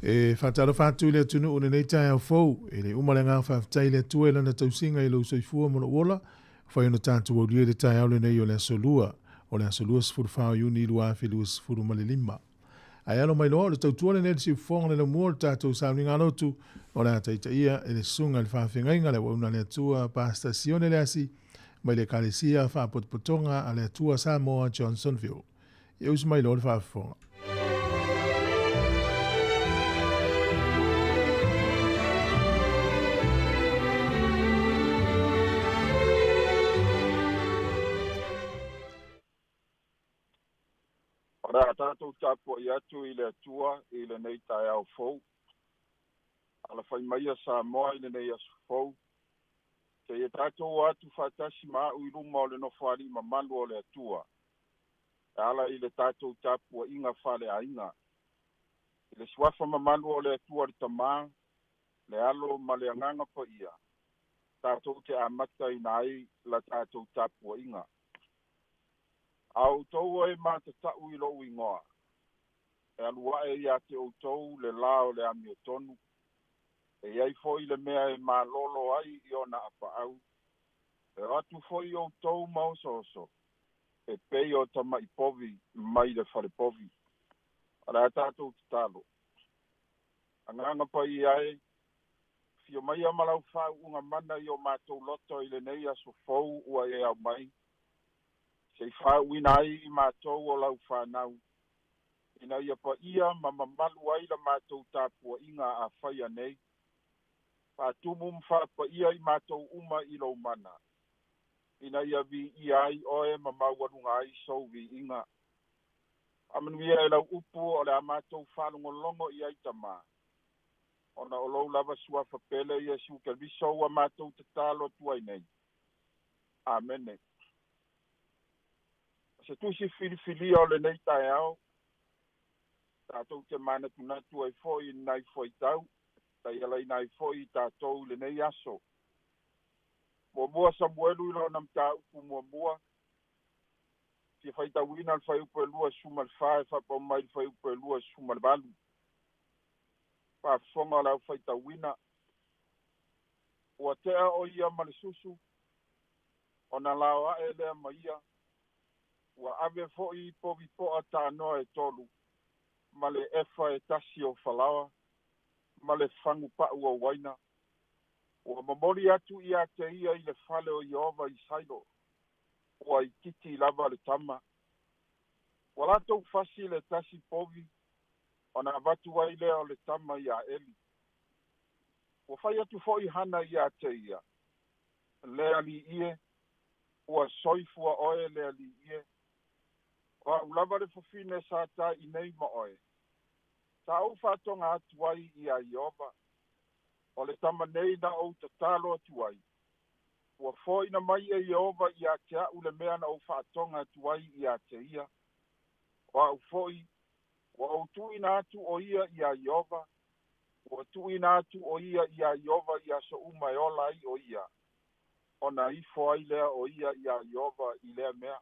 E whātalofa atu i le atunuu o lenei taeao fou, e le uma le agaga faafetai i le Atua i lana tausiga i lou soifua ma lou ola, ua fai ona tatou aulia i le taeao lenei o le aso Lua, o le aso 24 o Iuni 2025. Ae alo mai loa, o le tautua lenei i le siufofoga o le laumua o le tatou sauniga lotu, o le a taitaia e le Susuga i le Faafeagaiga le Auauna a le Atua, Pastor Sione Leasi, mai le Ekalesia Faapotopotoga a le Atua Samoa Johnsonville. Ia usu mai loa le faafofoga. O le a tatou tapuai atu i le Atua i lenei taeao fou. Alafai maia Samoa i lenei aso fou. Seia tatou o atu faatasi ma a'u i luma o le Nofoalii mamalu o le Atua e ala i le tatou tapua'iga faaleaiga. I le Suafa mamalu o le Atua le Tamā, le Alo ma le Agaga Paia, tatou te amataina ai la tatou tapua'iga. A outou e matata'u i lo'u igoa, e alu a'e iā te outou le lā o le amiotonu, e i ai fo'i le mea e malolo ai i ona apaau. E o atu fo'i outou ma osooso e pei o tama'i povi mai le falepovi. O le a tatou tatalo. Agaga Paia e, afio maia ma lau faau'uga mana i o matou loto i lenei aso fou ua e aumai, se i faau'uina ai i matou o lau fanau, ina ia paia ma mamalu ai la matou tapua'iga a faia nei. Faatumu ma faapaia i matou uma i lou mana, ina ia viia ai oe ma maualuga ai sou viiga. Faamanuia e lau upu o le a matou faalogologo i ai, Tamā, ona o lou lava suafa pele Iesu Keriso ua matou tatalo atu ai nei. Amene. O se tusi filifilia o lenei taeao, tatou te manatunatu ai fo'i nai fuaitau taialaina ai fo'i tatou i lenei aso. 1 Samuelu i lona mataupu muamua, fia faitauina le fuaiupu e 24 e faapau mai le fuaiupu e 28. Faafofoga o le au faitauina. Ua tea o ia ma le susu, ona lao a'e lea ma ia, ua ave fo'i povi po'a tanoa e tolu, ma le efa e tasi o falaoa, ma le fagupa'u o uaina. Ua momoli atu iā te ia i le fale o Ieova i Sailo, ua itiiti lava le tama. Ua latou fasi le tasi povi, ona avatu ai lea o le tama iā Eli. Ua fai atu fo'i Hana iā te ia, Le Alii e, ua soifua oe le Alii e. O a'u lava le fafine sa ta'i nei ma oe. Sa ou faatoga atu ai iā Ieova. O le tama nei na ou tatalo atu ai. Ua fo'ina mai e Ieova iā te a'u le mea na ou faatoga atu ai iā te ia. O a'u fo'i, ua ou tu'uina atu o ia iā Ieova, ua tu'uina atu o ia iā Ieova i aso uma e ola ai o ia, ona ifo ai lea o ia iā Ieova i lea mea.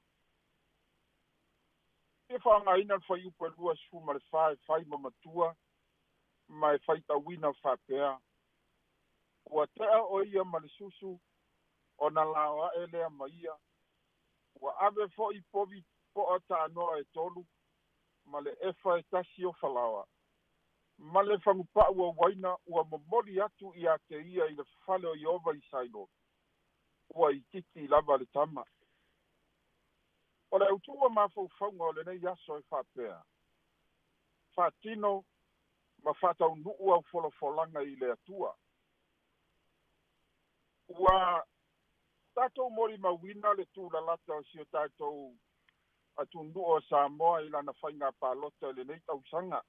Fia faaaogaina le fuaiupu e 24 e fai ma matua ma e faitauina faapea, Ua tea o ia ma le susu, ona lao a'e lea ma ia, ua ave fo'i povi po'a tanoa e tolu, ma le efa e tasi o falaoa, ma le fagupa'u o uaina, ua momoli atu iā te ia i le fale o Ieova i Sailo, ua itiiti lava le tama. O le autū o mafaufauga o lenei aso e faapea, Faatino ma faataunu'u au folafolaga i le Atua. Ua tatou molimauina le tulalata o si o tatou atunuu o Samoa i lana faiga palota i lenei tausaga.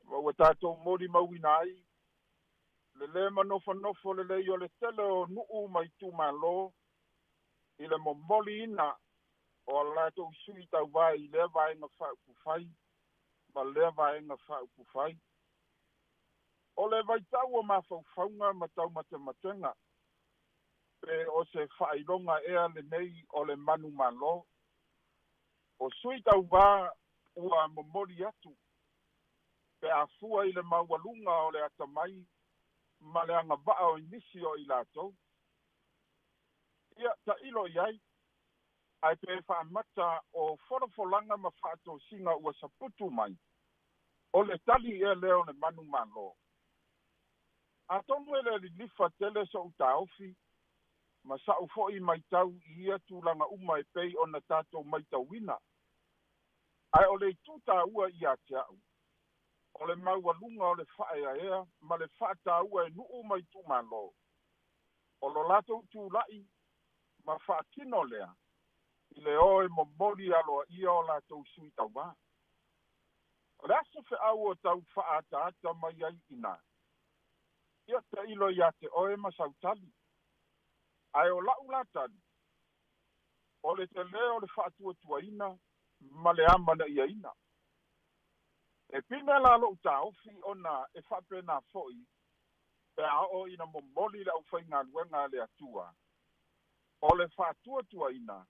Ma ua tatou molimauina ai le lē manofonofo lelei o le tele o nu'u ma itumālō i le momoliina o a latou sui tauvā i lea vaega faaupufai ma lea vaega faaupufai. O le vaitau o mafaufauga ma taumatematega, pe o se faailoga ea lenei o le manumalo. O sui tauvā ua momoli atu, pe a fua i le maualuga o le atamai ma le agava'a o nisi o i latou. Ia, ta'ilo i ai, ae pe faamata o folafolaga ma faatosina ua saputu mai, o le tali ea lea o le manumalo. Atonu e le lilifa tele so'u taofi ma sa'u fo'i maitau i ia tulaga uma e pei ona tatou maitauina. Ae o le itu tāua iā te a'u, o le maualuga o le fa'aeaea ma le fa'atāua e nu'u ma itumālō, o lo latou tula'i ma faatino lea i le o e momoli aloa'ia o latou sui tauvā. O le a se fe'au o tau fa'aataata mai ai inā? Ia ta'ilo iā te oe ma sau tali. Ae o la'u latali o le telē o le fa'atuatuaina ma le amana'iaina. E pine la lo'u taofi ona e fa'apenā fo'i pe a o'o ina momoli le aufaigaluega a le Atua o le fa'atuatuaina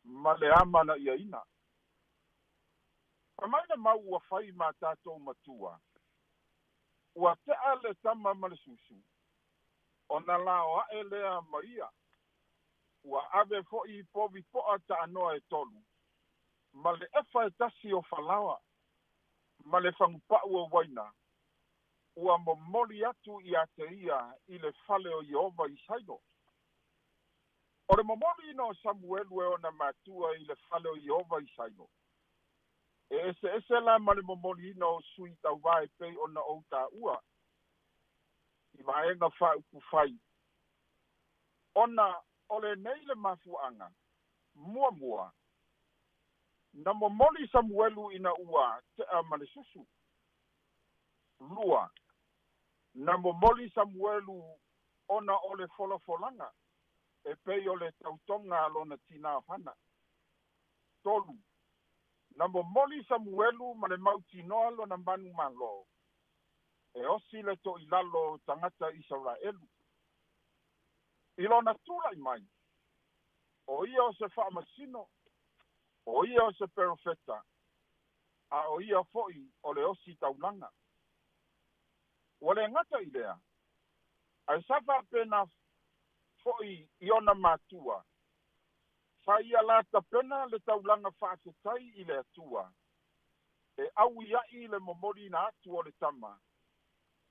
ma le amana'iaina. Mai le mau ua fai ma tatou matua, ua te'a le tama ma le susu, ona lao a'e lea ma ia. Ua ave fo'i povi po'a ta'anoa e tolu, ma le efa e tasi o falaoa, ma le fagupa'u o uaina, ua momoli atu iā te ia i le fale o Ieova i Sailo. O le momoliina o Samuelu e ona matua i le fale o Ieova i Sailo, e eseese la ma le momoliina o sui tauvā e pei ona ou tāua i vaega faaupufai, ona o lenei le mafuaaga. Muamua, na momoli Samuelu ina ua te'a ma le susu. Lua, na momoli Samuelu ona o le folafolaga e pei o le tautoga a lona tinā o Hana. Tolu, na momoli Samuelu ma le mautinoa lona manumālō e osi le to'ilalo o tagata Isaraelu. I lona tula'i mai, o ia o se fa'amasino, o ia o se perofeta, a o ia fo'i o le osi taulaga. Ua lē gata i lea, ae sa fa'apena fo'i i ona matua, sa ia la tapena le taulaga fa'afetai i le Atua, e auia'i le momoliina atu o le tama,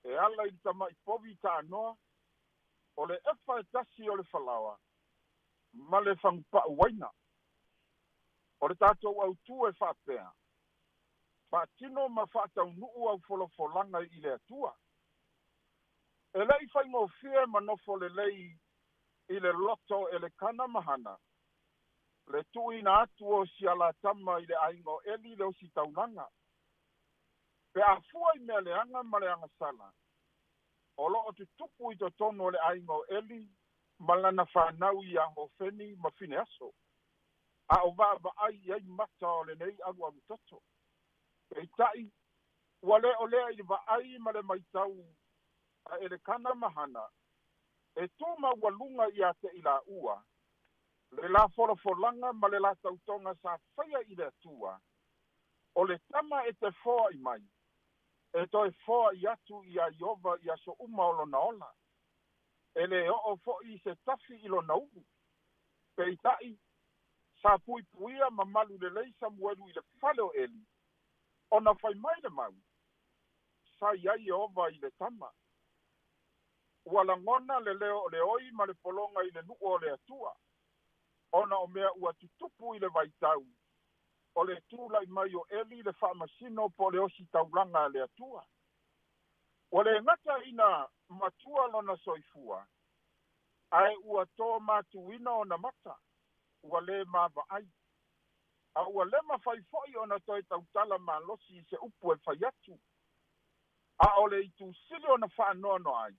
e ala i le tama'i povi ta'anoa, o le efa e tasi o le falaoa, ma le fagupa'u uaina. O le tatou autū e fa'apea, fa'atino ma fa'ataunu'u au folafolaga i le Atua. E le'i faigofie ma nofo lelei i le loto e le Kana ma Hana, le tu'uina atu o sialatama i le aiga o Eli le osi taulaga. Pe afua i mea leaga ma le agasala, o lo'o tutupu i totonu o le aiga o Eli ma lana fanau iā Hofeni ma Fineaso, a o va'ava'ai i ai mata o lenei alualu toto. Peita'i, ua lē o lea i le va'ai ma le maitau a Elekana ma Hana, e tū maualuga iā te i lāua, le la folafolaga ma le la tautoga sa faia i le Atua, o le tama e te foa'i mai, e toe foa'i atu iā Ieova i aso uma o lona ola. E lē o'o fo'i se tafi i lona ulu. Peita'i, sa puipuia ma malu lelei Samuelu i le fale o Eli, ona fai mai le mau, sa i ai Ieova i le tama. Ua lagona le leo o le oi ma le pologa i le nu'u o le Atua, ona o mea ua tutupu i le vaitau o le tula'i mai o Eli le fa'amasino po o le osi taulaga a le Atua. Ua lē gata ina matua lona soifua, ae ua tō matuina ona mata, ua lē mava'ai. A ua lē mafai fo'i ona toe tautala malosi i se upu e fai atu. A o le itusili ona fa'anoanoa ai,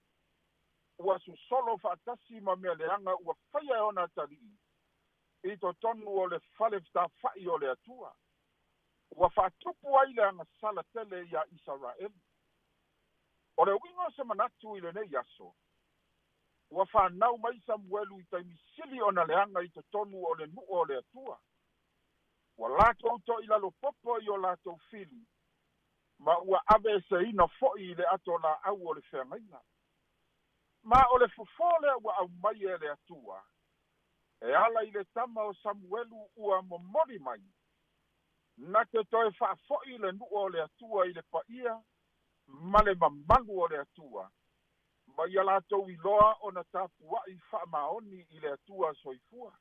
ua sosolo fa'atasi ma mea leaga ua faia e ona atali'i i totonu o le fale fetafa'i o le Atua. Ua fa'atupu ai le agasala tele iā Isaraelu. O le uiga o se manatu i lenei aso, ua fanau mai Samuelu i taimi sili ona leaga i totonu o le nu'u o le Atua. Ua latou to'ilalo popo i o latou fili, ma ua aveeseina fo'i i le ato lā'au o le feagaiga. Ma o le fofō lea ua aumai e le Atua, e ala i le tama o Samuelu ua momoli mai, na te toe fa'afo'i le nu'u o le Atua i le pa'ia ma le mamalu o le Atua, ma ia latou iloa ona tapua'i fa'amaoni i le Atua soifua.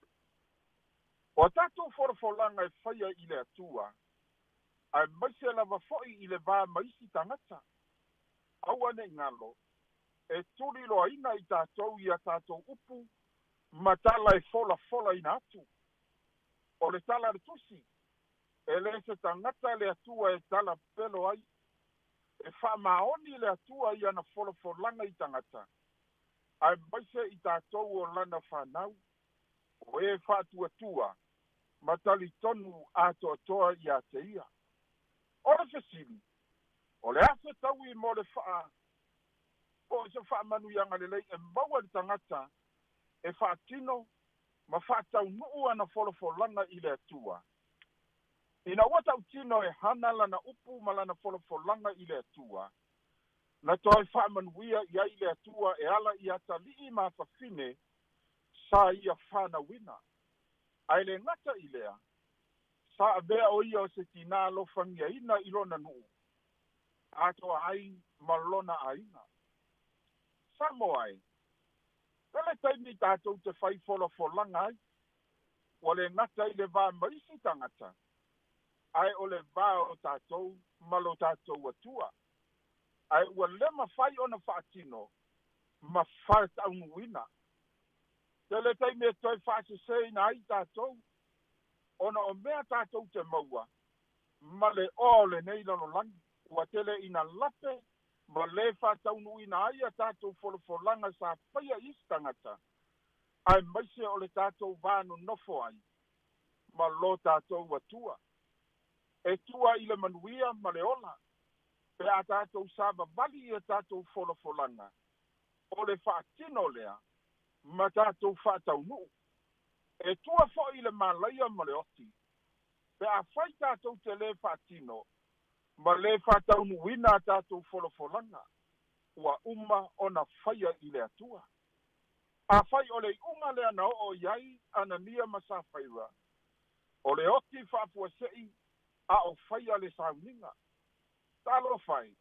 O a tatou folafolaga e faia i le Atua, aemaise lava fo'i i le va ma isi tagata, aua ne'i galo, e tuliloaina i tatou ia tatou upu ma tala e folafolaina atu. O le tala a le Tusi, e lē se tagata le Atua e tala pelo ai. E fa'amaoni le Atua i ana folafolaga i tagata, Aemaise i tatou o lana fanau, o e faatuatua ma talitonu atoatoa ia te ia. O le fesili, o le afe taui mo le faa po o se faamanuiaga lelei e maua le tagata e faatino ma faataunuu ana folafolaga i le Atua. Ina ua tautino e hana lana upu ma lana folafolaga i le Atua, na toe faamanuia i ai le Atua e ala i atalii ma afafine sa ia fanauina. Ae le gata i lea, sa avea o ia o se tinā alofagiaina i lona nuu, atoa ai ma lona aiga. Samoa e, le taimi tatou te fai folafolaga ai, ua le gata i le va ma isi tagata, ae o le va o tatou ma lo tatou Atua. Ae ua le mafai ona faatino ma faataunuuina. Tele taimi e toe faasesēina ai tatou, ona o mea tatou te maua ma le oa o lenei lalolagi, ua tele ina lape ma lē faataunuuina ai a tatou folafolaga sa faia i isi tagata, aemaise o le tatou va nonofo ai ma lo tatou Atua. E tua i le manuia ma le ola, pe a tatou savavali i a tatou folafolaga, o le faatino lea ma tatou faataunuu. E tua foi i le malaia ma le oti, pe a fai tatou te lē faatino ma lē faataunuuina a tatou folafolaga, ua uma ona faia i le Atua. Afai o le iuga lea na oo i ai Anania ma Safaira, o le oti faafuasei a o faia le sauniga. Talofa e,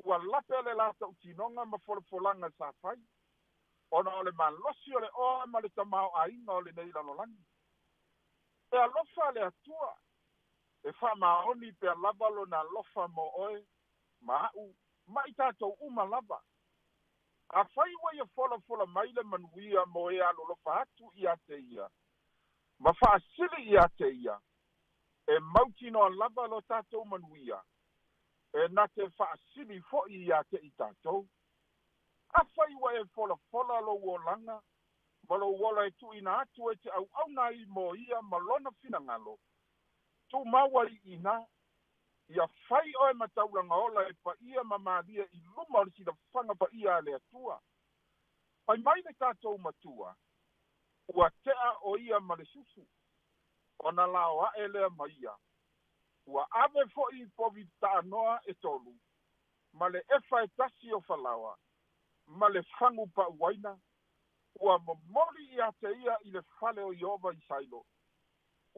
ua lape le la tautinoga ma folafolaga sa fai, ona o le malosi o le oa ma le tamaoaiga o lenei lalolagi. E alofa le Atua, e faamaoni pea lava lona alofa mo oe, ma a'u, ma i tatou uma lava. Afai ua ia folafola mai le manuia mo e alolofa atu ia te ia, ma faasili ia te ia, e mautinoa lava lo tatou manuia, e na te faasili fo'i ia te i tatou. Afai ua e folafola lou olaga, ma lou ola e tuuina atu e te auauna ai mo ia ma lona finagalo, tumau ai i ina, ia fai oe ma taulaga ola e paia ma malie i luma o le silafaga paia a le Atua. Fai mai le tatou matua, ua tea o ia ma le susu, ona lao ae lea ma ia. Ua ave fo'i i povi taanoa e 3, ma le efa e 1 o falaoa, ma le fagu pauaina, ua momoli ia te ia i le fale o Ieova i Sailo,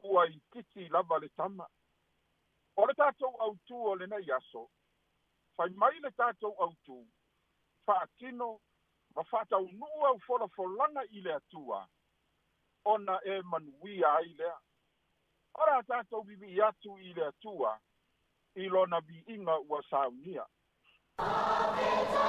ua itiiti lava le tama. O le tatou autū o lenei aso, fai mai le tatou autū, faatino ma faataunuu au folafolaga i le Atua, ona e manuia ai lea. Ora tatou vivii atu i le Atua, i lona viiga ua saunia. Hallelujah.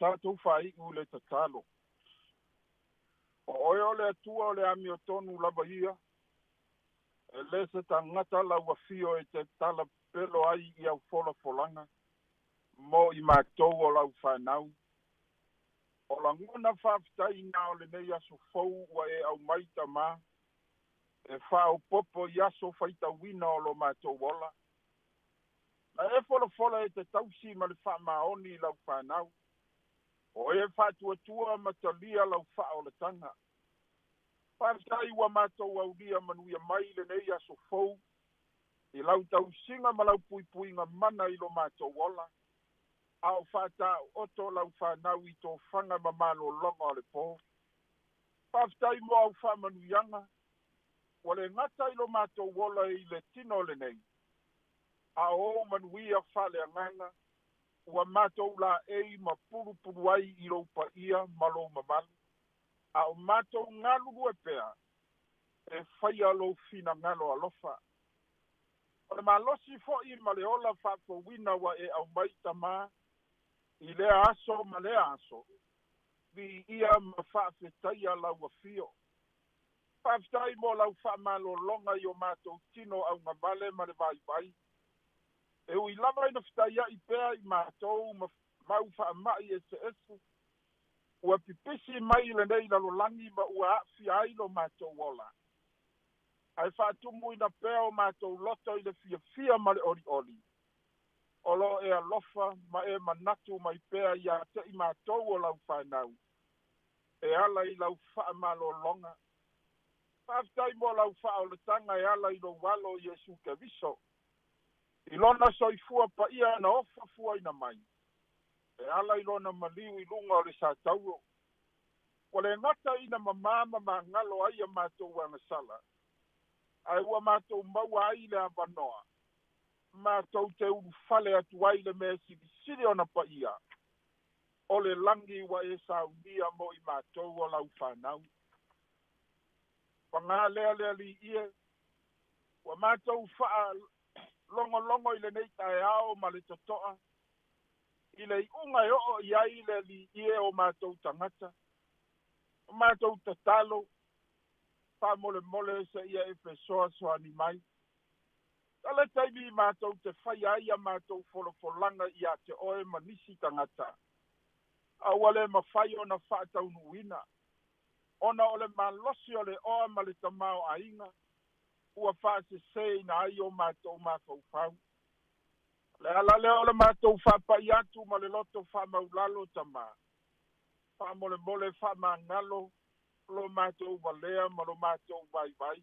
tatou faai'u le tatalo. O oe o le Atua o le amiotonu lava ia, e lē se tagata lau afio e te tala pelo ai i au folafolaga mo i matou o lau fanau. O lagona faafetaiga o lenei aso fou ua e aumai Tamā, e faaopopo i aso faitauina o lo matou ola. Na e folafola e te tausi ma le faamaoni i lau fanau. O e faatuatua ma talia lau faaolataga. Faafetai ua matou aulia manuia mai lenei aso fou i lau tausiga ma lau puipuiga mana i lo matou ola. A o faataoto lau fanau i tofaga ma malologa o le po. Faafetai mo au faamanuiaga ua le gata i lo matou ola i le tino lenei, a o ou manuia faaleagaga ua matou laei ma pulupulu ai i lou paia ma lou mamalu. A o matou galulue pea e faia lou finagalo alofa. O le malosi fo'i ma le ola faafouina ua e aumai Tamā i lea aso ma lea aso, viia ma faafetaia lau afio. Faafetai mo lau faamalologa i o matou tino augavale ma le vaivai. E ui lava ina fetaia'i pea i matou ma mau faama'i eseese, ua pipisi mai lenei lalolagi ma ua aafia ai lo matou ola. Ae faatumuina pea o matou loto i le fiafia ma le olioli. O lo e alofa ma e manatu mai pea ia te i matou o lau fanau, e ala i lau faamalologa. Faafetai mo lau faaolataga e ala i lou alo Iesu Keriso. I lona soifua paia na ofa fuaina mai, e ala i lona maliu i luga o le satauro. Ua le gata ina mamā ma magalo ai a matou agasala, ae ua matou maua ai le avanoa, matou te ulufale atu ai le mea silisili ona paia, o le lagi ua e saunia mo i matou o lau fanau. Pagā lea le Alii e, ua matou faalogologo i lenei taeao ma le totoa, i le iuga e oo i ai le Alii e o matou tagata. O matou tatalo, faamolemole seia e fesoasoani mai. Tala taimi matou te faia ai a matou folafolaga ia te oe ma nisi tagata. A ua le mafai ona faataunuuina, ona o le malosi o le oa ma le tamaoaiga, ua faasesēina ai o matou mafaufau. Le ala lea o le matou faapai atu ma le loto faamaulalo Tamā, faamolemole faamagalo lo matou valea ma lo matou vaivai.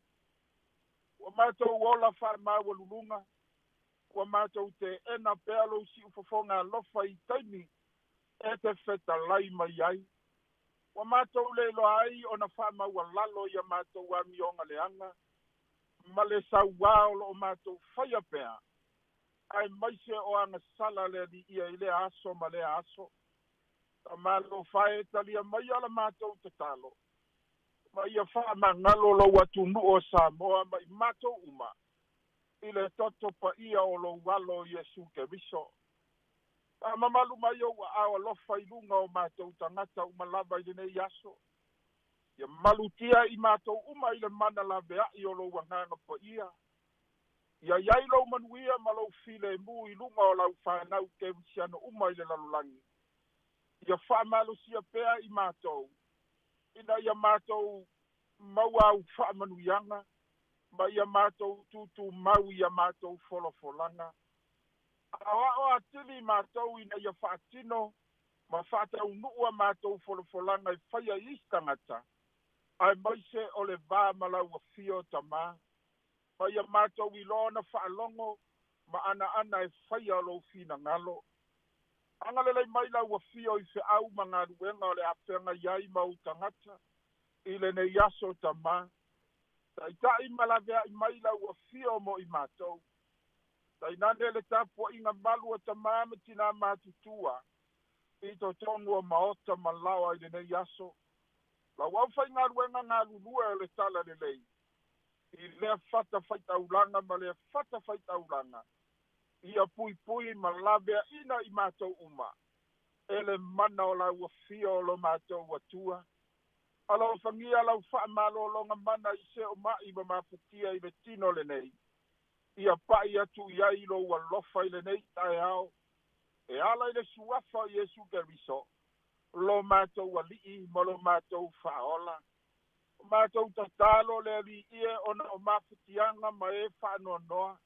Ua matou ola faamaualuluga, ua matou teena pea lou siufofoga alofa i taimi e te fetalai mai ai. Ua matou le iloa ai ona faamaualalo ia matou amioga leaga, ma le sauā o loo matou faia pea, aemaise o agasala le Alii i lea aso ma lea aso. Tamalofa e talia maia la matou tatalo, ma ia faamagalo lou atunuu o Samoa ma i matou uma, i le toto paia o lou alo Iesu Keriso. Faamamalu mai ou aao alofa i luga o matou tagata uma lava i lenei aso. Ia malutia i matou uma i le mana laveai o lou agaga paia. Ia iai lou manuia ma lou filemu i luga o lau fanau kerisiano uma i le lalolagi. Ia faamalosia pea i matou, ina ia matou maua au faamanuiaga, ma ia matou tutumau ia matou folafolaga. Aoao atili matou ina ia faatino ma faataunuu a matou folafolaga e faia i isi tagata, aemaise o le va ma lau afio Tamā. Ma ia matou iloa ona faalogo ma anaana e faia lou finagalo. Agalelei mai lau afio i feau ma galuega o le afeagai ai ma ou tagata i lenei aso Tamā. Taitai ma laveai mai lau afio mo i matou. Tainane le tapuaiga malu a tamā ma tinā matutua i totonu o maota ma laoa i lenei aso. Lau aufaigaluega galulue o le talalelei, i lea fata faitaulaga ma lea fata faitaulaga, ia puipui ma laveaina i matou uma. E le mana o lau afio o lo matou Atua. Alofagia lau faamalologa mana i se o mai ma mafatia i le tino lenei. Ia pai atu i ai lou alofa i lenei taeao. E ala i le suafa o Iesu Keriso, lo matou alii ma lo matou faaola. O matou tatalo le Alii e ona o mafatiaga ma e faanoanoa,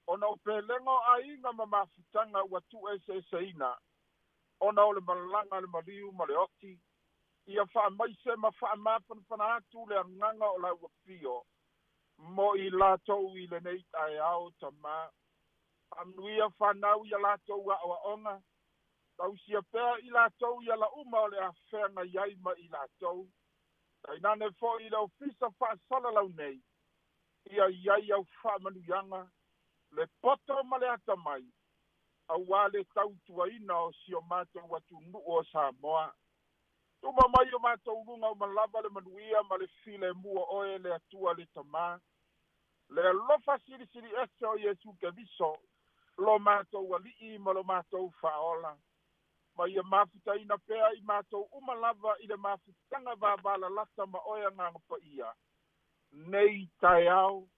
ona o pelega o aiga ma mafutaga ua tuueseeseina, ona o le malaga a le maliu ma le oti, ia faamaise ma faamafanafana atu le agaga o lau afio mo i latou i lenei taeao Tamā. Faamanuia fanau ia latou aoaoga, tausia pea i latou i ala uma o le afeaga i ai ma i latou. Tainane foi i le ofisa faasalalau nei, ia i ai au faamanuiaga, le poto ma le atamai, auā le tautuaina o si o matou atunuu o Samoa. Tuma mai o matou luga uma lava le manuia ma le filemu o oe le Atua le Tamā. Le alofa silisili ese o Iesu Keriso, lo matou alii ma lo matou faaola. Ma ia mafutaina pea i matou uma lava i le mafutaga vavalalata ma oe Agaga Paia, nei taeao,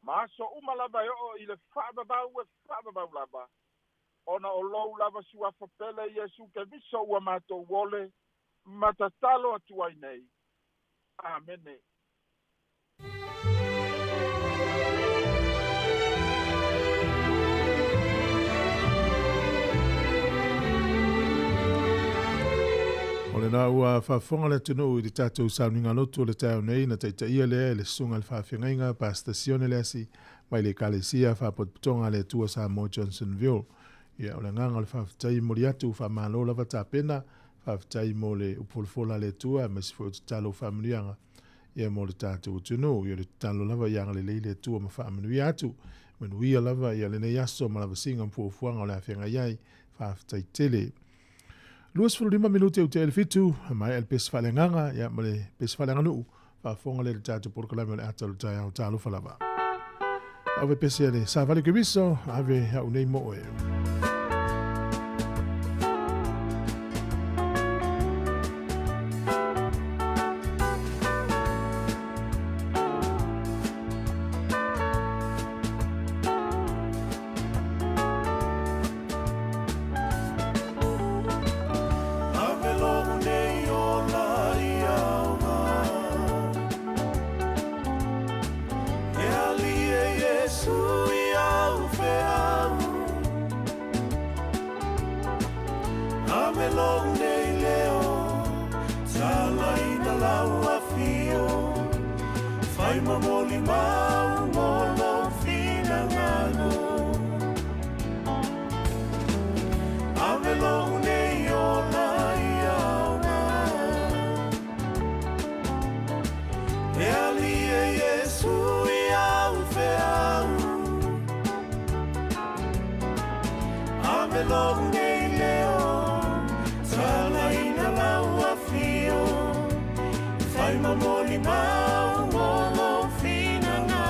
ma aso uma lava e oo i le faavavau e faavavau lava, ona o lou lava suafa pele Iesu Keriso ua matou ole ma tatalo atu ai nei. Amene. O lena ua faafofoga le atunuu i le tatou sauniga lotu o le taeao nei na taitaia lea e le susuga i le faafeagaiga Pastor Sione Leasi mai le Ekalesia Faapotopotoga a le Atua Samoa Johnsonville. Ia, o le agaga o le faafetai e momoli atu, faamalo lava tapena, faafetai mo le upu folafola a le Atua aemaise foi o tatalo o faamanuiaga ia mo le tatou atunuu. Ia o le tatalo lava ia agalelei le Atua ma faamanuia atu. Manuia lava ia lenei aso ma lavasiga ma fuafuaga o le a feagai ai. Faafetai tele. 25 minute ua tea i le 7, maea le pese faaleagaga ia ma le pese faaleaganuu. Faafofoga lea i le tatou polokalame o le ata o le taeao. Talofa lava. Ave pese a le Savali Keriso, ave au nei mo oe. Ave lou nei ola i aoga E ali e Iesu i au feau Ave lou nei leo Talaina lau afio Fai ma molimau mo lou finagalo Ave lou nei ola i aoga E ali e Iesu i au feau Ave lou nei leo Talaina lau afio Fai ma molimau mo lou finagalo.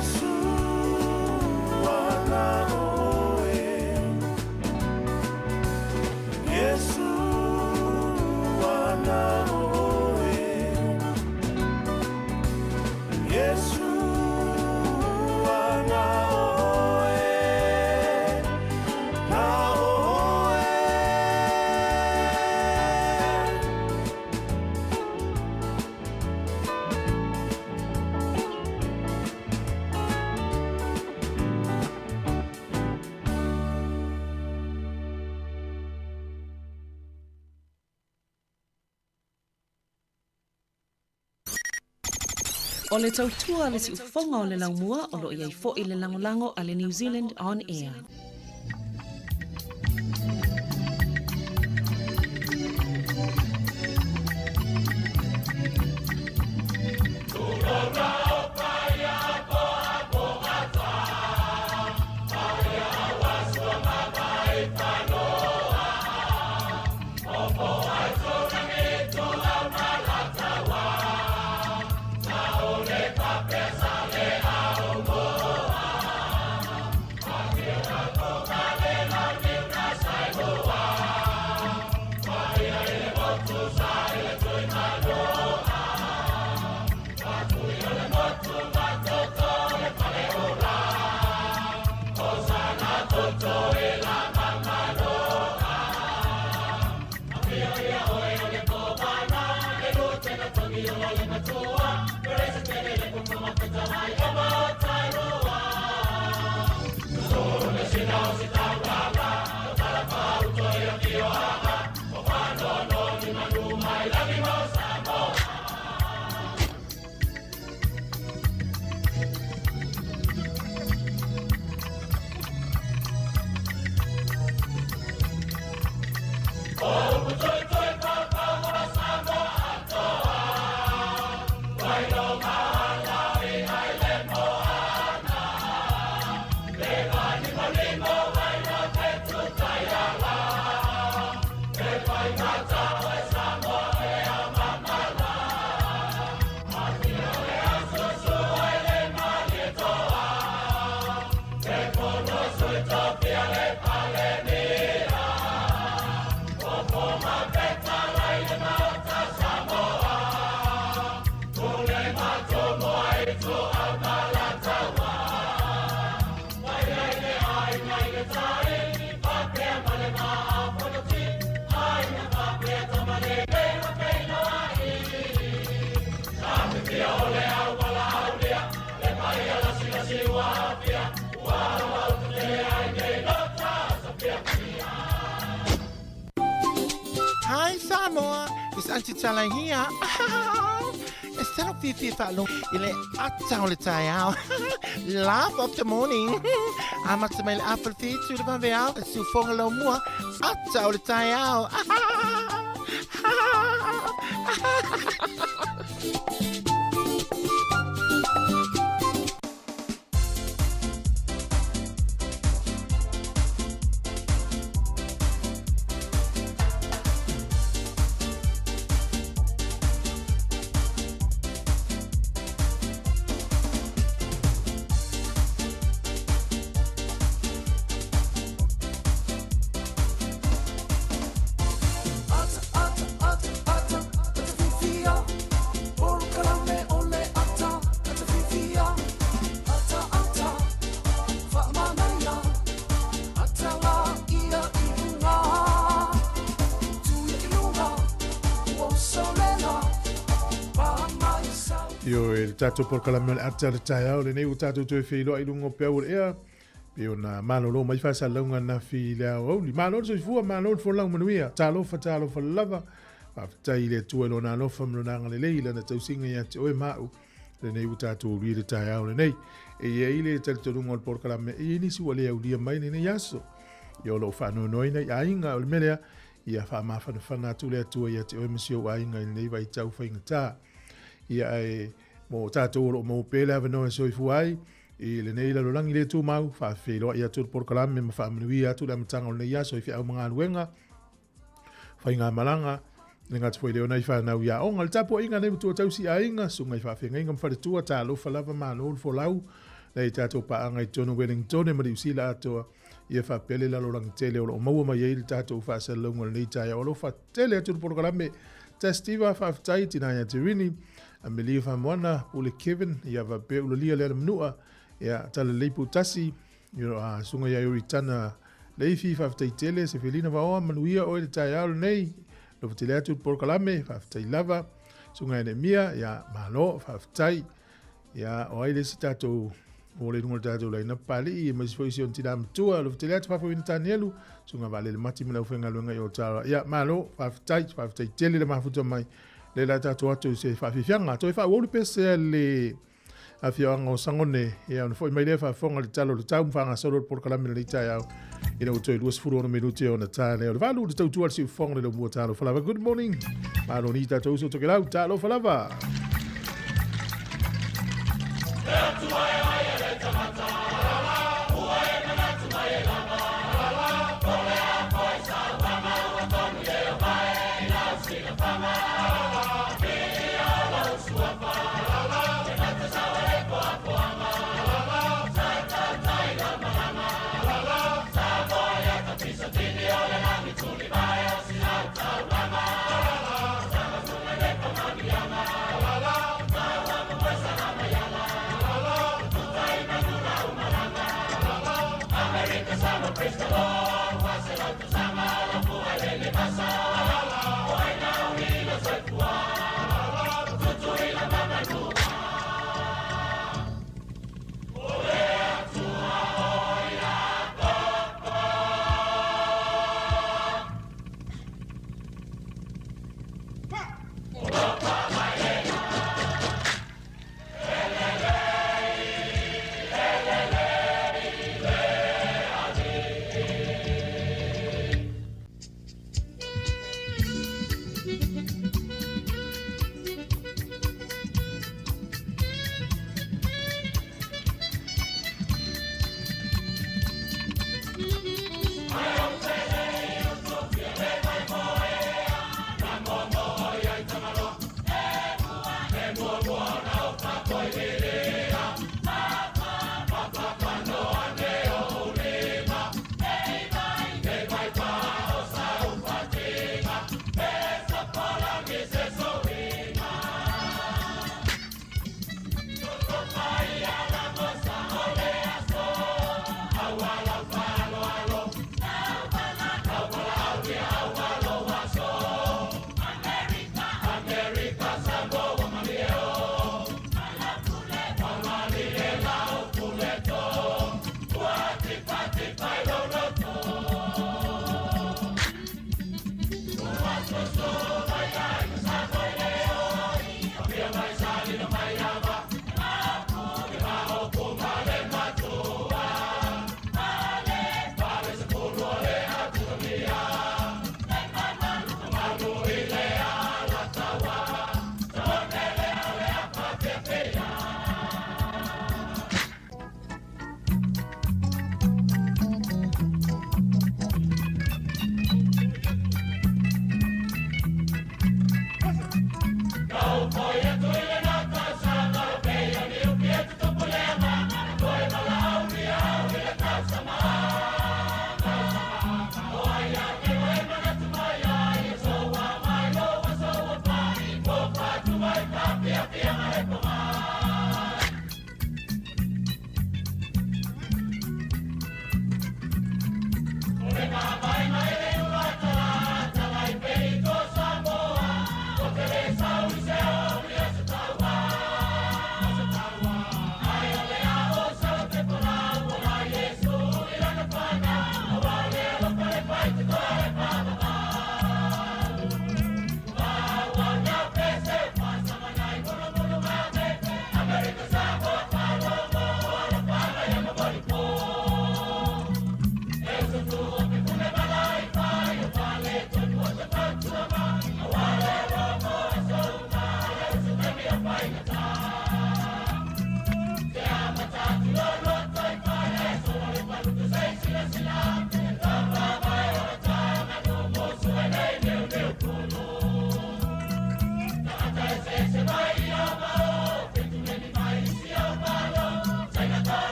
Iesu ana oe Iesu ana oe Iesu ana oe Na oe. O le tautua a le siufofoga o le laumua o lo o i ai foi le lagolago a le New Zealand On Air. Hi Samoa, it's Auntie Tala here. E salo fifi whaalo i le ata o le taeao. Laugh of the morning. Amata mai le afa le fitu le vave ao. E siufoga lau mua. Ata o le taeao. Ioe, le tatou polokalame o le ata o le taeao lenei ua tatou toe feiloai i luga o peau o le ea pei ona malolo mai faasalalauga ananafi i le aoauli. Malo le soifua, malo le folau manuia. Talofa, talofa lava. Faafetai i le Atua i lona alofa ma lona agalelei i lana tausiga ia te oe ma au lenei ua tatou aulia i le taeao lenei. E i ai le talitonuga o le polokalame e i ai nisi ua le aulia mai lenei aso. Ia o lo o faanoanoaina i aiga o le mea lea, ia faamafanafana atu le Atua ia te oe ma si ou aiga i lenei vaitau faigata. Ia ae mo tatou o lo o maua pea le avanoa e soifua ai i lenei lalolagi le tumau, faafeiloai atu le polokalame ma faamanuia atu le amataga o lenei aso i feau ma galuega, faigamalaga, le gata foi lea o nai fanau i aoga. Le tapuaiga nei matua tausi aiga, susuga i faafeagaiga ma faletua, talofa lava, malo le folau. Nai tatou paaga i totonu o Wellingtone ma Niusila atoa, ia faapea le lalolagi tele o lo o maua mai ai le tatou faasalalauga o lenei taeao. Alofa tele atu le polokalame. Testiva, faafetai tina ia te Rini, Amelia Famoana, Pule Kevin, ia faapea ulalia le alamanua, ia tala lelei putasi, ia susuga ia Euritana Leifi, faafetai tele, Sefelina Vaoa, manuia oe le taeao lenei, alofa tele atu le polokalame, faafetai lava, susuga ia Neemia, ia malo, faafetai. Ia, o ai le isi tatou o le luga o le tatou laina Papalii, aemaise foi si ona tina matua, alofa tele atu Faafoeina Tanielu, susuga Vaalele Mati ma le aufaigaluega i Otara. Ia, malo, faafetai, faafetai tele le mafuta mai. Le la tatou atu i se faafiafiaga. Toe faaauau le pese a le afioaga o Sagone, ia ona foi mai lea faafofoga le tala o le tau ma faagasolo le polokalame lenei taeao ina ua toe 26 minute ona ta lea o le 8 le tautua le siufofoga le laumua. Talofa lava, good morning, malo ni tatou uso Tokelau, talofa lava.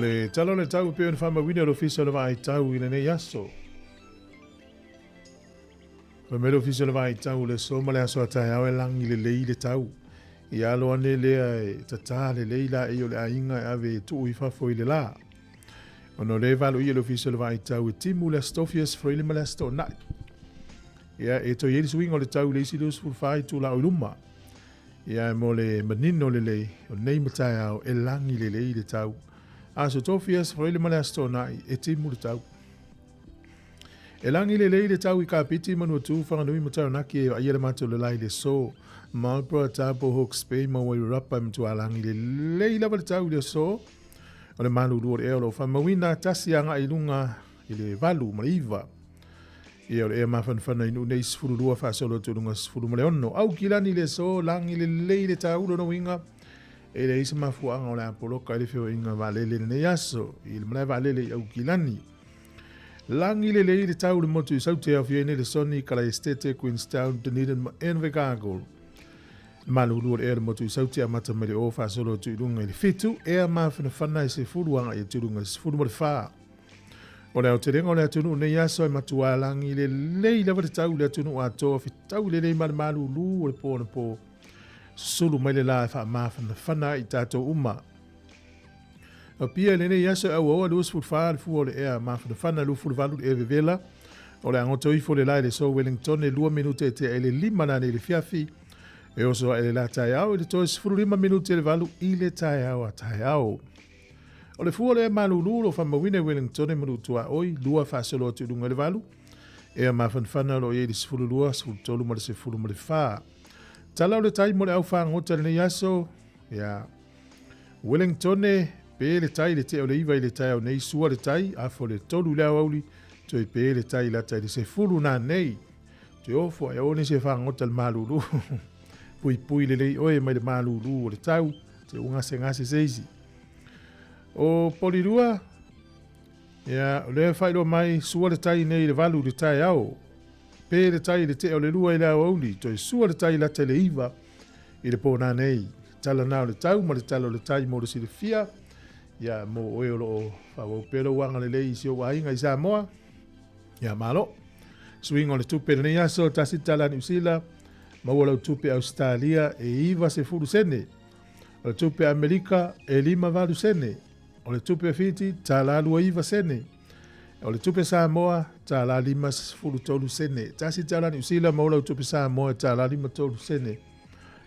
le tala o le tau e pei ona faamauina e le Ofisa o le Vaai Tau i lenei aso. Fai mai le Ofisa o le Vaai Tau o le aso ma le aso a taeao e lagi lelei le tau. Ia alo ane lea e tatā lelei laei o le aiga e ave e tuu i fafo i le lā. Ona o lea e valoia e le Ofisa o le Vaai Tau e timu le Aso Tofi, Aso Faraile ma le Aso Toonai. Ia, e toe i ai le suiga o le tau i le isi 24 itula o i luma. Ia, mo le manino lelei, o nei ma taeao e lagi lelei le tau. Aso Tofi, Aso Faraile ma le Aso Toonai, e timu le tau. E lagi lelei le tau i Kapiti, Manuatu, Whanganui ma Taranaki e vaaia le matou lala i le aso. Marlborough, Taupo, Hawke's Bay ma Wairarapa e matua lagi lelei lava le tau i le aso. O le malulu o le ea o lo o faamauina tasi agai i luga i le 8 ma le 9. Ia o le ea mafanafana i Nuu nei 12 faasolo atu i luga 16. Aukilani i le aso, lagi lelei le tau lona uiga e leai se mafuaaga o le a poloka ai le feoaiga vaalele i lenei aso i le malae vaalele i Aukilani. Lagi lelei le tau i le motu i Saute aofia ai nei le Soni, Kalaestete, Queenstown, Dunedin ma Invercargill. Le malulu o le ea i le motu i Saute amata mai le o faasolo atu i luga i le 7, ea mafanafana e 10 agai atu i luga i le 14. O le aotelega o le atunuu nei aso e matua lagi lelei lava le tau i le atunuu atoa, fetau lelei ma le malulu o le po anapo. Susulu mai le la e faamafanafana ai i tatou uma. Apia i lenei aso e auaua 24 le fua o le ea mafanafana 28 le ea vevela. O le agoto ifo le la i le so Wellington e 2 minute e tea i le 5 nanei i le fiafi. E oso ae le la taeao i le toe 15 minute le 8 i le taeao a taeao. O le fua o le ea malulu o lo o faamauina i Wellington e Manutuaoi, 2 faasolo atu i luga i le 8. Ea mafanafana o lo o i ai le 12, 13 ma le 14. Tala o le tai mo le au fagota i lenei aso, ia, Wellingtone, pe le tai le tea o le 9 i le taeao nei, sua le tai, afo le 3 i le aoauli, toe pe le tai lata i le 10 nanei. Toe ofo ai aua ne se fagota le malulu. Puipui lelei oe mai le malulu o le tau, te ugasegase se isi. O Polirua, ia, o lea faailoa mai, sua le tai nei i le 8 i le taeao. Pe le tai i le tea o le 2 i le aoauli, toe sua le tai lata i le 9 i le pō nanei. Tala na o le tau ma le tala o le tai mo le silafia, ia, mo oe o lo o faaauau pea lou agalelei i si ou aiga i Samoa, ia, malo. Suiga o le tupe i lenei aso, $1 Niu Sila, maua lau tupe Ausetalia e 90 sene. O le tupe Amerika e 58 sene. O le tupe Fiti, $29 sene. O le tupe Samoa, $53 sene. $1 Niu Sila maua lau tupe Samoa e $53 sene.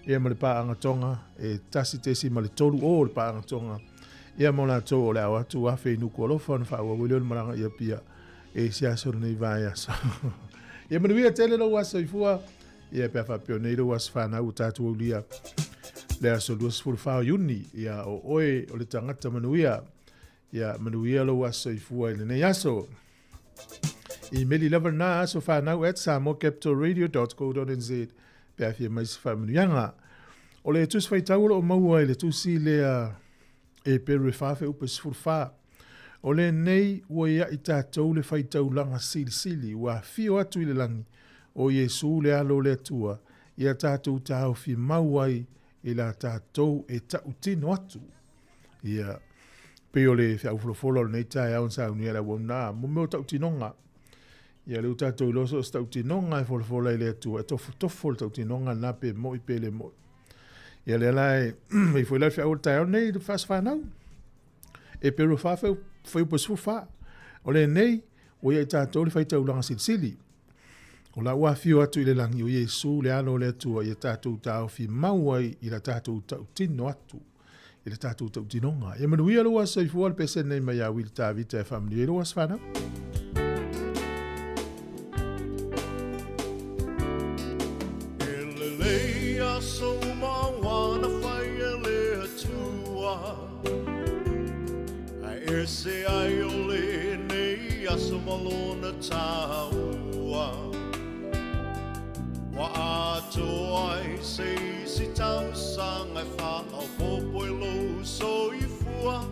Ia ma le paaga Tonga e 1.30 o le paaga Tonga. Ia mo latou o le ao atu afe i Nukualofa ona faaauau ai lea o le malaga i Apia e se aso lenei vaiaso. Ia manuia tele lou aso soifua. Ia pe a faapea o nei lou aso fanau ua tatou aulia le aso 24 o Iuni. Ia o oe o le tagata manuia. Ia manuia lou aso soifua i lenei aso. Imeli lava lena aso fanau at samoacapitalradio.co.nz pe a fia mai se faamanuiaga. O le tusi faitau o lo o maua i le tusi lea e Peru e 4 feupa 14. O lenei ua ia i tatou le faitaulaga silisili ua afio atu i le lagi o Iesu le Alo o le Atua ia tatou taofi mau ai i la tatou e tautino atu. Ia, pei o le feau folafola o lenei taeao na saunia le auauna, mo mea o tautinoga. Ia, lea ua tatou iloa so o se tautinoga e folafola i le Atua, e tofotofo le tautinoga lena pe moi pe le moi. Ia, lea la e, e foi la le feau o le taeao nei i le faasafanau. E pero wha wheu, wheu pa sfu wha. O lenei, ua ia i tatou le faitaulaga silisili. O la ua afio atu i le lagi o Iesu le Alo o le Atua ia tatou taofi mau ai i la tatou tautino atu i le tatou tautinoga. Ia manuia lou aso soifua le pese nei mai ia Wili Tavita e faamanuia ai lou aso fanau. E lelei aso uma ua na fai e le Atua, Ae ese ai o lenei aso ma lona taua. Ua atoa ai se isi tausaga e faaopoopo i lou soifua,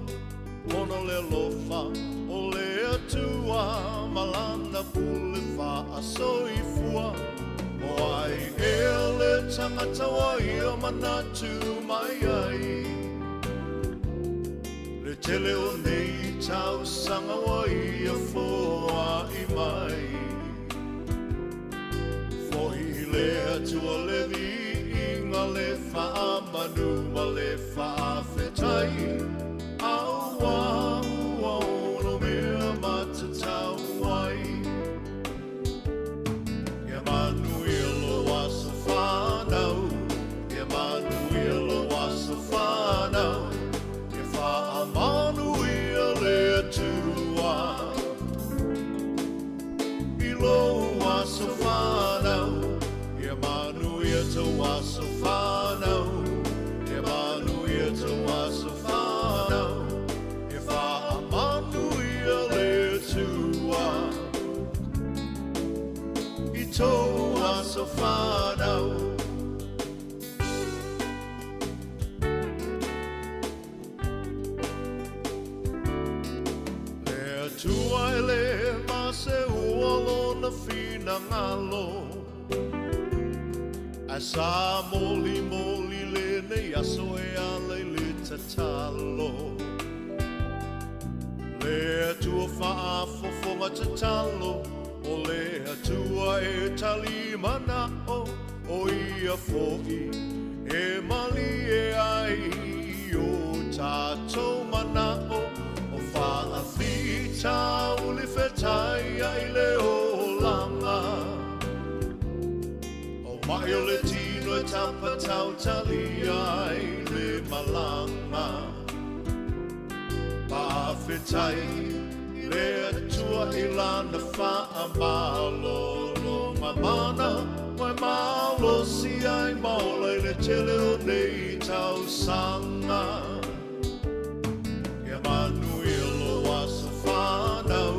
Ona o le alofa o le Atua ma lana pule faasoifua. O ai ea le tagata ua ia manatu mai ai? Le tele o nei tausaga ua ia foai mai. Fo'i i le Atua le viiga, le faamanu ma le faafetai, auā ua ono mea matatau ai. Ia manuia lou aso fanau, ia manuia lou aso fanau, ia faamanuia le Atua i lou aso fanau, ia manuia tou aso fanau, ia manuia tou aso fanau, ia faamanuia le Atua i tou aso fanau. Le Atua e le maseua lona finagalo, ae sa molimoli lenei aso e ala i le tatalo. Le Atua faafofoga tatalo, o le Atua e tali mana'o, o ia fo'i e malie ai i o tatou mana'o, o faafitauli fetaia'i le olaga. O ma'i o le tino e tapatautalia ai le malaga. Faafetai i le Atua i lana faamalologa mana, ua e malosi ai ma ola i le tele o nei tausaga. Ia manuia lou aso fanau,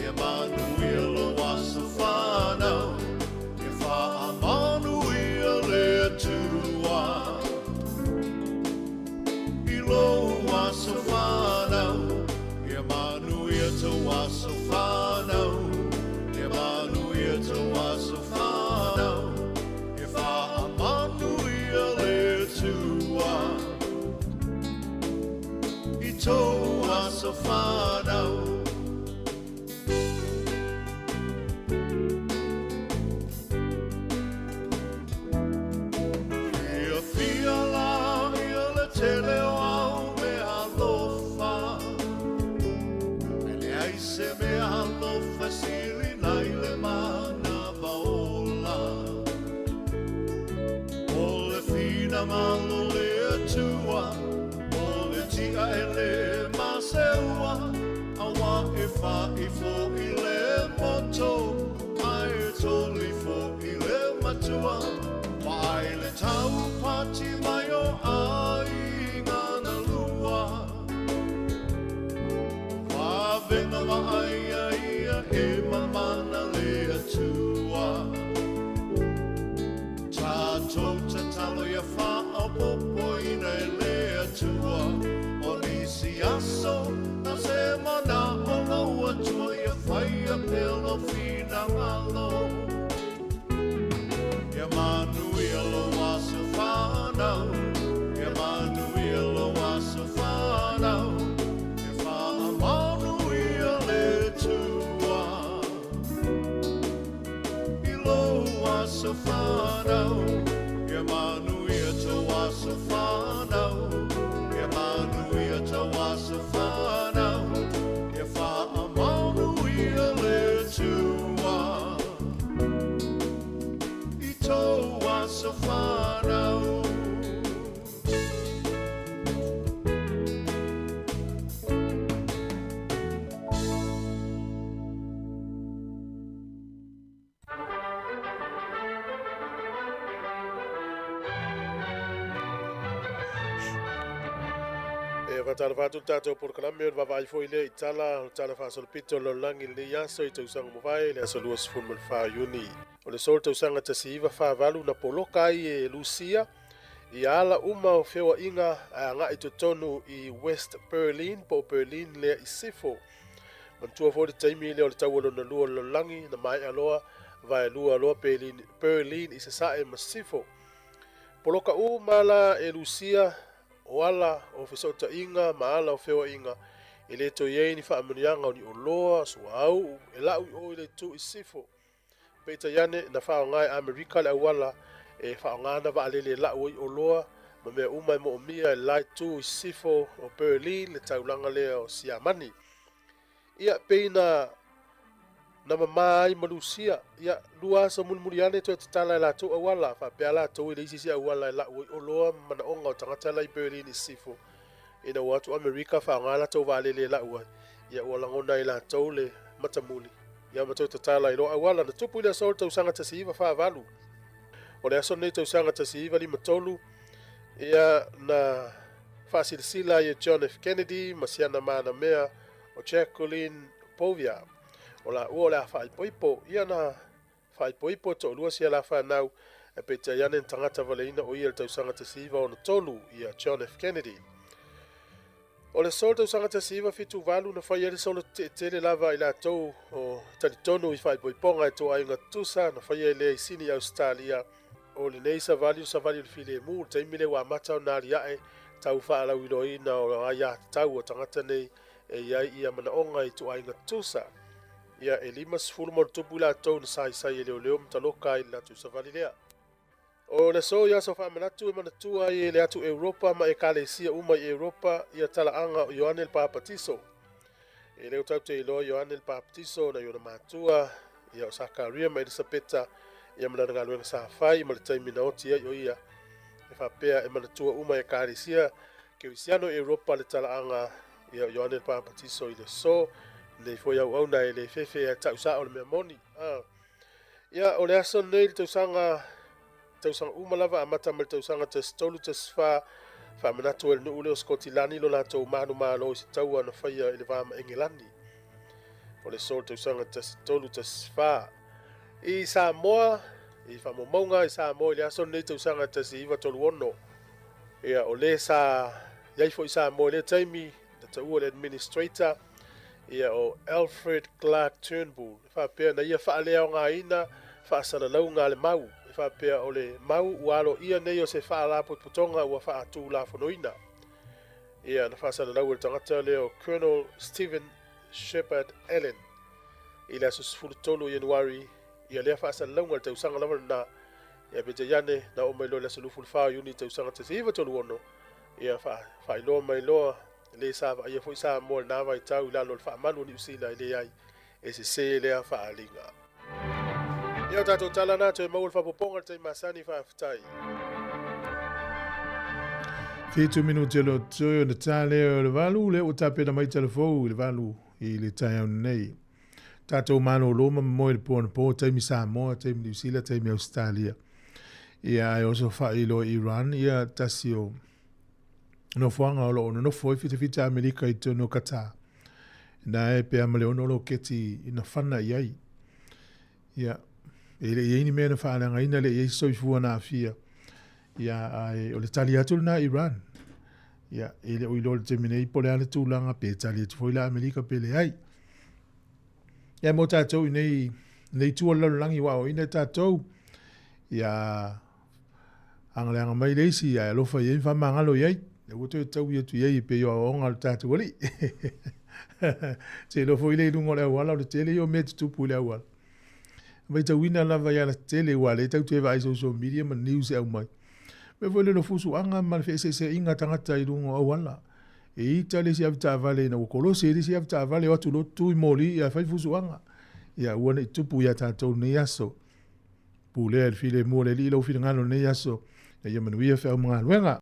ia manuia lou aso fanau, ia faamanuia le Atua i lou aso fanau, ia manuia tou aso fanau, ia manuia tou aso fanau, ia faamanuia le Atua i tou aso fanau. Fiafia la ia le tele o au mea alofa, e leai se mea alofa e sili nai le manava ola. O le finagalo o le Atua, o le ti'a e lē maseua, auā e fa'i fo'i le moto, ae toli fo'i le matua. Vaai le taupati mai o aiga na lua, vavega vaaia ia e mamana le Atua. Tatou tatalo ia faaopoopoina e le Atua o nisi aso na se mana'o lou Atua ia faia pea lou finagalo. Ia manuia lou aso fanau, ia manuia lou aso fanau, ia faamanuia le Atua i lou aso fanau, ia manuia tou aso fanau, ia manuia tou aso fanau, ia faamanuia le Atua i tou aso fanau. E faatalofa atu le tatou polokalame o le vaavaai foi lea i tala o le tala faasolopito o le lalolagi i lenei aso i tausaga ua mavae, le aso 24 Iuni. O le aso le tausaga 1948 na poloka ai e Lusia i ala uma o feoaiga ae agai totonu i West Berlin po o Berlin lea i Sifo. Manatua foi le taimi lea o le taua lona lua o le lalolagi na maea loa vaelua loa Berlin, Berlin i Sasae ma Sifo. Poloka uma la e Lusia O ala o fesootaiga ma ala o feoaiga, e le toe i ai ni faamanuiaga o ni oloa, suauu, e lau i o i le itu i sisifo. Peitai ane, na faaaoga e Amerika le auala e faaaoga ana vaalele e lau ai oloa ma mea uma e moomia e le la itu i sisifo o Berlin, le taulaga lea o Siamani. Ia, pei na na mamā ai ma Lusia. Ia, lua aso mulimuli ane toe tatala e latou auala, faapea latou e leai se isi auala e lau ai oloa ma manaoga o tagata la i Berlin i sisifo. Ina ua o atu Amerika faaaoga latou vaalele e lau ai, ia ua lagona ai e latou le matamuli, ia ma toe tatala ai loa auala. Na tupu i le aso o le tausaga 1948. O le aso lenei tausaga 1953, ia na faasilasila ai e John F. Kennedy ma si ana manamea o Jacqueline Bouvier, o laua o le a faaipoipo. Ia na faaipoipo e toalua si a la fanau, ae peitai ane na tagata valeina o ia i le tausaga 1963, ia John F. Kennedy. O le aso o le tausaga 1978 na fai ai le solo tetee lava i latou o talitonu i faaipoipoga e toaiga tutusa na faia lea i Sini, Ausetalia. O lenei savali o savali o le filemu, le taimi lea ua amata ona aliae tau faalauiloaina o aiatatau a tagata nei e i ai ia manaoga i ituaiga tutusa. Ia, e 50 ma ona tupu i latou na saisai e leoleo ma taloka ai i le latou savali lea. O le aso i aso faamanatu e manatua ai e le atu Europa ma ekalesia uma i Europa ia talaaga o Ioane le Papatiso. E le o tatou te iloa Ioane le Papatiso na i ona matua, ia o Sakaria ma Elisapeta, ia ma lana galuega sa fai ma le taimi na oti ai o ia. E faapea e manatua uma e ekalesia kerisiano i Europa le talaaga ia o Ioane le Papatiso i le aso lenei foi auauna e le fefe e tau sao le mea moni. Ia, o le aso lenei le tausaga tausaga uma lava amata mai le tausaga 1314 faamanatu e le nuu lea o Sikotilani lo latou manumalo i se taua na faia i le va ma Engelani. O le aso le tausaga 1314. I Samoa, i faamaumauga i Samoa i le aso lenei tausaga 1936, ia o le sa i ai foi Samoa i lea taimi, na taua le administrator, ia o Alfred Clark Turnbull, e faapea na ia faaleaogaina faasalalauga a le mau, e faapea o le mau ua aloaia nei o se faalapotopotoga ua faatulafonoina. Ia na faasalalau e le tagata lea o Colonel Stephen Shepherd Allen i le aso 13 o Ianuari ia lea faasalalauga i le tausaga lava lena. Ia peitai ane na oo mai loa i le aso 24 o Iuni tausaga 1936, ia faailoa mai loa le sa vaaia foi Samoa i lena vaitau i lalo o le faamalu o Niu Sila e leai e sesē lea faaaliga. Ia o tatou tala na toe maua le faapopoga i le taimi masani faafetai. 7 minute o toe ona tā lea o le 8, lea ua tapena mai talafou i le 8 i le taeao nei. Tatou malōlō ma moe i le po anapo, taimi Samoa, taimi Niu Sila, taimi Ausetalia. Ia ae oso faailoa i Iran, ia tasi o nofoaga o lo o nonofo ai fitafita Amerika i totonu o Qatar. Na e pea ma le ono loketi ina fana i ai. Ia, e le i ai ni mea na faaleagaina, le i ai se soifua na aafia. Ia, ae o le tali atu lena a Iran. Ia, e le o iloa i le taimi nei po o le a le tulaga, pe tali atu foi la Amerika pe leai. Ia, mo tatou i nei, nei itu o le lalolagi ua aoaoina e tatou, ia, agaleaga mai le isi, ae alofa i ai ma faamagalo i ai. Aua toe taui atu i ai e pei o aoaoga a le tatou alii. Te iloa foi le i luga o le auala, o le tele ia o mea e tutupu i le auala. Matauina lava i alatetele ua le tau toe vaai social media ma news e aumai. Mea foi le no fusuaga ma le feeseeseaiga a tagata i luga o auala. E ita le isi avetaavale ina ua kolosi e le isi avetaavale o atu loa tutu i moli ia fai fusuaga. Ia aua ne i tupu ia tatou lenei aso. Pulea i le filemu o le Alii lou finagalo lenei aso, ina ia manuia feau ma galuega.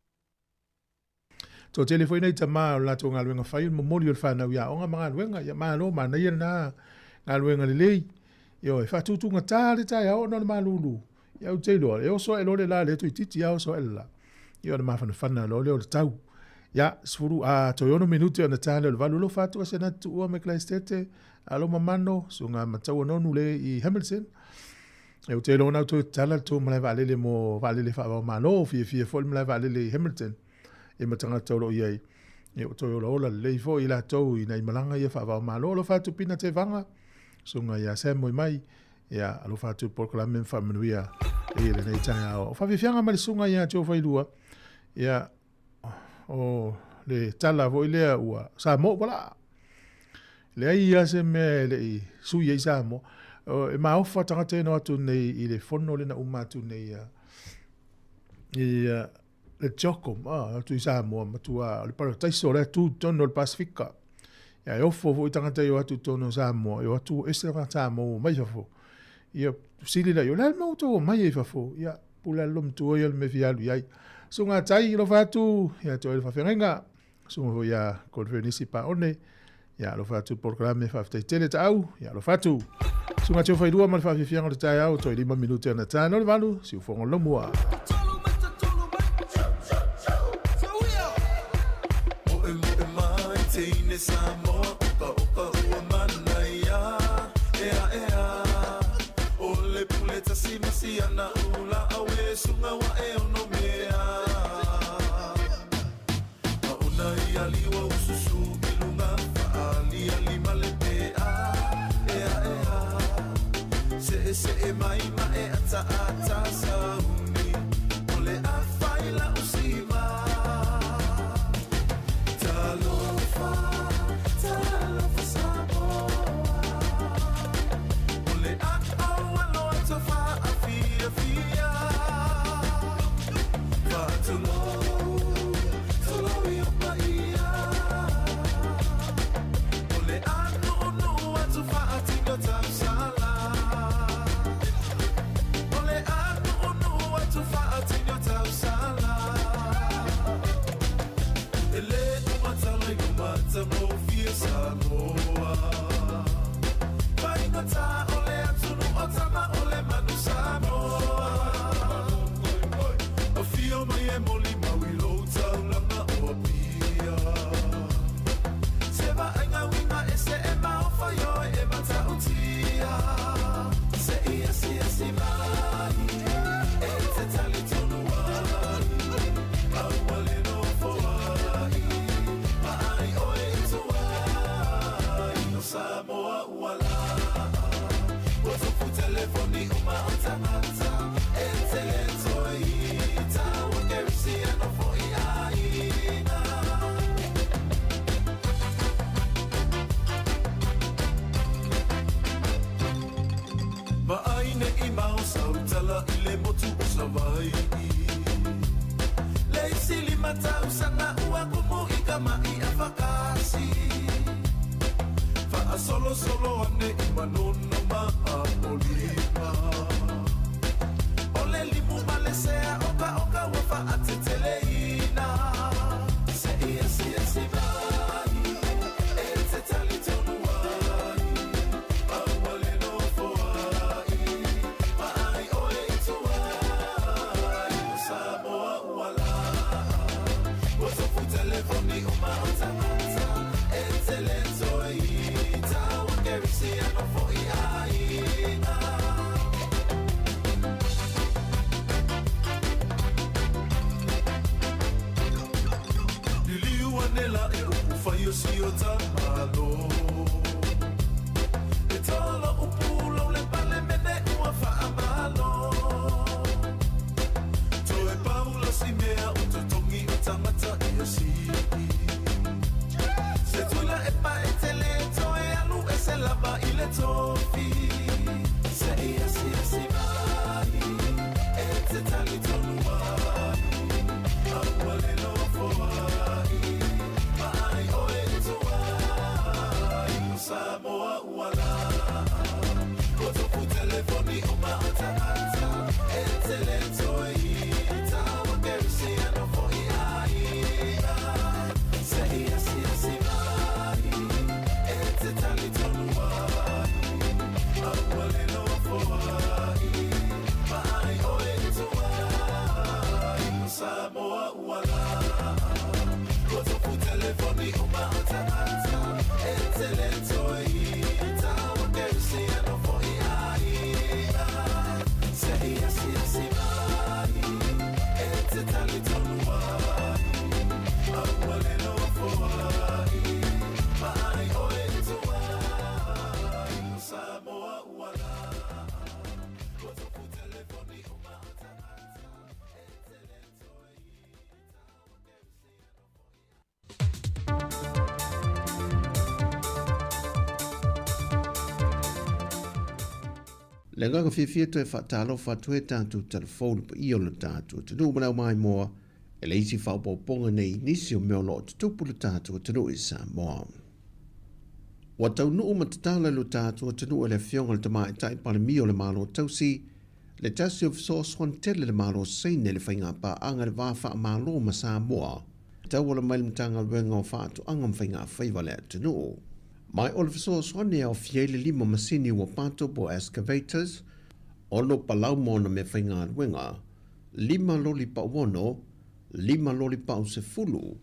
Toatele foi nai tama o le latou galuega fai o le momoli o le fanau i aoga ma galuega. Ia malo, manaia lena galuega lelei. Ioe, faatutugata le taeao ona o le malulu. Ia ou te iloa, e oso ae loa le la lea toeitiiti lava oso ae le la. Ia ona mafanafana loa lea o le tau. Ia, 10, a, toe 6 minute ona ta lea o le 8. Alofa atu Asenati Tuua mai Kalaesetete, alo mamano, susuga Mataua Nonu le i Hamilton. E ou te iloa na toe tatala le tou malae vaalele mo vaalele faava-o-Malo, fiafia foi le malae vaalele i Hamilton i ma tagata o lo o i ai. E ua toe olaola lelei foi i latou i nai malaga ia faava-o-Malo. Alofa atu Pina Tevaga, susuga ia Sam Moemai, ia alofa atu i polokalame ma faamanuia i lenei taeao. O faafiafiaga ma le susuga ia Joe Failua, ia. O le tala foi lea ua Samoa ua laa. Leai lava se mea e le i sui ai Samoa. E maofa tagata ia na o atu nei i le fono lea na uma atu nei i le CHOGM, atu i Samoa, matua o le parataiso o la e tu i totonu o le Pasefika. Ia e ofo foi tagata ia o atu i totonu o Samoa, e o atu ua ese tagata Samoa ua omai fafo. Ia fesili laia, o le a le mea ua outou omai ai i fafo? Ia pule lava le loomatua ia le mea e fia alu i ai. Susuga Tai, alofa atu ia te oe le faafeagaiga. Susuga foi ia Godfrey Nisi Paone, ia alofa atu le polokalame, faafetai tele taau, ia alofa atu. Susuga Teo Failua ma le faafiafiaga o le taeao, toe 5 minute ona ta no le 8, siufogo lomua. Le agaga fiafia e toe faatalofa atu ai tatou talafou i le paia o le tatou atunuu ma le aumaimoa e le isi faaopoopoga nei i nisi o mea o lo o tutupu i le tatou atunuu i Samoa. Ua taunuu ma tatala i lo tatou atunuu e le Afioga i le Tamaitai Palemia o le Malo Tausi le tasi o fesoasoani tele le Malo Saina i le faigapaaga i le va faamalo ma Samoa e tauala mai le Matagaluega o Faatoaga ma Faigafaiva a le atunuu. Mai o le fesoasoani e aofia ai le lima masini ua pato po o excavators, ono palau ma ona meafaigaluega, lima loli pauono, lima loli pausefulu,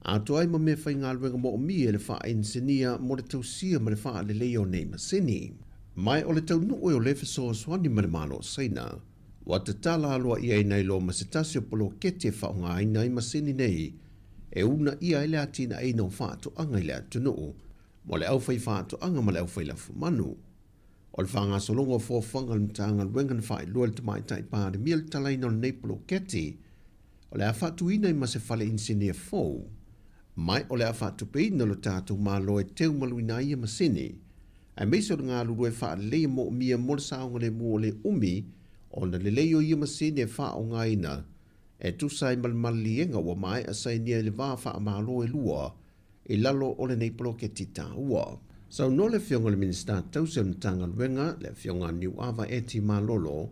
atoa ai ma meafaigaluega moomia i le faainisinia mo le tausia ma le faaleleia o nei masini. Mai o le taunuu e o le fesoasoani ma le Malo o Saina, ua tatala aloaia ai nai loa ma se tasi o poloketi e faaaogaina ai masini nei e uunaia ai le atinaeina o faatoaga i le atunuu mo le aufaifaatoaga ma le aufailafumanu. O le faagasologa o fuafuaga a le Matagaluega na faailoa e le Tamaitai Palemia le talaina o lenei poloketi o le a faatuina ai ma se fale inisinia fou mai o le a faatupeina lo tatou Malo e teumaluina ai ia masini aemaise o le galulue faaleleia moomia mo le saogalemu o le umi ona lelei o ia masini e faaaogaina e tusa ai ma le maliliega ua maea sainia i le va faamalo e lua i lalo o lenei poloketi taua. Saunoa le Afioga i le Minisita Tausi o le Matagaluega, le Afioga a Niuava Eti Malolo,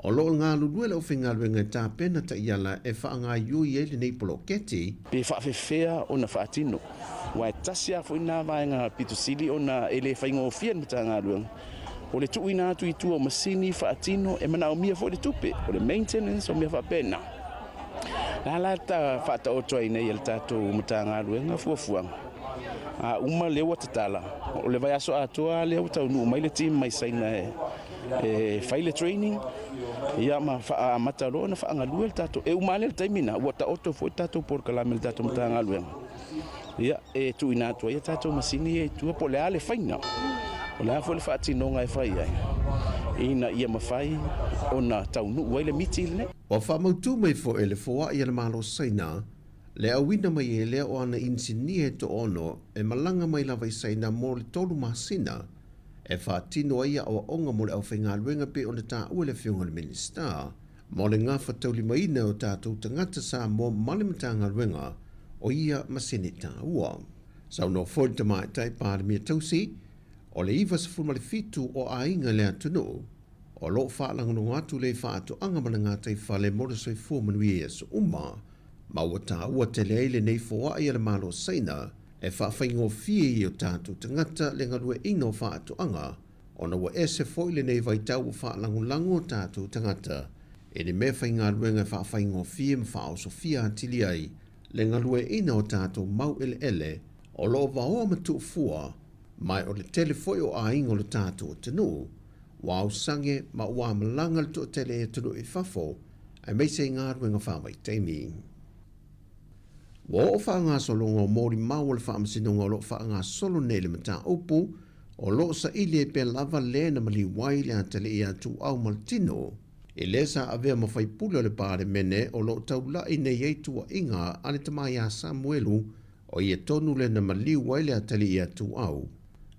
o lo o galulue le aufaigaluega e tapena taiala e faagaoioi ai lenei poloketi. Pe faafefea ona faatino, aua e tasi lava foi lena vaega pito sili ona e le faigofie le Matagaluega, o le tuuina atu i tua o masini faatino e manaomia foi le tupe, o le maintenance o mea faapena. La la ta faataoto ai nei e le tatou Matagaluega fuafuaga, a uma lea ua tatala, o le vaiaso atoa lea ua taunuu mai le team mai Saina e fai le training, ia ma amata loa ona faagalue le tatou, e uma lava le taimi lena, ua taoto foi le tatou polokalame i le tatou Matagaluega, ia e tuuina atu ai a tatou masini ia i tua po o le a le faiga, o le a foi le faatinoga e fai ai, ina ia mafai ona taunuu ai le miti lenei. Ua faamautu mai foi e le foai a le Malo Saina le auina mai e lea o ana inisinia e toaono e malaga mai lava i Saina mo le tolu masina e faatino ai aoaoga mo le aufaigaluega pei ona taua e le Afioga i le Minisita mo le gafataulimaina o tatou tagata Samoa ma le Matagaluega o ia masini taua. Saunoa foi le Tamaitai Palemia Tausi, o le 97 o aiga i le atunuu o lo o faalagolago atu le faatoaga ma le gataifale mo le soifua manuia i aso uma, ma ua taua tele ai lenei foai a le Malo o Saina e faafaigofie i o tatou tagata le galueaiina o faatoaga ona ua ese foi lenei vaitau ua faalagolago o tatou tagata i ni mea faigaluega e faafaigofie ma faaosofia atili ai le galueaiina o tatou mau eleele o lo o vaoa ma tuufua mai o le tele foi o aiga o le tatou atunuu ua ausange ma ua malaga le toatele i atunuu i fafo aemaise i galuega faavaitaimi. Ua oo faagasologa o molimau o le Faamasinoga o lo o faagasolo nei le mataupu o lo o saili ai pea lava le na maliu ai le atalii ia Tuuau Maletino i le sa avea ma faipule o le Palemene o lo o taulai nei ai tuuaiga a le tama ia Samuelu o ia tonu le na maliu ai le atalii ia Tuuau.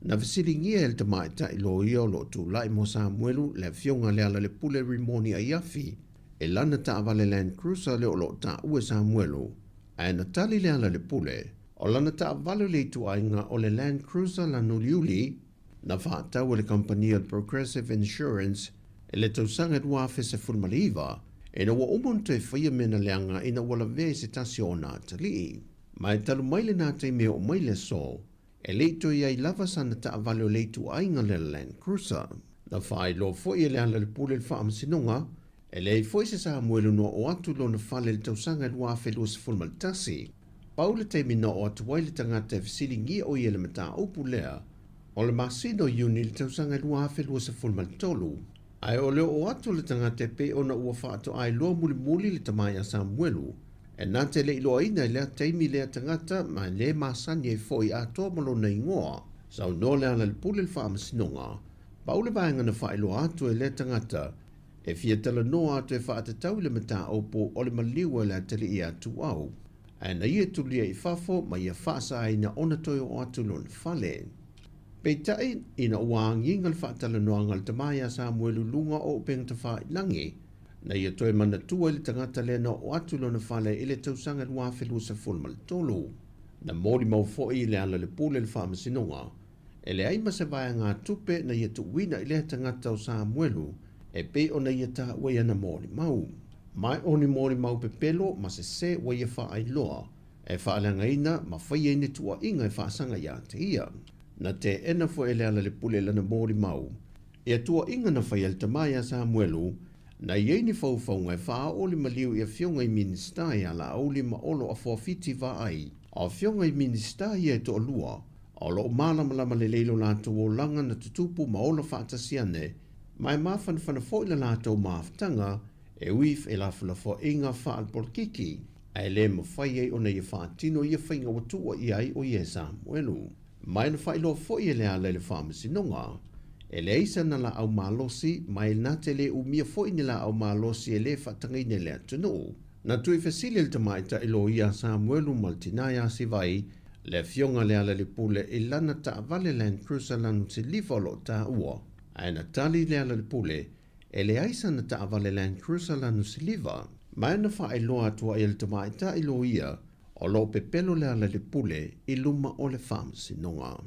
Na fesiligia e le tamaitai loia o lo o tulai mo Samuelu le afioga Lealailepule Rimoni Aiafi e lana taavale Land Cruiser lea o lo o taua e Samuelu, ae na tali Lealailepule, o lana taavale o le ituaiga o le Land Cruiser lana uliuli, na faatau e le kamupani o le Progressive Insurance i le tausaga 2019, ina ua uma ona toe faia mea na leaga ina ua lavea i se tasi o ona atalii. Ma e talu mai lena taimi e oo mai le aso, E le i toe i ai lava sana taavale o le ituaiga le Land Cruiser. Na faailoa foi e Lealailepule le Faamasinoga, e leai foi se Samuelu na oo atu i lona fale i le tausaga e 2021. Pau le taimi na oo atu ai le tagata e fesiligia o ia i le mataupu lea, o le masina o Iuni i le tausaga e 2023. Ae o le oo atu o le tagata e pei ona ua faatoailoa mulimuli le tama ia Samuelu, E na te le iloaina i lea taimi lea tagata ma e le masani ai foi atoa ma lona igoa. Saunoa Lealailepule i le Faamasinoga, pau le vaega na faailoa atu e lea tagata e fia talanoa atu e faatatau i le mataupu o le maliu a le atalii ia Tuau, ae na ia tulia i fafo ma ia faasaaina ona toe oo atu i lona fale. Peitai, ina ua agiga le faatalanoaga a le tama iā Samuelu i luga o upegatafailagi, na ia toe manatua i le tagata lea na oo atu i lona fale i le tausaga 2023. Na molimau foi i Lealailepule le Faamasinoga, e leai ma se vaegatupe na ia tuuina i lea tagata o Samuelu e pei ona ia taua i ana molimau. Ma o ni molimau pepelo ma sesē ua ia faailoa e faaleagaina ma faia i ni tuuaiga e faasaga iā te ia. Na teena foi e Lealailepule lana molimau ia tuuaiga na faia e le tama iā Samuelu na i ai ni faufauga e faaoo le maliu i afioga i Minisita iā Laauli ma Olo Afoafiti Vaai. O afioga i Minisita ia e toalua, o lo o malamalama lelei lo latou olaga na tutupu ma ola faatasi ane, ma e mafanafana foi le latou mafutaga e ui i felafolafoaiga faalepolokiki, ae le mafai ai ona ia faatino ia faiga ua tuua i ai o ia e Samuelu. Ma e na faailoa foi e Leala i le Faamasinoga, e leai sana laau malosi, ma e na te le umia foi ni laau malosi e le faatagaina i le atunuu. Na tuuifesili e le tamaitai loia a Samuelu ma le tinā iā Sivai, le afioga a Lealailepule i lana taavale Land Cruiser lanu siliva o lo o taua, ae na tali Lealailepule, e leai sana taavale Land Cruiser lanu siliva. Ma e na faailoa atu ai e le tamaitai loia o lo o pepelo Lealailepule i luma o le Faamasinoga.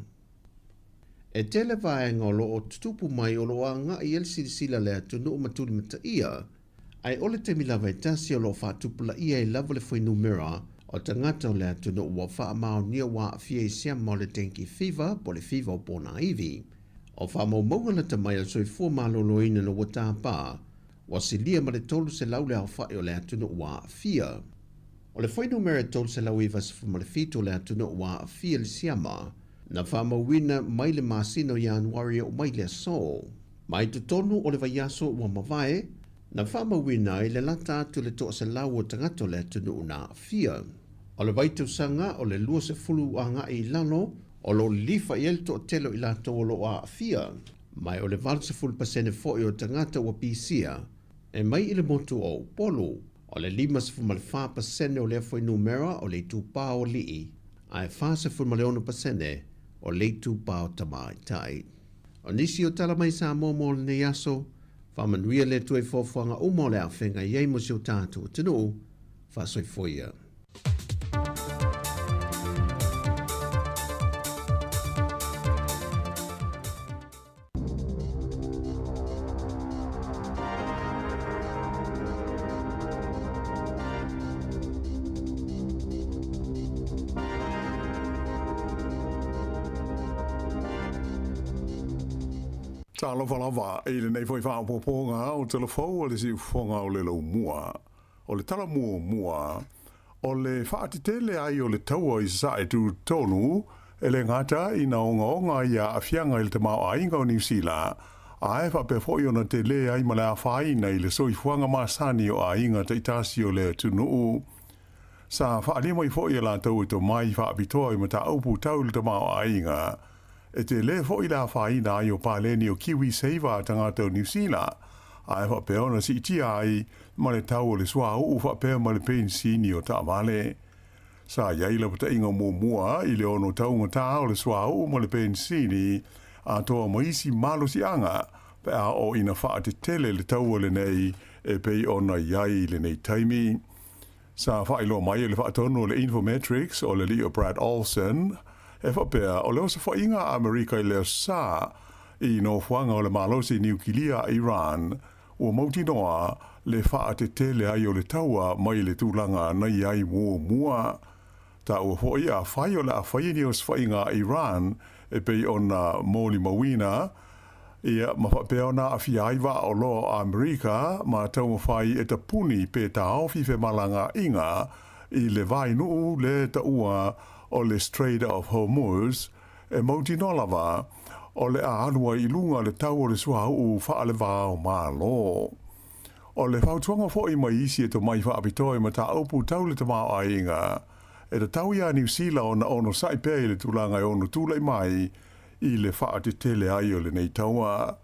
E tele vaega o lo o tutupu mai o lo o agai i ai le silasila a le atunuu ma tulimataia, Ae o le taimi lava e tasi o lo o faatupulaia ai lava le fuainumera o tagata o le atunuu ua faamaonia ua aafia i siama o le dengue fever po o le fiva o ponaivi. O faamaumauga lata mai a le Soifua Maloloina na ua tapa, ua silia ma le 300 le aofai o le atunuu ua aafia. O le fuainumera e 397 o le atunuu ua aafia i le siama, na faamauina mai le masina o Ianuari e oo mai le aso. Mai totonu o le vaiaso ua mavae, na faamauina ai le lata atu i le 100 o tagata o le atunuu na aafia. O le vaitausaga o le 20 agai i lalo, o lo o lilifa i ai le toatele o i latou o lo o aafia, ma o le 80% foi o tagata ua pisia e mai i le motu o Upolu. O le 54% o lea fuainumera o le itupa o alii, ae 46% o le itupa o tamaitai. O nisi o tala mai Samoa mo lenei aso, faamanuia le Atua i fuafuaga uma o le a feagai ai mo si o tatou atunuu. Faasoifua ia. Talofa lava i lenei foi faaopoopoga o Telefou a le Siufofoga o le Laumua. O le tala muamua, o le faatetele ai o le taua i Sasae tutotonu, e le gata ina ogaoga ai aafiaga i le tamaoaiga o Niu Sila, ae faapea foi ona tele ai ma le afaina i le soifuaga masani o aiga taitasi o le atunuu. Sa faaalia mai foi e latou e tomai faapitoa i mataupu tau i le tamaoaiga, e tele foi le afaina ai o paleni o KiwiSaver a tagata o Niu Sila, ae faapea ona siitia ai ma le tau o le suauu faapea ma le penisini o taavale. Sa i ai lapataiga muamua i le ono taugata o le suauu ma le penisini atoa ma isi malosiaga pe a oo ina faatetele le taua lenei e pei ona i ai i lenei taimi. Sa faailoa mai e le faatonu o le Infometrics o le alii o Brad Olsen, e faapea, o le osofaiga a Amerika i le aso Sa i nofoaga o le malosi niukilia a Iran, ua mautinoa le faatetele ai o le taua mai le tulaga na i ai muamua. Taua foi afai o le a faia ni osofaiga a Iran e pei ona molimauina, ia, ma faapea ona aafia ai vaa oloa o Amerika ma taumafai e tapuni pe taofi femalagaaiga i le vainuu le taua o le Strait of Hormuz, e mautinoa lava o le a alu ai i luga le tau o le suauu faalevao Malo. O le fautuaga foi mai isi e tomai faapitoa i mataupu tau le tamaoaiga, e tatau iā Niu Sila ona onosai pea i le tulaga e ono tulai mai i le faatetele ai o lenei taua.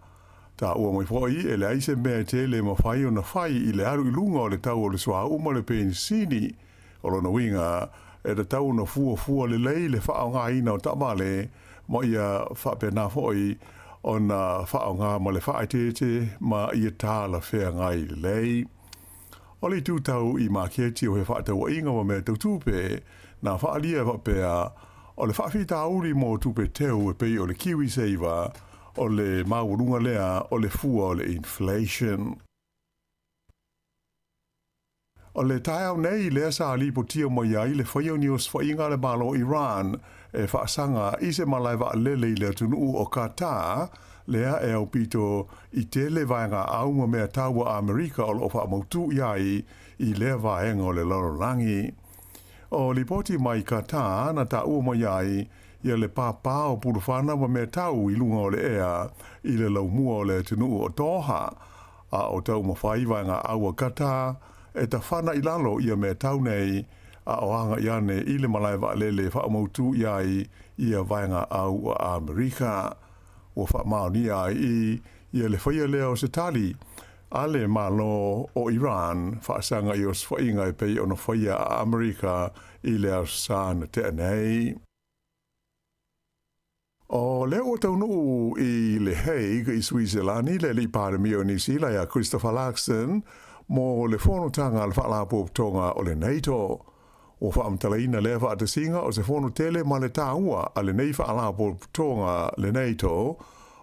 Taua mai foi, e leai se mea e tele e mafai ona fai i le alu i luga o le tau o le suauu ma le penisini. O lona uiga, e tatau ona fuafua lelei le faaaogaina o taavale ma ia faapena foʻi ona faaaogā ma le faaeteete ma ia talafeagai lelei. O le itu tau i maketi o fefaatauaiga ma mea tau tupe, na faaalia e faapea, o le faafitauli mo tupe teu e pei o le KiwiSaver, o le maualuga lea o le fua o le inflation. O le taeao nei lea sa lipotia mai ai le faia o ni osofaiga a le Malo o Iran e faasaga i se malae vaalele i le atunuu o Qatar, lea e aupito i tele vaegaau ma mea taua a Amerika o lo o faamautū i ai i lea vaega o le lalolagi. O lipoti mai Qatar na taua mai ai ia le pāpā o pulufana ma mea tau i luga o le ea i le laumua o le atunuu o Doha, a o taumafai vaegaau a Qatar e tafana i lalo ia mea tau nei a o agai ane i le malae vaalele e faamautū i ai ia vaegaau a Amerika. Ua faamaonia ai i ia le faia lea o se tali a le Malo o Iran faasaga i osofaiga e pei ona faia a Amerika i le Aso Sa na tea nei. O lea ua taunuu i Le Hague i Suiselani le Alii Palemia o Niu Sila ia Christopher Luxon mo le fonotaga a le Faalapotopotoga o le NATO. Ua faamatalaina lea faatasiga o se fono tele ma le taua a lenei Faalapotopotoga le NATO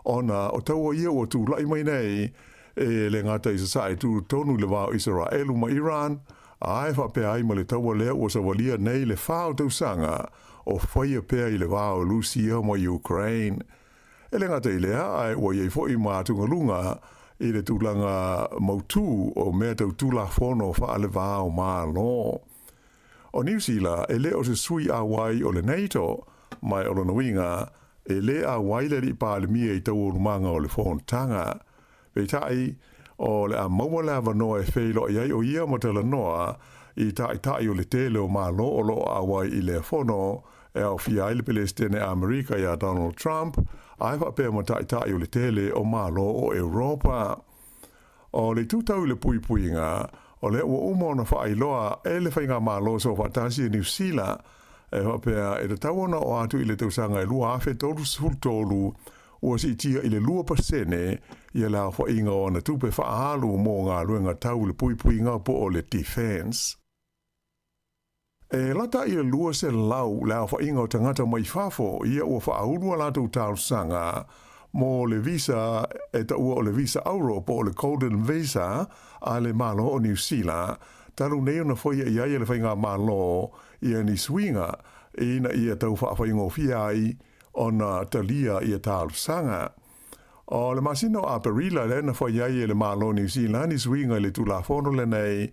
ona o taua ia ua tulai mai nei e le gata i sasae tutotonu i le va o Isaraelu ma Iran, a e faapea ai ma le taua lea ua savalia nei le fa o tausaga o faia pea i le va o Lusia ma Ukraine. E le gata i lea, ae ua i ai foi ma atugaluga i le tulaga mautū o mea tau Tulafono faale-va-o-Malo. O Niu Sila e le o se sui auai o le NATO, ma o lona uiga, e lē auai le Alii Palemia i taualumaga o le fonotaga. Peitai, o le a maua le avanoa e feiloai ai o ia ma talanoa i taitai o le tele o Malo o lo o auai i lea fono, e aofia ai le Pelesitene Amerika ia Donald Trump, ae faapea ma taitai o le tele o Malo o Europa. O le itu tau i le puipuiga, o lea ua uma ona faailoa e le Faigamalo Soofaatasi a Niu Sila, e faapea e tatau ona oo atu i le tausaga e 2033, ua siitia i le 2% ia le aofaiga o ana tupe faaalu mo galuega tau i le puipuiga po o le defence. E lata i le 200 le aofaiga o tagata mai fafo ia ua faaulu a latou talosaga mo le visa e taua o le visa auro po o le Golden Visa a le Malo o Niu Sila, talu nei ona faia i ai e le Faigamalo ia ni suiga ina ia tau faafaigofie ai ona talia ia talosaga. O le masina o Aperila lea na fai ai e le Malo o Niu Sila ni suiga i le Tulafono lenei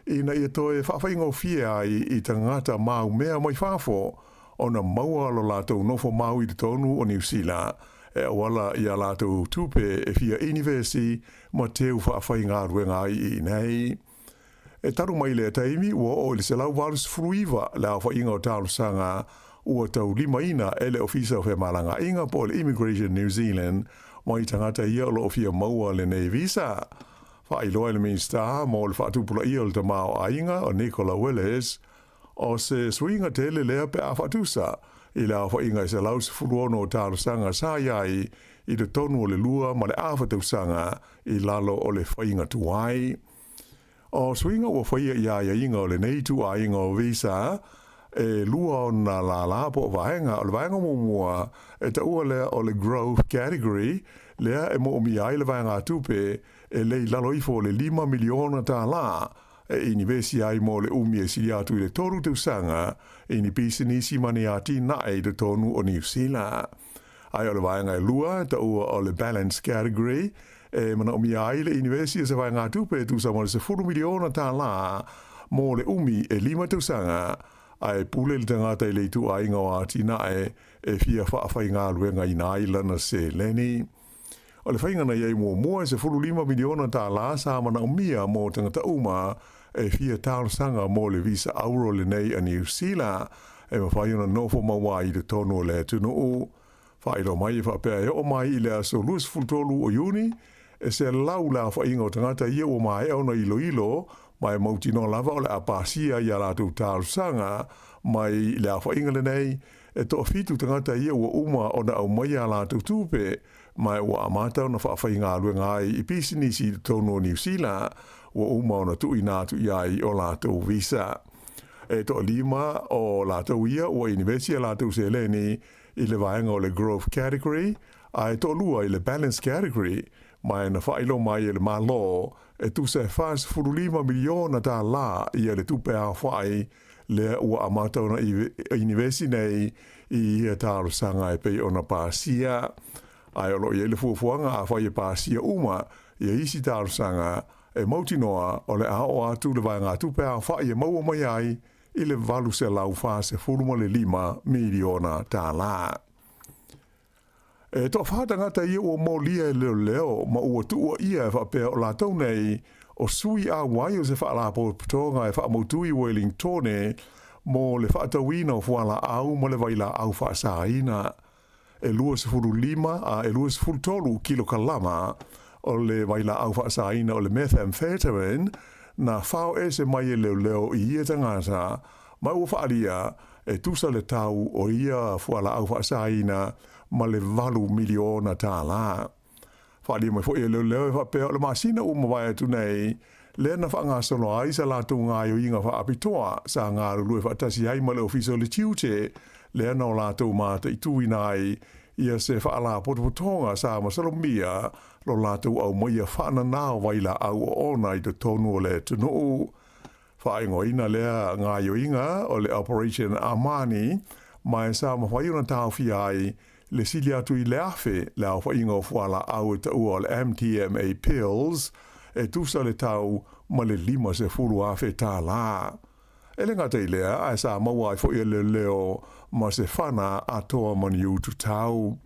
ina ia toe faafaigofie ai i tagata maumea mai fafo ona maua lo latou nofo mau i totonu o Niu Sila e auala i a latou tupe e fia inivesi ma teu faafaigaluega ai i inei. E talu mai lea taimi ua oo i le 189 le aofaiga o talosaga ua taulimaina e le Ofisa o Femalagaaiga po o le Immigration New Zealand mai tagata ia o lo o fia maua lenei visa. Faailoa e le Minisita mo le Faatupulaia o le Tamaoaiga o Nicola Willis, o se suiga tele lea pe a faatusa i le aofaiga e 116 o talosaga sa i ai i totonu o le lua ma le afa tausaga i lalo o le faiga tuai. O suiga ua faia i aiaiga o lenei ituaiga o visa e lua ona lālā po o vaega. O le vaega muamua e taua lea o le Growth Category, lea e moomia ai le vaegatupe e lē i lalo ifo o le $5 miliona e inivesi ai mo le umi e sili atu i le 3 tausaga i ni pisinisi ma ni atinae i totonu o Niu Sila. Ae o le vaega e lua e taua o le Balance Category, e manaomia ai le inivesi o se vaegatupe e tusa ma le $10 miliona mo le umi e 5 tausaga, ae pule le tagata i le ituaiga o atinae e fia faafaigaluegaina ai lana seleni. O le faiga na i ai muamua e $15 miliona sa manaomia mo tagata uma e fia talosaga mo le visa auro lenei a Niu Sila e mafai ona nofo maua ai i totonu o le atunuu. Faailoa mai e faapea e oo mai i le aso 23 o Iuni, e 100 le aofaiga o tagata ia ua maea ona iloilo ma e mautinoa lava o le a pasia i a latou talosaga mai le aofaiga lenei. e toafitu tagata ia ua uma ona aumaia a latou tupe, ma ua amata ona faafaigaluega ai i pisinisi i totonu o Niu Sila, ua uma ona tuuina atu i ai o latou visa. E toalima o latou ia ua inivesi a latou seleni i le vaega o le Growth Category, ae toalua i le Balance Category, ma e na faailoa mai e le Malo e tusa e $45 miliona tālā ia le tupe aofai lea ua amata ona inivesi nei i ia talosaga e pei ona pasia. Ae o lo o i ai le fuafuaga afai e pasia uma ia isi talosaga e mautinoa o le a oo atu le vaegatupe aofai e maua mai ai i le $845 miliona tālā. E toafa tagata ia ua molia e leoleo ma ua tuuaia e faapea o latou nei o sui auai o se faalapotopotoga e faamautu i Wellingtone mo le faatauina o fualaau ma le vailaau faasaina. E 25 a e 23 kilokalama o le vailaau faasaina o le methamphetamine na fao ese mai e leoleo i ia tagata, ma ua faaalia e tusa le tau o ia fualaau faasaina ma le $8 miliona tālā. Faaalia mai foi e leoleo e faapea o le masina ua mavae atu nei lea na faagasolo ai sa latou gaoioiga faapitoa sa galulue faatasi ai ma le Ofisa o le Tiute, lea na o latou mataituina ai ia se faalapotopotoga sa masalomia lo latou aumaia faananā o vailaau oona i totonu o le atunuu. Faaigoaina lea gaoioiga o le Operation Amani, ma e sa mafai ona taofia ai le sili atu i le 1,000 le aofaiga o fualaau e taua o le MDMA pills e tusa le tau ma le $50,000 tālā. E le gata i lea, ae sa maua ai foi e leoleo ma se fana atoa ma ni utu tau.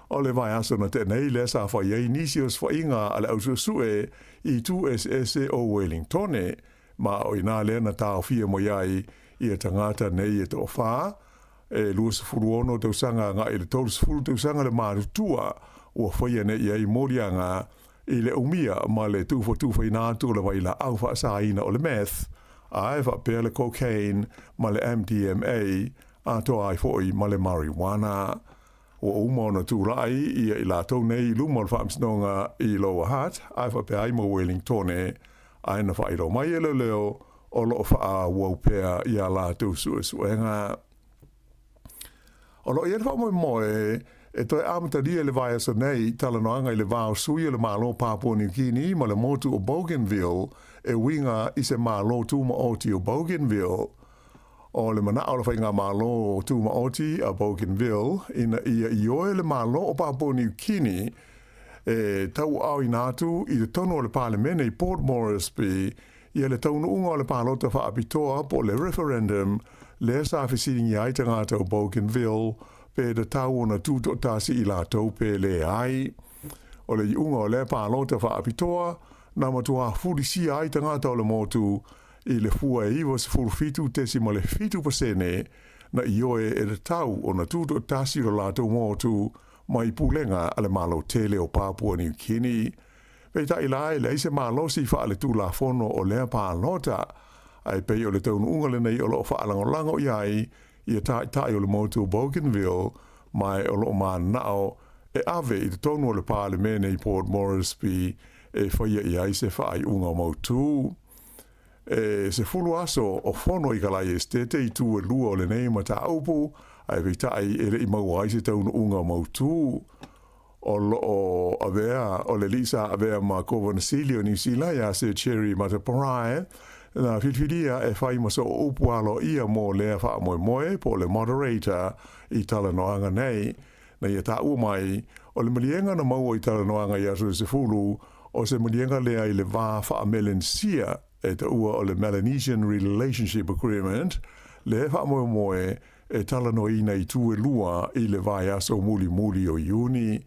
O le vaiaso na tea nei lea sa fai ai nisi o osofaiga a le au suesue i itu eseese o Wellingtone, ma o i inā lea na taofia mai ai ia tagata nei e toafa, e 26 tausaga agai i le 30 tausaga le matutua, ua faia nei i ai moliaga i le umia ma le tufatufaina atu o le vailaau faasaina o le meth, ae faapea le cocaine ma le MDMA, atoa ai foi ma le marijuana. Ua uma ona tulai ia i latou nei i luma o le Faamasinoga i Lower Hutt, ae faapea ai ma Wellingtone, ae na faailoa mai e leoleo o lo o faaauau pea ia latou suesuega. O lo o i ai le faamoemoe e toe amatalia i le vaiaso nei talanoaga i le va o sui o le Malo Papua Niu Kini ma le motu o Bougainville e uiga i se Malo Tumaoti o Bougainville. O le manao o le Faigamalo Tumaoti a Bougainville ina ia ioe le Malo o Papua Niu Kini e tauaaoina atu i totonu o le Palemene i Port Moresby ia le taunuuga o le palota faapitoa po o le referendum lea sa fesiligia ai tagata o Bougainville pe tatau ona tutoatasi i latou pe leai. O le iuga o lea palota faapitoa na matuā fulisia ai tagata o le motu i le fua e 97.7% na ioe e tatau ona tutoatasi lo latou motu mai pulega a le Malo tele o Papua Niu Kini. Peitai la e leai se malosi faaletulafono o lea palota, ae pei o le taunuuga lenei o lo o faalagolago i ai ia taitai o le motu o Bougainville, ma o lo o mananao e ave i totonu o le Palemene i Port Moresby e faia i ai se faaiuga mautū. E 10 aso o fono i Kala'i Esetete i itu e lua o lenei mataupu, ae peitai e le i maua ai se taunuuga mautū. O lo o avea o le alii sa avea ma Kovana Sili o Niu Sila ia Sir Cherry Mateparae na filifilia e fai ma sooupu aloaia mo lea faamoemoe po o le moderator i talanoaga nei. Na ia taua mai, o le maliega na maua i talanoaga i aso e 10, o se maliega lea i le va faa-Melanesia e taua o le Melanesian Relationship Agreement, lea e faamoemoe e talanoaina i itu e lua i le vaiaso mulimuli o Iuni.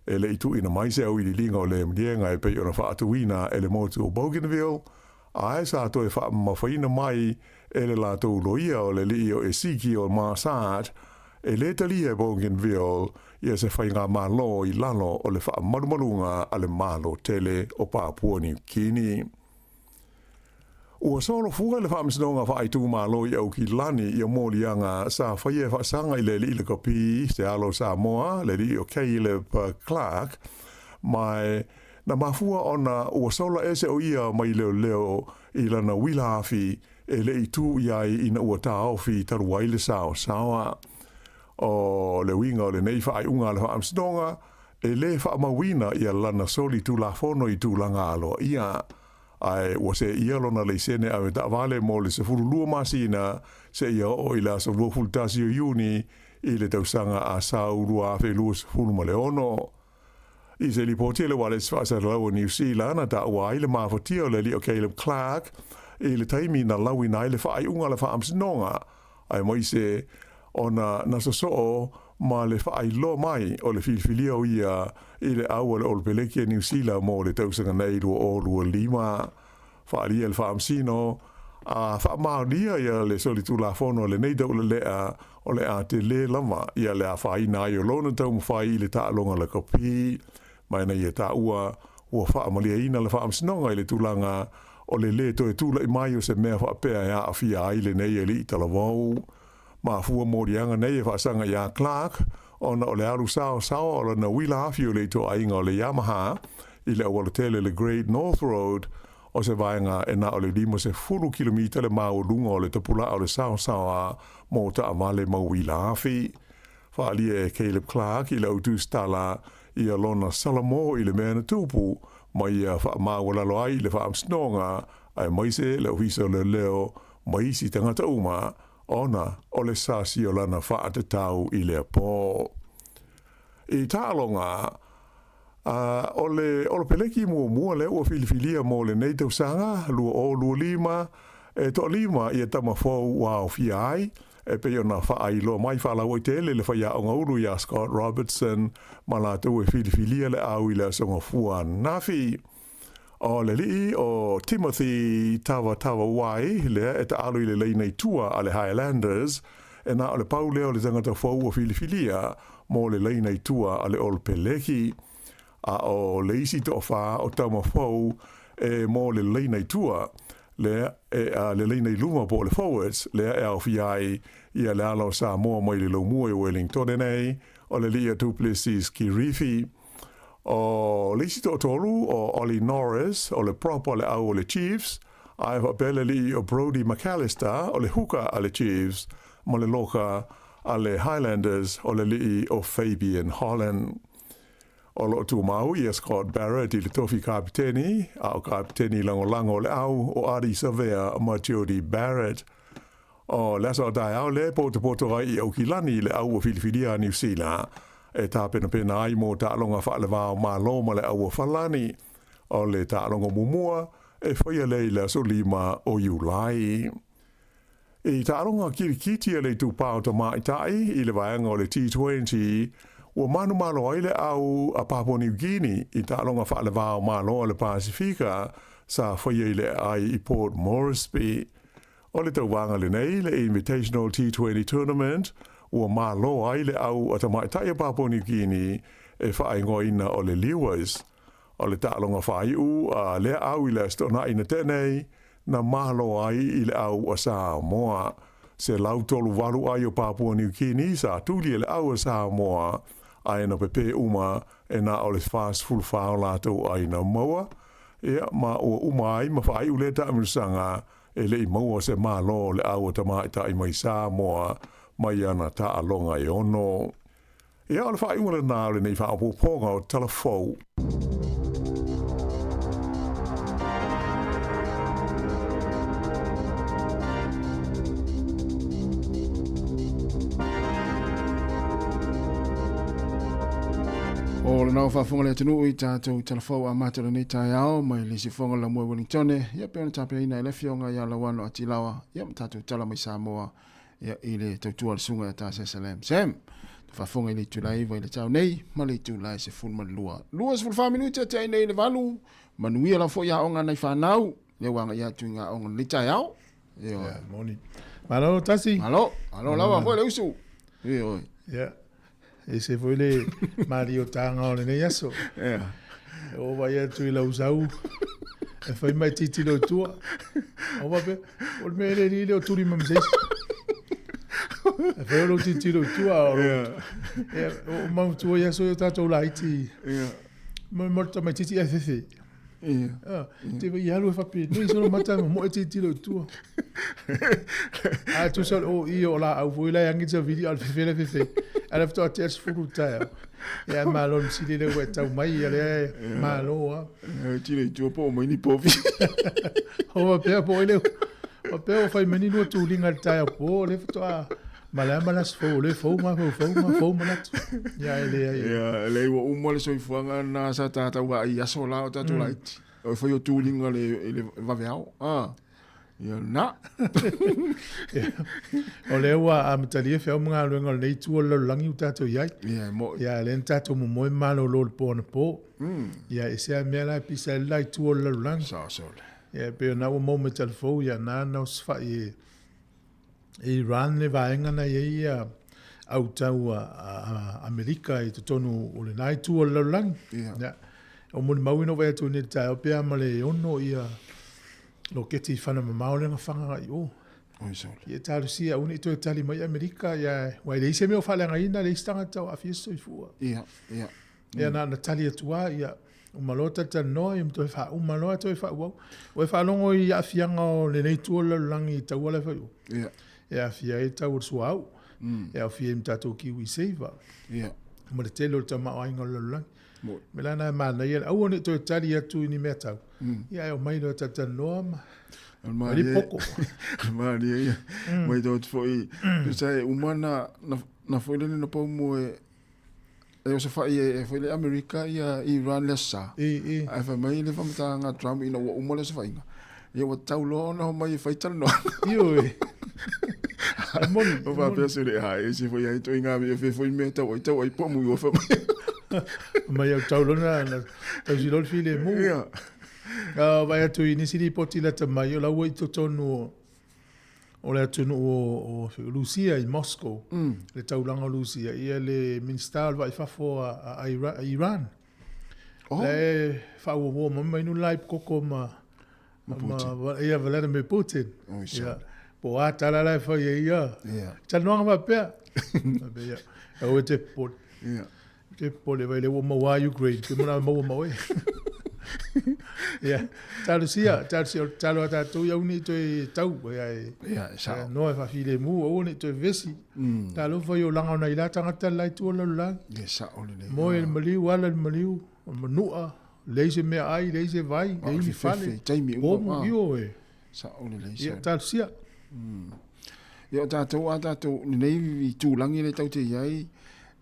E le i tuuina mai se auiliiliga o lea maliega e pei ona faatuina e le motu o Bougainville, ae sa toe faamamafaina mai e le latou loia o le alii o Ezekiel Marsat, e lē talia e Bougainville ia se faigamalo i lalo o le faamalumaluga a le Malo tele o Papua Niu Kini. Ua solofua e le Faamasinoga Faaitumalo i Aukilani ia moliaga sa faia e faasaga i le alii lakapi se alo o Samoa, le alii o Caleb Clark, ma na mafua ona ua sola ese o ia mai leoleo i lana uila afi e le i tu i ai ina ua taofi talu ai le saosaoa. O le uiga o lenei faaiuga a le Faamasinoga, e le faamauina ia lana soli tulafono i tulaga aloaia. Ae ua seia lona leisene ave taavale mo le 12 masina seia oo i le aso 21 o Iuni i le tausaga a sau 2026. I se lipoti a le Ualesi Faasalalau o Niu Sila na taua ai le mafatia o le alii o Caleb Clark i le taimi na lauina ai le faaiuga a le Faamasinoga, aemaise ona na sosoo ma le faailoa mai o le filifilia o ia i le au a le Olopeleki a Niu Sila mo le tausaga nei 2025. Faaalia le Faamasino, a faamaonia ia le solitulafono a lenei taulelea, o le a tele lava ia le afaina ai o lona taumafai i le taaloga lakapi. Ma ina ia taua ua faamalieina le Faamasinoga i le tulaga o le lē toe tula'i mai o se mea faapea e aafia ai lenei alii talavou. Mafua moliaga nei e faasaga iā Clark ona o le alu saosaoa o lana uila afi o le ituaiga o le Yamaha i le aualatele le Great North Road o se vaega e na o le 50 kilomita le maualuga o le tapulaa o le saosaoa mo taavale ma uila afi. Faaalia e Caleb Clark i le autusitala ia lona salamo i le mea na tupu ma ia faamaualalo ai i le Faamasinoga aemaise le Ofisa o Leoleo ma isi tagata uma ona o le sasi o lana faatatau i lea po. I taaloga, a o le Olopeleki muamua lea ua filifilia mo lenei tausaga 2025, e toalima ia tama fou ua aofia ai, e pei ona faailoa mai faalauaitele le faiaoga ulu iā Scott Robertson ma latou e filifilia le au i le Aso Gafua ananafi. O le alii o Timothy Tavatavanawai lea e taalo i le laina i tua a le Highlanders, e na o le pau lea o le tagata fou ua filifilia mo le laina i tua a le All Peleki. A o le isi toafā o tama fou e mo le laina i tua, lea e a le laina i luma po o le forwards, lea e aofia ai ia le ala o Samoa mai le laumua i Wellingtone nei, o le alii o Du Plessis Kirifi. O le isi toatolu o Ollie Norris, o le prop o le au o le Chiefs, ae faapea le alii o Brodie McAlister, o le hooker a le Chiefs, ma le loka a le Highlanders o le alii o Fabian Holland. O lo o tumau ia Scott Barrett i le tofi kapiteni, a o kapiteni lagolago o le au o Ardie Savea ma Jody Barrett. O le aso a taeao lea e potopoto ai i Aukilani i le au ua filifilia a Niu Sila e tapenapena ai mo taaloga faaleva o Malo ma le au a Falani. O le taaloga muamua e faia lea i le aso 5 o Iulai. I taaloga kirikiti a le itupa o tamaitai i le vaega o le T20, ua manumalo ai le au a Papua New Guinea i taaloga faaleva o Malo a le Pasifika sa faia i le aai i Port Moresby. O le tauvaga lenei, le Invitational T20 Tournament, ua malo ai le au a tamaitai o Papua New Guinea e faaigoaina o le Lewis. O le taaloga faaiu a lea au i le Aso Toonai na tea nei, na malo ai i le au a Samoa. 138 ai o Papua New Guinea sa tuli e le au a Samoa, ae na pepē uma e na o le 44 o latou ai na maua, ia, ma ua uma ai ma faaiu lea taamilosaga E le i maua se malo o le au a tamaitai mai Samoa mai ana taaloga e ono. Ia, o le faaiuga lena o lenei faaopoopoga o Tala Fou. O lena ua faafofoga le atunuu i tatou Tala Fou amata o lenei taeao mai le Siufofoga o le Laumua i Wellingtone, ia pei ona tapenaina e le Afioga ia Lauano Atilawa, ia ma tatou tala mai Samoa, ia i le tautua a le Susuga ia Tasia Salem. Sam, te faafofoga i le itula e 9 i le taeao nei ma le itula e 12. 24 minute ate ai nei i le 8, manuia lava foi aoga a nai fanau, lea ua agai atu i ngā aoga o lenei taeao. Ioe. Yeah, moni. Malo, Tasi. Malo, malo lava foi le usu. Ioe. Yeah. E se foi le maliotaga o lenei aso. Yeah. E o vai atu i lau sau, e fai mai titilo i tua. O faapea, o le mea le alii lea o tuli mai ma se isi. E fai o lou tilotilo i tua, a o lou... Ia, o manatua i aso ia o tatou laiti. Ma le tamaitiiti e fefe. Ia. Te i alu e faapenei solo mata e momoe tilotilo i tua. Ae tusa o le o i o laau foi la e agi le savili a o le fefe la e fefe. Ae la faatoa tea le 10 i le taeao. Ia malo le sili lea ua e tau mai ia lea malo lava. E tilo i tua po o mai ni povi. O faapea po o ai lea. Faapea ua fai mai ni lua tuliga i le taeao po lea faatoa malae ma le aso fou o lea e fou mafaufau ma fou manatu. Ia e leai. Ia leai ua uma le soifuaga lena sa tatou vaai i aso la o tatou laiti. O e fai o tuliga i le vaveao. Ah. Ia na. O lea ua amatalia feau ma galuega o lenei itu o le lalolagi ua tatou i ai. Ia, e mo'i. Ia, lea na tatou momoe ma malolo i le po anapo. Ia, e ese lava mea la e pisa ai le la itu o le lalolagi. Sao sole. Ia, e pei ona ua maua mai talafou, ia, na na osofai e Iran le vaega na i ai ia autau a Amerika i totonu o lena itu o le lalolagi. Ia. O molimau ina ou vaai atu nei i le taeao pe a ma le 6 ia loketi i fana mamao lea na fana agai i o. Oi sole. Ia talosia aua ne i toe tali mai Amerika, ia, aua e leai se mea o faaleagaina, leai se tagata o aafia se soifua. Ia, ia. Ia na ona tali atu lava, ia, uma loa talatalanoa, ia ma toe faauma loa toe faaauau. Ua e faalogo i aafiaga o lenei itu o le lalolagi i taua la e fai o. Ia. E aafia ai le tau o le suauu. E aofia ai ma tatou Kiwi Saver. Ia. Ma le tele o le tamaoaiga o le lalolagi. Moni. O le mea la lena e manaia, aua ne i toe tali atu i ni mea tau, ia ae omai loa e talatalanoa ma Malie, poko. Malie ia. Mai tau atu foi, tusa e uma na, na, na foi lele na pau mo e, e osofai e, e foi le Amerika ia Iran le aso sa. I, i. Ae fai mai le faamatalaga a Trump ina ua uma le osofaiga. Ia ua tau loa ona omai e fai talanoaga. Ioe. E moni. O faapea sole a e se foi ai ituaiga mea fe foi mea tau ai tau ai po mui ua fai mai. Mai au tau loa na tausi loa le filemu. Ia. Vaai atu i nisi lipoti lata mai o la ua i totonu o o le atunuu o Lusia i Moscow, le taulaga o Lusia, ia le Minisita o le Vaa i Fafo a Iran. Oh. La e faauauo mai mai nu la i koko ma ma ia Vladimir Putin. Oi, Ia, po o a tala la e fai e ia. Ia. Talanoaga faapea. Faapea, ia, aua e te popole. Ia. Te popole vai le ua maua a Ukraine, pe mana maua ma oe. Ia, talosia, talosia, o le tatalo a tatou ia aua ne i toe tau, ia e, Ia, e sao. noa e faafilemu, aua ne i toe vevesi. Talofa i olaga o nai la tagata le la itu o le lalolagi. Ia, e sao lelei. Moe i le maliu, ala i le maliu, o le manua, leai se meaai, leai se vai, leai ni fale. Taimi uma. Pomu, ioe. Sao lelei. Ia, talosia. Ia, o tatou, a tatou, lenei itulagi lea tatou te i ai,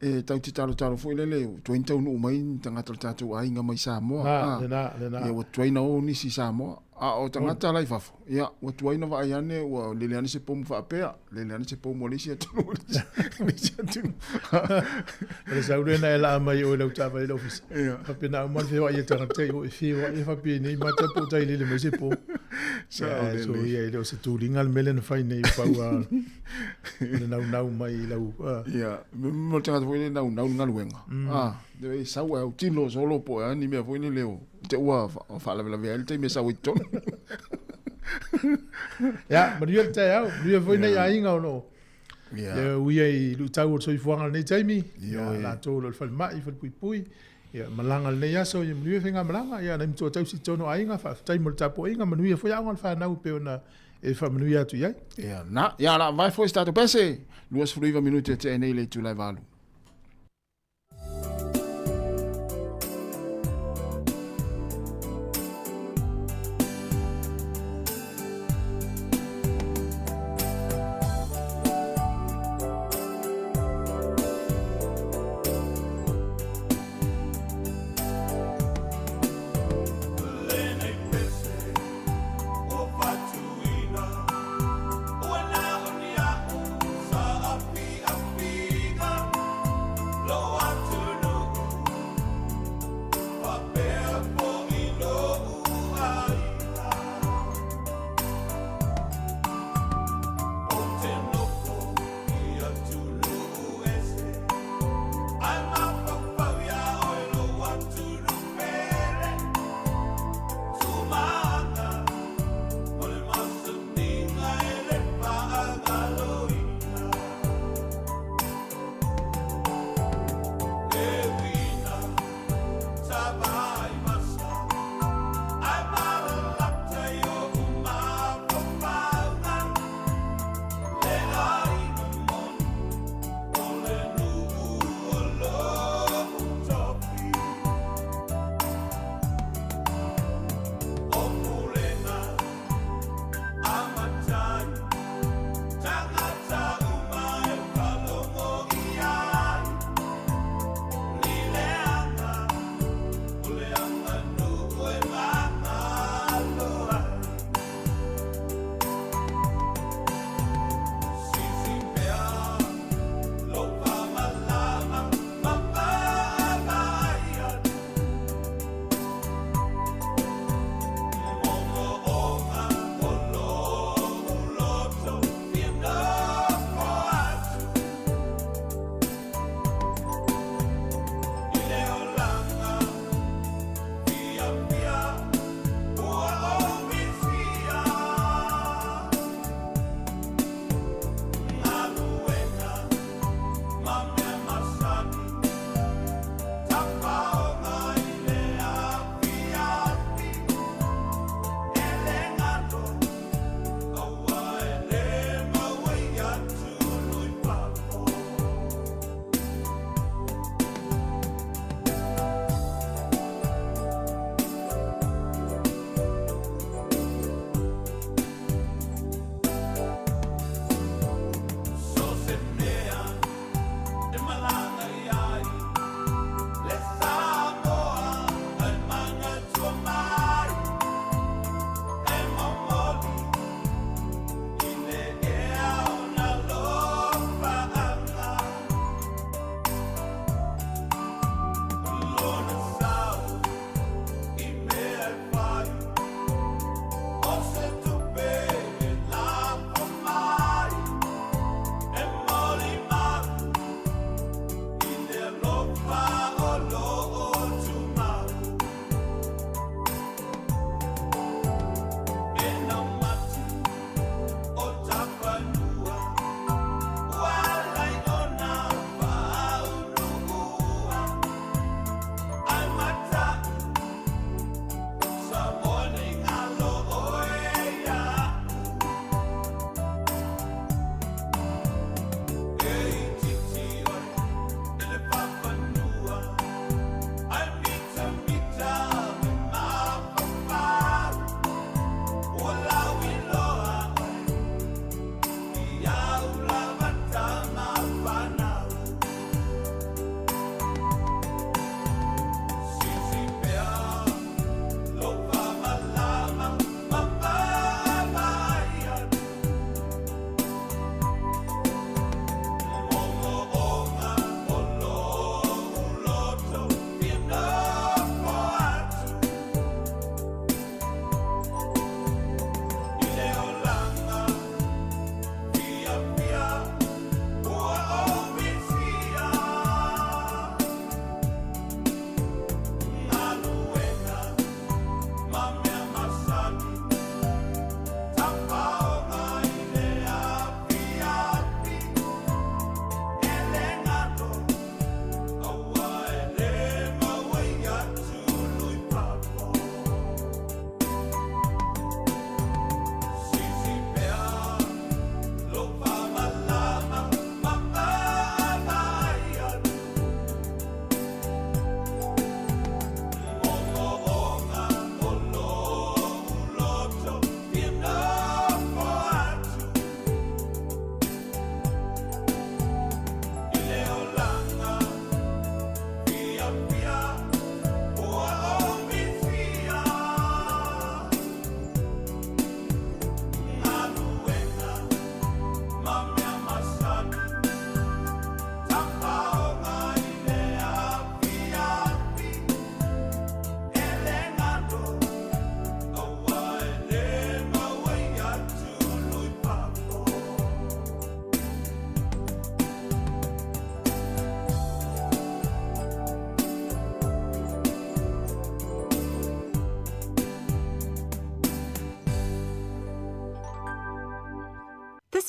e tatou te talotalo foi lele, ua tuai ona taunuu mai ni tagata o le tatou aiga mai Samoa. Na, lena, lena. Ia, ua tuai ona o nisi i Samoa. A o tagata la i fafo, ia, ua tuai ona vaai ane, ua lele ane se pomu faapea, lele ane se pomu a le isi atunuu, le isi atunuu. O le sau lea na e laa mai oe i lau taavale i le ofisa. Ia. Faapena uma le feoai a tagata i o e feoai e faapenei mata po o tai lele mai se pomu. Sao Ia, lelei. so ia, e le o se tuliga le mea lea na fai nei, pau lava o le naunau mai i lau... Ia, mo le tagata foi lea e naunau le galuega. Ah, e sau ae autilo solo po o a ni mea foi lele o te ua faalavelave ai le taimi e sau ai i totonu. Ia, manuia le taeao, manuia foi nai aiga o lo o Ia. uia i luitau o le soifuaga i lenei taimi, Ioe. ia latou o lo o i le falemai, falepuipui, ia malaga i lenei aso, ia manuia faigamalaga, ia nai matua tausi i totonu o aiga, faafetai mo le tapuaiga, manuia foi aoga a le fanau e pei ona e faamanuia atu i ai. Ia, na, ia, la vae foi se tatou pese, 29 minute e tea nei le itula e 8.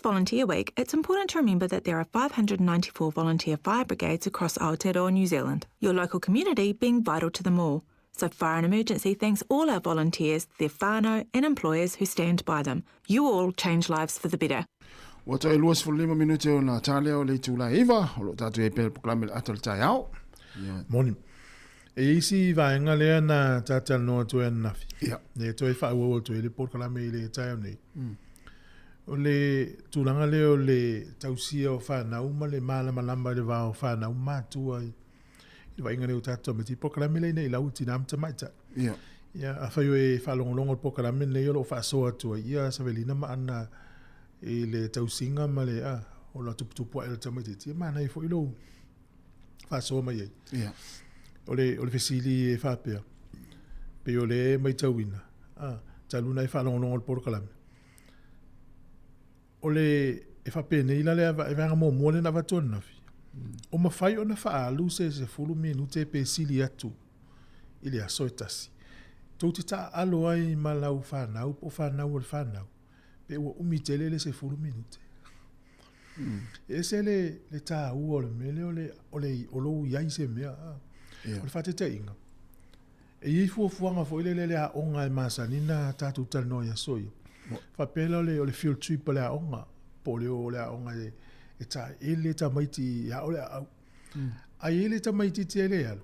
Volunteer Week, it's important to remember that there are 594 volunteer fire brigades across Aotearoa New Zealand, your local community being vital to them all. So Fire and Emergency thanks all our volunteers, their whānau and employers who stand by them. You all change lives for the better. Ua toe 25 minute o nā tālea o le itula e iva, o lo o tātou i ai pea le polokalame le ata o le taeao. Yeah. Moni. E isi vaega lea na tātalanoa atu ai ananafi. Yeah. Ne toe faaauau atu ai le polokalame i le taeao nei. O le tulaga lea o le tausia o whanau ma le mālamalama i le va o whanau matua i le vaaiga lea o tatou tamaiti. Polokalame lea nei lau tinā ma tamaitai. Yeah. Ia, afai o e faalogologo le polokalame lenei o lo o faasoa atu ai, ia Savelina ma Ana i le tausiga ma le, a, o la tuputupu ae o le tamaitiiti, e manaia foi lou faasoa mai ai. Yeah. O le, o le fesili e faapea, pei o le e matauina, a, talu ona e faalogologo le polokalame. O le, e faapenei la le vaega muamua lea na avatu ananafi, o mafai ona faaalu se 10 minute pe sili atu i le aso e tasi. Tou te taaalo ai ma lau fanau po o fanau a le fanau, pe ua umi tele le 10 minute. E ese le, le tāua o le mea lea o le, o le, o lou i ai se mea. Yeah. O le faataitaiga, E i ai fuafuaga foi lele le aoga e masani na tatou talanoa i aso ia. Faapea la o le field trip a le aoga, po o le o le aoga e, e taele tamaiti e ao le aau. Ae i ai le tamaitiiti e le alu,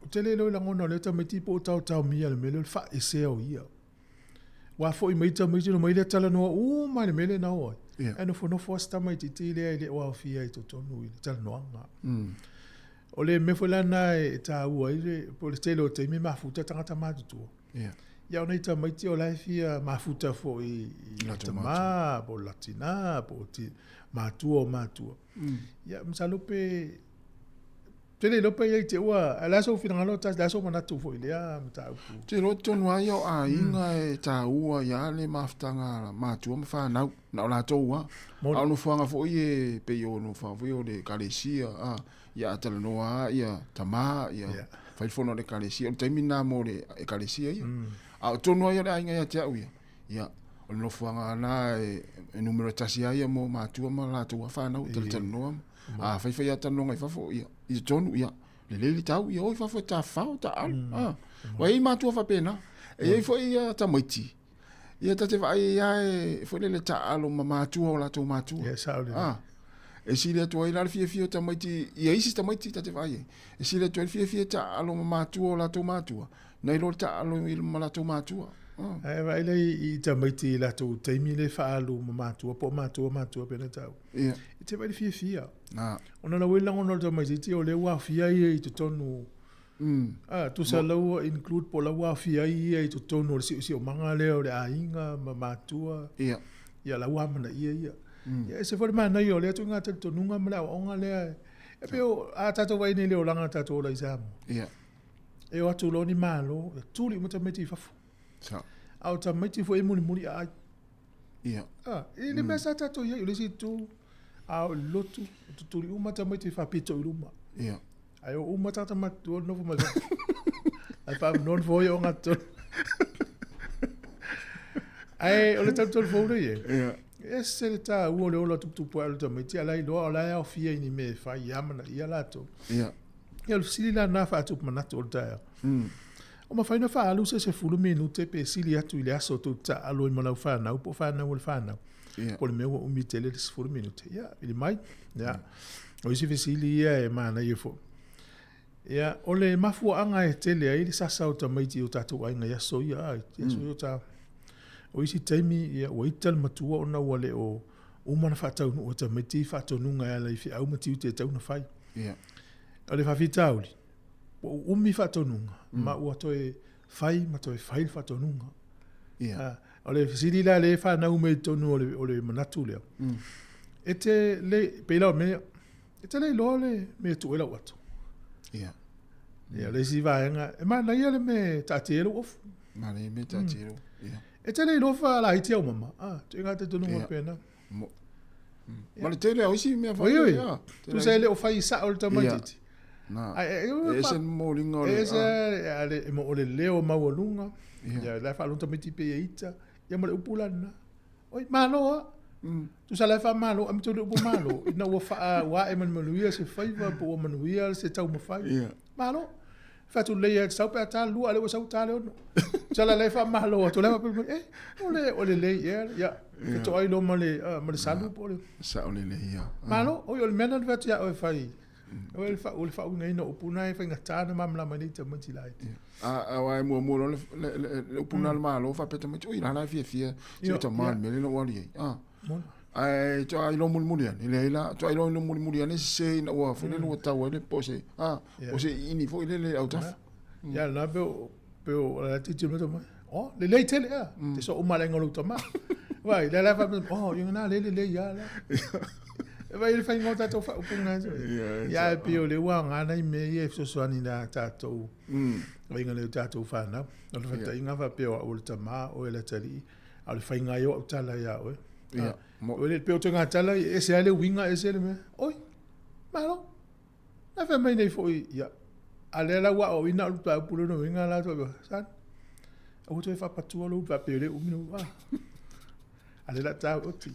ou te le iloa i lagona o lea tamaiti po o taotaomia i le mea lea o le faaesea o ia. Ua foi mai tamaiti ona omai lea talanoa uma i le mea lea na o ai. Yeah. Ae nofonofo lava si tamaitiiti lea e le o aofia i totonu i le talanoaga. O le mea foi la lena e taua ai le, po o le tele o taimi e mafuta tagata matutua. Yeah. Ia o nai tamaiti o la e fia mafuta foi i Latou tamā, po o la tinā, po o ti, matua o matua. Ia, masalo pe, te le iloa pe i ai te ua, ae o le a sou finagalo Tasi, o le a sou manatu foi i lea mataupu? Te iloa tonu lava ia o aiga e taua ai lava le mafutaga a matua ma fanau, na o latou lava. A o nofoaga foi e pei o nofoaga foi o le ekalesia, a, ia a talanoa lava ia tama, ia fai le fono a le ekalesia, o le taimi lena mo le ekalesia ia. A o tonu lava ia o le aiga ia te au ia, ia, o le nofoaga lena e numera tasi lava ia mo matua ma latou lava fanau e talatalanoa. A faifai lava talanoaga i fafo, ia, i totonu, ia, lelei le tau, ia o i fafo e tafafao, taaalo. Ua i ai matua faapena. E i ai foi ia tamaiti, ia ta te vaai ai lava e foi lele taaalo ma matua o latou matua. Ia, sao lelei. E sili atu ai la le fiafia o tamaiti, ia isi tamaiti ta te vaai ai, e sili atu ai le fiafia e taaalo ma matua o latou matua, nai lo le taaalo ma latou matua. Ae vaai la i tamaiti i latou taimi le faaalu ma matua, po o matua matua pei ona taua. Ia. E te vaai le fiafia. Na. Ona la ua lagona o le tamaitiiti o lea ua aofia ia i totonu. A, tusa la ua include po o la ua aofia ai ia i totonu o le siosiomaga lea o le aiga ma matua. Ia. Ia la ua amanaia ia. Ia e ese foi le manaia o lea ituaiga talitonuga ma le aoaoga lea. E pei o, a tatou vaai nei i le olaga tatou ola i Samoa. Ia. E o atu loa ni malo, e tuli uma tamaiti i fafo. Sa. A o tamaiti foi e mulimuli aai. Ia. A, i le mea sa tatou i ai, o le isi itu, a o le lotu, e tutuli uma tamaiti e faapito i luma. Ia. Ae o uma tagata matutua nofo mai fafo. Ae faamanoa le foia o gatotonu. Ae o le talitonu fou lea i ai. Ia. E ese le taua o le ola tuputupu ae o le tamaiti, a la e iloa o la e aofia i ni mea e fai, e amanaia latou. Ia. Ia, o le fesili la lena faatupu manatu o le taeao. O mafai ona faaalu se 10 minute pe sili atu i le aso tou te taaalo ai ma lau fanau po o fanau a le fanau. Ia. Po o le mea ua umi tele le 10 minute. Ia, vili mai. Ia. O isi fesili ia e manaia foi. Ia, o le mafuaaga e tele ai le sasa o tamaiti i o tatou aiga i aso ia, a, i aso ia o ta... O isi taimi, ia, ua ita le matua ona ua le o uma ona faataunuu e tamaiti faatonuga e ala i feau ma tiute e tatau ona fai. Ia. O le faafitauli, ua uumi faatonuga, ma ua toe fai ma toe fai le faatonuga. Ia. O le fesili la lea e fanau mai i totonu o le manatu lea, e te le, pei la o mea, e te le iloa le mea e tuu ai lau ato. Ia. Ia, o le isi vaega, e manaia le mea e taatia ai lou ofu. Manaia le mea e taatia ai lou, ia. E te le iloa faalaiti au mama, ituaiga talitonuga faapena. Ma le tele o isi mea Oi, oi. Tusa e le o fai sao le tamaitiiti. Na. Ai, E ese le momoliga o le... E ese a le, o le leo maualuga. Ia, la e faalogo tamaiti pei e ita. Ia ma le upu la lena. Oi, malo lava. Tusa la e faamalo, a matou le upu malo, ina ua faa ua ae ma le manuia se faiva po ua manuia se taumafai. Malo. Fai atu lelei lava e te sau pe a ta le 2 a o lea ua sau ua ta le 6. Tusa la o lea e faamalo atu, o la e faapea mai, eh, o le lelei ea, ia, fetoai loa ma le, ma le salu po o le. Sao lelei ia. Malo, oi o le mea lena na fai atu ia oe e fai. O le faauigaina o upu na e faigata ona malamalama ai nei tamaiti laiti. A e muamua loa le upu lena a le Malo faapea tamaiti, oi la la e fiafia si o tama i le mea lea na ou alu i ai. Ae toa iloa mulimuli ane, leai la, toa iloa mulimuli ane sese ina ua foi lele ua tau ai le po o se, o se iini foi lele i autafa. Ia lena pe o pe o la tilotilo mai tama, oh lelei tele ea, te soa uma le aiga o lou tama. Vai, lea la faapea, oh ia na le lelei lava la. E vai le faiga o tatou faaupuga ia e pei o lea ua aoga nai mea ia e fesoasoani na tatou vaiga nei o tatou fanau. O le faataitaiga faapea o au o le tama, oe o le atalii, a o le faiga ai o au tala ia oe. O le pei o ituaiga tala e ese lava le uiga ese le mea. Oi, malo. Na fai mai nei foi, ia, a lea la ua aoaoina au i le mataupu lea, lona uiga la, son, aua toe faapatua lou faapea o lea e umi lou, a, a lea o le a ta au oti.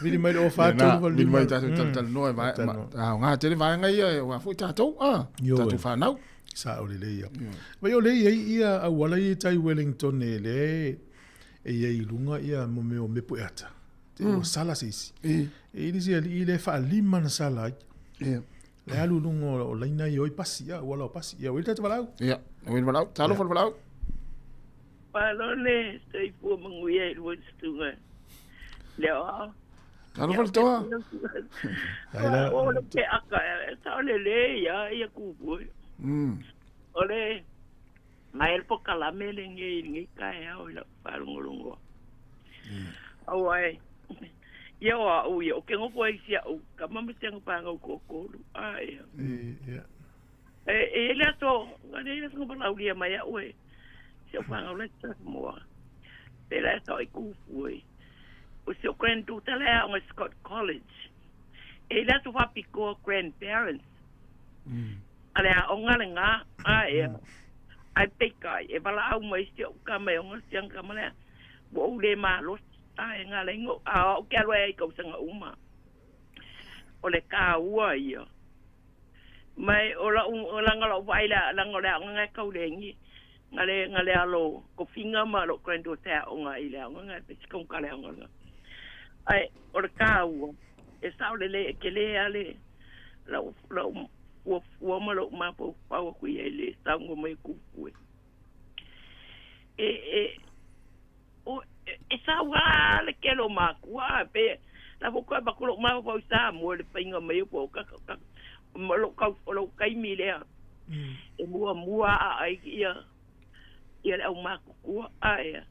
Vili mai le 04 3 8 Vili mai tatou talatalanoa e aoga tele vaega ia aua foi tatou, tatou fanau. Sao lelei ia. Vai o lea e i ai ia auala ia i tai Wellington e lea e i ai i luga ia mo mea o mepu e ata. Te ua sala se isi. E i ai le isi alii lea e faalima na sala ai. Le alu i luga o laina ia o i pasi, ia, auala o pasi. Ia, ua i le tatou valaau. Ia, ua i le valaau. Talofa le valaau. Malo le soifua manuia i lua tutuga. Leo ao. Talofa le toa. O le ke aka, sa o le le ia, ia kūpue. O le mai le pokalame lenei i lenei taeao i lau faalogologo. Aua e, ia o au ia, o ke nofo ai si au, tama ma si ana fanau toatolu. A ia. E i ai le aso, e i ai le aso na valaulia mai au e si au fanau la i Samoa. Pe la e sao i Kūpue. O si au granddaughter la e aoga i Scott College. E i ai le aso faapitoa grandparents. A le aoga lena, a ia. Ae peitai, e valaau mai si au tama e ona si ana tama lea, ua ou le malosi. A e gala ingo, a o au ke alu ai i tausaga uma. O le taua ia. Mai o lau, leaga o lau vaai leaga o le aoga lena e tau le na le, na le alo tofiga ma lou granddaughter e aoga i le aoga lena, e se taugata le aoga lena. Ae o le taua, e sao lelei, e tele lava le, lau, lau fuafua ma lou mafaufau atu i ai i le saunoa mai a Tupua. E, e, o, e sau lava le tele o matua, pe la foi toe avatu lou mafaufau i Samoa i le faiga mai o ka, ka, ma lou tau, o lou taimi lea e muamua aai ia ia le aumatutua ae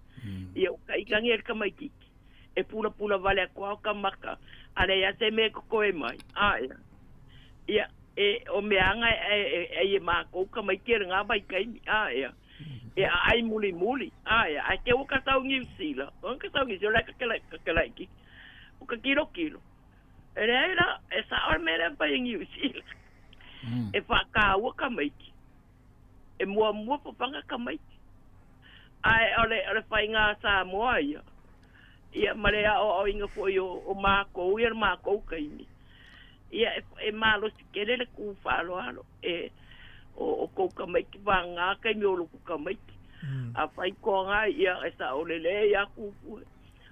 ia o taitagi ai le tamaititi e pulapula vale atu lava o ka maka a leai lava se mea e totoe mai ae ia e o mea aga e ai e matou tamaiti e lena vaitaimi ae e aai mulimuli ae ae te ua ka sau Niu Sila o ka sau Niu Sila ka kela ka kela iki o ka tilotilo e leai la e sao le mea lea e fai e Niu Sila e faataua tamaiti e muamua papaga tamaiti. Ae o le, o le faiga a Samoa ia, ia ma le aoaoina foi o, o makou ia le makou taimi, ia e, e malosi tele le tu faaaloalo e o, o tou tamaiti vagana taimi o lotu tamaiti. A fai toaga ia e sao lelei lava Tupua.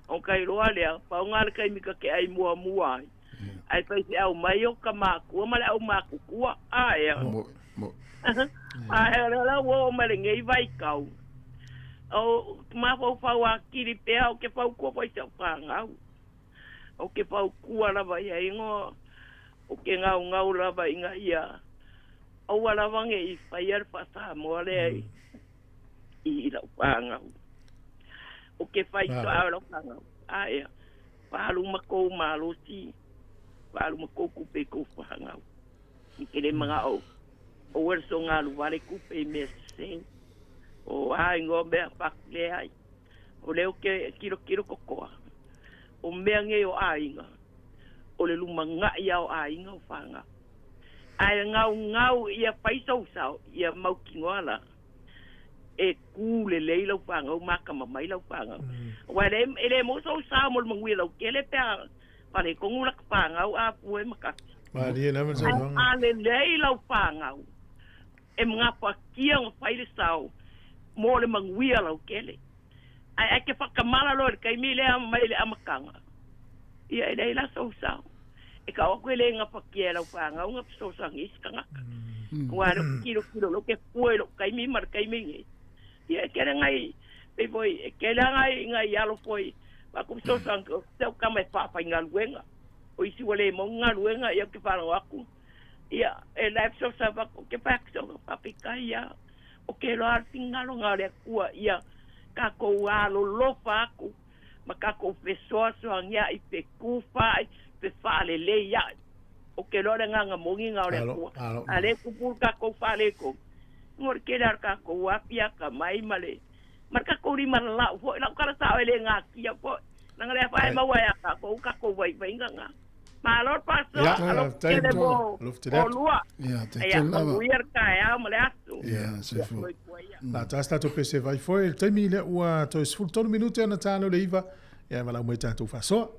Ona iloa lea, pau lena le taimi ta te ai muamua ai. Ae faifeau mai o ka makua ma le aumatutua. A ea. Mo, mo. Ae o lea la ua oo mai lenei vaitau, o mafaufau atili pea ou te fautua foi i si au fanau. Ou te fautua lava i ai no ou te gaugau lava ina ia aua lava ne i faia le faa-Samoa lea i, i lau fanau. Ou te fai toa o lau fanau. A ea. Faaalu ma kou malosi, faaalu ma kou tupe i kou fanau. I ke le manao, aua le soga alu wale tupe i mea sese. O a ingoa mea whakule ai. O lea o ke kilokilo kokoa. O mea ngei o aiga, o le lumanai ia o aiga o whanga. Ae ngaungau ia fai sou sao, ia mautinoa la. E kū lelei lau fāgau ma akamamai lau fāgau. Aua e le, e le maua sou sao mo le manuia lautele pe a faaletonu laka fāgau a pue ma kasi. Malie lava le Ae saunoaga. a lelei lau fāgau, e gafatia ona fai le sao mo le manuia lautele. Ae e te faatamala loa i le taimi lea mai le amataga, ia e leai la sou sao. E tau atu e le gafatia e lau fanau ona fesoasoani i isi tagata. Aua o lea ou te tilotilo o lea ou te fua i lou taimi ma le taimi nei. Ia e tele nai, pei foi, e tele lava nai, nai alo foi faatu fesoasoani o si au tama e faafaigaluega. O isi ua le maua ni galuega, ia ou te faalogo atu, ia e la e fesoasoani atu, ou te fai atu, sole, faafetai lava. Ou te iloa lava le finagalo lena o le Atua ia tatou alolofa atu ma tatou fesoasoaniaʻi, fetufaai, fefaalelei aʻe. Ou te iloa o le agaga moni lena o le Alo, Atua. alo. A o lea e tupu le tatou faaletonu, o le tele lava o le tatou afi atamai ma le ma le tatou lima lalau foi. Lau tala sao e le natia foi, leaga o lea faatoa e maua ia tatou tatou vaivaiga na. Malo le faasoa, Ia, alofa faafetai. tele mo Alofa tele atu. oulua. Ia, te Ia, tele lava. manuia le taeao ma le aso. Ia, soifua. Soifua ia. La taas tatou pese vai foi, le taimi lea ua toe 13 minute ona ta lea o le 9, ia valaau mai tatou faasoa.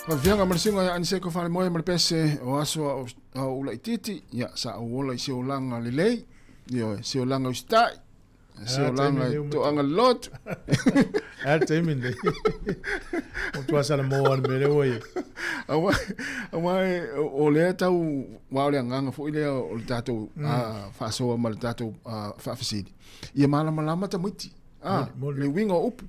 Faafeaga ma le susuga ia Aniseko Falemoe ma le pese o aso a o ulaititi, ia sa ou ola i se olaga lelei, ioe, se olaga usitai, se olaga e toaga le lotu. A le taimi lenei. O tua sala mo le mele ua ia. Aua, aua o lea tau, aua o le agaga foi lea o le tatou faasoa ma le tatou faafesili, ia malamalama tamaiti, le uiga o upu.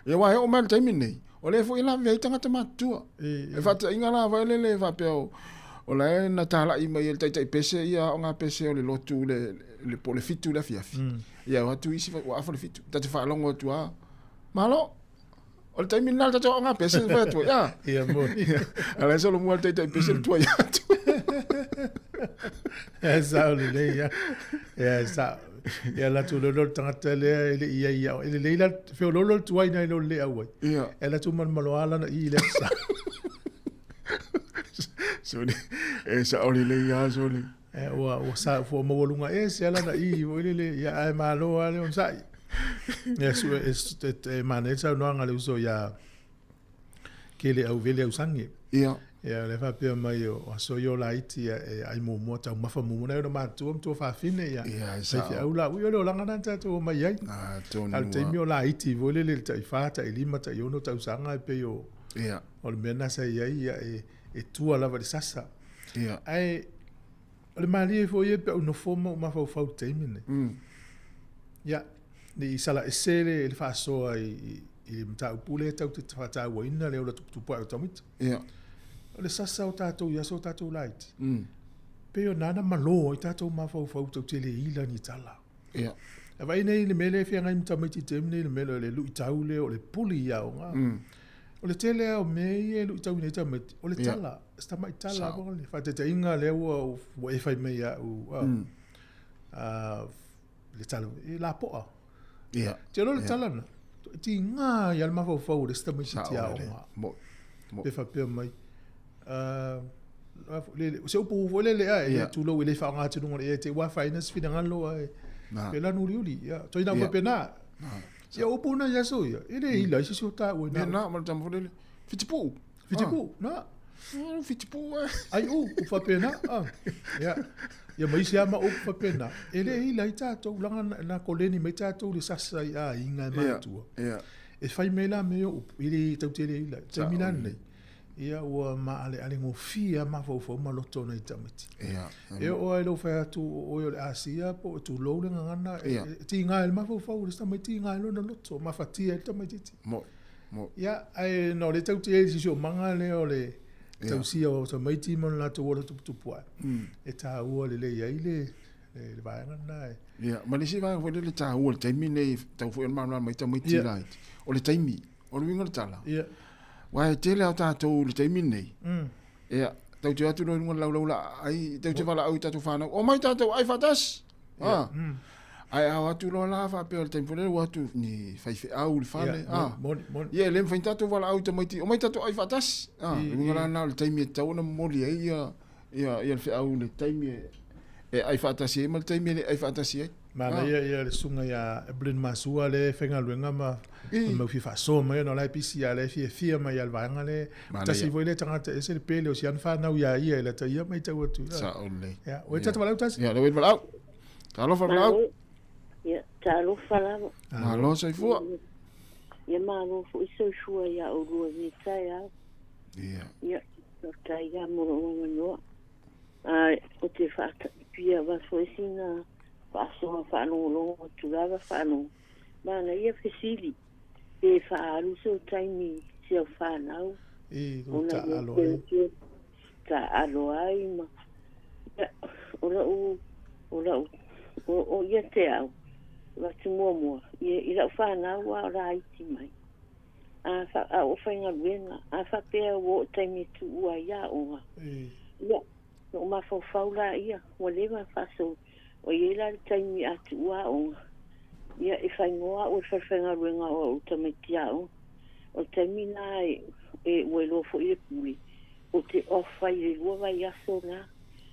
Ia aua e oo mai le taimi lenei, o lea foi e lavevea ai tagata matutua. E faataitaiga la foi lele e faapea o la e na talai mai e le taitai pese ia aoga pese o le lotu le po o le 7 i le afiafi. Ia o atu isi ua afa le 7. Ta te faalogo atu lava, malo! O le taimi lena o le tatou aoga pese na fai atu ai. Ah. Ia moni. A la e solomua le taitai pese le tuai atu. E sao lelei ia. Ia e sao. Ia latou lolo le tagata lea e le i ai ia. E lelei la feololo le tuai nai lo le au ai. Ia. E latou malomaloa lana i le sa. Sole, e sao lelei lava sole. E, ua, ua sa ua maualuga ese lana i foi lele, ia ae malo lava le onosai. Ia, su, e, e, e, e manaia le saunoaga a le uso ia Kele Auvele Ausage. Ia. Ia, le faapea mai o aso ia o laiti ia, e ai muamua, taumafa muamua, nai ona matua ma tuafafine, ia. Ia, e sao. Faifeau la, ui o le olaga lena na tatou omai ai. Ah, tonu A o le taimi o laiti foi lele, le tai 4, tai 5, tai 6 tausaga e pei o, Ia. o le mea lena sa i ai, ia, e tua lava i le sasa. Ia. Ae, o le malie foi ia pe a ou nofo ma ou mafaufau i le taimi lenei. Ia, ne i sala ese le faasoa i le mataupu lea tatou te faatauaina le ola tuputupu ae o tamaiti. Ia. O le sasa o tatou i aso o tatou laiti, pei o na malo ai tatou mafaufau tatou te le ila ni tala. Ia. E vaai nei i le mea lea e feagai ma tamaiti i le taimi lenei, le mea lea o le luitau lea o le puli i aoga. O le tele lava o mea ia e luitauina ai tamaiti, o le tala, si tamai tala foi le faataitaiga lea ua e fai mai ia au, le tala, e lapoa. Ia. Te iloa le tala na, e tiga ai lava le mafaufau o le isi tamaitiiti aoga. Pe faapea mai, se upu foi lele a, tulou e le faaaoga atu i luga o le ea, te i ua afaina se finagalo ae pela uliuli. Ia, toi na faapena. Ia, o upu na i aso ia, e le ila ai se isi o taua i na. Na, ma le tama foi lele, Fitipuu. Fitipuu, na. Fitipuu e. Ai u, u faapena. Ia, ia ma isi lava ma upu faapena. E le ila ai tatou, leaga na koleni mai tatou i le sasa i aiga e matua. Ia. E fai mai la mea o upu, e le tatou te le ila. Taimi la lenei, ia ua maaleale gofie lava mafaufau ma loto o nai tamaiti. Ia. E oo lava i lou fai atu o oe o le Asia po o tulou le gagana, e tiga i le mafaufau o le isi tamaiti, tiga i lona loto, mafatia ai le tamaitiiti. Ia, ae na o lea tatou te i ai i le siosiomaga lea o le tausia o tamaiti ma lo latou ola tuputupu ae, e taua lelei ai le vaega lena. Ia, ma le isi vaega foi lea e taua i le taimi lenei, tau foi ona malamalama ai tamaiti laiti, o le taimi, o le uiga o le tala. Ia. Aua e tele lava o tatou i le taimi lenei, ia, tatou te o atu loa i luga o le laulau laai, tatou te valaau i tatou fanau, omai tatou ai faatasi. Ah. Ae a o atu loa la faapea o le taimi foi lele ua atu ni faifeau i le fale. Ia, ah. moni, moni. Ia, e le mafai ona tatou valaau i tamaiti, omai tatou ai faatasi. Ah, le uiga la lena o le taimi e tatau ona momoli ai ia, ia, ia le feau i le taimi e, e ai faatasi ai ma le taimi e le ai faatasi ai. Manaia ia le susuga ia Evelyn Masua lea e faigaluega ma ma fia faasoa mai ona o la e pisi a o la e fiafia mai lava i le vaega lea. Tasi foi lea tagata e ese le pele o si ana fanau ia ia i lata ia matau atu. Sao lelei. Ia, ua tata valaau tasi. Ia, lea ua i le valaau. Talofa valaau. Ia, talofa lava. Malo soifua. Ia malo foi soifua ia oulua i lenei taeao. Ia. Ia, faafetai lava mo lou avanoa. Ae ou te fia avatu foi sina faasoa faalogologo atu lava faalogo. Manaia fesili pe faaalu sou taimi i si au fanau I ona taaalo ia ai. Taaalo ai ma ia, o lau o lau o ia te au avatu muamua ia i lau fanau a o laiti mai. A fa a o faigaluega a faapea ua oo taimi e tuua ai aoga. Ia na ou mafaufau laia ua leva ona faasolo ua i ai la le taimi a tuua aoga. Ia e faigō au e le falefaigaluega o au tamaiti aoga. O le taimi na e ua iloa foi le pule ou te off ai i le 2 vaiaso na.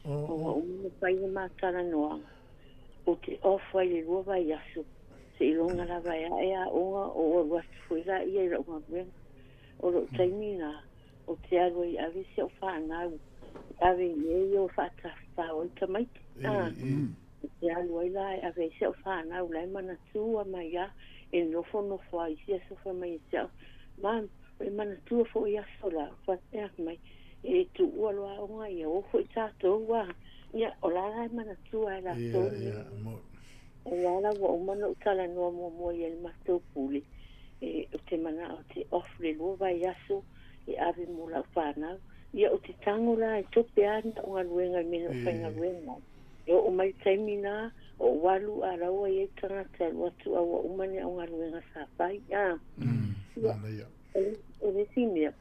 Ua uma ona fai le ma talanoaga ou te off ai i le 2 vaiaso. Seiloga lava e ae aoga o ou alu atu foi laia i lau galuega. O lou taimi na, Ou te alu ai e ave si au fanau, e ave i mea ia ua faatafafao ai tamaiti. Ou te alu ai la e ave ai si au fanau, la e manatua mai a, e nofonofo a i isi aso fai mai ia te au, Mum, o le manatua foi i aso la, ou faapea atu mai, e tuua loa aoga ia o foi tatou a. Ia, o la la e manatua e latou nei. O la la ua uma ona ou talanoa muamua i ai i le matou pule, e, ou te manao ou te off le lua vaiaso e ave mo lau fanau. Ia, ou te tago la e tope lava ni au galuega i mea na ou faigaluega ai. E oo mai le taimi na, ou alu a la ua i ai tagata e alu atu a ua uma ni au galuega sa fai. A, ia, o le isi mea,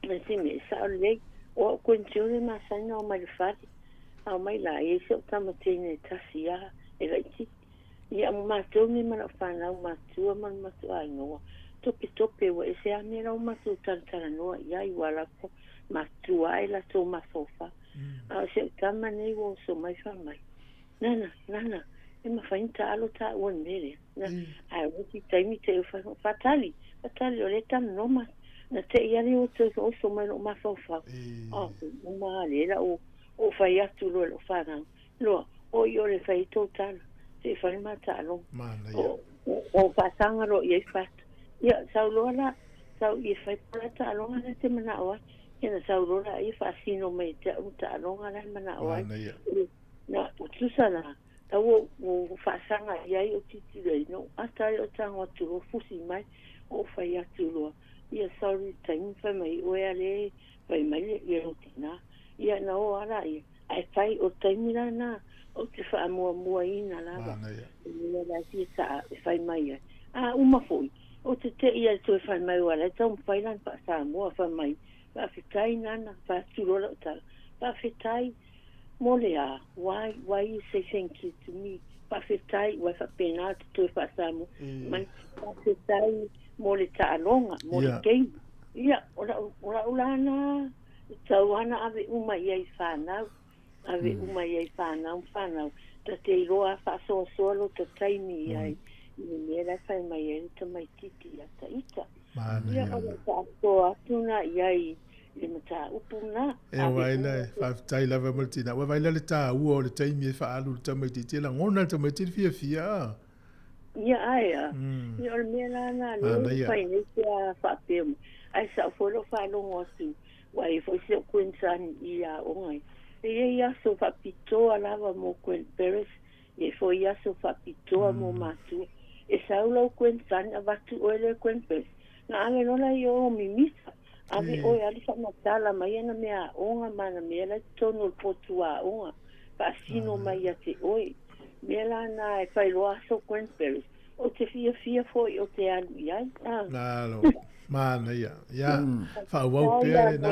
o le isi mea, e sao lelei, o au koenitione masani ona omai i le fale, a omai la, e i ai si au tama teine e tasi lava, e laitiiti. Ia, ma matou nei ma lau fanau matua ma le matou aiga, ua topetope, ua ese lava mea la ua matou talatalanoa i ai, ua lafo matua ae latou mafaufau. A o si au tama nei ua oso mai fai mai, Nana, Nana, e mafai ona taalo taua i le mea lea. Na, ae o isi taimi te i fai, faatali, faatali, o lea e talanoa matou. Na te i lava lea ua toe oso mai lou mafaufau. Oh, uma lea la ua ou fai atu loa i lou fanau, Loa, o i o le fai ai tou tala, se i fai le ma taaloga. Manaia. O faasaga loa i ai fatu. Ia, sau loa la, sau i e fai po la taaloga lea e te manao ai. Ia na sau loa la ia faasino mai e te au taaloga la e manao ai. Manaia. Na, ua tusa la, tau ua ou faasaga i ai ou tilotilo i ai, na ou ata ai o tago atu loa fusi mai, ou fai atu loa, ia sorry taimi fai mai oe a le fai mai le ia lou tina. Ia na o a la ia, ae fai o le taimi la na ou te faamuamuaina lava i mea la e fia taa e fai mai ai. A uma foi, ou te te i ai toe fai mai aua la e taumafai lana faa-Samoa fai mai, faafetai Nana, fai atu loa lau tala, faafetai mo le a, why, why you say thank you to me, faafetai, ua e faapena te toe faa-Samoa mai, faafetai mo le taaloga, mo le game. Ia, o lau, o lau la na E tatau lava ona ave uma i ai i fanau, ave uma i ai i fanau ma fanau, ta te iloa lava faasoasoa lota taimi i ai i le mea la e fai mai ai le tamaitiiti ia ita. Ia, o le faasoa atu na i ai i le mataupu na. E wai la, faafetai lava mo le tina. Ua vai la le taua o le taimi e faaalu i le tamaitiiti, e lagona le tamaitiiti le fiafia. Ia, ae a. Ia, o le mea la na lea e fai nei pe a faapea mai. Ae sao foi lou faalogo atu, ua i ai foi si ou grandson i aoga ai. E i ai aso faapitoa lava mo grandparents, e i ai foi aso faapitoa mo matua. E sau lau grandson, avatu oe le grandparents, na ave loa la i o mimita. Ave oe alu faamatala mai ana mea aoga ma ana mea la i totonu o le potu aoga, faasino mai ia te oe. Mea la na e fai loa aso grandparents, ou te fiafia foi ou te alu i ai. Malo. Manaia. Ia, faaauau pea lena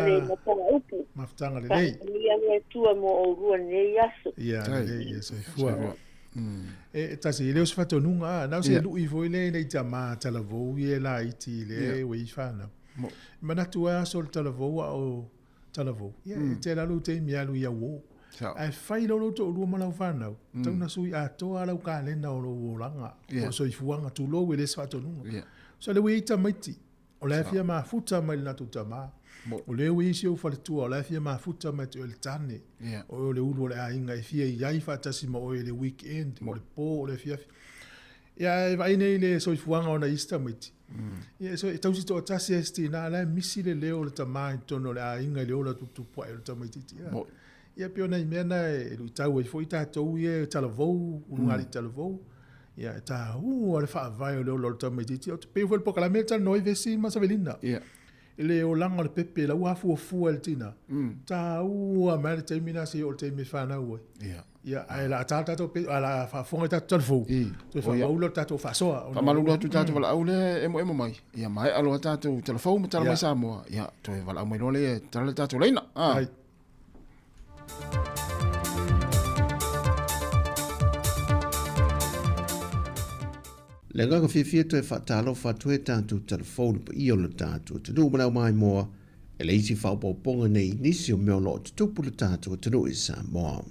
mafutaga lelei. Faamanuia le Atua mo oulua lenei aso. Ia, lelei, ia soifua. E tasi, e le o se faatonuga, a, na o se lui foi lea ina i tamā talavou ia e laiti i le ua i fanau. Manatu ai aso o le talavou a o talavou. Ia, e te lalo taimi e alu i au o. Ae fai loa lou toalua ma lau fanau, tau na sui atoa lau kalena o lou olaga, o le soifuaga, tulou e le se faatonuga. So le ua i ai tamaiti, o la e fia mafuta mai le latou tama, o lea ua i ai si ou faletua, o la e fia mafuta mai te oe le tane, o oe o le ulu o le aiga e fia i ai faatasi ma oe i le weekend, o le po, o le afiafi. Ia, ae vaai nei i le soifuaga o nai isi tamaiti. Ia, so, e tausi toatasi ai si tina, a la e misi le leo o le tama i totonu o le aiga i le ola tuputupu ae o le tamaitiiti. Ia, ia pei o nai mea na e luitau ai foi tatou ia e talavou, ulugalii talavou. Ia, e taua le faavae o le ola o le tamaitiiti. Ou te pei foi le polokalame e talanoa ai Vesi ma Savelina. I le olaga o le pepe, la ua afuafua e le tina. Taua mai le taimi na se i oo i le taimi e fanau ai. Ia, ae la ta tatou pe, a la faafofoga i tatou talafou, toe faamaulu le tatou faasoa. Faamalulu atu tatou valaau lea e emoemo mai. Ia maea loa tatou talafou ma tala mai Samoa. Ia, toe valaau mai loa lea e tala le tatou laina. Ai. Le agaga fiafia toe faatalofa atu ai tatou talafou i le paia o le tatou atunuu ma le aumaimoa e le isi faaopoopoga nei i nisi o mea o lo o tutupu i le tatou atunuu i Samoa.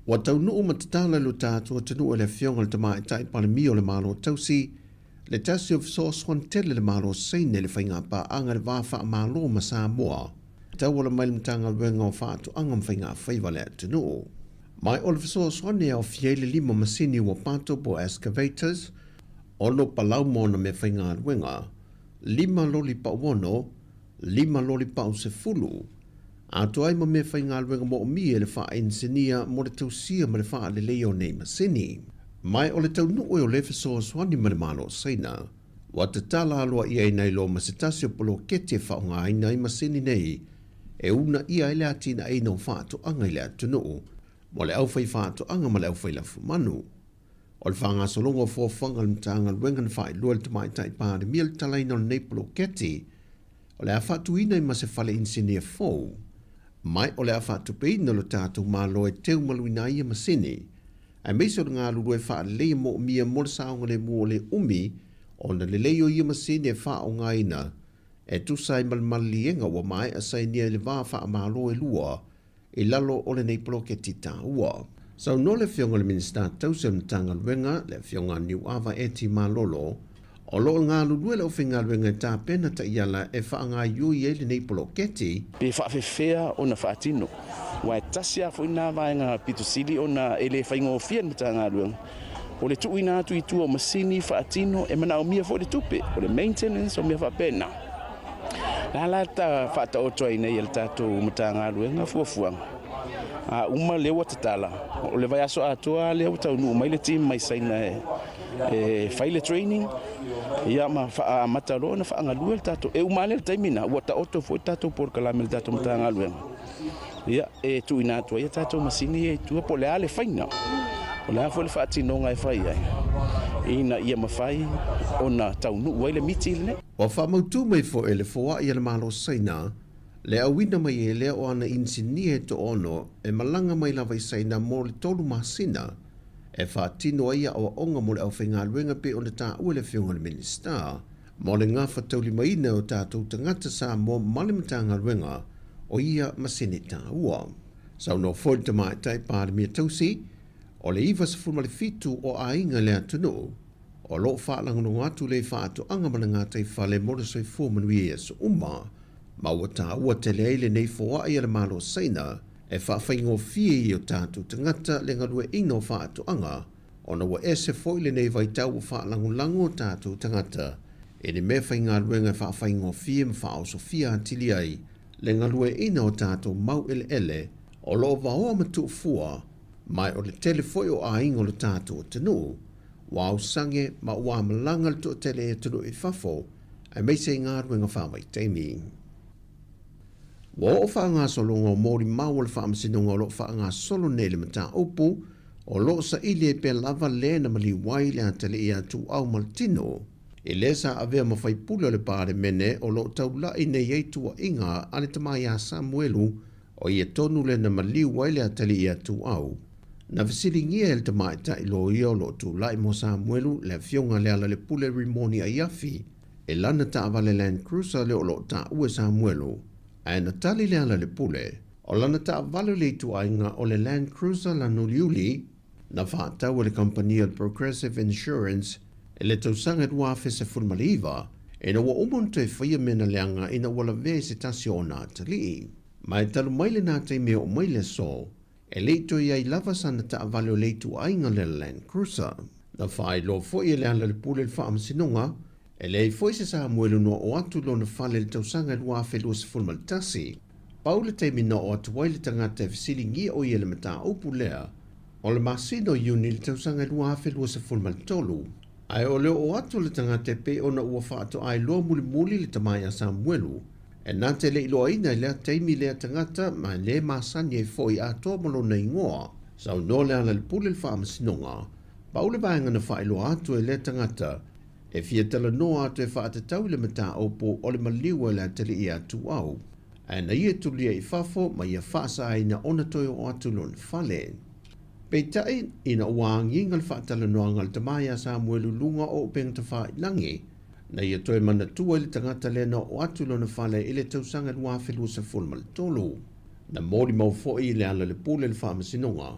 Ua taunuu ma tatala i lo tatou atunuu e le Afioga i le Tamaitai Palemia o le Malo Tausi, le tasi o fesoasoani tele a le Malo o Saina i le faigapaaga i le va faamalo ma Samoa e tauala mai i le Matagaluega o Faatoaga ma Faigafaiva a le atunuu. Ma o le fesoasoani e aofia ai le lima masini uapato po o excavators, ono palau ma ona meafaigaluega, lima loli pauono, lima loli pausefulu, atoa ai ma meafaigaluega moomia i le faainisinia mo le tausia ma le faaleleia o nei masini. Ma o le taunuu o lea fesoasoani mai le Malo o Saina, ua tatala aloaia ai nai loa ma se tasi o poloketi e faaaogaina ai masini nei e uunaia ai le atinaeina o faatoaga i le atunuu mo le aufaifaatoaga ma le aufailafumanu. O le faagasologa o fuafuaga a le Matagaluega na faailoa e le Tamaitai Palemia le talaina o lenei poloketi, o le a faatuina ai ma se fale inisinia fou, ma o le a faatupeina lo tatou Malo e teumaluina ai ia masini, aemaise o le galulue faaleleia moomia mo le saogalemu o le umi ona lelei o ia masini e faaaogaina e tusa ai ma le maliliega ua maea sainia i le va faamalo e lua i lalo o lenei poloketi taua. Saunoa le Afioga i le Minisita Tausi o le Matagaluega, le Afioga Niuava Eti Malolo, o lo o galulue le aufaigaluega e tapena taiala e faagaoioi ai lenei poloketi. Pe faafefea ona faatino, aua e tasi lava foi lena vaega pito sili ona e le faigofie le Matagaluega, o le tuuina atu i tua o masini faatino e manaomia foi le tupe, o le maintenance o mea faapena. La la ta faataoto ai nei e le tatou Matagaluega fuafuaga. A uma lea ua tatala, o le vaiaso atoa lea ua taunuu mai le team mai Saina e fai le training, ia ma faaamata loa ona faagalue le tatou. E uma lea le taimi na, ua taoto foi le tatou polokalame le tatou Matagaluega. Ia, e tuuina atu ai a tatou masini ia i tua, po o le a le faiga, o le a foi le faatinoga e fai ai, ina ia mafai ona taunuu ai le miti lenei. Ua faamautu mai foi e le foai a le Malo Saina le auina mai e lea o ana inisinia e toaono e malaga mai lava i Saina mo le tolu masina e faatino ai aoaoga mo le aufaigaluega pei ona taua e le Afioga i le Minisita mo le gafataulimaina o tatou tagata Samoa ma le Matagaluega o ia masini taua. Saunoa foi le Tamaitai Palemia Tausi, o le 97 o aiga i le atunuu o lo o faalagolago atu le faatoaga ma le gataifale mo le soifua manuia i aso uma, ma ua taua tele ai lenei foai a le Malo o Saina e faafaigofie i o tatou tagata le galueaiina o faatoaga ona ua ese foi lenei vaitau ua faalagolago o tatou tagata i ni meafaigaluega e faafaigofie ma faaosofia atili ai le galueaiina o tatou mau eleele o lo o vaoa ma tuufua ma o le tele foi o aiga o le tatou atunuu ua ausage ma ua malaga le toatele i atunuu i fafo aemaise i galuega faavaitaimi. Ua oo faagasologa o molimau o le Faamasinoga o lo o faagasolo nei le mataupu o lo o saili ai pea lava le na maliu ai le atalii ia Tuuau ma le tino i le sa avea ma faipule o le Palemene o lo o taulai nei ai tuuaiga a le tama ia Samuelu o ia tonu le na maliu ai le atalii ia Tuuau. Na fesiligia e le tamaitai loia o lo o tulai mo Samuelu le afioga Lealailepule Rimoni Aiafi e lana taavale Land Cruiser le o lo o taua e Samuelu, ae na tali Lealailepule, o lana taavale o le ituaiga o le Land Cruiser lana uliuli, na faatau e le kamupani o le Progressive Insurance i le tausaga 2019, ina ua uma ona toe faia mea na leaga ina ua lavea i se tasi o ona atalii. Ma e talu mai lena taimi e oo mai le aso, e le i toe i ai lava sana taavale o le ituaiga le Land Cruiser. Na faailoa foi e Lealailepule le Faamasinoga, e leai foi se Samuelu na oo atu i lona fale i le tausaga 2021. Pau le taimi na oo atu ai le tagata e fesiligia o ia i le mataupu lea, o le masina o Iuni i le tausaga 2023. Ae o le oo atu o le tagata e pei ona ua faatoa iloa mulimuli le tama ia Samuelu, E na te le iloaina i lea taimi lea tagata ma e le masani ai foi atoa ma lona igoa. Saunoa Lealailepule i le Faamasinoga, pau le vaega na faailoa atu e lea tagata e fia talanoa atu e faatatau i le mataupu o le maliu a le atalii ia Tuau, ae na ia tulia i fafo ma ia faasaina ona toe oo atu i lona fale. Peitai, ina ua agiga le faatalanoaga a le tama ia Samuelu i luga o upegatafailagi, Na ia toe manatua i le tagata lea na oo atu i lona fale i le tausaga 2023. Na molimau foi i Lealailepule le Faamasinoga,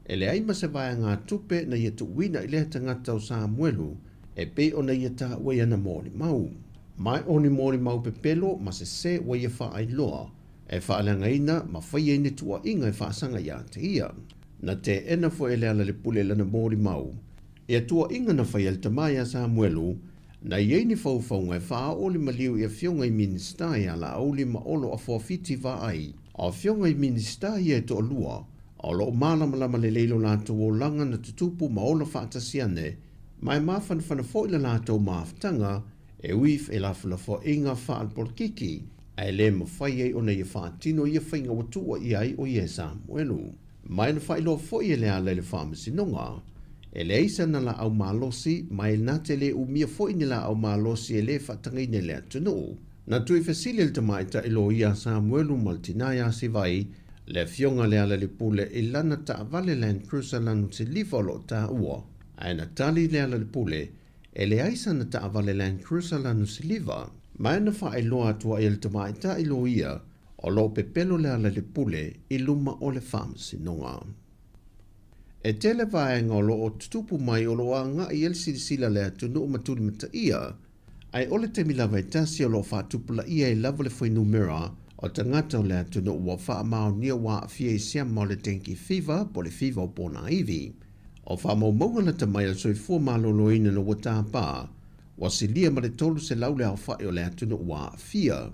e leai ma se vaegatupe na ia tuuina i lea tagata o Samuelu e pei ona ia taua i ana molimau. Ma o ni molimau pepelo ma sesē ua ia faailoa e faaleagaina ma faia ai ni tuuaiga e faasaga iā te ia. Na teena foi e Lealailepule lana molimau ia tuuaiga na faia e le tama iā Samuelu, na i ai ni faufauga e faaoo le maliu i afioga i Minisita ia Laauli ma Olo Afoafiti Vaai. O afioga i Minisita ia e toalua, o lo o malamalama lelei lo latou olaga na tutupu ma ola faatasi ane, ma e mafanafana foi le latou mafutaga e ui i felafolafoaiga faalepolokiki, ae le mafai ai ona ia faatino ia faiga ua tuuaia ai o ia e Samuelu. Ma e na faailoa foi e Leala i le Faamasinoga, e leai sana laau malosi, ma e na te le umia foi ni laau malosi e le faatagaina i le atunuu. Na tuuifesili e le tamaitai loia a Samuelu ma le tinā iā Sivai, le afioga a Lealailepule i lana taavale Land Cruiser lanu siliva o lo o taua, ae na tali Lealailepule, e leai sana taavale Land Cruiser lanu siliva. Ma e na faailoa atu ai e le tamaitai loia, o lo o pepelo Lealailepule i luma o le Faamasinoga. E tele vaega o lo o tutupu mai o lo o agai i ai le silasila a le atunuu ma tulimataia, Ae o le taimi lava e tasi o lo o faatupulaia ai lava le fuainumera o tagata o le atunuu ua faamaonia ua aafia i siama o le dengue fever po o le fiva o ponaivi. O faamaumauga lata mai a le soifua maloloina na ua tapa, ua silia ma le 300 le aofai o le atunuu ua aafia.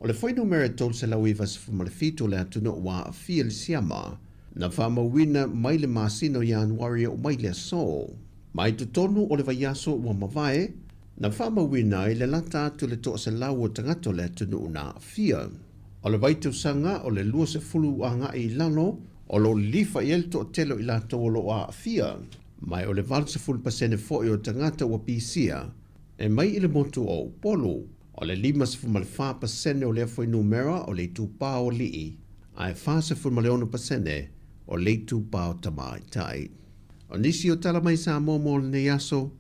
O le fuainumera e 397 o le atunuu ua aafia i le siama, na faamauina mai le masina o Ianuari e oo mai le aso. Mai totonu o le vaiaso ua mavae, na faamauina ai le lata atu i le 100 o tagata o le atunuu na aafia. O le vaitausaga o le 20 agai i lalo, o lo o lilifa i ai le toatele o i latou o lo o aafia. Ma o le 80% foi o tagata ua pisia e mai i le motu o Upolu. O le 54% o lea fuainumera o le itupa o alii, ae 46% o le itupa o tamaitai. O nisi o tala mai Samoa mo lenei aso,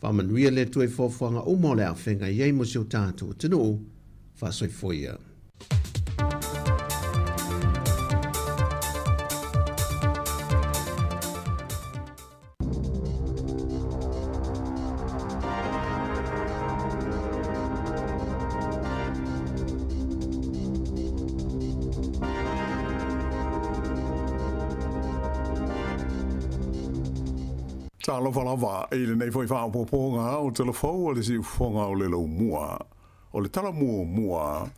faamanuia le Atua i fuafuaga uma o le a feagai ai mo si o tatou atunuu. Faasoifua ia. Talofa lava i lenei foi faaopoopoga o te lofou o le siufofoga o le laumua. O le tala muamua,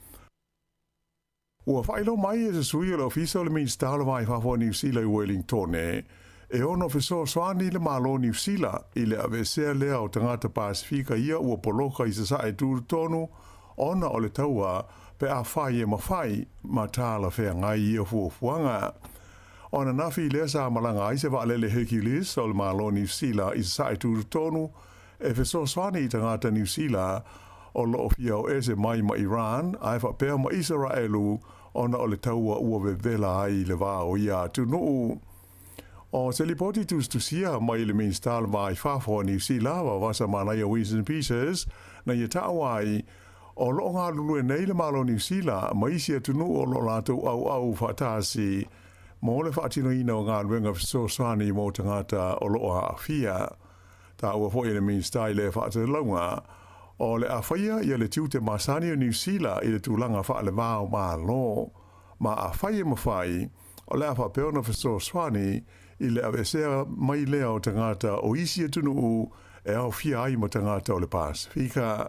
ua faailoa mai e se sui o le Ofisa o le Minisita o le Va i Fafo a Niu Sila i Wellingtone, e ono fesoasoani le Malo o Niu Sila i le aveesea lea o tagata Pasefika ia ua poloka i Sasae tutotonu ona o le taua pe afai e mafai ma talafeagai ia fuafuaga. O ananafi lea sa malaga ai se vaalele Hercules o le Malo o Niu Sila i Sasae tutotonu e fesoasoani i tagata Niu Sila o lo o fia o ese mai ma Iran ae faapea ma Isaraelu ona o le taua ua vevela ai le va o ia atunuu. O se lipoti tusitusia mai le Minisita o le Va i Fafo a Niu Sila, Vavasa Manaia Winston Peters, na ia taua ai, o lo o galulue nei le Malo o Niu Sila ma isi atunuu o lo o latou auau faatasi mo le faatinoina o galuega fesoasoani mo tagata o lo o aafia. Taua foi e le Minisita i lea faatalauga, o le a faia ia le tiute masani o Niu Sila i le tulaga faaleva o Malo, ma afai e mafai, o le a faapea ona fesoasoani i le aveesea mai lea o tagata o isi atunuu e aofia ai ma tagata o le Pasefika.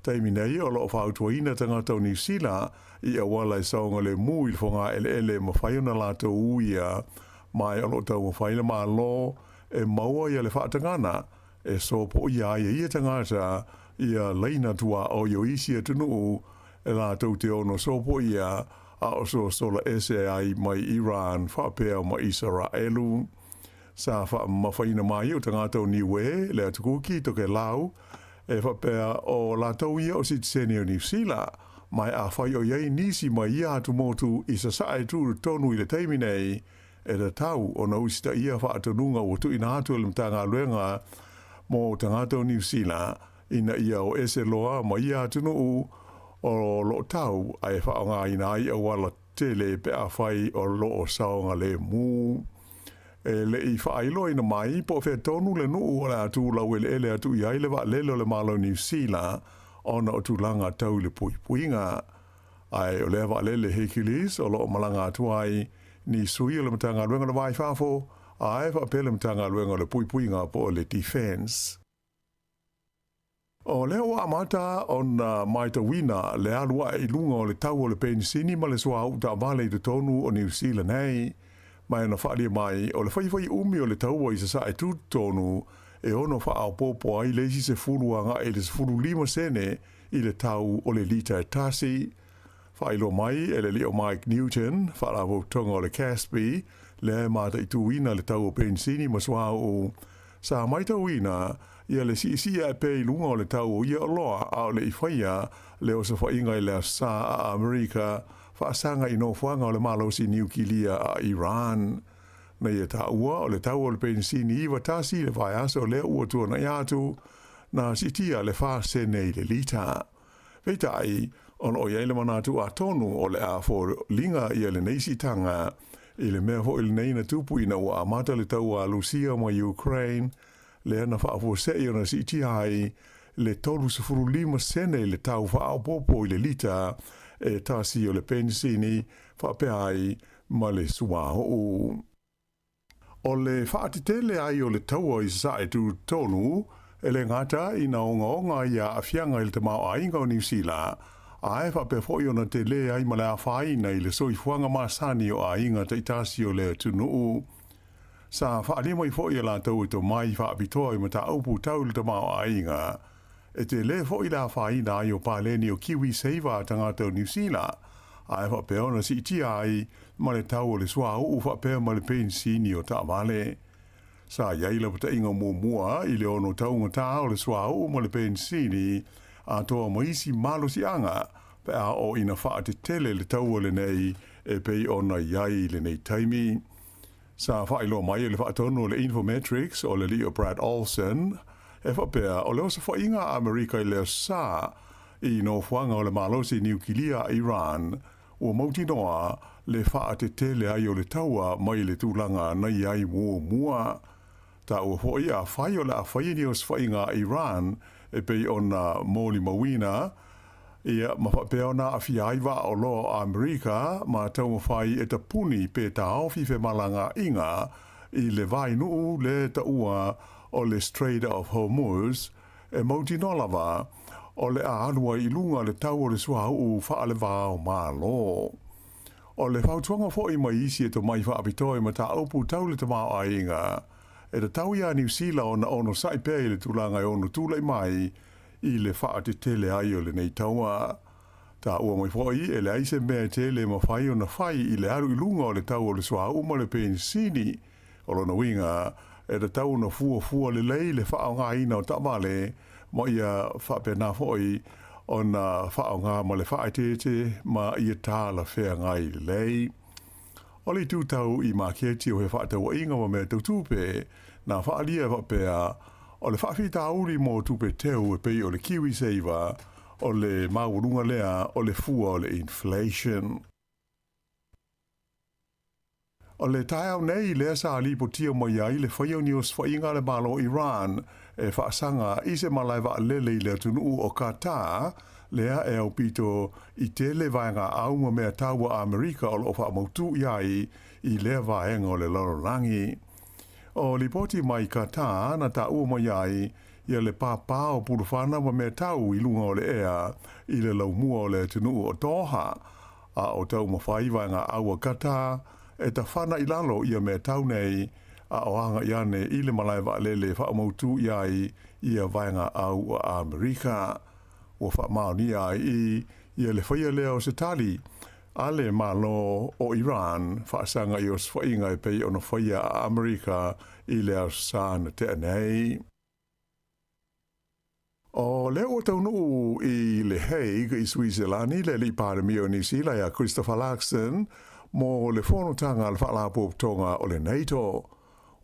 Taimi nei, o lo o fautuaina tagata o Niu Sila i auala e saogalemu i le fogaeleele e mafai ona latou uia, ma o lo o taumafai le Malo e maua ia le faatagana e sopoia ai e ia tagata ia laina tuaoi o isi atunuu e latou te ono sopoia a o sosola ese ai mai Iran faapea ma Isaraelu. Sa faamamafaina mai o tagata o Niue, le Atukuki, Tokelau, e faapea o latou ia o sitiseni o Niu Sila, ma e afai o i ai nisi mai ia atumotu i sasae tutotonu i le taimi nei, E tatau ona usitaia faatonuga ua tuuina atu e le Matagaluega mo Tagata o Niu Sila ina ia o ese loa ma ia atunuu o lo o tau ae faaaogaina ai auala tele pe afai o lo o saogalemu. E leʻi faailoaina mai po o fea tonu le nuu o le a tulau eleele atu i ai le vaalele o le Malo o Niu Sila ona o tulaga tau i le puipuiga. Ae o lea vaalele Hercules o lo o malaga atu ai ni sui o le Matagaluega o le Va i Fafo ae faapea le Matagaluega o le Puipuiga po o le Defence. O lea ua amata ona maitauina le alu ae i luga o le tau o le penisini ma le suauu taavale i totonu o Niu Sila nei. Ma e na faaalia mai, o le faifai umi o le taua i Sasae tutotonu e ono faaopoopo ai le isi 10 agai i le 15 sene i le tau o le lita e tasi. Faailoa mai e le alii o Mike Newton, Faalapotopotoga o le CASB, lea e mataituina le tau o penisini ma suauu. Sa maitauina ia le siisii ae pea i luga o le tau o ia oloa a o le i faia le osofaiga i le Aso Sa a Amerika faasaga i nofoaga o le malosi niukilia a Iran. Na ia taua o le tau o le penisini 91 i le vaiaso lea ua tuanai atu, na siitia le 4 sene i le lita. Peitai, o lo o i ai le manatu atonu o le a foliga ia lenei siitaga i le mea foi lenei na tupu ina ua amata le taua a Lusia ma Ukraine, lea na faafuasei ona siitia ai le 35 sene i le tau faaopoopo i le lita e tasi o le penisini faapea ai ma le suauu. O le faatetele ai o le taua i Sasae tutotonu, e le gata ina ogaoga ai aafiaga i le tamaoaiga o Niu Sila, ae faapea foi ona tele ai ma le afaina i le soifuaga masani o aiga taitasi o le atunuu. Sa faaalia mai foi e latou e tomai faapitoa i mataupu tau i le tamaoaiga, E tele foi le afaina ai o paleni o KiwiSaver a tagata o Niu Sila, ae faapea ona siitia ai ma le tau o le suauu faapea ma le penisini o taavale. Sa i ai lapataiga muamua i le ono taugata o le suauu ma le penisini atoa ma isi malosiaga pe a oo ina faatetele le taua lenei e pei ona i ai i lenei taimi. Sa faailoa mai e le faatonu o le Infometrics o le alii o Brad Olsen, e faapea, o le osofaiga a Amerika i le Aso Sa i nofoaga o le malosi niukilia a Iran, ua mautinoa le faatetele ai o le taua mai le tulaga na i ai muamua. Taua foi afai o le a faia ni osofaiga a Iran e pei ona molimauina, ia, ma faapea ona aafia ai vaa oloa o Amerika ma taumafai e tapuni pe taofi femalagaaiga i le vainuu le taua o le Strait of Hormuz, e mautinoa lava o le a alu ai i luga le tau o le suauu faalevao Malo. O le fautuaga foi mai isi e tomai faapitoa i mataupu tau le tamaoaiga, e tatau iā Niu Sila ona onosai pea i le tulaga e ono tulai mai i le faatetele ai o lenei taua. Taua mai foi, e leai se mea e tele e mafai ona fai i le alu i luga o le tau o le suauu ma le penisini. O lona uiga, e tatau ona fuafua lelei le faaaogaina o taavale ma ia faapena foi ona faaaoga ma le faaeteete ma ia talafeagai lelei. O le itu tau i maketi o he faatauaiga ma mea tau tupe, na faaalia e faapea, o le faafitauli mo tupe teu e pei o le KiwiSaver, o le maualuga lea o le fua o le inflation. O le taeao nei lea sa lipotia mai ai le faia o ni osofaiga a le Malo o Iran e faasaga i se malae vaalele i le atunuu o Qatar, lea e aupito i tele vaegaau ma mea taua a Amerika o lo o faamautū i ai i lea vaega o le lalolagi. O lipoti mai Qatar na taua mai ai ia le pāpā o pulufana ma mea tau i luga o le ea i le laumua o le atunuu o Doha, a o taumafai vaegaau a Qatar e tafana i lalo ia mea tau nei a o agai ane i le malae vaalele e faamautū i ai ia vaegaau a Amerika. Ua faamaonia ai i ia le faia lea o se tali a le Malo o Iran faasaga i osofaiga e pei ona faia a Amerika i le Aso Sa na tea nei. O lea ua taunuu i Le Hague i Suiselani le alii Palemia o Niu Sila ia Christopher Luxon mo le fonotaga a le Faalapotopotoga o le NATO.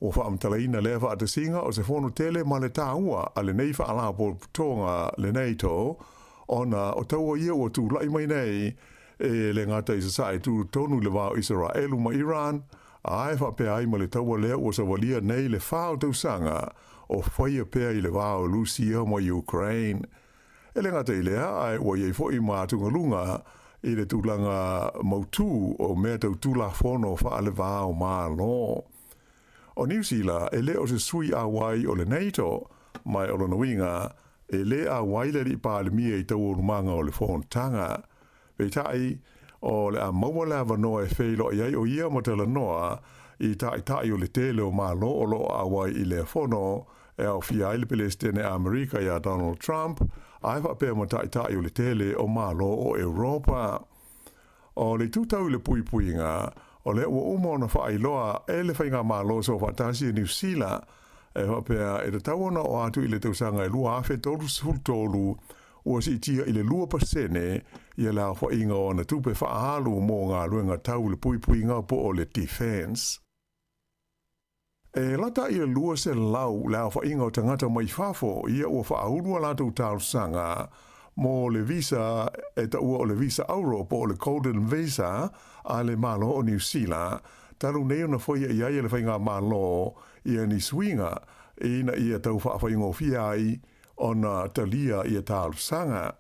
Ua faamatalaina lea faatasiga o se fono tele ma le taua a lenei Faalapotopotoga le NATO ona o taua ia ua tulai mai nei e le gata i Sasae tutotonu i le va o Isaraelu ma Iran, Ae faapea ai ma le taua lea ua savalia nei le fa o tausaga o faia pea i le va o Lusia ma Ukraine. E le gata i lea, ae ua i ai foi ma atugaluga i le tulaga mautū o mea tau Tulafono faale-va o Malo. O Niu Sila e le o se sui auai o le NATO, ma o lona uiga, e lē auai le Alii Palemia i taualumaga o le fonotaga. Peitai, o le a maua le avanoa e feiloai ai o ia ma talanoa i taitai o le tele o Malo o lo o auai i lea fono, e aofia ai le Pelesitene Amerika iā Donald Trump, ae faapea ma taitai o le tele o Malo o Europa. O le itu tau i le puipuiga, o lea ua uma ona faailoa e le Faigamalo Soofaatasi a Niu Sila, e faapea e tatau ona oo atu i le tausaga e 2033, ua siitia i le 2% ia le aofaiga o ana tupe faaalu mo galuega tau i le puipuiga po o le defence. E lata i le 200 le aofaiga o tagata mai fafo ia ua faaulu a latou talosaga mo le visa e taua o le visa auro po o le Golden Visa a le Malo o Niu Sila, talu nei ona faia i ai e le Faigamalo ia ni suiga ina ia tau faafaigofie ai ona talia ia talosaga.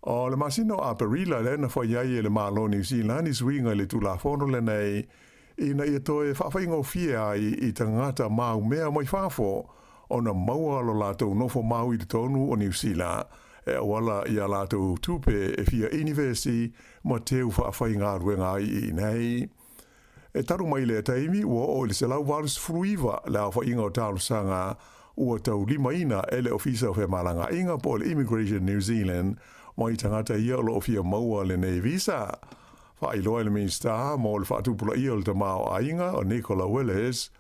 O le masina o Aperila lea na fai ai e le Malo o Niu Sila ni suiga i le Tulafono lenei ina ia toe faafaigofie ai i tagata maumea mai fafo ona maua lo latou nofo mau i totonu o Niu Sila e auala i a latou tupe e fia inivesi ma teu faafaigaluega ai i inei. E talu mai lea taimi ua oo i le 189 le aofaiga o talosaga ua taulimaina e le Ofisa o Femalagaaiga po o le Immigration New Zealand mai tagata ia o lo o fia maua lenei visa. Faailoa e le Minisita mo le Faatupulaia o le Tamaoaiga o Nicola Willis,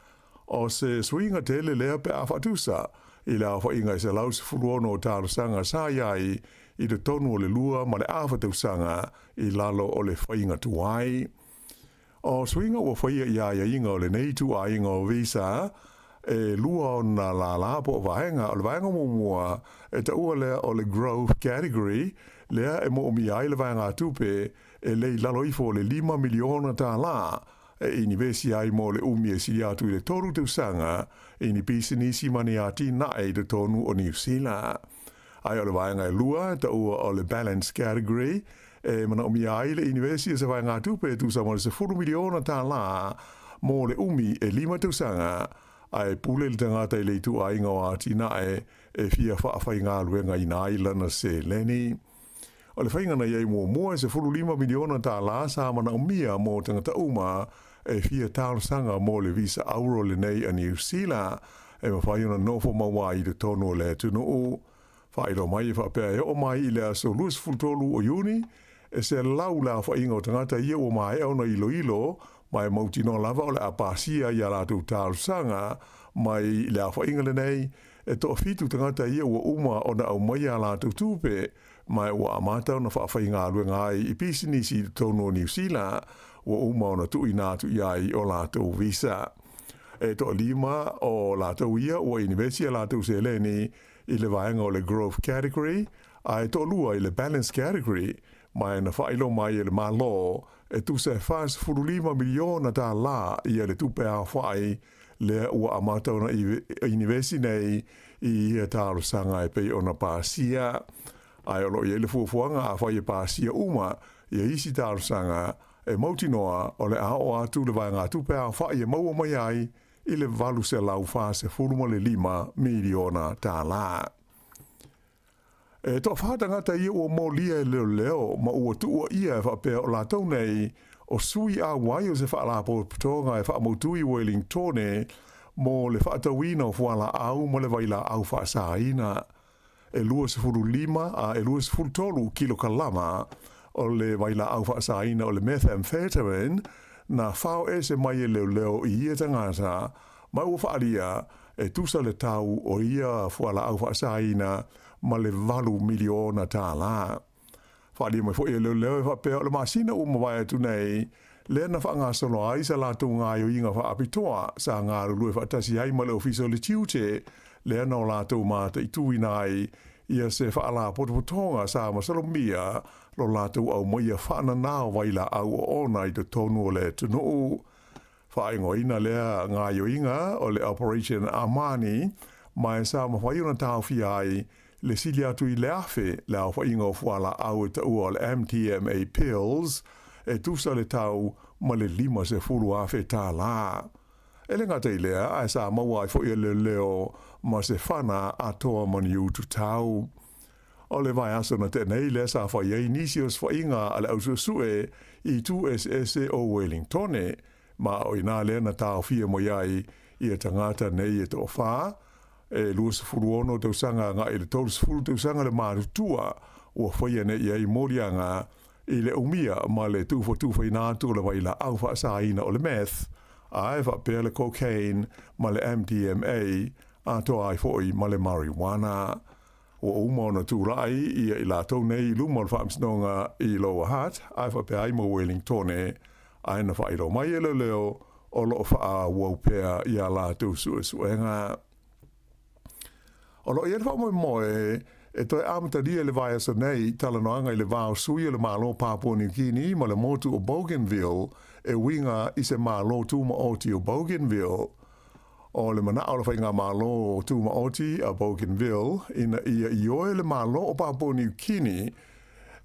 o se suiga tele lea pe a faatusa i le aofaiga e 116 o talosaga sa i ai i totonu o le lua ma le afa tausaga i lalo o le faiga tuai. O suiga ua faia i aiaiga o lenei ituaiga o visa e lua ona lālā po o vaega. O le vaega muamua e taua lea o le Growth Category, lea e moomia ai le vaegatupe e le i lalo ifo o le $5 miliona e inivesi ai mo le umi e sili atu i le 3 tausaga i ni pisinisi ma ni atinae i totonu o Niu Sila. Ae o le vaega e lua e taua o le Balance Category, e manaomia ai le inivesi o se vaegatupe e tusa ma le $10 miliona mo le umi e 5 tausaga, ae pule le tagata i le ituaiga o atinae e fia faafaigaluegaina ai lana seleni. O le faiga na i ai muamua e $15 miliona sa manaomia mo tagata uma e fia talosaga mo le visa auro lenei a Niu Sila e mafai ona nofo maua ai i totonu o le atunuu. Faailoa mai e faapea e oo mai i le aso 23 o Iuni, e 100 le aofaiga o tagata ia ua maea ona iloilo ma e mautinoa lava o le a pasia i a latou talosaga mai le aofaiga lenei, e 7 tagata ia ua uma ona aumaia a latou tupe ma e ua amata ona faafaigaluega ai i pisinisi i totonu o Niu Sila ua uma ona tuuina atu i ai o latou visa. E 5 o latou ia ua inivesi a latou seleni i le vaega o le Growth Category, ae 2 i le Balance Category, ma e na faailoa mai e le Malo e tusa e $45 miliona ia le tupe aofai lea ua amata ona inivesi nei i ia talosaga e pei ona pasia. Ae o lo o i ai le fuafuaga afai e pasia uma ia isi talosaga e mautinoa o le a oo atu le vaegatupe aofai e maua mai ai i le $845 miliona. E 4 tagata ia ua molia e leoleo ma ua tuua ia e faapea o latou nei o sui auai o se faalapotopotoga e faamautu i Wellingtone mo le faatauina o fualaau ma le vailaau faasaina. E 25 a e 23 kilokalama o le vailaau faasaina o le methamphetamine na fao ese mai e leoleo i ia tagata ma ua faalia e tusa le tau o ia fualaau faasaina ma le $8 miliona. Faalia mai foi e leoleo e faapea o le masina ua mavae atu nei, lea na faagasolo ai sa latou gaoioiga faapitoa sa galulue faatasi ai ma le Ofisa o le Tiute, lea na o latou mataituina ai ia se faalapotopotoga sa masalomia lo latou aumaia faananao vailaau oona i totonu o le atunuu. Faaigoaina lea gaoioiga o le Operation Amani, ma e sa mafai ona taofia ai le sili atu i le 1,000 le aofaiga o fualaau e taua o le MDMA pills e tusa le tau ma le $50,000 tālā. E le gata i lea, ae sa maua ai foi e leoleo ma se fana atoa ma ni utu tau. O le vaiaso na tea nei lea sa fai ai nisi o osofaiga a le ausuesue i itu eseese o Welingtone, ma o i inā lea na taofia mai ai ia tagata nei e toafa, e 26 tausaga agai i le 30 tausaga le matutua, ua faia nei i ai moliaga i le umia ma le tufatufaina atu o le vailaau faasaina o le meth, ae faapea le cocaine ma le MDMA, atoa ai foi ma le marijuana. Ua uma ona tulai ia i latou nei i luma o le Faamasinoga i Lower Hutt, ae faapea ai ma Wellingtone, ae na faailoa mai e leoleo o lo o faaauau pea i a latou suesuega. O lo o i ai le faamoemoe e toe amatalia i le vaiaso nei talanoaga i le va o sui o le Malo Papua Niu Kini ma le motu o Bougainville e uiga i se Malo Tumaoti o Bougainville. O le manaʻo o le Faigamalo Tumaoti a Bougainville ina ia ioe le Malo o Papua Niu Kini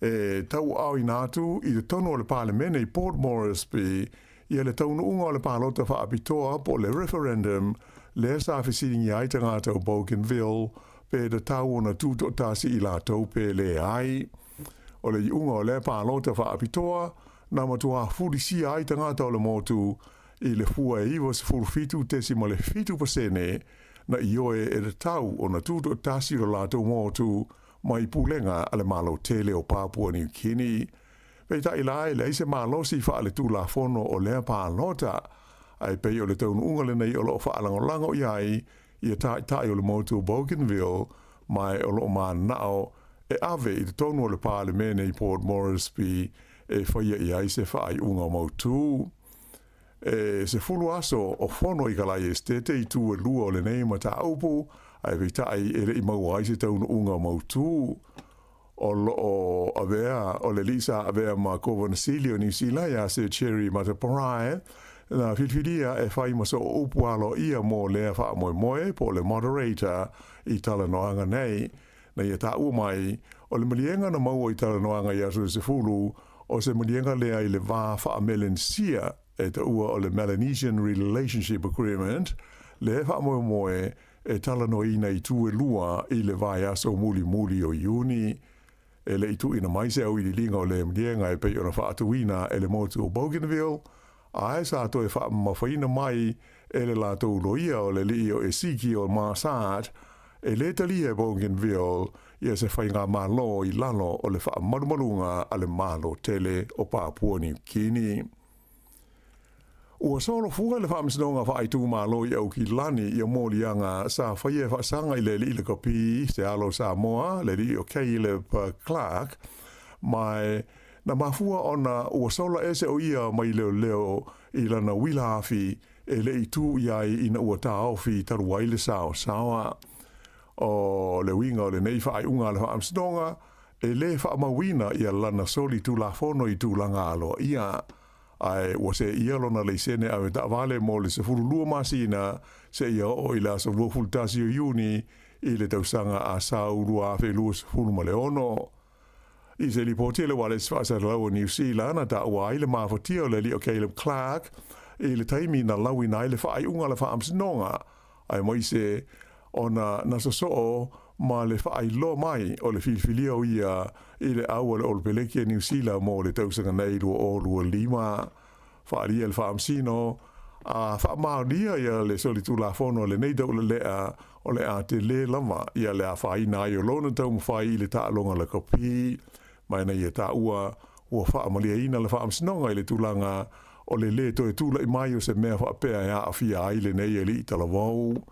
e tauaaoina atu i totonu o le Palemene i Port Moresby ia le taunuuga o le palota faapitoa po o le referendum lea sa fesiligia ai tagata o Bougainville pe tatau ona tutoatasi i latou pe leai. O le iuga o lea palota faapitoa na matuā fulisia ai tagata o le motu i le fua e 97.7% na ioe e tatau ona tutoatasi lo latou motu mai pulega a le Malo tele o Papua Niu Kini. Peitai la, e leai se malosi faaletulafono o lea palota, ae pei o le taunuuga lenei o lo o faalagolago i ai ia taitai o le motu o Bougainville, ma o lo o mananao e ave i totonu o le Palemene i Port Moresby e faia i ai se faaiuga mautū. E 10 aso o fono i Kalae Esetete i tu e lua o lenei mataupu, ae peitai e le i maua ai se taunuuga mautū. O lo o avea o le alii sa avea ma Kovana Sili o Niu Sila iā Sir Cherry Mateparae na filifilia e fai ma sooupu aloaia mo lea faamoemoe po o le moderator i talanoaga nei. Na ia taua mai, o le maliega na maua i talanoaga i aso e 10, o se maliega lea i le va faa-Melenesia e taua o le Melanesian Relationship Agreement, lea faamoemoe e talanoaina i tu e lua i le vaiaso mulimuli o Iuni. E le i tuuina mai se auiliiliga o lea maliega e pei ona faatuina e le motu o Bougainville, ae sa toe faamamafaina mai e le latou loia o le alii o Ezekiel Marsat, e le talia e Bougainville ia se faigamalo i lalo o le faamalumaluga a le Malo tele o Papua Niu Kini. Ua solofua le Faamasinoga Faaitumalo i Aukilani ia moliaga sa faia e faasaga i le alii lakapi se alo o Samoa, le alii o Caleb Clark, ma na mafua ona ua sola ese o ia mai leoleo i lana uila afi e le i tū i ai ina ua taofi talu ai le saosaoa. O le uiga o lenei faaiuga a le Faamasinoga, e le faamauina ia lana soli tulafono i tulaga aloaia, ae ua seia lona leisene ave taavale mo le 12 masina seia oo i le aso 21 o Iuni i le tausaga a sau 2026. I se lipoti a le Ualesi Faasalalau o Niu Sila na taua ai le mafatia o le alii o Caleb Clark i le taimi na lauina ai le faaiuga a le Faamasinoga, aemaise ona na sosoo ma le faailoa mai o le filifilia o ia i le au a le Olopeleki a Niu Sila mo le tausaga nei 2025. Faaalia e le Faamasino a faamaonia ia le solitulafono a lenei taulelea o le a tele lava ia le afaina ai o lona taumafai i le taaloga lakapi, ma ina ia taua ua faamaliaina le Faamasinoga i le tulaga o le lē toe tula'i mai o se mea faapea e aafia ai lenei alii talavou.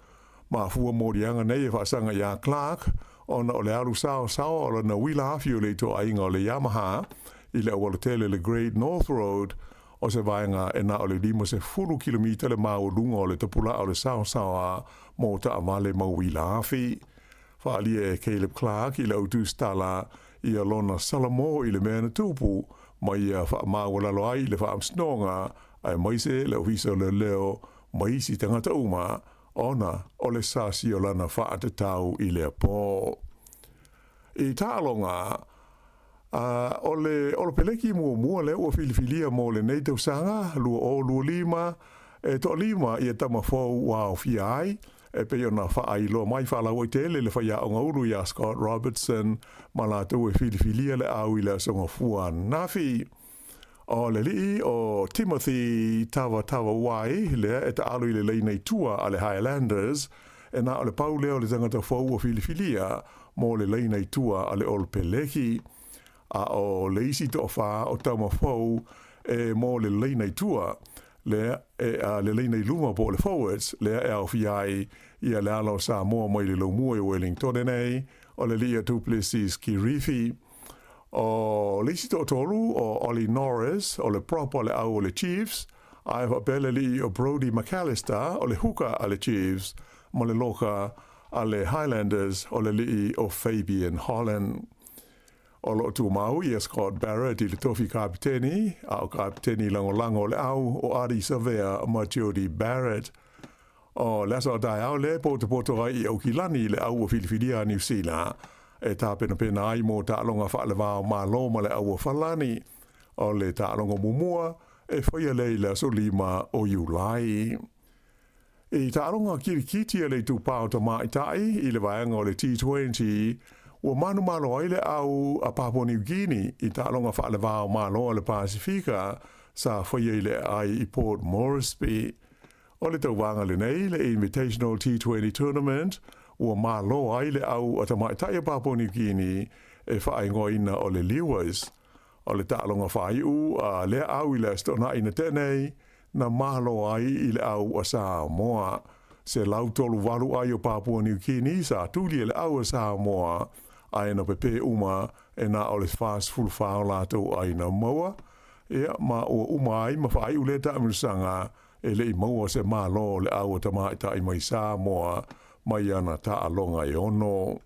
Mafua moliaga nei e faasaga iā Clark ona o le alu saosaoa o lana uila afi o le itoaiga o le Yamaha i le aualatele le Great North Road, o se vaega e na o le 50 kilomita le maualuga o le tapulaa o le saosaoa mo taavale ma uila afi. Faaalia e Caleb Clark i le autusitala ia lona salamo i le mea na tupu ma ia faamaualalo ai i le Faamasinoga. Aemaise le Ofisa o Leoleo ma isi tagata uma ona o le sasi o lana faatatau i lea po. I taaloga, a o le Olopeleki muamua lea ua filifilia mo lenei tausaga 2025, e toalima ia tama fou ua aofia ai, e pei ona faailoa mai faalauaitele le faiaoga ulu ia Scott Robertson ma latou e filifilia le au i le Aso Gafua ananafi. O le alii o Timothy Tavatavanawai lea e taalo i le laina i tua a le Highlanders, e na o le pau lea o le tagata fou ua filifilia mo le laina i tua a le All Peleki. A o le isi toafa o tama fou e mo le laina i tua, lea e a le laina i luma po o le forwards, lea e aofia ai ia le ala o Samoa mai le laumua i Wellingtone nei, o le alii o Du Plessis Kirifi. O le isi toatolu, o Ollie Norris, o le prop a le au o le Chiefs, ae faapea le alii o Brodie McAlister, o le hooker a le Chiefs, ma le loka a le Highlanders, o le alii o Fabian Holland. O lo o tumau ia Scott Barrett i le tofi kapiteni, a o kapiteni lagolago o le au o Ardie Savea ma Jordie Barrett. O le aso a taeao lea e potopoto ai i Aukilani le au ua filifilia a Niu Sila e tapenapena ai mo taaloga faaleva o Malo ma le au a Falani. O le taaloga muamua e faia lea i le aso 5 o Iulai. I taaloga kirikiti a le Itupa o Tamaitai i le vaega o le T20, ua manumalo ai le au a Papua New Guinea i taaloga faaleva o Malo a le Pasifika sa faia i le aai i Port Moresby. O le tauvaga lenei, le Invitational T20 Tournament, ua malo ai le au a tamaitai o Papua New Guinea e faaigoaina o le Lewis. O le taaloga faaiu a lea au i le Aso Toonai na tea nei, na malo ai i le au a Samoa. 138 ai o Papua New Guinea sa tuli e le au a Samoa, ae na pepē uma e na o le 44 o latou ai na maua, ia ma ua uma ai ma faaiu lea taamilosaga E le i maua se malo o le au a tamaitai mai Samoa mai ana taaloga e ono.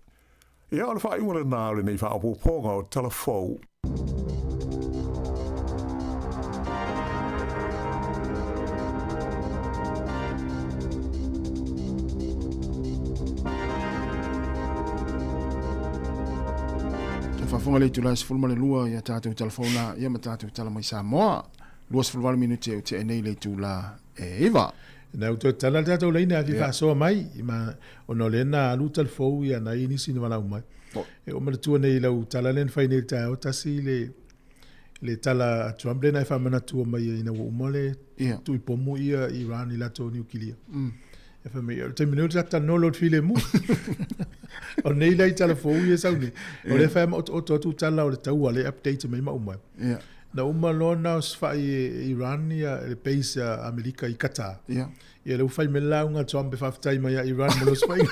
Ia, o le faaiuga lena o lenei faaopoopoga o Tala Fou. Faafofoga le itula e 12 ia tatou Tala Fou na ia ma tatou Tala mai Samoa. 28 minute e tea nei le itula e 9. Na u toe tala le tatou laina afi faasoa mai ma ona o lea na alu talafou ia na i nisi na valaau mai. E o manatua nei lau tala lea na fai nei i le taeao tasi le le tala a Trump lea na e faamanatua mai ai ina ua uma le tui pomu ia Iran i latou niukilia. E fai mai, o le taimi nei o le tatou talanoa loa i le filemu. O nei la i tala fou ia e sau nei. O lea e fai ma otooto atu tala o le taua lea e update mai ma uma. Na uma loa na osofai e Iran ia le base a Amerika i Qatar. Ia lea ua fai mai le lauga a Trump e faafetai mai ia Iran mo le osofaiga.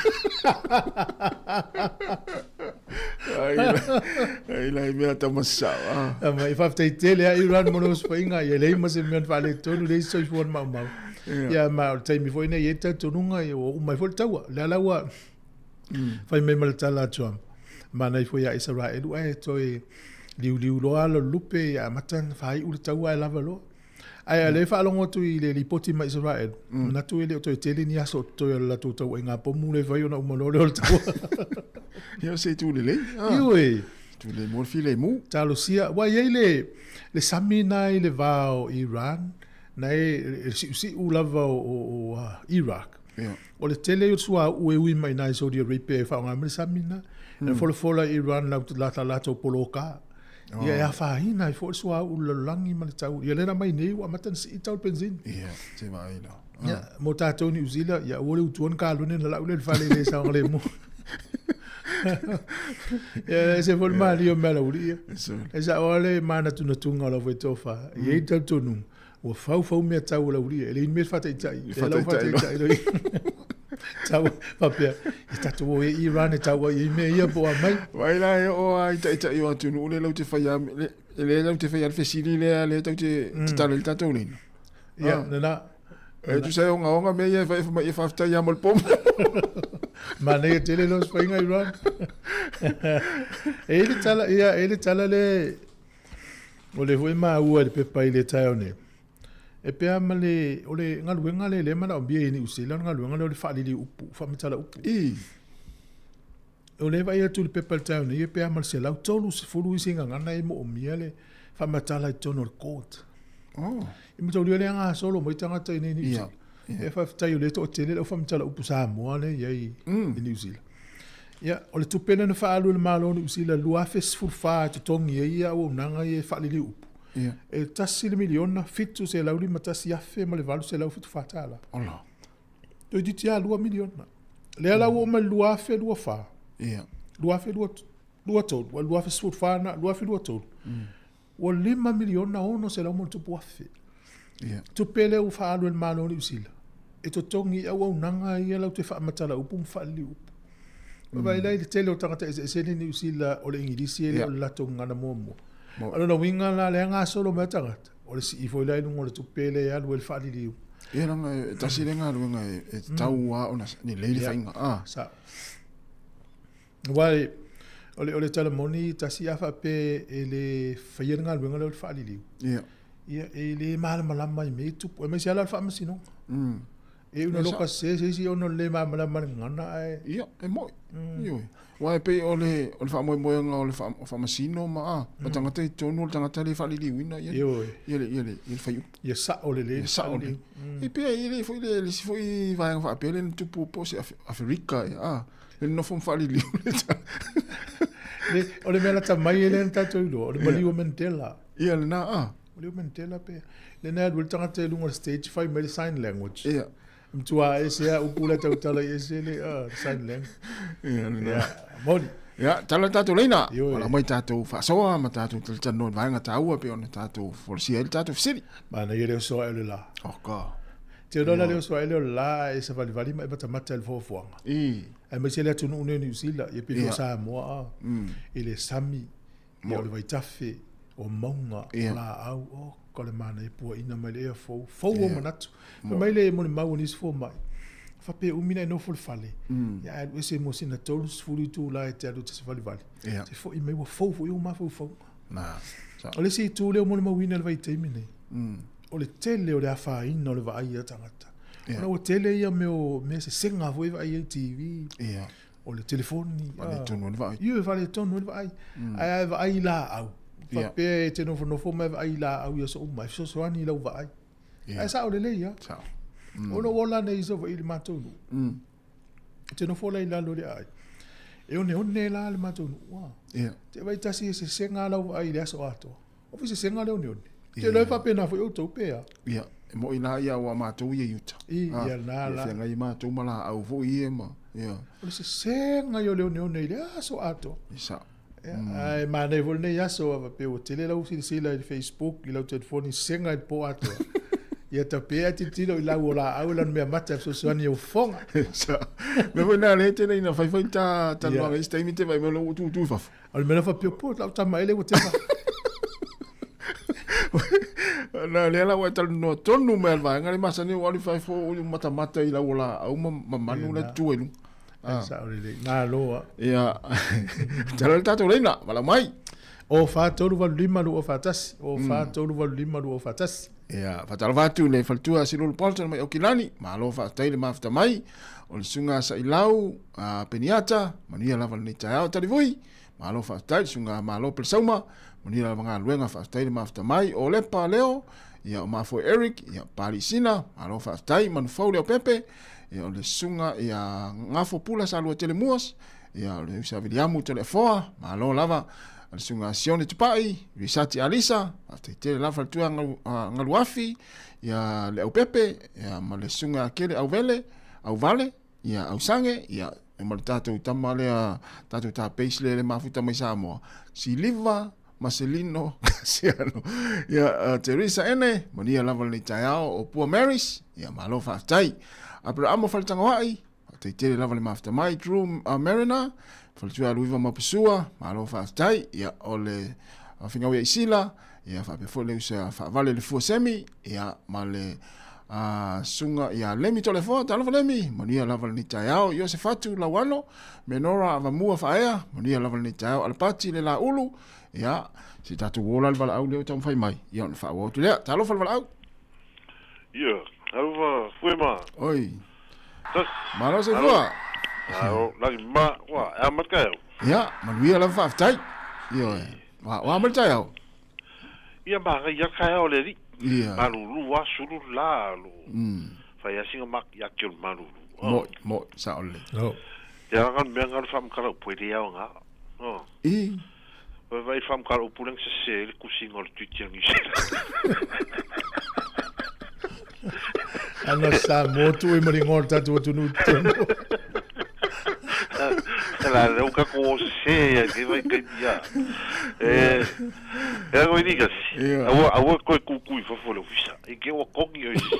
Ai lai mea tamasau. Ah. Ma faafetai tele ia Iran mo le osofaiga, ia leai ma se mea na faaletonu, leai se soifua na maumau. Ia ma o le taimi foi nei e i ai le talitonuga ia ua uma ai foi le taua. Lea la ua fai mai ma le tala a Trump, manaia foi ia Isaraelu ae toe liuliu loa ala o le lupe ia amata ona faaiu le taua ae lava loa. Ae o lea e faalogo atu i le lipoti mai Isaraelu, manatu e le o toe tele ni aso o totoe o le latou tauaiga pomu lea e fai ona uma loa lea o le taua. Ia se itu lelei. Ioe. Itu lelei mo le filemu. Talosia, ua i ai le, le sami na i le va o Iran, na e siusiu lava o Iraq. O le tele o le suauu e ui mai i ina i Saudi Arabia e faaaoga mai le sami lena. E folafola i Iran la latou poloka. Ia e afaina ai foi le suauu i le lalolagi ma le tau. Ia lea na aumai nei ua amata ona sii le tau o le penisini. Ia, se vaai la. Ia, mo tatou Niu Sila, ia aua le utua ni kalone ona lau lea i le fale i le saogalemu. Ia, e ese foi le malie o mea lauli ia. E sao lava le manatunatuga o lau foi tofa. E i ai le talitonuga, Ua fau fau mea tau o Laulia, e leai ni mea e faataitai. E lau faataitai loi. Tau faapea, e tatou o e Iran e tau ai i mea ia po o a mai. Vai la e oo a i taitai o atunuu le lau te fai a, le, le lau te fai a le fesili lea le tau te tatala i le tatou leina. Ia, nena. E tusa e ogaoga mea ia e fai mai e faafetai ia mo le pomu. Manaia tele le osofaiga Iran. E i le tala, ia, e i le tala le, O lea foi e maua i le pepa i le taeao nei, E pea ma le, o le galuega lea lea e manaomia i Niu Sila, o le galuega lea o le faaliliu upu, faamatala upu. I. O lea e vaai atu i le pepa i le taeao nei, e pea ma le 130 isi gagana e moomia le faamatala i totonu o le court. Oh. I mataulia lea gasolo mai tagata i nei Niu Sila. Yeah. E faafetai o lea e toatele le au faamatala upu Samoa lea e i ai i Niu Sila. Ia, o le tupe lea na faaalu e le Malo o Niu Sila 2014 e totogi ai ia auaunaga ia e faaliliu upu. Yeah. E $1,751,000 ma le $874. Ola. Toeitiiti lava 2 miliona. Lea la ua oo mai i le 2024. Yeah. 2023, ua 2014 na, 2023. Ua 5 miliona 600 ma ona tupu afe. Yeah. Tupe lea ua faaalu e le Malo o Niu Sila e totogi i auaunaga ia latou te faamatala upu ma faaliliu upu. Vaai la i le tele o tagata eseese i Niu Sila o le Igilisi e le o le latou gagana muamua. O lona uiga la lea gasolo mai tagata, o le sii foi la i luga o le tupe lea e alu ai le faaliliu. Ia leaga e tasi lea galuega e tatau lava ona lelei le faiga. Ah. Sao. Aua o le, o le tala moni, tasi a faapea e le faia le galuega lea o le faaliliu. Ia. Ia, e le malamalama i mea e tupu, aemaise lava la le faamasinoga. E una loka se se isi ona o le le malamalama i le gagana ae. Ia, e moi. Ioe. Aua e pei o le, o le faamoemoega o le faamasino ma, a, ma tagata i totonu o le tagata le faaliliuina ia, Ioe. ia le, ia le, ia le fuaiupu. Ia sao lelei. Ia sao lelei. E pei e le foi le, le isi foi vaega faapea lea na tupu po o se Aferika, ia, a, le nofo ma faaliliu le Le, o le mea lata mai e lea na tatou iloa, o le maliu o Mandela. Ia lena, a. Maliu o Mandela pe, lena e alu ai le tagata i luga o le stage fai mai le sign language. Ia. E matua ese lava upu la e tautala i ese le sign language. Ia lena. Ia, moni. Ia, tala le tatou laina. Ioe. Wala mai tatou faasoa ma tatou talatalanoa i le vaega taua pei ona tatou folasia ai le tatou fesili. Manaia le oso ae o le la. Oka. Te iloa la le oso ae lea o le la ae savalivali ma e matamata i le foafoaga. I. Aemaise le atunuu nei o Niu Sila, ia pei foi o Samoa a, i le sami, ia o le vaitafe, o mauga, o laau, oka o le manaia puaina mai le ea fou, fou ou manatu. Fai mai le molimau a nisi fomai, faapea e umi ona e nofo i le fale, ia ae alu ese mo sina 30 itula e te alu e te savalivali, te foi mai ua fou foi ou mafaufauga. O le isi itu lea ua molimauina i le vaitaimi nei, o le tele o le afaina o le vaai a tagata. Ona ua tele ia mea o mea sesega foi e vaai ai i TV, o le telefoni. Faaletonu ai le vaai. Ioe, faaletonu ai le vaai. Ae a e vaai i laau, faapea e te nofonofo ma e vaai i laau i aso uma, e fesoasoani i lau vaai. Ae sao lelei lava. Sao. Ona ou ola nei i Savaii i le matou nuu. Ou te nofo la i lalo i le aai. E oneone la le matou nuu. Te vaai tasi e sesega lau vaai i le aso atoa. O foi sesega le oneone. Te iloa e faapena foi outou pe a? Ia, e moi la ia ua matou ia i uta. I, ia na la. Ia feagai matou ma laau foi ia ma, ia. O le sesega ia o le oneone i le aso atoa. E sao. Ia, ae manaia foi lenei aso a faapea ua tele lau silasila i le Facebook i lau telefoni sesega i le po atoa. Ia tape ae tilotilo i lau o laau e lana meamata e fesoasoani i ou fofoga. Sao. Mea foi na lea e tele ina fai fai ta talanoaga i isi taimi te vaai mai ua tutu i fafo. O le mea la faapea, po, lau tama ele ua teva. Na lea la ua e talanoa tonu mai le vaega le masani ua alu i fafo ua matamata i lau o laau ma ma manu la tutu ai luga. Ah. Sao lelei. Malo a. Ia. Tala le tatou leina, valaau mai. O 4 3 8 5 2 4 1. O 4 3 8 5 2 4 1. Ia, faatalofa atu i le faletua Silulu Bolton mai Aukilani, malo faafetai le mafuta mai, o le susuga Sailau a Peniata, manuia lava lenei taeao Talivui, malo faafetai le susuga Malo Pelesauma, manuia lava galuega faafetai le mafuta mai, o Lepa Leo, ia o Mafoe Eric, ia Pali Sina, malo faafetai Manufau Leaupepe, ia o le susuga ia Gafo Pula Salua Tele Muas, ia o le usa Viliamu Toleafoa, malo lava le susuga Sione Tupai, Risati Alisa, faafetai tele lava faletua Galuafi, ia Leaupepe, ia ma le susuga Akele Auvele, Auvale, ia Ausange, ia ma le tatou tama lea, tatou tapeis lea le mafuta mai Samoa, Siliva Marcelino Kasiano, ia Teresa Ene, manuia lava lenei taeao o Pua Marys, ia malo faafetai. Aperahama Faletagaoai, faafetai tele lava le mafuta mai, Drew Mariner, faletua Luiva Mapusua, malo faafetai, ia o le Finau ia Isila, ia faapea foi le usa Faavale le Fua Semi, ia ma le susuga ia Lemi Toleafoa, talofa Lemi, manuia lava lenei taeao, Iosefatu Lauano, Menora Avamua Faaea, manuia lava lenei taeao, Alapati le Laulu, ia se tatou ola le valaau lea ua taumafai mai, ia ona faaauau atu lea, talofa le valaau. Ia, alofa fue ma. Oi. Malo se fua. Alo, lagi ma, wa, e ama ka au. Ia, manuia lava faafetai. Ioe. Wa, wa ama le taeao. Ia ma ngai ia ka au le ri. Ia. Malulu a sulu la lo. Fai asinga mak ia ki o le malulu. Mo, mo, sa ole. No. Ia nga mea nga fam kala upu e au nga. Oh. I. Vai vai fam kala upu leng se se le kusinga o le tuiti angi se. Ana sa motu e mari ngol tatu atu nu tonu. La le uka ko se ya ke vai kai bia. E e ko ni kasi. Awa awa ko ku ku i fafo le ofisa. E ke o kongi o isi.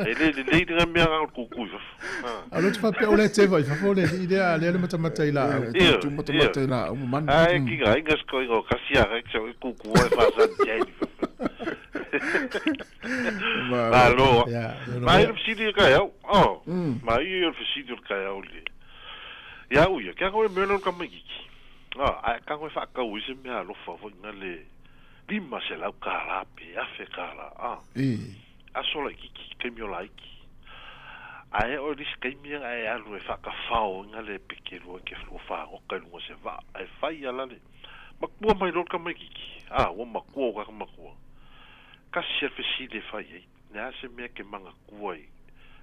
E le le le le mea nga ku ku i fafo. Alo te whapea o le te vai fafo le i lea le le matamata i la au. Ia, Tu matamata i la au man. Ai ki nga ingas ko ingo kasi a rek so ku ku e fa sa jeni. Malo. Ma i le ka au. Oh. Ma i le fisili ka au le. Ia uia, kia koe mea ka maikiki. Ah, ai ka koe whakau i se mea alofa fo inga le lima se lau ka la pe, afe ka la. Ah. Aso la kiki, kei meo la iki. Ai o lis kei mea ai alu e whakawhao inga le peke rua ke o whangoka i lunga se wa. Ai whai ala le. Makua mai lor ka maikiki. Ah, ua makua o kaka makua. Kasi al fesile whai ei. Ne ase mea ke manga kua i.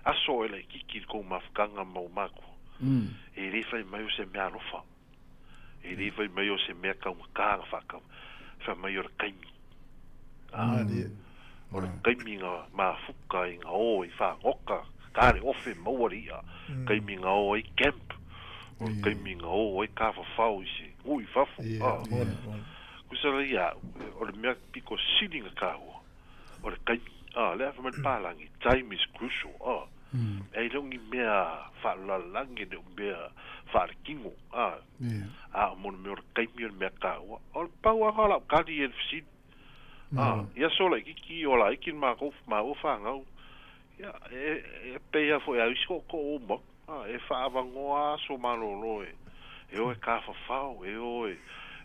Aso e la kiki ko mafukanga mau makua. E le whai mai o se mea alofa. E le whai mai o se mea kaunga kānga whakau. Whai mai o le kaimi. Ah, o le kaimi ngā mafuka i ngā o i whangoka. Kāre ofe mauari ia. Kaimi ngā o i camp. O le kaimi ngā o i ka whawhau i se. Ui whafo. Kusara ia, o le mea piko siringa kāhua. O le kaimi. Ah, le awha mai pālangi. Time is crucial. Ah. E longi mea whaalalangi le mea whaalakingo. Ah, ah, mo le mea o le kaimi o le mea kāua. O le pau anga lau kari e le fisili. Ah, ia so la kiki o la iki ma ko ma o whangau. Ia, e peia fo e au isi ko ko o ma. Ah, e whaawangoa so malolo e. E o e ka whawhau, e o e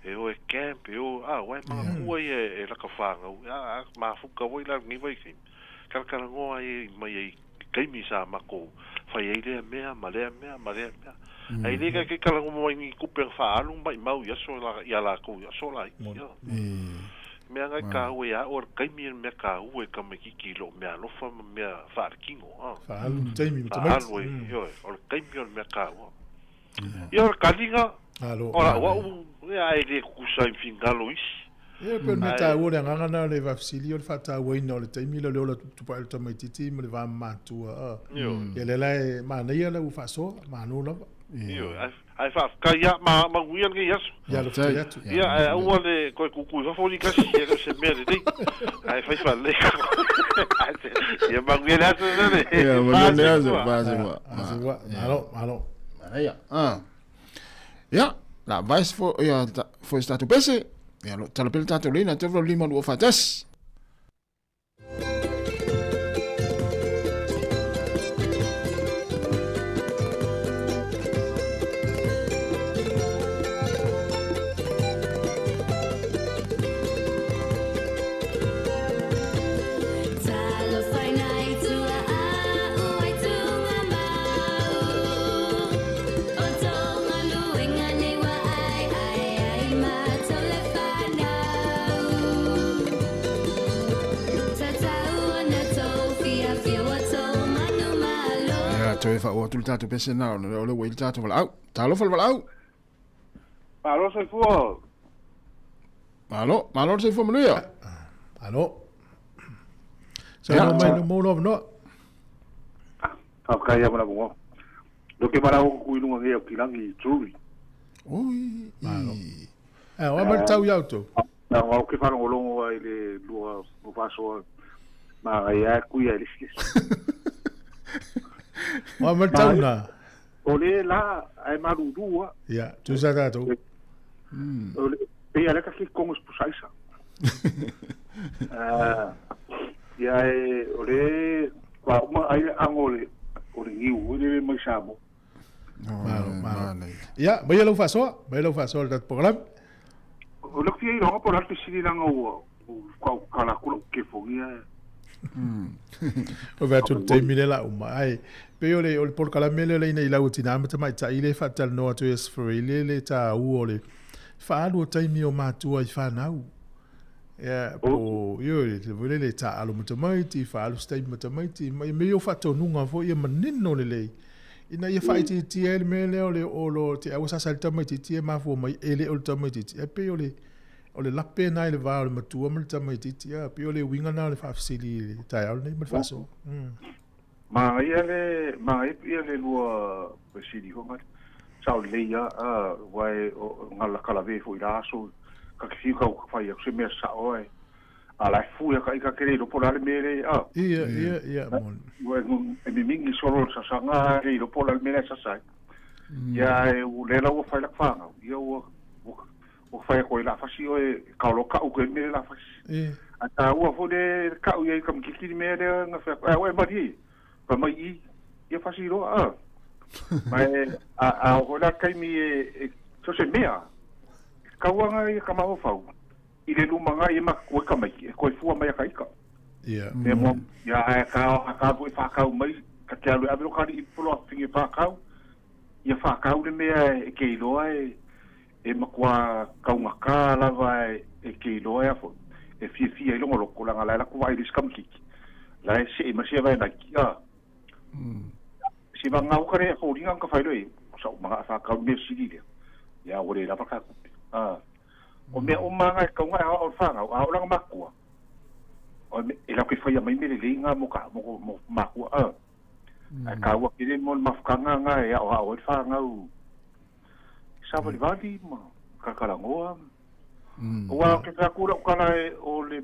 e o e camp, e o, ah, wai mga kua ia e laka whangau. Ah, ma fuka wai la ngi wai kai. Karakarangoa e mai e kaimi sa mako whai ei lea mea, ma lea mea, ma lea mea. Ai lea ke kalango mai ni kupe whaalu mai mau ia so la ia la ko ia so la. Mea ngai ka ue a o kaimi e mea ka ue ka me kiki lo mea alofa ma mea whaarakingo. Whaalu taimi ma tamaiti. Whaalu e, ioe, o le kaimi o le mea ka ua. Ia o le kalinga, o la ua u, ia ai le kukusa i whingalo isi. Ia pe mea tā ua le anganga le vafisili o le whātāuaina o le taimi le ola tupa ele tamaititi ma le vā mātua. Ia le lae mānaia le ua whaasoa, māno lava. Io, ai whaafka ia, ma manguia nge iaso. Ia lo whitai atu. Ia, ai aua le koe kukui whafo ni kasi, ia ka se mea le nei. Ai whai wha le. Ia manguia le aso nane. Ia, manguia le aso, wha. Malo, malo. Ia, ia, la vice fo, ia, fo statu pese. Ia, lo talapele tātou leina, te vlo lima lua whatas. Toe wha o tulu tātou pese nā, o le wei tātou wala au. Talo whala wala au. Malo se fua. Malo, malo se fua manuia. Malo. Sa no mai no mō no. Whakaia mana bunga. No ke mara o ku ilunga nge o kilangi turi. Ui. Malo. E, o amar tau iau tau. Nā, o ke whalongolongo ai le lua o whasoa. Ma ai a kui ai lisi. O amar tau nā. O le la ai marurua. Ia, tu sa tātou. O le, pe ala ka ki kongos pusaisa. Ia e, o le, kwa uma ai le ango le, o le ngiu, o le mai samo. Malo, malo. Ia, mai lau whasoa, mai lau whasoa le tatu program. O le kuia i ronga po larte sini langa ua, kwa kala kula u kefongia. O vea atu le taimi lea la uma. Ai, pei o le, o le polokalame lea le ina i lau tina ma tamaitai le faatalanoa atu e Sferele le tāua o le faaalu o taimi o matua i whanau. Ia, po, io, le voi le tāalo ma tamaiti, faaalu se taimi ma tamaiti, ma me o faatonuga foi ia manino lelei. Ina ia faaitiitia ai le mea lea o le o lo te aua sasa i le tamaitiiti e mafua mai e le o le tamaitiiti. Ae pei o le, o le lape na i le va o le matua ma le tamaitiiti. A, pei o le uiga na o le faafesili i le taeao lenei ma le faasoa. Manaia le, manaia ia le lua fesili foi ngale. Sao lelei lava, a, aua e, o, o gala kalave foi i la aso, ka te fiu kau fai atu se mea sao ae, a la e fui a ka ika ke le iloa po o le a le mea le, a. Ia, ia, ia, moni. Ua e mimingi solo le sasaga le iloa po o le a le mea la e sasa ai. Ia, ae u lea la ua fai lak whangau. Ia ua, ua, ua fai atu ai la fasi oe, ka o lo ka'u ke mea le la fasi. A tā ua fo le ka'u ia i ka mkiki ni mea lea nga whea, a ua e mari e, pa mai i, ia fasi roa, a. Ma e, a o la kaimi e, e, so se mea, kauanga ia ka maho fau, i le luma ngā ia ma koe ka mai, e koe fua mai a ka ika. Ia. Me mo, ia a ka, a ka po e whakau mai, ka te alu e ave lo kari i polo a finge whakau, ia whakau le mea e ke iloa e, e makua kaungaka lava e, e ke iloa e afo, e fia fia i longo loko, langa lai laku vai ris kamikiki. Lai se i masia vai naiki, a. Si va ngau kare e fōringa ka whairo e, sa o mga whakau mea siri lea. Ia, ore lava ka kupe. A. O mea o mga e kaunga e hawa o whangau, a o langa makua. O me, e lau ke whaia mai mere leinga mo ka, mo, mo makua, a. A kaua kere mo le mafukanga nga e ao ao e whangau. Sa wali wali, ma kakarangoa. O wā ke whea kura o kala e o le,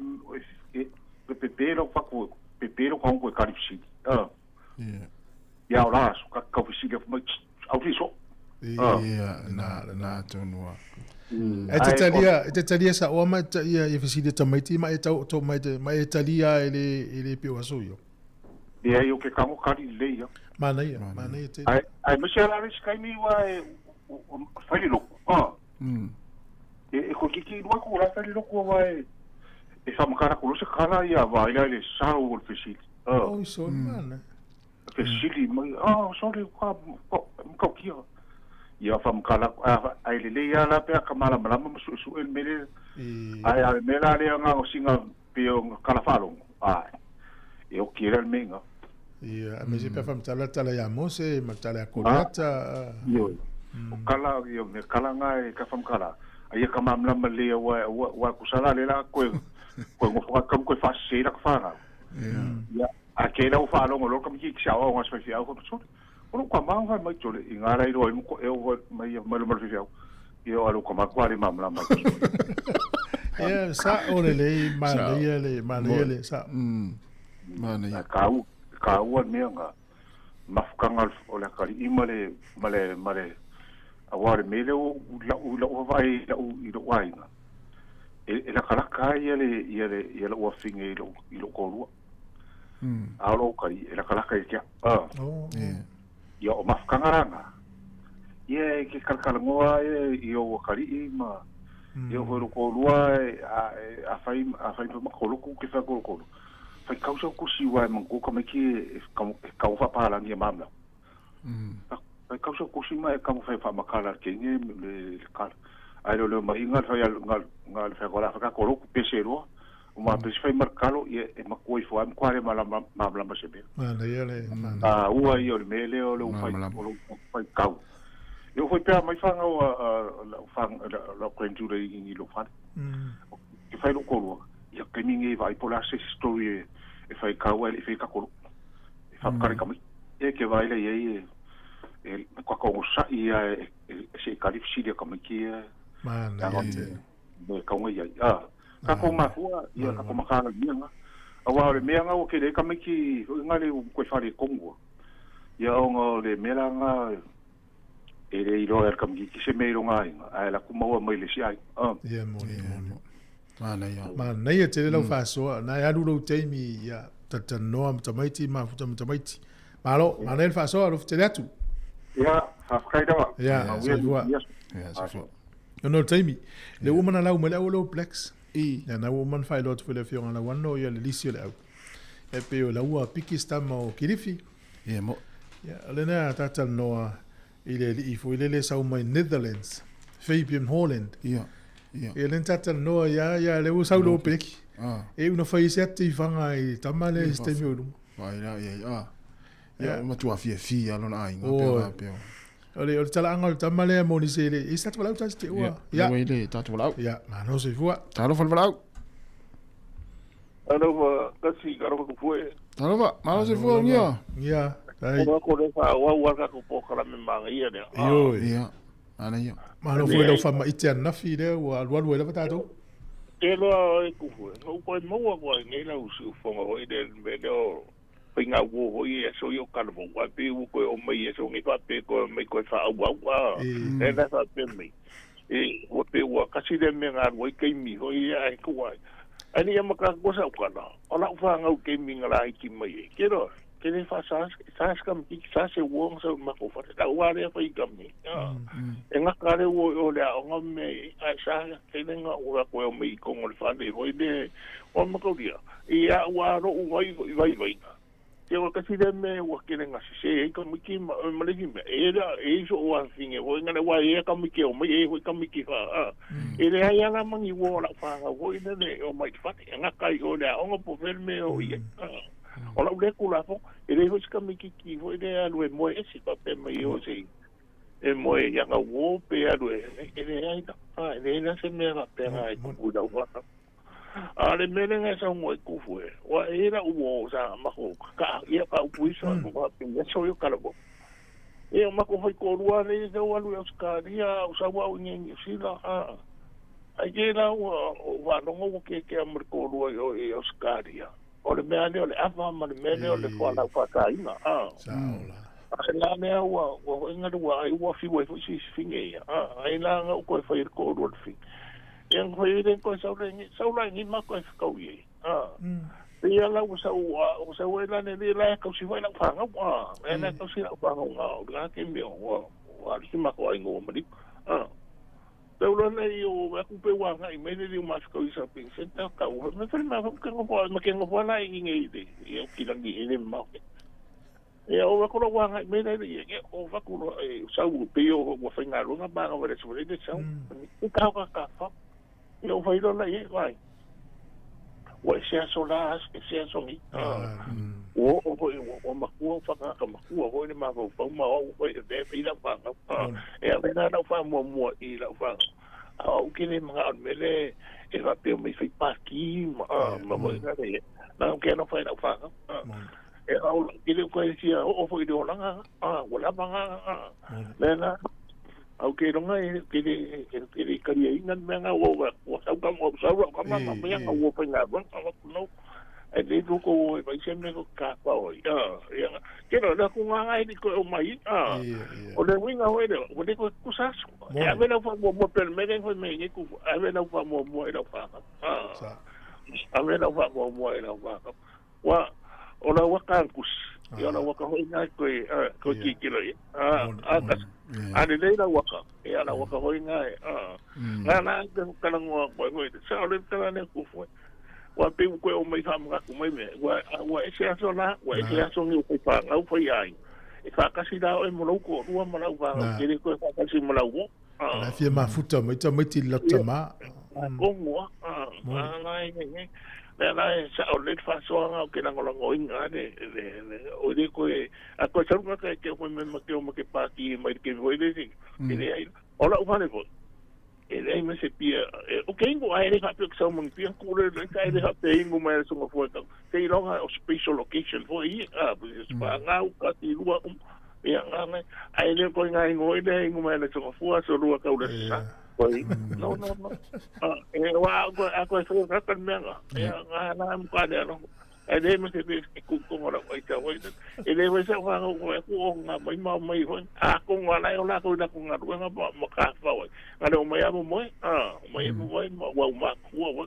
e, e pepe lau whaku, pepe lau kaungu e karipsili. A. Ia o la aso, ka kau fisili afu mai, au fi so. Ia, na, na tonu a. E te talia, e te talia sa oa mai ta ia i fisili tamaiti ma e tau to mai te ma e talia e le e le pe o aso io. Ia i o ke kango kari le ia. Manaia, manaia te. Ai, ai mese ala le skai mi wa e whai le loko. Ah. E, e ko kiki rua ko la whai le loko wa e e whamakara ko lose kala ia wa ila le sao o le fisili. Ah. Oi so mana. Fesili mai, ah, sorry, ka, ka, ka kia. Ia whamakara, ai le le ia la pea ka malamalama ma su su el mele. Ai ai mela le nga o singa pe o kala whalongo. Ai. E o kira le menga. Ia, a me se pe whamtala tala ia Mose, ma tala ia Koriata. Io. O kala, ia me kala nga e ka whamakara. Ai ia ka mamlama le ia wa, wa, wa kusala le la koe, koe ngofo ka koe whasese la ka whanau. Ia, a ke lau whalongo lo ka miki ki au ngā swai au ka sore. O lo ka maunga mai tole i ngā rai roa i muko e o mai mai lo mai au. Ia o alo ka makua le mamlama. Ia, sa o le le manaia le manaia le sa. Manaia. Ka u ka ua mea ngā mafukanga o le akari i male male male a ware mele o la u la u vai la u i lo wainga. E, e laka laka ia le ia le ia la ua finge i lo i lo korua. A o lo kari e laka laka i kia. Ah. Oh. Ia o mafukanga ranga. Ia e ke kalakala ngoa e i o wakari i ma ia o lo korua e a e, a whai a whai pa makoloku ke whai korokoro. Whai kausa kusi wa e mango ka mai ki e ka e kau whapahalangi e mamla. Whai kausa kusi ma e ka whai whamakala ke nge le le kala. Ai lo le mai nga whai nga nga le whai kola whaka koroku pese roa. O ma pese whai markalo ia e makoi fo am kware malama mamlama se mea. Manaia le manaia. A ua ia o le mele o le whai o le whai kau. E o whai pea mai whanga o a la whanga la la kwentura i ngi lo whare. Ke whai lo korua. Ia ke mingi vai po la se story e e whai kau e whai kakoro. E whakare ka mai. E ke vai le ia e e kwa kongo sa ia e e se kari fisili ka mai ki e Manaia te. Me kaunga ia. A ka ko makua ia ka ko makala mianga. A wa le mea ngau ke le ka mai ki ngale ko whare kongua. Ia o ngā le mea ngā e le iloa e ka miki ki se mea i ronga inga. Ai la kumaua mai le si ai. Ah. Ia moni moni. Manaia. Manaia te le lau whasoa. Nā e alu rau teimi ia tatanoa ma tamaiti, mafuta ma tamaiti. Malo, manaia le whasoa, alofa tele atu. Ia, whawhakai rawa. Ia, soifua. Ia, soifua. No taimi. Le uma na lau mai le au o le All Blacks. I. Ia, na uma na whailoa atu foi le afioga lau ano, ia le lisi o le au. E pei o laua piki stama o Kilifi. Ia mo. Ia, o lena a tātalanoa i le alii foi lele sau mai Netherlands, Fabian Holland. Ia. Ia. Ia lena tātalanoa ia, ia le ua sau lo peki. Ah. E una fai se ati whanga i tama le i taimi o luma. Vai la ia ah. Ia matua fiafia lona aiga pe Oi. la pe. O le, o le talaaga o le tama lea mo nisi e le i sa tatou valaau tasi te ua. Ia. Ia le tatou valaau. Ia, malo soifua. Talofa le valaau. Alofa kasi alofa kufue. Talofa, malo soifua ngia. Ngia. Ai. Ko ko le fa wa wa ka ko pokala me manga ia le. Ioe. Ia. Ana ia. Malo foi lau faamaite ananafi lea ua alualu ai lava tatou. Te loa e kufue. No ko maua ko nei la usu fonga hoi le me le o faigā uō hoʻi e aso ia o kalafou, ae pei ua koe o mai e aso nei faapea koe mai koe faaauau a e la faapea mai e ua pei ua kasi lea mea na alu ai taimi hoʻi ia ae tuu ai ae nei amata atu sa ukala o la'u fāgau taimi na laiti mai ai ke loa ke le faasa sa se kamakiki sa se uo na sau i makou fale la'u a lea fai kami e gata le uo i o le aoga ma mea i ae sa tele na ua koe o mai i kogo o le fale hoʻi le o makaulia i a'u a lo'u vai vaivaiga Ia ua kasi lea mea ua kele na sese ai tamaiti ma ma le isi mea, e la e i so'u afafine foi na le ua e ia tamaiti e omai e foi tamaiti fa a e leai a la mani ua o la'u fanau foi lele e omai i le fale e gata ai o le aoga po o fea le mea e oo i ai a o la'u lea tulafono e leai foi se tamaititi foi lea e alu e moe ese faapea mai e o se e moe i ana uō pe alu e e leai la a e leai la se mea faapena e tupu i lau fanau. A le mea lena e saunoa i kufu e, ua e la ua o sa mako ka ia ka upu iso mm. ko pe ia so yo kala bo. E o mako hoi ko rua le se o alu e Australia o sa wa o ngi sila a. Ai ke la ua o wa longo o ke ke amor ko rua i o e Australia. O le mea le o le afa ma le mea le o le fo la fa ka ina a. Saola. A la mea ua ua hoi nga ua ai ua fiwa i foi si finge ia. A ai la nga u ko e fai ko rua le finge. Ia nga fai le koe sau le ngi sau la ngi ma koe whakau i a. Te ia la ua sau ua sau e lane le la kau si whai lau whangau a. E la kau si lau whangau ngā o ngā ke mea ua ua si ma koe ngō mari. A. Te ula nei o aku pe wā ngai mai le ma whakau i sa ping senta kau. Me whare ma whakau ke ngopo ma ke ngopo la i ngi i le i o kirangi e le mau. Ia o wako la wā ngai mai le ia o wako la e sau pe o ua whai ngā runga ma ngā wale sua le sau. U kau ka ka wha. Ia o whai lola i wai. Ua e se aso la e se aso ngi. Ua o hoi ua makua o whakaka makua hoi le mawhau pau ma o hoi e ve i lau whangau. E a wena lau wha mua mua i lau whangau. A o kele mga on mele e whapeo mai whai pāki ma ma hoi ngā re. Nā o ke anō whai lau whangau. E au kele o koe sia o hoi le olanga. Ua lava ngā. Lena au ke ronga e ke le ke le kari ai ngan mea ngā ua ua ua sau ka ua sau ka ma ma mea ngā ua whai ngā rua ngā no e le tu ko e vai se me ko ka pa oi a ia ke ro la ku ngā ngai ni ko o mai a o le winga hoi le o le ko ku sa su e a vela fa mo mo pel me le me ngi ku a vela fa mo mo e la fa a a vela fa mo mo e la fa wa o la waka kus ia la waka hoi ngai koe koe ki ki roi a a ka a le lei la waka ia la waka hoi ngai a nga na te kala ngoa koe hoi sa o le kala ne ku foi wa pe koe o mai fa mga ku mai me wa wa e se aso la wa e se aso ngi ko pa ngau foi ai e fa kasi la o e mo lau ko rua mo lau fa ke le koe fa kasi mo lau a la fia mafuta mai ta mai ti la tama ko ngoa a ngai ngai Lea la e sa'o lelei le faasoaga o ke lagolagoina le le o le koe a koe sau ka ke koe me ma ke o ma ke pāki mai ke foi le e leai o la'u fale foi e leai ma se pia o ke ingo ae le faapea ke sau ma ni pia ku le le ka e le faapea ingo mai le songa foi tau te iloga o special location foi ia a pa ngau ka ti lua ia ngā ngai ae le koe ngā ingo i le ingo mai le songa fua so lua kau le sa Koi, no, no, no. E wā, a koe whai raka mea ngā. E ngā nā mu kāne anō. E le me te pe e kūkonga rau ai tā wai. E le wai sa whanga o aku o ngā mai mau mai hoi. A ko ngā lai o lākou i lako ngā ruenga ma, ma kā whawai. Ngā leo mai amu moe, a, mai amu moe, ma wau mā kua wai.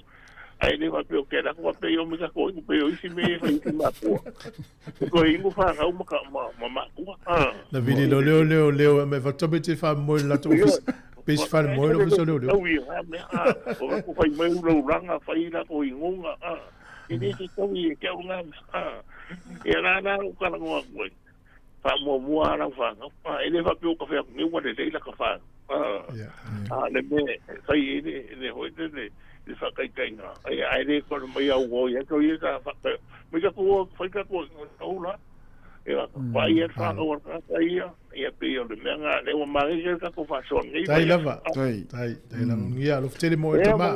Ai le wha peo ke lako wha peo me ka koi, peo isi me e whai isi mā kua. Ko ingo whangau ma ka ma ma ma kua. Na vili lo leo leo leo me fa tobe te fa mo la to office. Pe si fa mo lo office leo leo. Au i ha me a o ko whai mai ula uranga whai la ko ingonga a. E le se taui e te au ngā mea. Ia la la lou talanoa atu ai, faamuamua lava lau fanau. E le faapea ua ka fai atu nei ua lelei laka fanau. A o le mea e fai ai le le foi lele le faataitaiga, ae le toe mai au o ia tau ia sa faata mai tatou o fai tatou o la. Ia vaai ia le fanau a le tagata ia, ia pei o le mea lena lea ua manaia tele le tatou faasoa nei. Tai lava. Tai. Tai, tai lava. Manuia, alofa tele mo e tama.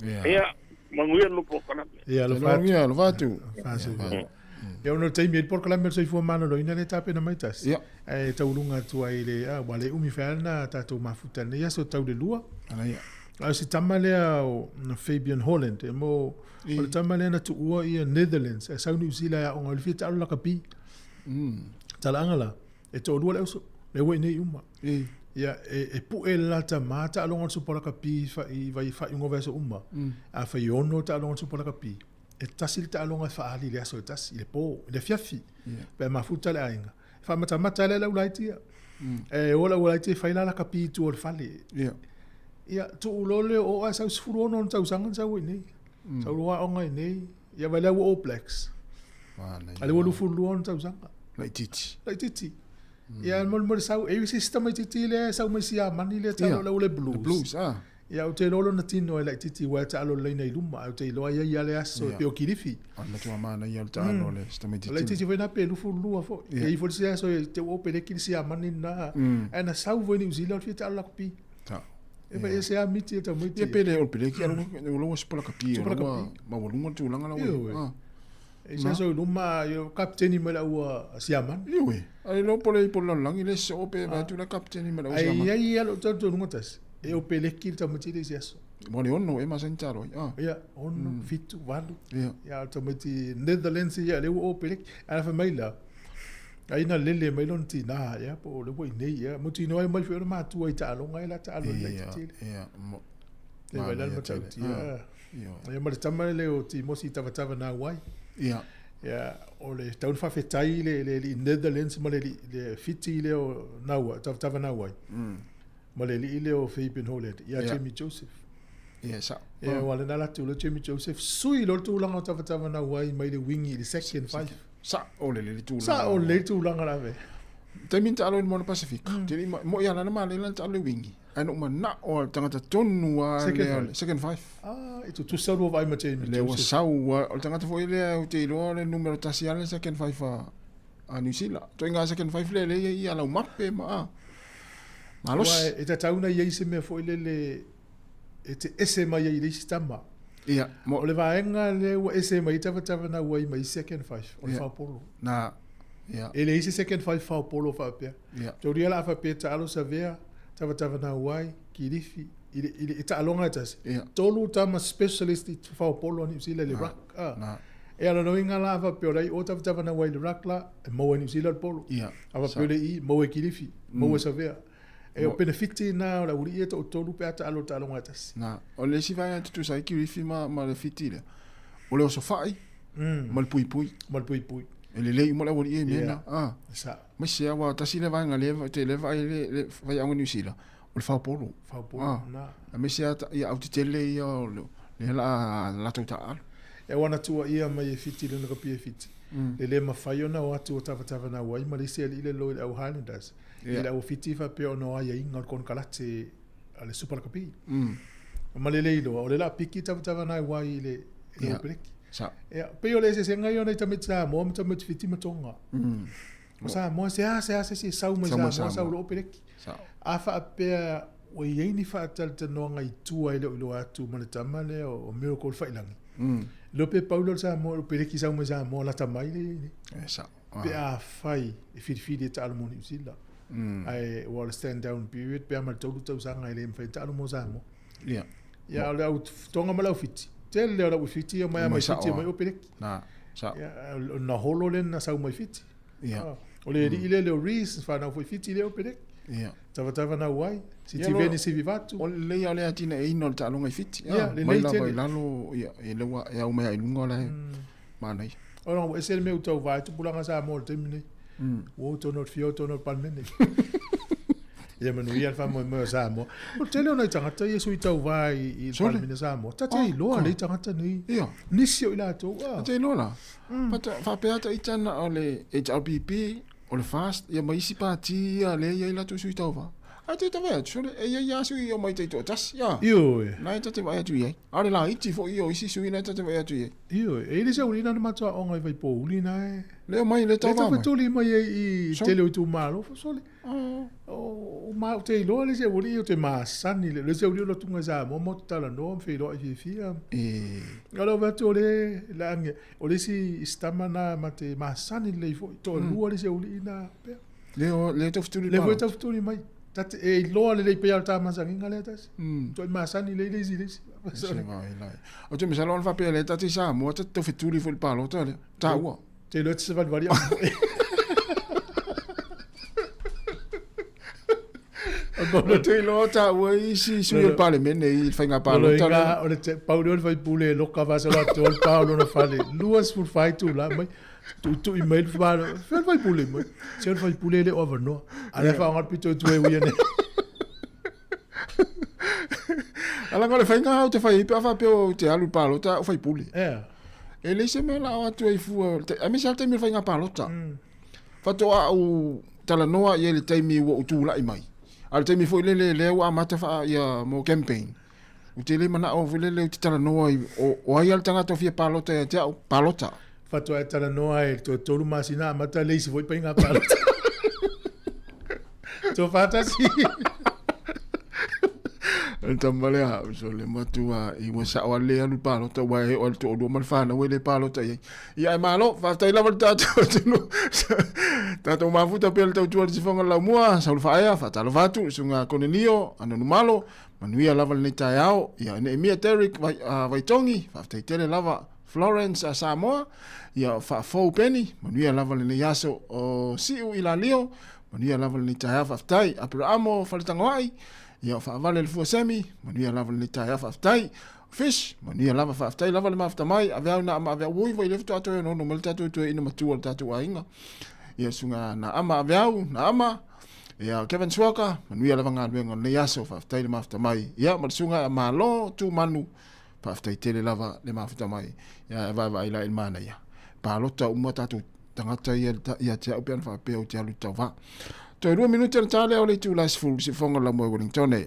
Ia, manuia le polokalame. Ia, alofa atu. Manuia, alofa atu. Faasui. Ia ona o le taimi ai le polokalame o le soifua maloloina lea e tapena mai tasi. Ia. Ae tauluga atu ai le, a, ua le umi fai lava lena tatou mafuta i lenei aso tau le lua. Ala ia. A o si tama lea o Fabian Holland, e mo, o le tama lea na tuua ia Netherlands, ae sau Niu Sila e aoga, o le fia taalo lakapi. Talaaga la, e toalua le auso, lea ua i inei uma. Ia, e, e pue le la tama taaloga o le Supa Lakapi i vai faaiuga o vaiaso uma. A fai ono taaloga o le Supa Lakapi, e tasi le taaloga e faaali i le aso e tasi, i le po, i le afiafi, pe a mafuta le aiga. E faamatamata ai la le aulaiti ia. E o le aulaiti e fai la lakapi i tua o le fale. Ia, tuu loa le oo ae sau 16 ona tausaga na sau ai nei. Sau loa aoga i nei. Ia vai lea ua All Blacks. A lea ua 22 ona tausaga. Laitiiti. Laitiiti. Ia, mo le sau, e i ai se isi tamaitiiti lea e sau mai Siamani lea e taalo le Blues. Le Blues, ah. Ia, ou te iloa lona tino e laitiiti aua e taalo le laina i luma, ae ou te iloa e i ai lava le aso e pei o Kilifi. O le matua manaia o le taalo a le si tamaitiiti. O laitiiti foi na pe 22 foi. E i ai foi le isi aso e te ua peleki le Siamani lena, ae na sau foi i Niu Sila o le fia taalo lakapi. E fai ese lava miti e tamaiti. Ia pe le o le peleki, a o lau supa lakapi, o lau maualuga le tulaga la ua. E se aso i luma, ia kapiteni mai le au Siamani. Ioe, ai iloa po le po le lalolagi le soo pe vae atu le kapiteni mai le au Siamani. Ai ai lou talitonuga tasi, e opeleki le tamaiti le isi aso. Mo le ono e masani talo ai. Ah. Ia, ono, fitu, valu. Ia. Ia, o tamaiti Netherlands ia, lea ua opeleki. Ae fai mai la, ai na lele mai lona tinā, ia, po o le ua i nei, ia. Mautinoa e mai foi ona matua i taaloga e la taalo i laitiiti le. Ia, ia. E vai la le matautia. Ia ma le tama lea o Timosi Tavatava Nauai. Ia. Ia, o le tau na faafetai le le alii Netherlands ma le alii le Fiti lea o Naua, Tavatava Nauai. Ma le alii lea o Fabian Holland, ia Jamie Joseph. Ia, sao. Ia, aua lena latou le Jamie Joseph sui loa le tulaga o Tavatava Nauai mai le wingi i le second five. Sao lelei le tulaga. Sao lelei le tulaga la ave. Taimi na taalo i le Moana Pasifika, te le i moi a la na malele na taalo le wingi. Ae na ou manao lava le tagata tonu lava Second lea, five. second five. Ah, e tutusa lua vaai ma Jamie Lea ua Joseph. sau lava, o le tagata foi lea ou te iloa o le numera tasi lava le second five a New Zealand. Ituaiga second five lea lea e i ai ia Laumape ma a. Malosi. Aua e tatau ona i ai se mea foi lele e te ese mai ai i le isi tama. Ia, mo. O le vaega lea ua ese mai ai Tavatava Nauai mai second five, o le Ia. faopolo. Na, ia. E leai se second five faopolo faapea. Ia. Taulia la a faapea taalo Savea, Tavatava Nauai, Kilifi, i le, i le, i taaloga e tasi. Ia. Tolu tama specialist i faopolo a Niu Sila i le ruck. A. Na. E ala loiga la a faapea o la i o Tavatava Nauai i le ruck la, e maua e Niu Sila le polo. Ia. A faapea o le i, maua e Kilifi, maua e Savea. E o penefiti na o le aualii ia e toatolu pe a taalo i le taaloga e tasi. Na, o le isi vaega e tutusa ai Kilifi ma, ma le Fiti lea, o le osofai ma le puipui. Ma le puipui. E lelei uma le aualii ia i mea Ia, na. Ah. Sa. Aemaise lava, aua tasi lea vaega lea ou te le vaai i le, le faiaoga Niu Sila, o le faopolo. Faopolo, Ah. na. Aemaise lava ia autetele ia o le, lea o le a latou taaalo. E ua na tuuaia mai e Fiti lona kapia e Fiti. Le le mafai ona o atu o Tavatavanau ai ma le isi alii le loi le au Highlanders. I le au Fiti faapea ona o aiaiga o le konekarate a le Super Lakapi. Ma le le iloa, o le la piki Tavatavanau ai i le i le Peleki. Ia, pei o le eseesega ia o nai tamaiti Samoa ma tamaiti Fiti ma Tonga. O Samoa, se a, se a se isi e sau mai Samoa, sau loa o Peleki. A faapea ua i ai ni faatalatalanoaga i tua e le o iloa atu ma le tama lea o Miracle Faiilagi. Iloa pe pau lea o le Samoa, o Peleki sau mai Samoa lata mai lea i ai nei. E sao. Pe afai e filifili e taalo mo Niu Sila. Ae ua o le stand down period pe a ma le 3 tausaga e le mafai ona taalo mo Samoa. Ia. Ia o le au Tonga ma le au Fiti. Tele lea o le au Fiti e omai lava mai Fiti omai o Peleki. Na, sao. Ia, o na holo lea na sau mai Fiti. Ia. O le alii lea o Rees, na whanau foi Fiti lea o Peleki. Ia. Tavatava nau ai, Sitiveni Sivivatu. O lelei lava o le atinaeina o le taaloga i Fiti. Ia, lelei Mai lava tele. i lalo, ia, e leua, e au mai lava i luga o la e manaia. O ua ese le mea ua tau vaai tupulaga Samoa i le taimi nei. Ua o tonu o le fia o tonu o le Palemene. Ia manuia le faamoemoe o Samoa. O le tele o nai tagata ia sui tauvā i le Palemene Samoa, ta te iloa lelei tagata nei. Ia. Nisi o i latou, a. Ta te iloa la. But faapea ta ita na o le HRPP, o le FAST, ia ma isi pati ia lea e i ai latou sui tauva. Ae te tawai atu, sole, e iai lava sui o mai taitoatasi, ia. Ioe. Na e ta te vaai atu i ai. A o le laiti foi ia o isi sui na e ta te vaai atu i ai. Ioe, e i le sauni na na matou aoga i Vaipouli na e. Lea mai, lea tauva mai. Lea taufatuli mai ai i tele o itumalo, sole. O ma ou te iloa le isi aualii ou te masani i le isi aualii o alu atu i Samoa matou te talanoa ma feiloai fiafia. O lau vaai atu o le laagi o le isi tama na ma te masani lelei foi toalua le isi aualii na pea. Le taufetuli le foi taufetuli mai. Ta te e iloa lelei pei o le ta masaniga lea tasi. Toi masani lelei le isi le isi. O te masalo ona faapea lea ta te i Samoa ta te taufetuli foi i le palota lea. Taua. Te iloa e te savalivali O te iloa taua isi sui o le Palemene i le faiga palota lea. O le pau lea o le faipule e loka faasolo atu le pa o lona fale. 24 itula mai. Tuitui mai le fale. Fea le faipule mai. Se o le faipule e le o avanoa. A lea faaaoga le pito i tua e uia nei. Ala o le faiga ou te fai ai pe a faapea ou te alu i le palota au faipule. Yeah. E leai se mea la o atu ai fua, aemaise lava le taimi o le faiga palota. Faatoa ou talanoa i ai i le taimi ua ou tulai mai. A o le taimi foi lele lea ua amata faa ia mo campaign. Ou te le manao foi lele ou te talanoa i o ai lava le tagata o fia palota ia te au, palota. Faatoa e talanoa ai i le toe 3 masina amata le isi foi faiga palota. Toa faatasi. O le tama lea, so le matua i ua sao lava le alu i le palota aua e oo i le toalua ma le fanau e le palota i ai. Ia ae malo, faafetai lava le tatou atunuu. Tatou mafuta pea le tautua i le sifoga o le laumua, Saulu Faaea, faatalofa atu, le susuga Konelio, Anonumalo, manuia lava lenei taeao. Ia Neemia Derrick Vai, Vaitogi, faafetai tele lava. Florence a Samoa, ia Faafou Penny, manuia lava lenei aso o Siu i Lalio, manuia lava lenei taeao, faafetai. Aperaamo Faletagoai, ia Faavale le Fua Semi, manuia lava lenei taeao, faafetai. Fish, manuia lava, faafetai lava le mafuta mai, aveau na ama aveau, ui vai le faatoa toe ono mai le tatou toeaina matua o le tatou aiga. Ia susuga na ama aveau, na ama, ia Kevin Suaka, manuia lava galuega o lenei aso, faafetai le mafuta mai. Ia ma le susuga Malo Tumanu, Faafetai tele lava le mafuta mai. Ia e vaavaai la i le manaia. Palota uma tatou tagata ia ia te au pe ana faapea ou te alu i tauva. Toe 2 minute ona ta lea o le itula e 10 i siufofoga o le laumua i Wellington.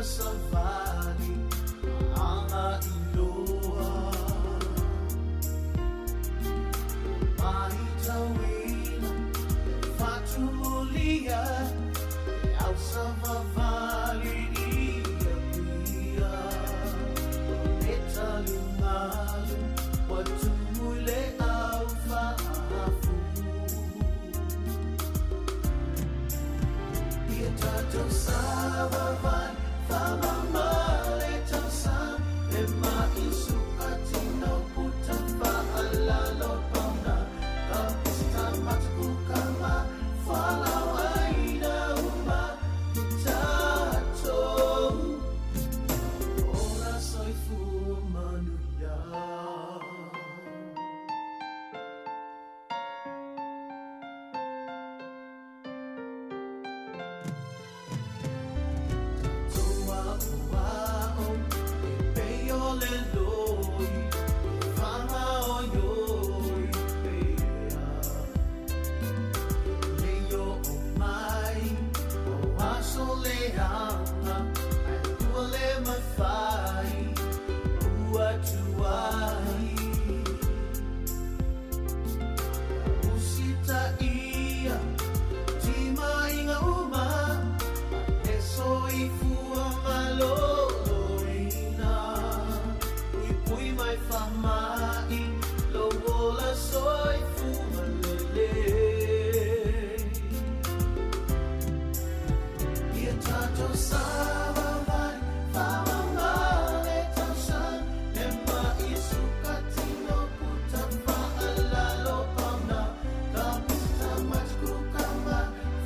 Savali ma aga iloa Maitauina Fatumulia E au savavali ia pia Le talumalu Wa tumu i le au faafu Ia tatou savavali Faamama le tausaga E mai sukatino puta faalalo pauna Ka pista matakuka ma fualaau aina uma i tatou Ola soifua manuia. Tatou aoao e pei o le loi e fagaoioi pea Le oo mai o aso leaga Ae ua le mafai ua tuai Usitaia timaiga uma E soifua maloloina Puipui mai faamai Lou ola soifua lelei Ia tatou savavali Faamama le tausaga Le mai sukatino puta faalalo pauna Ka pista matakuka ma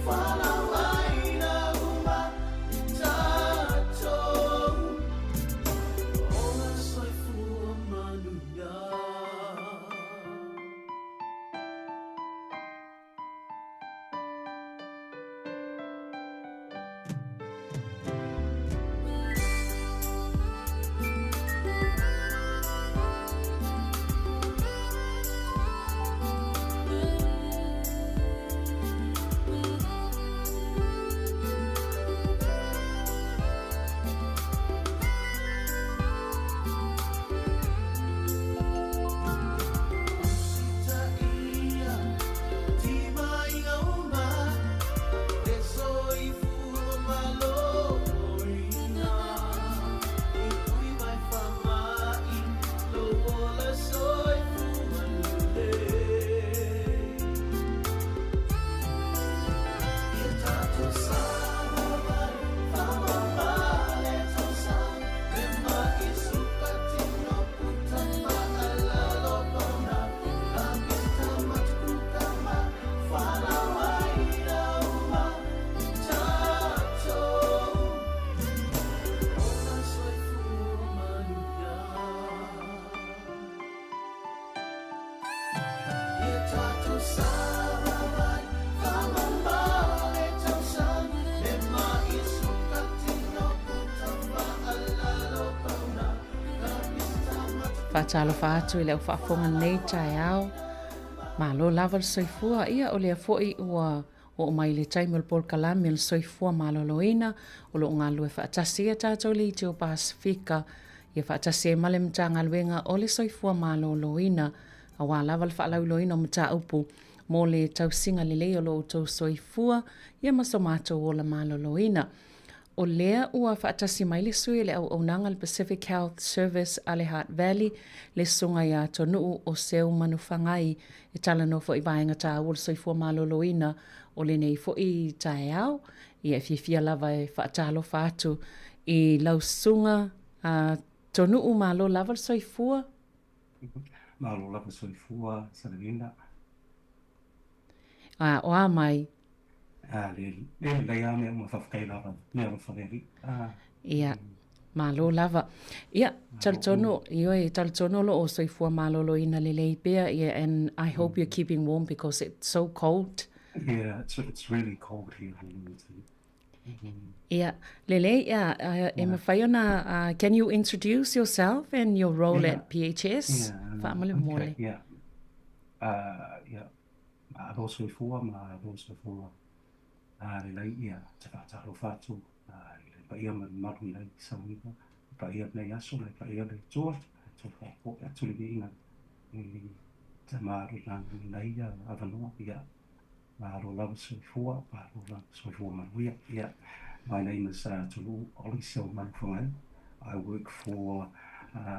fualaau aina uma i tatou Ola soifua manuia. Usitaia timaiga uma Le soifua maloloina Puipui mai faamai Lou ola soifua lelei Ia tatou savavali Faamama le tausaga Le mai sukatino puta faalalo pauna Ka pista matakuka ma fualaau aina uma i tatou Ola soifua manuia Ia tatou savavali Faamama le tausaga Le mai sukatino puta faalalo pauna Ka pista matakuka Faatalofa atu i le au faafofoga lenei taeao. Malo lava le soifua. Ia, o lea foi ua oo mai le taimi o le polokalame o le soifua maloloina o lo o galulue faatasi ia tatou le Itio Pasefika ia faatasi ai ma le Matagaluega o le Soifua Maloloina aua lava le faalauiloaina o mataupu mo le tausiga lelei o lo outou soifua ia ma so matou ola maloloina. O lea ua faatasi mai le sui o le auaunaga a le Pacific Health Service a le Hutt Valley, le Susuga ia Tonu'u Oseu Manufagai, e talanoa foi i vaega taua o le soifua maloloina o lenei foi taeao. Ia e fiafia lava e faatalofa atu i lau susuga a Tonu'u, malo lava le soifua. Malo lava le soifua, Salelina. A, o a mai? A, le, le lelei lava mea uma, faafetai lava, le alofa o le Alii. A. Ia, malo lava. Ia, talitonu, ioe, talitonu o lo o soifua maloloina lelei pea, ia, and I hope you're keeping warm because it's so cold. Yeah, it's really cold here in Wellington. Ia, lelei, ia, e mafai ona, can you introduce yourself and your role at PHS? Yeah, Faamolemole. okay, yeah. Yeah, malo soifua, malo soifua. Lelei, ia, te faatalofa atu, i le paia ma le mamalu i lenei sauniga, le paia o lenei aso, le paia o le Atua, le Atua faafoe atu le viiga i le Tama o le Lagi i lenei avanoa. Ia, malo lava soifua, malo lava soifua manuia. Ia, my name is Tolu Oli Seumanu I work for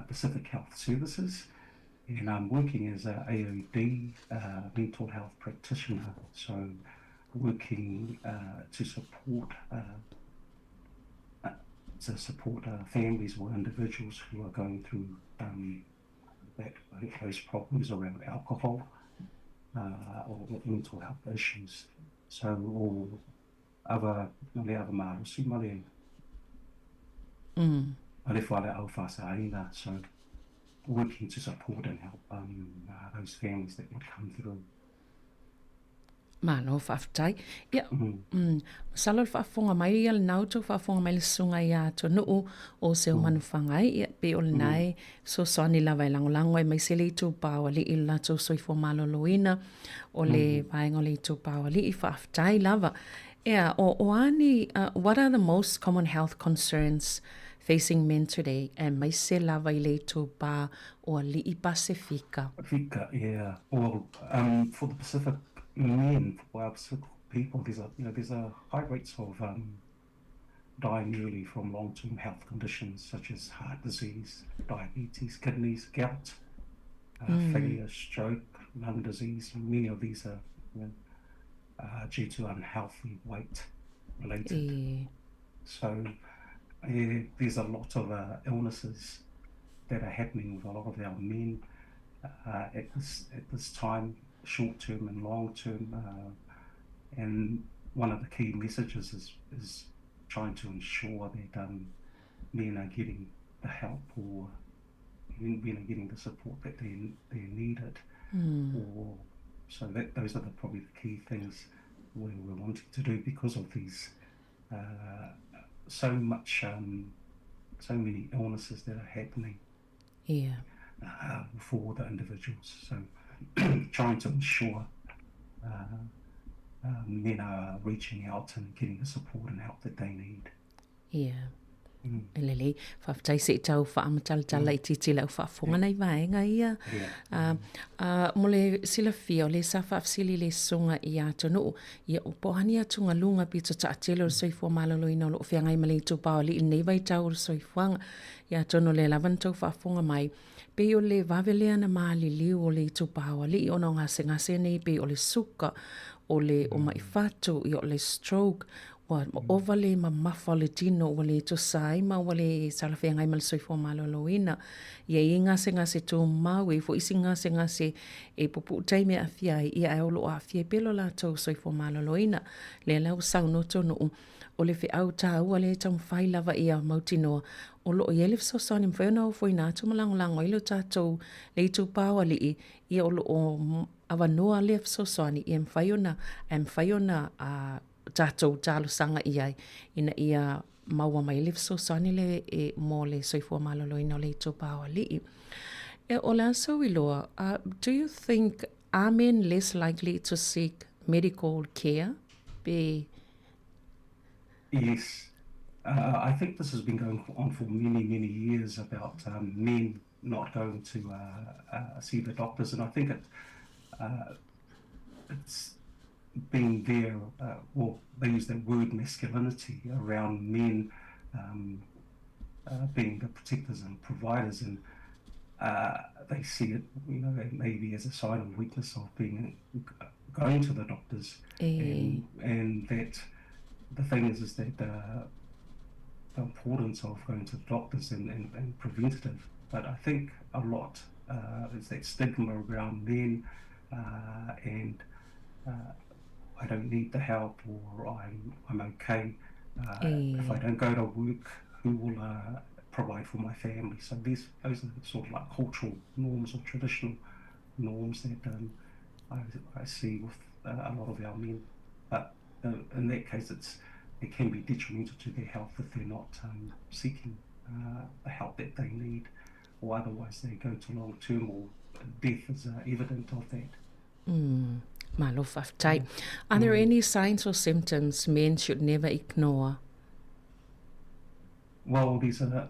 Pacific Health Services and I'm working as a AOD mental health practitioner. So working to support to support families or individuals who are going through um, that, those problems around alcohol or mental health issues. So, or other, le other malosi ma le ma le whale au whasaaina. So, working to support and help um, uh, those families that would come through. Malo faafetai. Ia, mm. masalo le faafofoga mai ia lena outou faafofoga mai le susuga ia Atuanu'u o Seumanufagai, ia pei o lena e fesoasoani lava e lagolago aemaise le itupa o alii i le latou soifua maloloina o le vaega o le itupa o alii. Faafetai lava. Ea, o, o a ni, uh, what are the most common health concerns facing men today, aemaise lava i le itupa o Alii Pasefika. Pasifika, yeah. Well, um, for the Pacific men, for our Pacific people, there's a, you know, there's a high rates of um, dying early from long-term health conditions such as heart disease, diabetes, kidneys, gout, uh, mm. failure, stroke, lung disease. Many of these are you know, uh, due to unhealthy weight related. Yeah. So yeah, there's a lot of uh, illnesses that are happening with a lot of our men uh, at this at this time, short term and long term. Uh, and one of the key messages is is trying to ensure that um, men are getting the help or men are getting the support that they they needed. Mm. Or so that those are the, probably the key things we we're wanting to do because of these uh, so much um, so many illnesses that are happening. Yeah. Uh, for the individuals. So trying to ensure uh, uh, men are reaching out and getting the support and help that they need. Yeah. Mm. E lelei, faafetai se i tau faamatalatala mm. itiiti lau faafofoga nai vaega ia. Yeah. Uh, uh, mo le silafia, o le sa faafesili le susuga ia Atuanu'u, ia o po o a ni atugaluga pito taatele o le soifua maloloina o lo o feagai ma le itupa o alii i lenei vaitau o le soifuaga. Ia atonu o lea lava na tou faafofoga mai, pei o le vave lea na maliliu o le itupa o alii ona o gasegase nei pei o le suka, o le omaʻi fatu, ia o le stroke, ua ova le mamafa o le tino ua le tusa ai ma ua le talafeagai ma le soifua maloloina. Ia i ai gasegase tumau, e i ai foi isi gasegase e pupuu taimi e aafia ai, ia ae o lo o aafia ai pea lo latou soifua maloloina. Lea la ua saunoa Tonu'u, o le feau taua lea e taumafai lava ia mautinoa, o lo o i ai le fesoasoani e mafai ona ofoina atu ma lagolago ai lo tatou le itupa o alii, ia o lo o avanoa lea fesoasoani ia mafai ona, ae mafai ona tatou talosaga i ai ina ia maua mai le fesoasoani lea e mo le soifua maloloina o le itupa o alii. E, o le a sou iloa, uh, do you think are men less likely to seek medical care? Pe... Yes. Uh, I think this has been going on for many, many years about um, men not going to uh, uh, see the doctors. And I think it, uh, it's been there, uh, well, they use that word masculinity around men um, uh, being the protectors and providers, and uh, they see it, you know, maybe as a sign of weakness of being going to the doctors, and, and that the thing is, is that the, the importance of going to the doctors and, and, and preventative. But I think a lot uh, is that stigma around men uh, and uh, I don't need the help or I'm, I'm okay. Uh, if I don't go to work, who will uh, provide for my family? So these those are sort of like cultural norms or traditional norms that um, I, I see with uh, a lot of our men. But uh, in that case, it's it can be detrimental to their health if they're not um, seeking uh, the help that they need, or otherwise they go to long term or death is uh, evident of that. Mm. Malo faafetai. Are there mm. any signs or symptoms men should never ignore? Well, there's a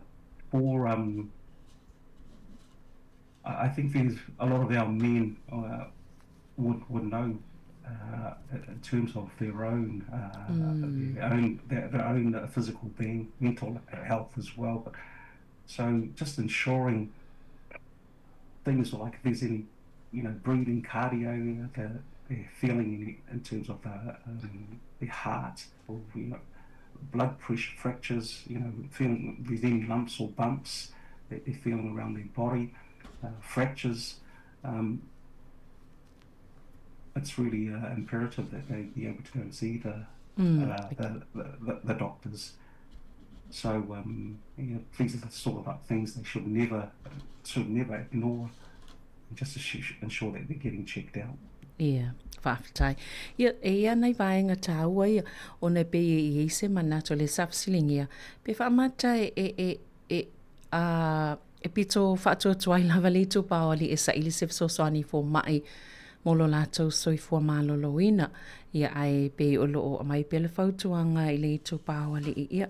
for um, I think there's a lot of our men uh, would would know uh, in terms of their own uh, mm. their own their, their own physical being, mental health as well. But so just ensuring things like if there's any, you know, breathing, cardio, the, their feeling in, in terms of the, um, their heart or you know, blood pressure fractures, you know, feeling if there's any lumps or bumps that they're feeling around their body, uh, fractures. Um, it's really uh, imperative that they be able to go and see the mm. uh, the, the, the, doctors. So um, you know, these are the sort of things they should never should never ignore, just to ensure that they're getting checked out. Ia, faafetai. Ia, e ia nai vaega tāua ia, ona e pei e i ai se manatu o le sa fesiligia, pe faamata e, e, e, e, a, e pito faatuatuai lava le itupa o alii e saili se fesoasoani fomaʻi mo lo latou soifua maloloina. Ia, ae pei o loo aumai pea le fautuaga i le itupa o alii, ia,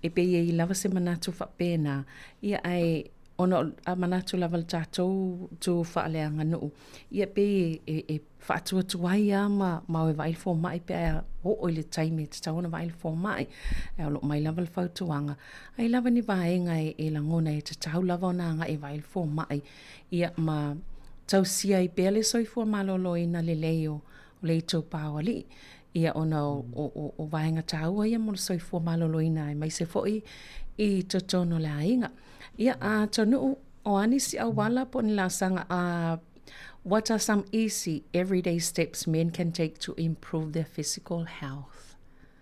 e pei e i lava se manatu faapena, ia, ae ona a manatu lava le tatou tu faaleaganuu, ia pei e, e, e faatuatuai lava ma, ma o e vaai le fomai pe a oo i le taimi e tatau ona vaai le fomai. Ae o loo mai lava le fautuaga, ai lava ni vaega e, e lagona e tatau lava ona agai e vaai le fomai, ia ma tausia ai pea le soifua maloloina lelei o, o le itupa o alii. Ia ona o, o, o, o vaega tāua ia mo le soifua maloloina aemaise foi i totonu o le aiga. Ia, a Tonu'u, o a nisi auala po o ni laasaga, a what are some easy everyday steps men can take to improve their physical health?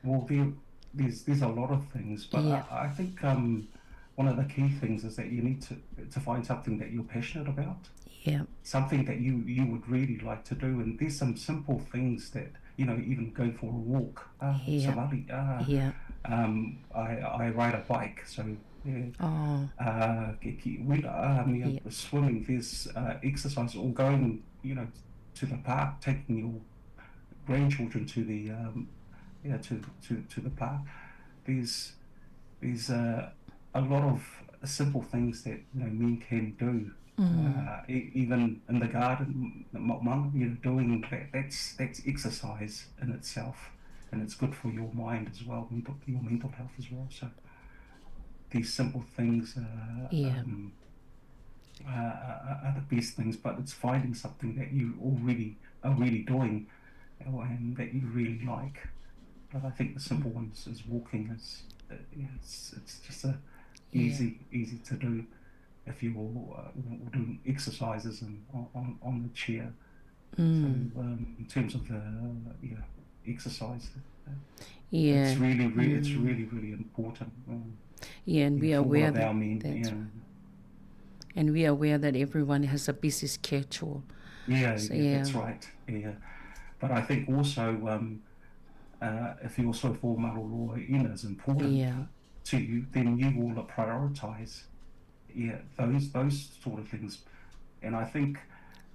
Well, there, there's, there's a lot of things, but yeah. I, I think um, one of the key things is that you need to, to find something that you're passionate about. Yeah. Something that you, you would really like to do. And there's some simple things that, you know, even go for a walk. Uh, yeah. Somali, uh, yeah. Um, I, I ride a bike, so yeah. Oh. Uh, wela, um, yeah. swimming, there's uh, exercise, or going, you know, to the park, taking your grandchildren to the um, yeah, to, to, to the park. There's there's uh, a lot of simple things that you know men can do. Mm. Uh, even in the garden, you know, doing that, that's that's exercise in itself, and it's good for your mind as well, mental, your mental health as well. So these simple things uh, yeah. um, uh, are the best things, but it's finding something that you already are really doing and that you really like. But I think the simple mm. ones is walking is uh, yeah, it's, it's just a easy yeah. easy to do if you're uh, doing exercises and on, on the chair. Mm. So um, in terms of the yeah exercise, uh, yeah, it's really really mm. it's really really important. Um, yeah, and we are aware that, men, that yeah. and we are aware that everyone has a busy schedule. Yeah, so, yeah, yeah, that's right. Yeah, but I think also um, uh, if you're so formal law in is important yeah. to you, then you will prioritize yeah those those sort of things. And I think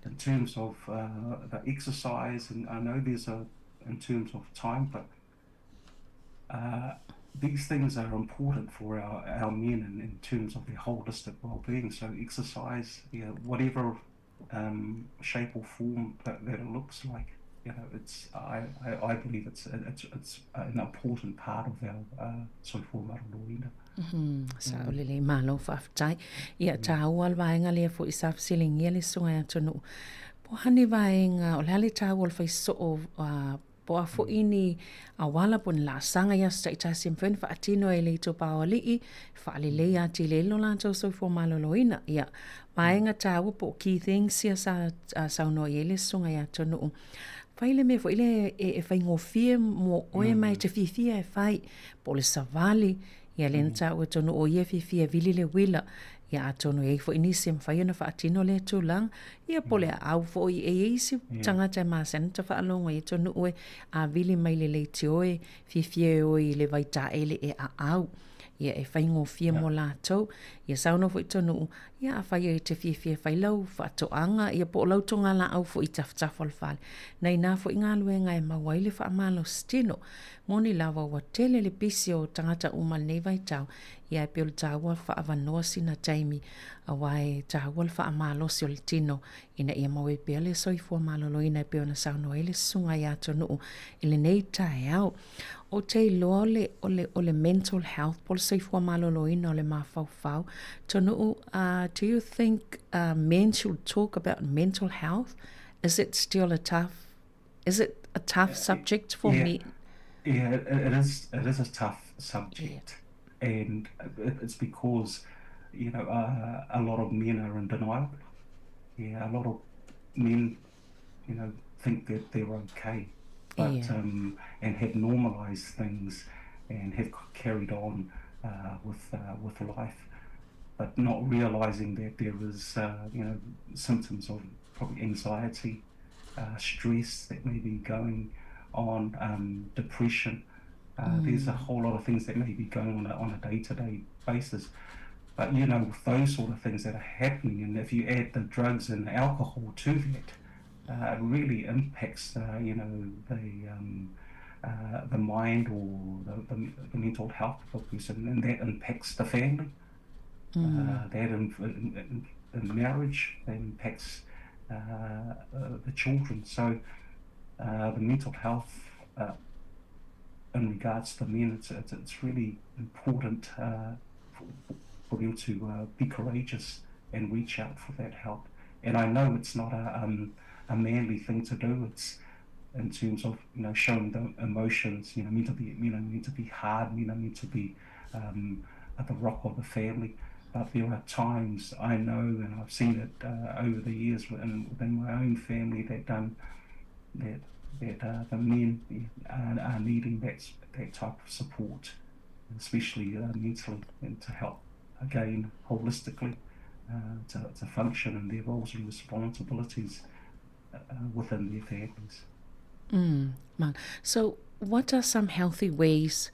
in terms of uh, the exercise, and I know there's a in terms of time, but uh, these things are important for our, our men in, in terms of their holistic well-being. So exercise, yeah, whatever um, shape or form that, that it looks like, you know, it's I, I, I believe it's it's it's an important part of our uh, soifua maloloina. Mm, sa o lelei malo faafetai. Ia tāua le vaega lea foi sa fesiligia le susuga ia Tonu'u. Po o a ni vaega, o le a le tāua o le faisoo uh, po o a foi ni auala po o ni laasaga i aso taitasi e mafai ona faatino ai e le itupa o alii, faalelei atili ai lo latou soifua maloloina. Ia, vaega tāua po o key things ia sa uh, saunoa i ai le susuga ia Tonu'u. Fai le mea foi lea e, e faigofie mo oe mm. mai te fiafia e fai, po o le savali, ia lea na taua tonu o ia e fiafia e vili le uila, ia atonu e i ai foi nisi e mafai ona faatino lea tulaga, ia po o le aau foi e i ai isi tagata e masani ona tafaalogo ai e tonu oe, a vili mai le leitio e fiafia e o i le vaitaele e aau. Ia e faigofie mo latou, ia saunoa foi tonu, ia afai e te fiafia e fai lau faatoaga, ia po o lau togalaau foi i tafatafa o le fale, na inā foi galuega e maua ai le faamalositino. Moni lava ua tele le pisi o tagata uma i lenei vaitau, Ia e pei o le taua faaavanoa sina taimi aua e taua le faamalosi o le tino ina ia maua ai pea le soifua maloloina e pei ona saunoa ai le Susuga ia Tonu'u i lenei taeao. Ou te iloa o le, o le, o le mental health po o le soifua maloloina o le mafaufau. Tonu'u, uh, do you think uh, men should talk about mental health? Is it still a tough, is it a tough subject for yeah. me? Yeah, it, it is. It is a tough subject, yeah. and it's because you know uh, a lot of men are in denial. Yeah, a lot of men, you know, think that they're okay, but yeah. um, and have normalised things and have carried on uh, with uh, with life, but not realising that there is uh, you know symptoms of probably anxiety, uh, stress that may be going on, um, depression. Mm. There's a whole lot of things that may be going on a, on a day-to-day basis. But you know, with those sort of things that are happening, and if you add the drugs and alcohol to that, uh, it really impacts, uh, you know, the um, uh, the mind or the, the, the mental health of a person, and that impacts the family. Mm. Uh, that in, in, in marriage, that impacts uh, uh, the children. So uh, the mental health uh, in regards to the men, it's, it's, it's really important uh, for, for them to uh, be courageous and reach out for that help. And I know it's not a, um, a manly thing to do. It's in terms of you know showing the emotions. You know, meant to be you know meant to be hard. You know, meant to be um, the rock of the family. But there are times I know, and I've seen it uh, over the years within, within my own family that um, that that uh, the men are, are needing that that type of support, especially uh, mentally, and to help again holistically uh, to, to function in their roles and responsibilities uh, within their families. Mm, so, what are some healthy ways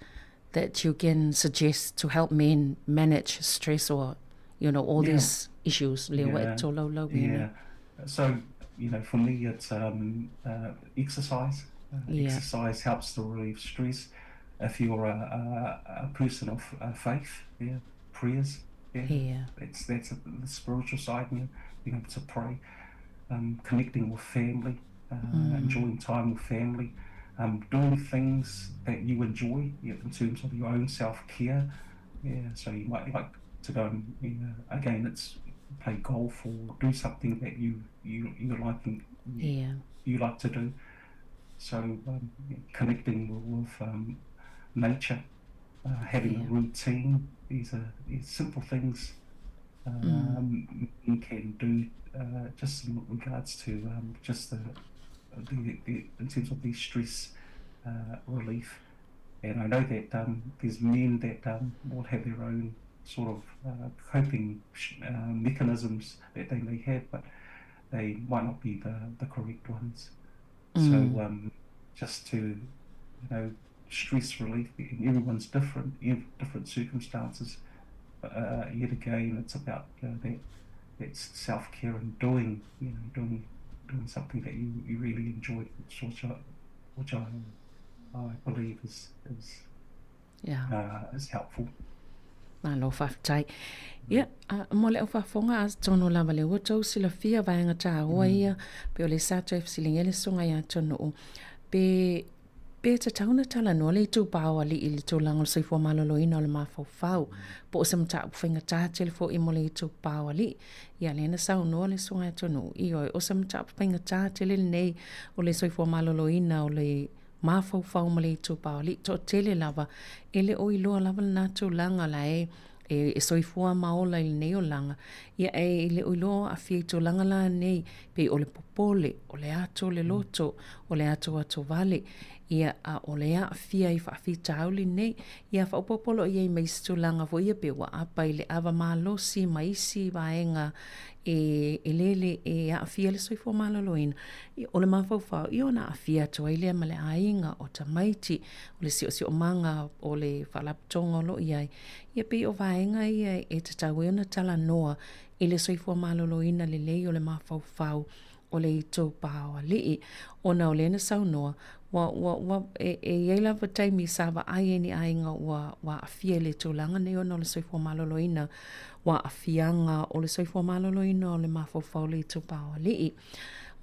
that you can suggest to help men manage stress or, you know, all yeah. these issues? Yeah. yeah. So, you know, for me, it's um, uh, exercise. Uh, yeah. Exercise helps to relieve stress. If you're a, a, a person of uh, faith, yeah, prayers. Yeah, yeah. That's, that's a, the spiritual side, you know, being able to pray, um, connecting with family, uh, mm. enjoying time with family, um, doing things that you enjoy you know, in terms of your own self care. Yeah, so you might like to go and, you know, again, it's play golf or do something that you you you like and yeah. you like to do. So um, connecting with, with um, nature, uh, having yeah. a routine. These are these simple things um, mm. you can do uh, just in regards to um, just the, the, the in terms of the stress uh, relief. And I know that um, there's men that um, will have their own sort of uh, coping uh, mechanisms that they may have, but they might not be the, the correct ones. Mm. So um, just to, you know, stress relief, and everyone's different, different circumstances. But uh, yet again, it's about you know, that that self care and doing, you know, doing doing something that you, you really enjoy, which I, which I, I believe is is yeah. uh, is helpful. Malo faafetai. Ia, uh, mo le au faafofoga atonu lava le ua tou silafia vaega tāua mm. ia, pe o le sa toe fesiligia le susuga ia Tonu'u, pe pe tatau ona talanoa le itupa o alii i le tulaga o le soifua maloloina o le mafaufau, po o se mataupu faigata tele foi mo le itupa o alii. Ia, lea na saunoa le susuga ia Tonu'u, ioe, o se mataupu faigata tele lenei o le soifua maloloina o le mafaufau ma le itupa o alii, toatele lava e le o iloa lava lena tulaga la e e, e soifua ma ola i lenei olaga, ia e le o iloa o aafia i tulaga la nei, pei o le popole, o le ato o le loto, o le ato atovale, ia a o le aafia i faafitauli nei, ia faaopoopo loa i ai ma isi tulaga foi ia pei ua apa i le ava malosi ma isi vaega e elele e aafia le soifua maloloina, ia, o le mafaufau, ia ona aafia atu ai lea ma le aiga, o tamaiti, o le siosiomaga o le faalapotopotoga o lo o i ai. Ia pei o vaega ia e tatau ai ona talanoa i le soifua maloloina lelei o le mafaufau o le itupa o alii, ona o lea na saunoa, Ua, ua, ua, e, e i ai lava taimi sa vaai ai ni aiga ua, ua aafia i le tulaga nei ona o le soifua maloloina, ua aafiaga o le soifua maloloina o le mafaufau o le itupa o alii.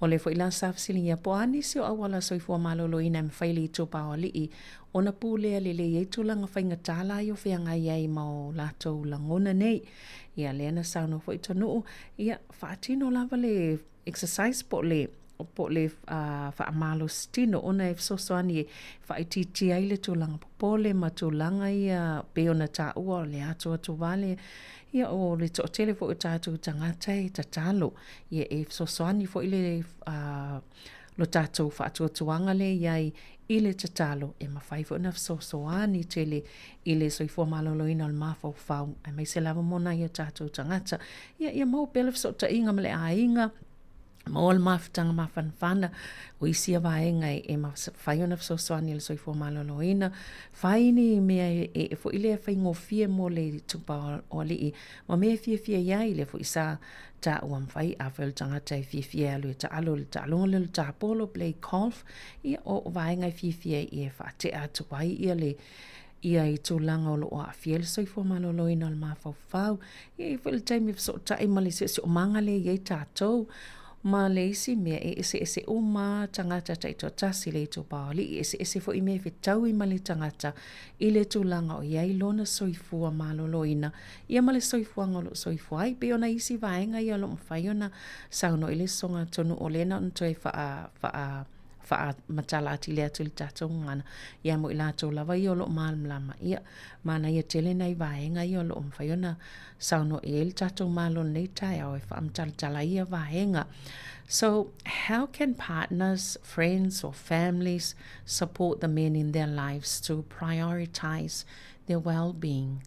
O lea foi la sa fesiligia po o a nisi o auala soifua maloloina e mafai e le itupa o alii ona pulea lelei ai tulaga faigata la ia o feagai ai ma o latou lagona nei. Ia lea na saunoa foi Tonu'u, ia faatino lava le exercise po o le po o le faamalositino ona e fesoasoani e faaitiitia ai le tulaga popole ma tulaga ia pei ona taua o le atoato vale ia o le toatele foi o tatou tagata e tatalo ia e fesoasoani foi le lo tatou faatuatuaga lea i ai i le tatalo e mafai foi ona fesoasoani tele i le soifua maloloina o le mafaufau aemaise lava mo nai o tatou tagata. Ia, ia maua pea le fesootaiga ma le aiga, maua le mafutaga mafanafana, o isi ia vaega e mafai ona fesoasoani i le soifua maloloina, fai ni mea e, e foi lea faigofie mo le tupa o alii ma mea e fiafia i ai, lea foi sa taua mafai, afai o le tagata e fiafia e alu e taalo i le taaloga lea o le tapolo, play golf, ia o vaega e fiafia ai e faatea atu ai ia le ia i tulaga o lo o aafia ai le soifua maloloina o le mafaufau. E i ai foi le taimi e fesootai ma le siosiomaga lea e i ai tatou. Ma le isi mea, e eseese uma tagata taitoatasi i le itupa o alii, e eseese foi mea e fetaui ma le tagata i le tulaga o i ai lona soifua maloloina, ia ma le soifuaga o lo o soifua ai. E pei o nai isi vaega ia o lo o mafai ona saunoa i le sosoga atonu o lea na ona toe faa, faa, faamatala atili atu i le tatou gagana, ia mo i latou lava ia o lo o malamalama, ia, manaia tele nai vaega ia o lo o mafai ona saunoa i ai le tatou Malo i lenei taeao e faamatalatala ai ia vaega. So, how can partners, friends or families support the men in their lives to prioritize their well-being?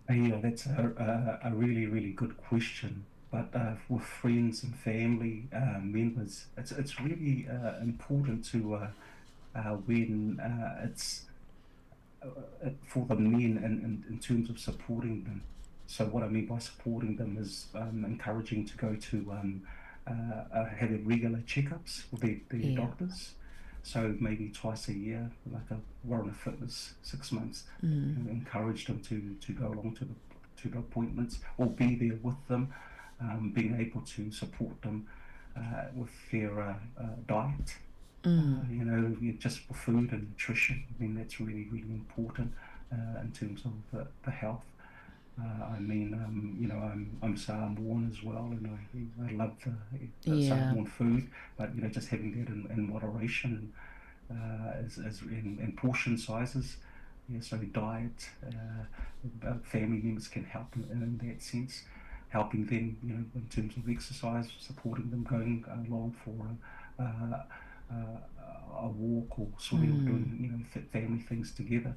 Yeah, that's a, a, a really, really good question. But uh, with friends and family uh, members, it's, it's really uh, important to uh, uh, when uh, it's for the men in, in, in terms of supporting them. So what I mean by supporting them is um, encouraging to go to um, having regular checkups with their, their yeah. doctors. So maybe twice a year, like a Warren Fitness, six months, mm. encourage them to, to go along to the to the appointments or be there with them, um, being able to support them uh, with their uh, uh, diet. Mm. Uh, you know, just for food and nutrition. I mean, that's really, really important uh, in terms of the, the health. Uh, I mean, um, you know, I'm I'm Samoan as well, and I I love the, the yeah. Samoan food, but you know, just having that in, in moderation uh, is, is in, in portion sizes. Yeah, so diet, uh, family members can help in, in that sense, helping them, you know, in terms of exercise, supporting them going along for a, a, a walk or swimming mm. or doing, you know, family things together,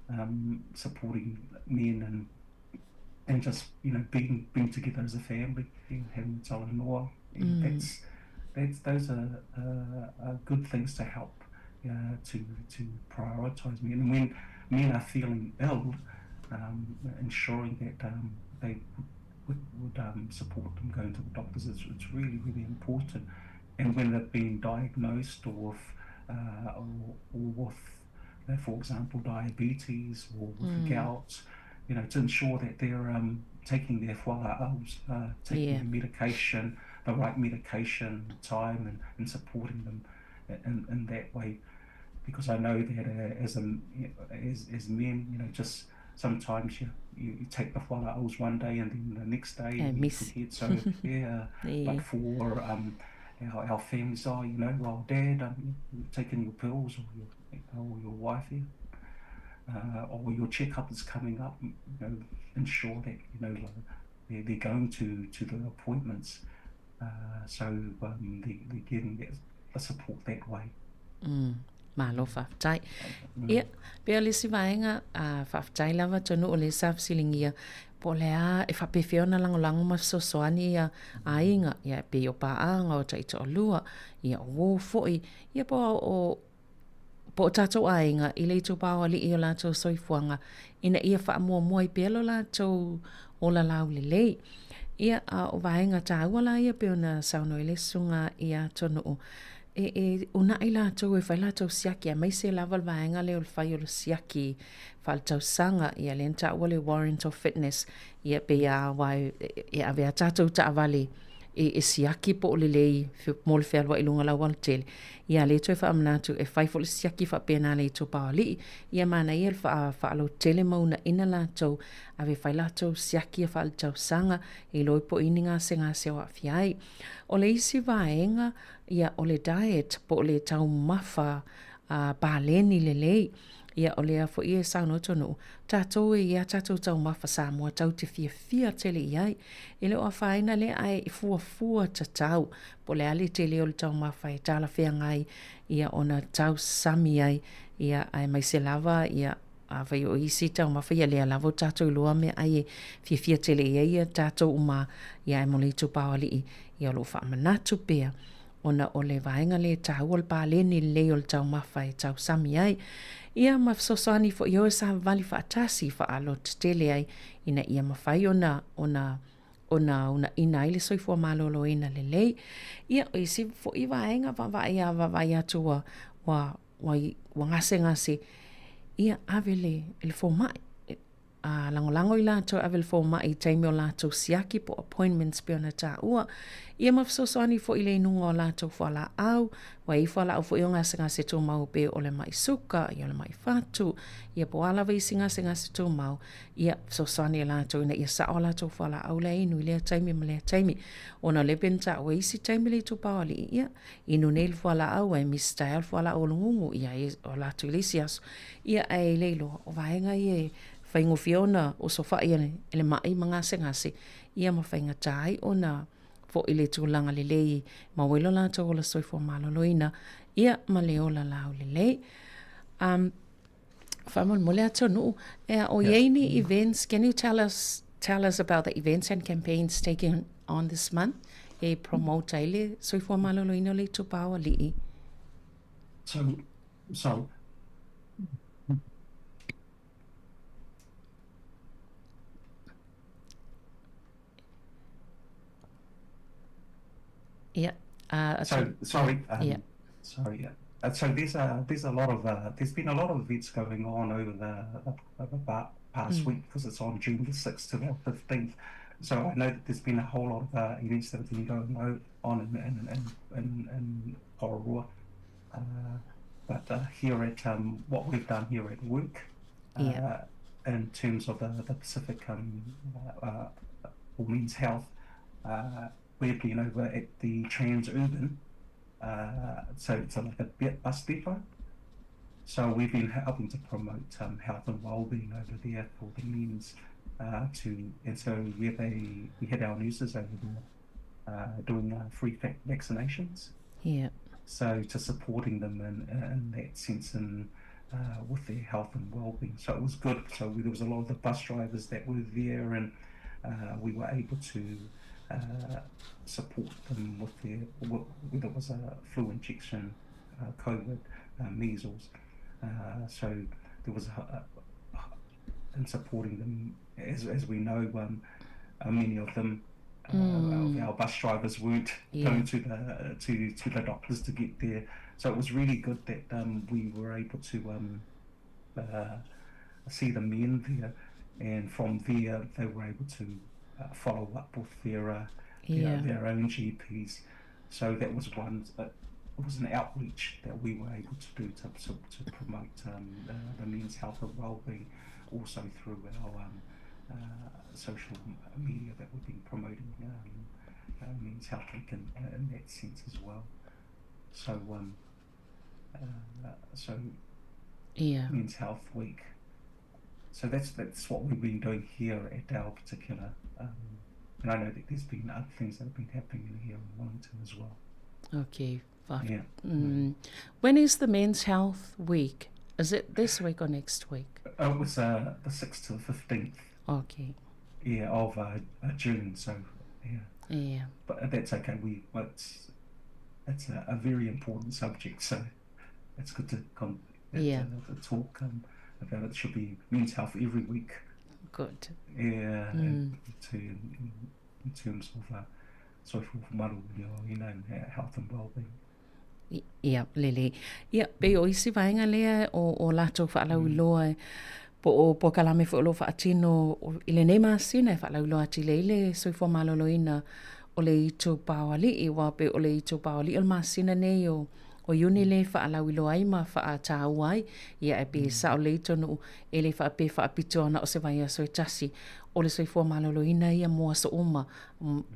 um, supporting men and and just you know being being together as a family, you know, having talanoa. Mm. That's that's those are, uh, are good things to help uh, to to prioritise men. And when men are feeling ill, um, ensuring that um, they would, would um, support them going to the doctors is it's really really important. And when they've been diagnosed or with, uh, or, or with, for example, diabetes or with mm. gout, you know, to ensure that they're um, taking their whalaos, uh, taking yeah. their medication, the right medication, time, and, and supporting them in, in that way. Because I know that uh, as, a, as, as men, you know, just sometimes you, you, you take the whalaos one day and then the next day yeah, you miss. forget. So, yeah, yeah. But for um, our, our families, oh, you know, well, Dad, um, you've taken your pills or your, or your wife here. Uh, or your checkup is coming up, you know, ensure that, you know, they're, they're going to, to the appointments. Uh, so um, they, they're getting that, the support that way. Mm. Malo faafetai. Mm. Ia, pea le isi vaega, uh, faafetai lava tonu o le sa fesiligia, po o le a e faapefea ona lagolago ma fesoasoani ia aiga, ia e pei o paaga o taitoalua, ia o uō foi, ia po o po o tatou aiga i le itupa o alii i o latou soifuaga ina ia faamuamua ai pea lo latou ola laulelei. Ia, a o vaega taua la ia pei ona saunoa ai le Susuga ia Tonu'u. e e unaʻi latou e fai latou siaki aemaise lava le vaega lea o le fai o le siaki faaletausaga ia lea na taua le warrant of fitness ia pei a aua e ave a tatou taavale e, e siaki po o lelei mo le fealuai i luga o le aualatele ia lea toe faamanatu e fai foi le siaki faapena le itupa o alii ia manaia le faa, faalototele ma uunaina latou ave fai latou siaki ia faaletausaga e iloa ai po o i ai ni gasegase o aafia ai. O le isi vaega, ia, o le diet po o le taumafa a paleni lelei. Ia, o lea foi e saunoa Tonu'u, tatou e i ai a tatou taumafa Samoa tatou te fiafia tele i ai. E le o afaina lea ae e fuafua tatau po o le a le tele o le taumafa e talafeagai ia ona tausami ai, ia, aemaise lava ia Afai o isi taumafa ia lea lava o tatou iloa meaai e fiafia tele i ai ia tatou uma ia ae mo le itupa o alii ia o lo o faamanatu pea ona o le vaega lea e taua le paleni lelei o le taumafa e tausami ai ia ma fesoasoani foi o e savavali faatasi faalototele ai ina ia mafai ona ona ona unaina ai le soifua maloloina lelei. Ia, o isi foi vaega vaavaai a vaavaai atu ua ua ua, ua gasegase, ia ave le, le fomai. A lagolago i latou e ave le fomai i taimi o latou siaki po appointments pei ona taua. Ia ma fesoasoani foi i le inuga o latou fualaau, ua i ai fualaau foi o gasegase tumau pei o le mai suka, ia o le mai fatu, ia po o a lava isi gasegase tumau, ia fesoasoani e latou ina ia sao a latou fualaau la e inu i lea taimi ma lea taimi. Ona o lea pei ona taua i isi taimi le itupa o alii, ia Inu nei le fualaau ae misi taeao le fualaau o le gugu, ia e ola atu i le isi aso. Ia ae le iloa, o vaega ia e faigofie ona osofai e le mai ma gasegase, ia ma faigata ai ona foi le tulaga lelei e maua ai lo latou ola soifua maloloina, ia ma le ola laulelei. Um, faamolemole Atonu'u, e a o i ai ni events, can you tell us, tell us about the events and campaigns taken on this month e promote ai le soifua maloloina o le itupa o alii? So, so Yeah. So, sorry. Yeah. Sorry. Yeah. So there's a there's a lot of there's been a lot of events going on over the the, the past week because it's on June the 6th to the 15th. So I know that there's been a whole lot of events that have been going on in in in in, in Porirua. But here at what we've done here at work, yeah. in terms of the, the Pacific um, for men's health, we've been over at the Transurban, so it's like a bus depot. So we've been helping to promote um, health and well-being over there for the men's to, and so we have a we had our nurses over there doing free vaccinations. Yeah. So to supporting them in, in that sense and uh, with their health and well-being. So it was good. So we, there was a lot of the bus drivers that were there, and uh, we were able to uh, support them with their whether it was a flu injection, uh, COVID, uh, measles. Uh, so there was a, a, in supporting them, as, as we know, um, many of them mm. our bus drivers weren't yeah. going to the to to the doctors to get there. So it was really good that um, we were able to um, uh, see the men there, and from there they were able to uh, follow up with their, uh, yeah. their their own GPs. So that was one. Uh, it was an outreach that we were able to do to, to, to promote um, the men's health and well-being, also through our um, uh, social media that we've been promoting um, uh, Men's Health Week in, in that sense as well. So, um, uh, so yeah, Men's Health Week. So that's that's what we've been doing here at our particular. Um, and I know that there's been other things that have been happening here in Wellington as well. Okay. Yeah. Mm. When is the Men's Health Week? Is it this week or next week? It was uh, the 6th to the 15th. Okay. Yeah, of uh, uh, June. So, yeah. Yeah. But that's okay. We it's it's a, a very important subject, so it's good to come yeah. to, to talk um, about it. Should be men's health every week. Good. Yeah, mm. and to in, in terms of uh, social model, you know, health and well-being. Ia, lelei. Ia, pei o isi vaega lea o, o latou faalauiloa mm. po o polokalame foi o lo o faatino i lenei masina e faalauiloa atili ai le soifua maloloina o le itupa o alii, aua pei o le itupa o alii o le masina nei o o Iuni lea e faalauiloa ai ma faataua ai, ia ae pei e sao lelei Tonu'u, e le faapea e faapitoa na o se vaiaso e tasi, o le soifua maloloina ia mo aso uma.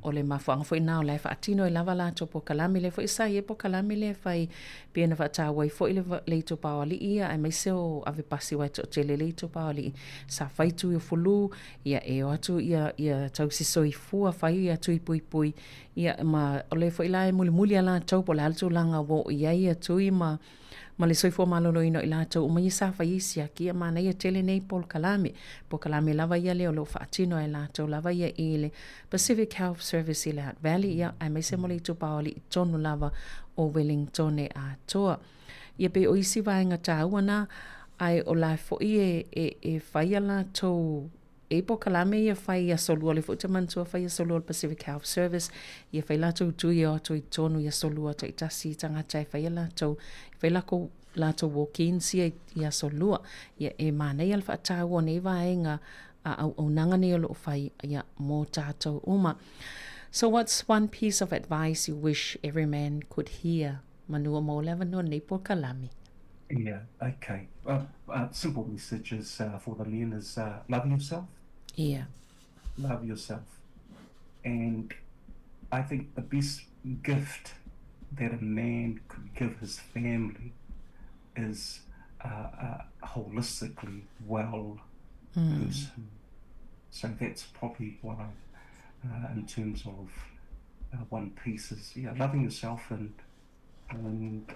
O le mafuaaga foi lena o la e faatino ai lava latou polokalame, lea foi sa i ai polokalame lea e fai pei ona faataua ai foi le itupa o alii ia aemaise o ave pasi aua e toatele le itupa o alii sa fai tui o fulu, ia e o atu ia ia tausi soifua fai ia tui puipui ia ma o lea foi la e mulimuli a latou po o le a le tulaga ua oo i ai ia tui ma ma le soifua maloloina o i latou uma ia sa fai ai siaki. Ia manaia tele nei polokalame. Polokalame lava ia lea o lo o faatino e latou lava ia i le Pacific Health Service i le Hutt Valley, ia, aemaise mo le itupa o alii tonu lava o Wellingtone atoa. Ia pei o isi vaega taua na, ae o la foi e, e, e fai a latou E i polokalame ia fai i aso lua, o lea foi ou te manatua fai aso lua o le Pacific Health Service, ia fai latou tui e o atu i totonu i aso lua taitasi tagata e fai a latou, e fai lakou, latou walk-ins ia i aso lua. Ia e manaia le faataua o nei vaega a auaunaga nei o lo o fai ia mo tatou uma. So what's one piece of advice you wish every man could hear? Manu o maua le avanoa lenei polokalame. Yeah, okay. Uh, simple message is uh, for the men is uh, love yourself. Yeah. Love yourself. And I think the best gift that a man could give his family is uh, a holistically well mm. person. So that's probably what I, uh, in terms of uh, one piece is yeah, loving yourself and and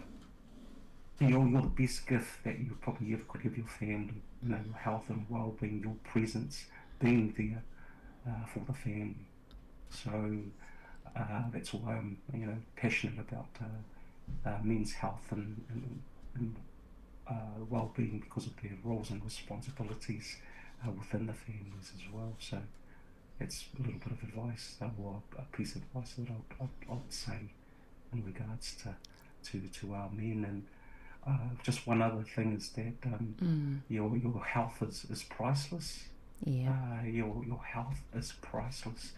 you're, you're the best gift that you probably ever could give your family. You know, your health and well-being, your presence, being there uh, for the family. So uh, that's why I'm, you know, passionate about uh, uh, men's health and, and, and uh, well-being because of their roles and responsibilities uh, within the families as well. So it's a little bit of advice, or a piece of advice that I'd, I'd, I'd say in regards to to, to our men. And uh, just one other thing is that um, mm. your your health is, is priceless. Yeah. Uh, your your health is priceless,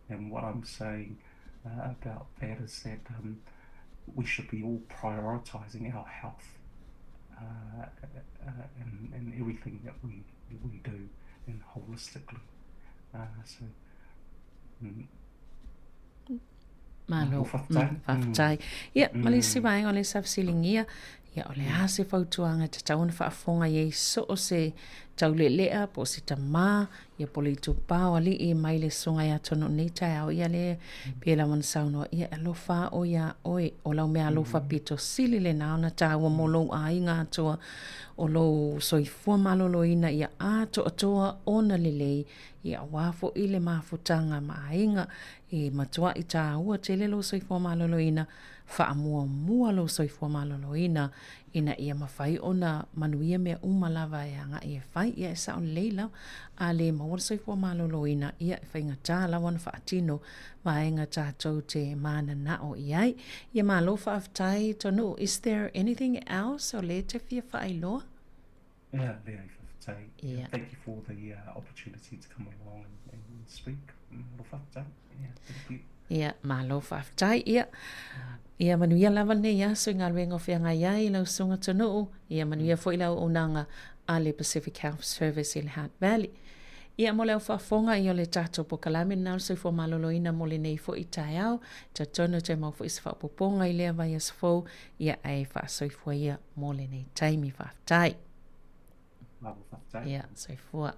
and what I'm saying uh, about that is that um, we should be all prioritizing our health uh, uh, and, and everything that we we do and holistically. Uh, so. Mm, Malo. Faafetai. Faafetai. Ia, ma le isi vaega o lea sa fesiligia, ia, o le a se fautuaga e tatau ona faafofoga i ai so o se taulealea po o se tamā, ia po o le itupa o alii mai le susuga ia Tonu'u nei taeao, ia lea pei lava ona saunoa, ia e alofa lava oe iā oe, o lau mea alofa pito sili lena ona taua mo lou aiga atoa, o lou soifua maloloina ia atoatoa ona lelei, ia aua foi le mafutaga ma aiga E matuaʻi tāua tele lou soifua maloloina, faamuamua lou soifua maloloina ina ia mafai ona manuia mea uma lava e agaʻi e fai. Ia e sao lelei lava, a le maua le soifua maloloina, ia e faigata lava ona faatino vaega tatou te mananao i ai. Ia malo faafetai Tonu'u. Is there anything else o lea e te fia faailoa? Yeah, leai, faafetai. Yeah. Thank you for the uh, opportunity to come along and, and speak. Malo faafetai. Yeah, thank you. Ia, malo faafetai. Ia, ia manuia lava lenei aso i galuega o feagai ai i lau susuga Tonu'u. Ia manuia foi le auaunaga a le Pacific Health Service i le Hutt Valley. Ia, mo le au faafofoga ia o le tatou polokalame lena o le soifua maloloina mo lenei foi taeao. Talitonu toe maua foi se faaopoopoga i lea vaiaso fou. Ia, ae faasoifua ia mo lenei taimi. Faafetai. Malo faafetai. Ia, soifua.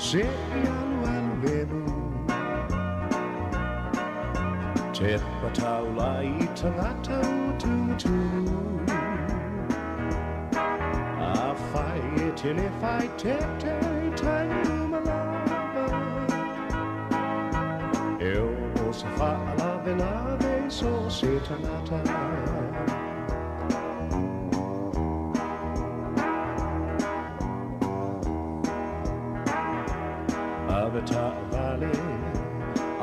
Se i alu alu lemu. Te pataula i tangata ua tumutumu. A whai e tele whai te te taini umalava. E o se whaalave lave so se tangata. Avata vale,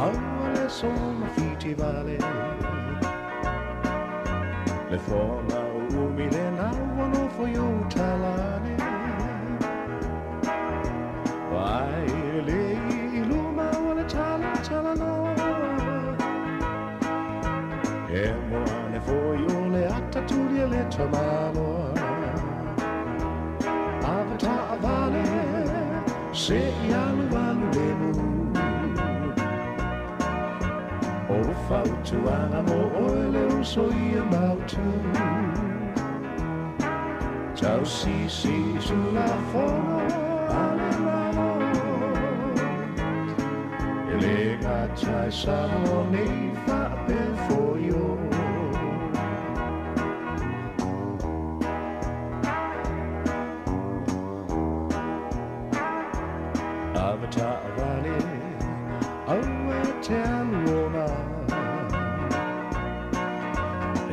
aua le sona fiti vale. Le fonga o umi le naua no fo yo talane. Vai le iluma o le tala tala noa. E moa le fo yo le atatulia le tamaloa. Avata vale, se i alu alu le mu. O fautuaga mo oe le uso ia mautu. Tau sisi tula fono a le Malo. E le gatai Samoa nei faapea foio. Avata vale, aua te aluona.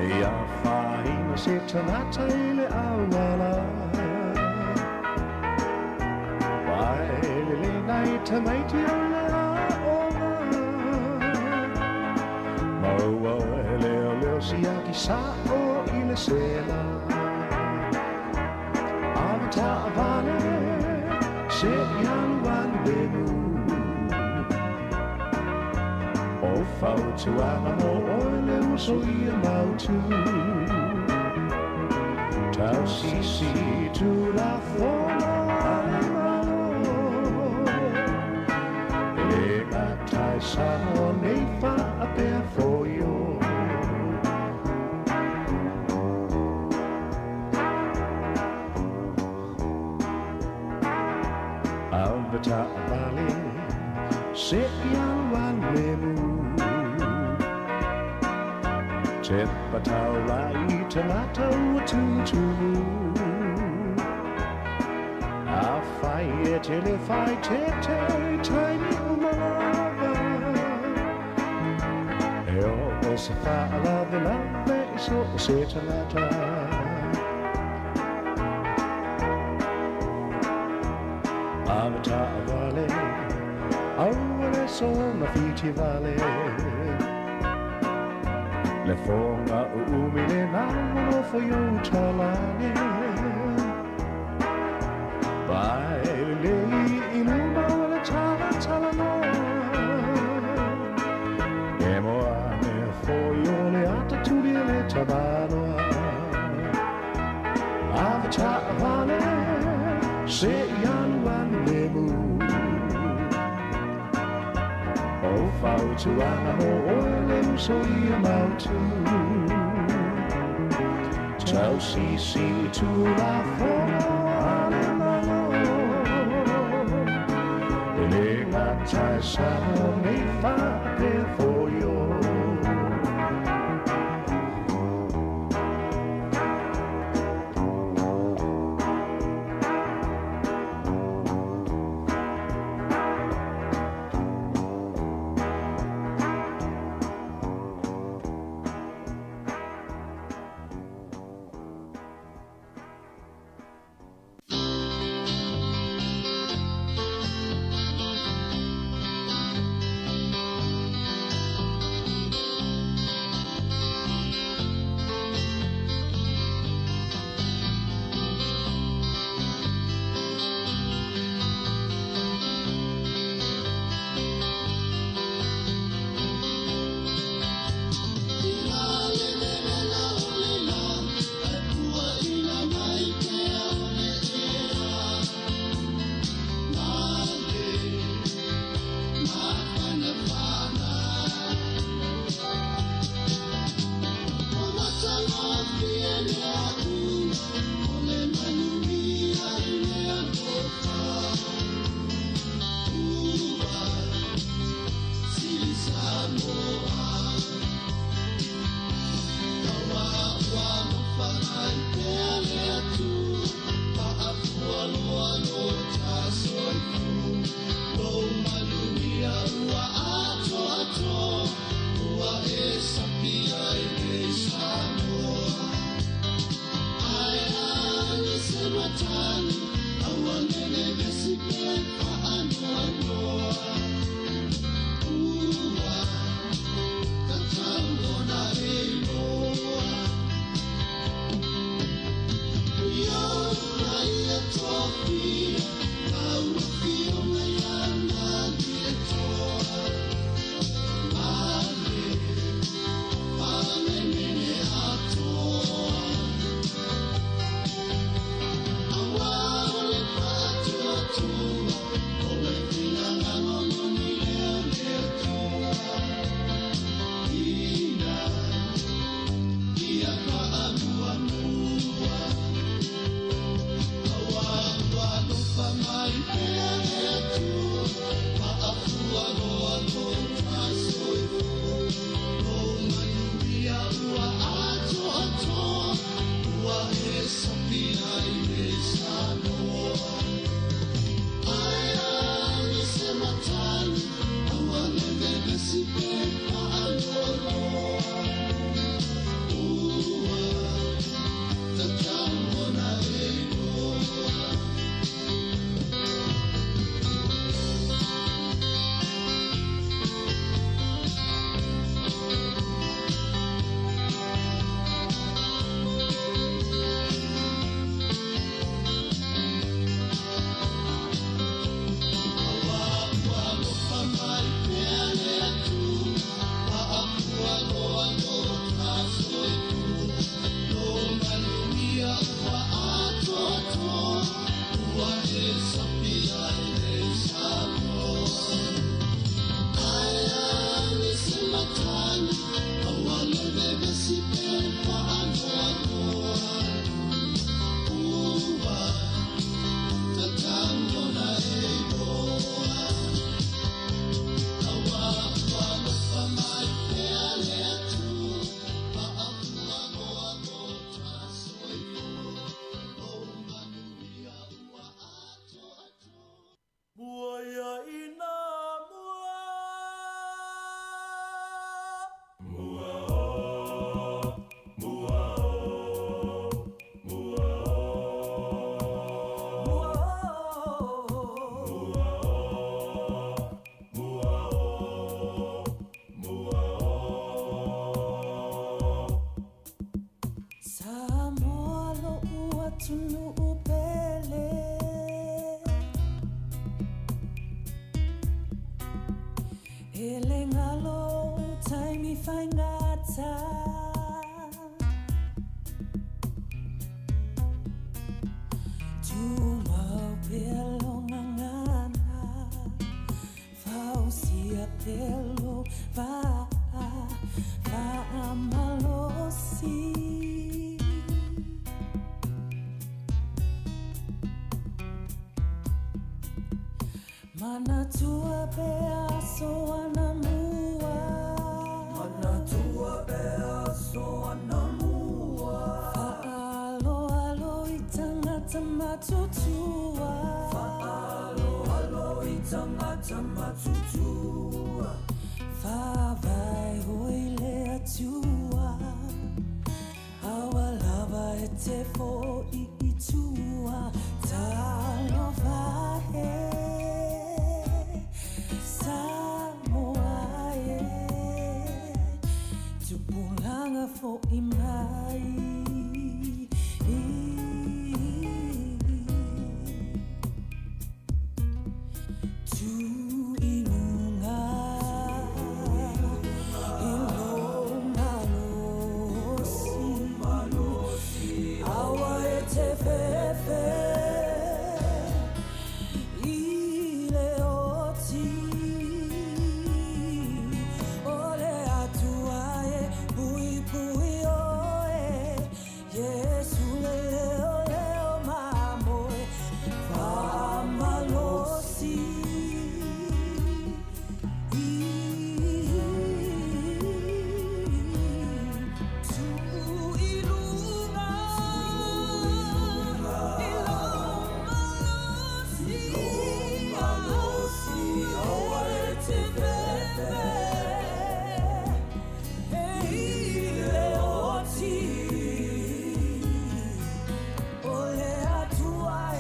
Ia whaina se tangata i le auala. Vai le le nei tamaiti o le aoga. Maua e leo leo siaki sa o i le sela. Avata vale, se i alu alu le mu. O fautuaga mo oe le uso ia mautu. Tau sisi tula fono a le Malo. E le gatai Samoa nei faapea foio. Avata vale, se i alu alu le mu. Te pataula i tangata ua tutumu. A whai e tele whai te te taini umalava. E o se whaalave lave i so o se tangata. Avata vale, aua le sona fiti vale. Le fonga o umi le naua no fo yo talane. Vai le iluma o le tala tala noa. E moa me fo yo le atatuli le tabanoa. Avata vale, se i alu alu le mu. O fautuaga mo oe le uso ia mautu. Tau sisi tula fono a le Malo. E le gatai Samoa nei faapea foio. Samoa lo'u atunuu pele E le galo ou taimi faigata Tumau pea lou gagana Fausia pea lou vaa Faamalosi Manatua pea aso anamua Manatua pea aso anamua Fa'aaloalo i tagata matutua Fa'aaloalo i tagata matutua Faavae hoi le Atua Aua lava e te fo'i i tua Talofa e Samoa e Tupulaga fo'i mai. Tu i luga i lou malosi Aua e te fefe i le oti O le Atua e puipui oe Iesu le leoleo mamoe Faamalosi. Tu i luga i lou malosi Aua e te fefe i le oti O le Atua e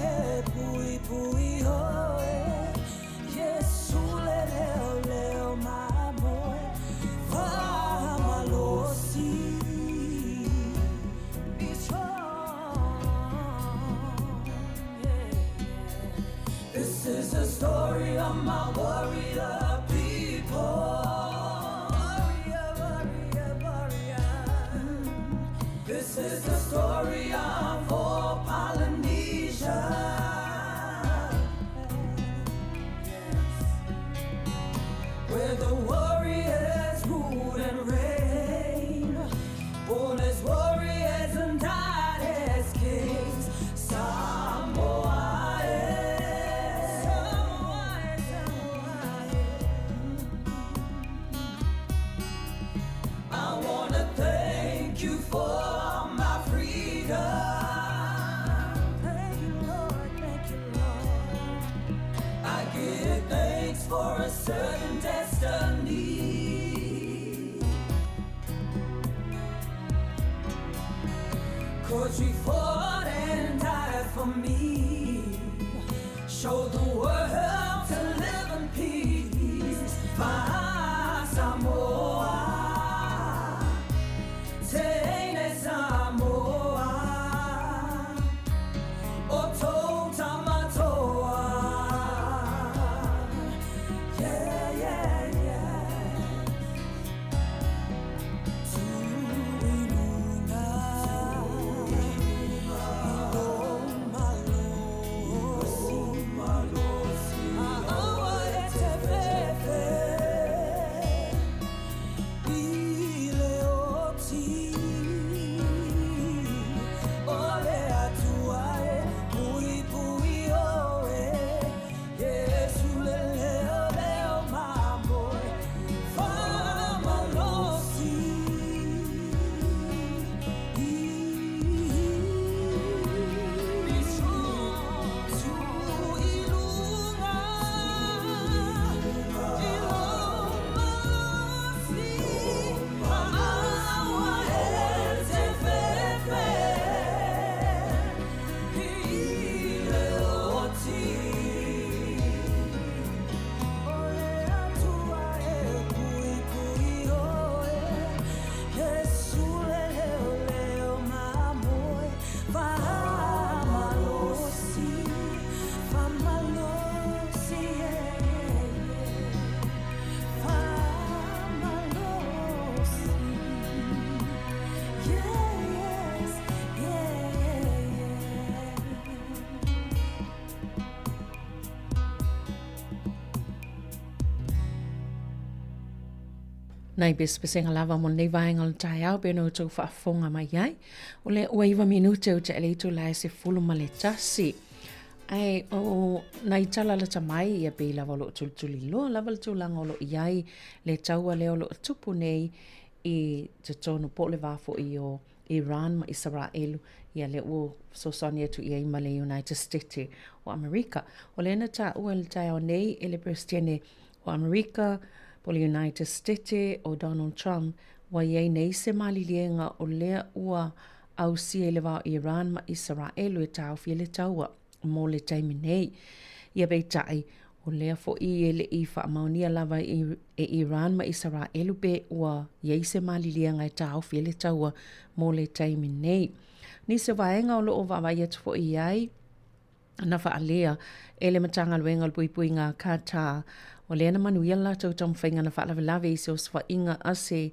puipui oe Iesu le leoleo mamoe Faamalosi. Be strong, yeah. This is the story of my warrior people. Warrior, warrior, warrior. This is the story of all Polynesia. Yes. Where the warriors rule and reign. Born as warriors and died as kings. Samoa, eh. Samoa, Samoa, I wanna thank you for my freedom. Thank you, Lord, thank you, Lord. I give thanks for a certain destiny. Cause you fought and died for me. Show the world to live in peace. Fa'asamoa. Teine Samoa. O tou Tamatoa. Yeah, yeah. Tu i luga i lou malosi. Aua e te fefe. Nai pesepesega lava mo lenei vaega o le taeao pei ona outou faafofoga mai ai. O lea ua 9 minute o tea le itula e 11. Ae o nai tala lata mai ia pei lava o lo o tulituliloa lava le tulaga o lo o i ai le taua lea o lo o tupu nei i totonu po o le va foi o Iran ma Isaraelu, ia lea ua fesoasoani atu i ai ma le United States o Amerika. O lea na taua i le taeao nei e le Peresetene o Amerika po o le United States o Donald Trump, ua i ai nei se maliliega o lea ua ausia i le va o Iran ma Isaraelu e taofi ai le taua mo le taimi nei. Ia peitai, o lea foi e le i faamaonia lava e Iran ma Isaraelu pe ua i ai se maliliega e taofi ai le taua mo le taimi nei. Nisi o vaega o lo o vaavaai atu foi i ai, na faaalea e le Matagaluega o le Puipuiga a Qatar, o lea na manuia le latou taumafaiga na faalavelave i se osofaiga a se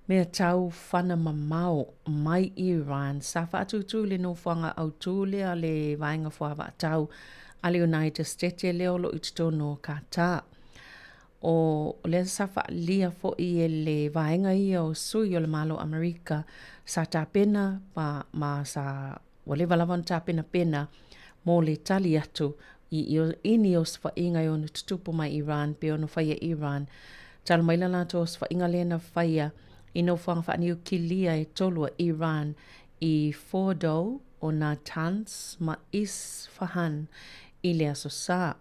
mea tau fana mamao mai Iran sa faatūtū i le nofoaga autū lea a le Vaega Fuavaatau a le United States lea o lo o i totonu o Qatar. O lea sa faaalia foi e le vaega ia o sui o le Malo o Amerika sa tapena ma, ma sa Ua leva lava ona tapenapena mo le tali atu i i ni osofaiga e ono tutupu mai Iran pe ono faia e Iran. Talu mai la latou osofaiga lea na faia i nofoaga faaniukilia e tolu a Iran i Fordow o Natanz ma Isfahan i le Aso Sa.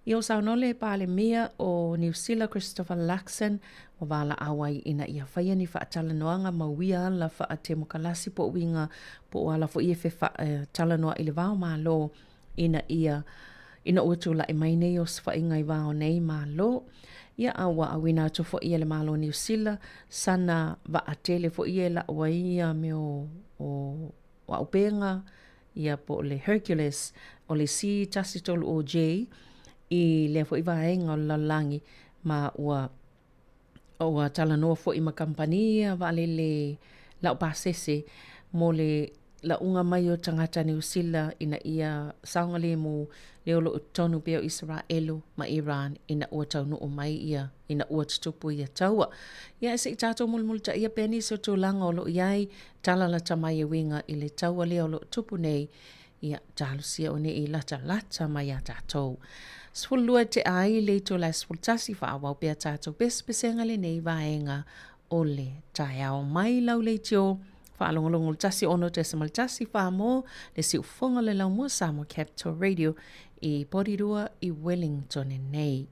Ia ua saunoa le Palemia o Niu Sila Christopher Luxon ua valaau ai ina ia faia ni faatalanoaga ma uia ala faatemokalasi po o uiga po o ala foi e fetalanoaʻi i le va o Malo ina ia ina ua tulai mai nei osofaiga i va o nei Malo. Ia a ua auina atu foi e le Malo o Niu Sila sana vaatele foi ia e lau ai ia mea o, o o aupega, ia po o le Hercules, o le C130J i lea foi vaega o le lalolagi, ma ua ua talanoa foi ma kamupani ia vaalele laupasese mo le lauga mai o tagata Niu Sila ina ia saogalemu le o lo o totonu pea o Isaraelu ma Iran ina ua taunuu mai ia ina ua tutupu ia taua. Ia se i tatou mulimulitaia pea nisi o tulaga o lo o i ai tala lata mai e uiga i le taua lea o lo o tupu nei, ia talosia o nei latalata mai iā tatou. 12 e tea ai le itula e 11 faaauau pea tatou pesepesega lenei vaega o le taeao mai lau leitio faalogologo le 106.1 Whāmō, le siufofoga o le laumua Samoa Capital Radio i Porirua i Wellington nei.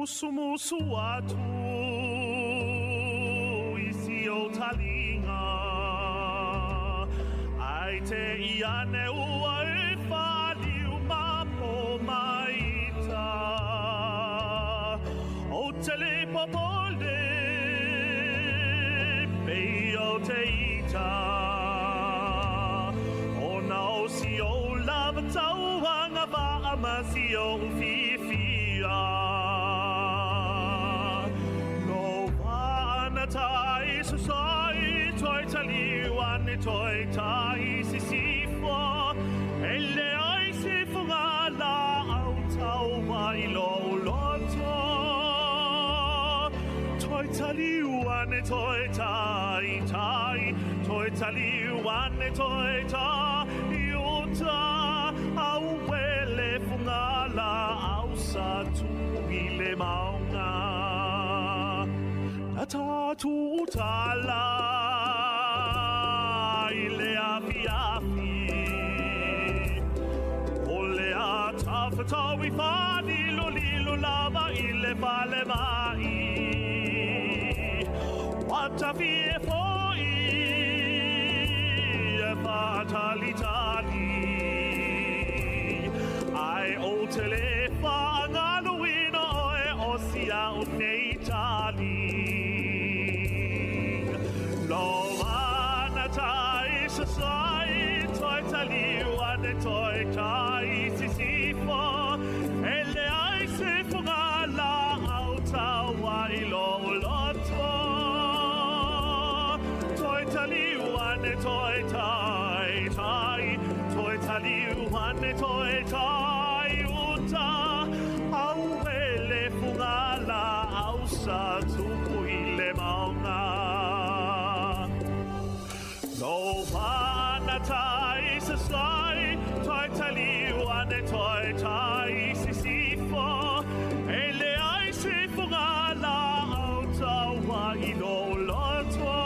Musumusu atu i si o taliga Ai te iane ua e whaliu ma po maita O te le popole pe o te ita O na o si o lava tauanga va ma si o fiafia No wana tai sasai toi taliu ane toi tai sisifo E le ai se funga la au tau mai lo loto Toi taliu ane toi tai tai Toi taliu ane toi tai uta Au wele funga la au sa tu i le maunga Na tatu tala i le afi afi O le a tawhatau i whanilo lilo lava i le fale mai Watafi e foi e whatalitali Ai o te le whaangaluina oe o sia o nei tali Lo ana tai sasai toi taliu ane toi tai sisifo E le ai se funga la au taua i lo loto Toi taliu ane toi tai tai Toi taliu ane toi tai uta Au ele funga la au sa tupu i le maunga No wana tai sasai toi taliu ane toi tai sisifo E le ai se funga la au taua i lo loto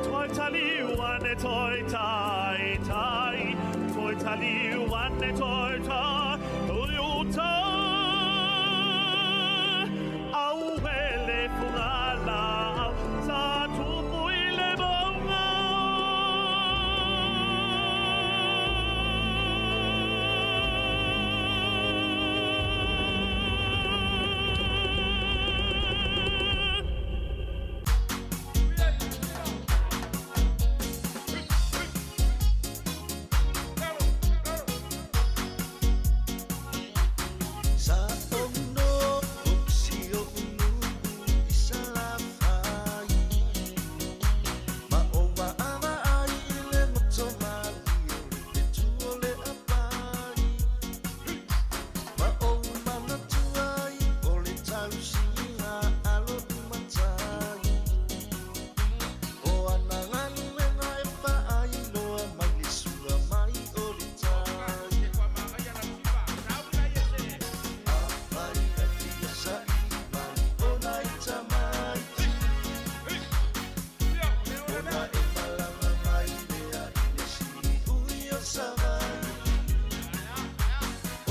Toi taliu ane toi tai tai Toi taliu ane toi tai uta Au ele funga la au sa tupu i le maunga Sa ono o si o unu i sa la fai Ma o wa awa ai i le moto mali o le petu o le apai Ma o mana tuai o le tausiga alo umatai O ana galuega e faailoa mai le sua mai o le tai Afai e fia sa'i mai o nai tamaiti Ona e malaga mai lea i le siui o Savaii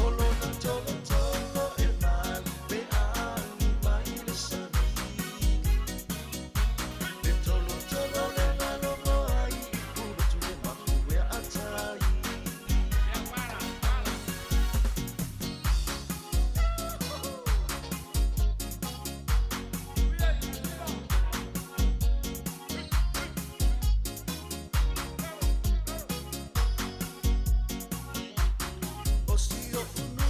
O lona tolotolo e malu pe agi mai le savili Le tolotolo le malogo ai i pulotu le mapuea atai O si o unu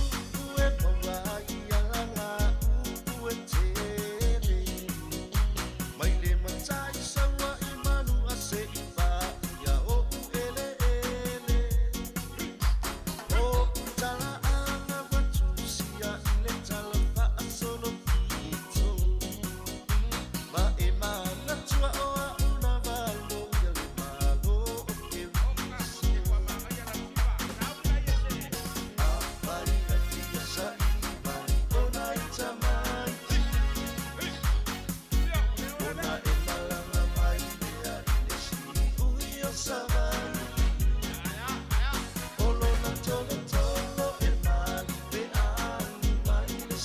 e maua ai alaga upu e tele Mai le matai saua i manu a se i wha ia o u ele ele O tala anga watusia i le tala wha a solo pito Ma e manatua o a una valo ia le malo o ke riso Afai e fia sa'i mai o nai tamaiti Ona e malaga mai lea i le siui o Savaii O lona tolotolo e malu pe agi mai le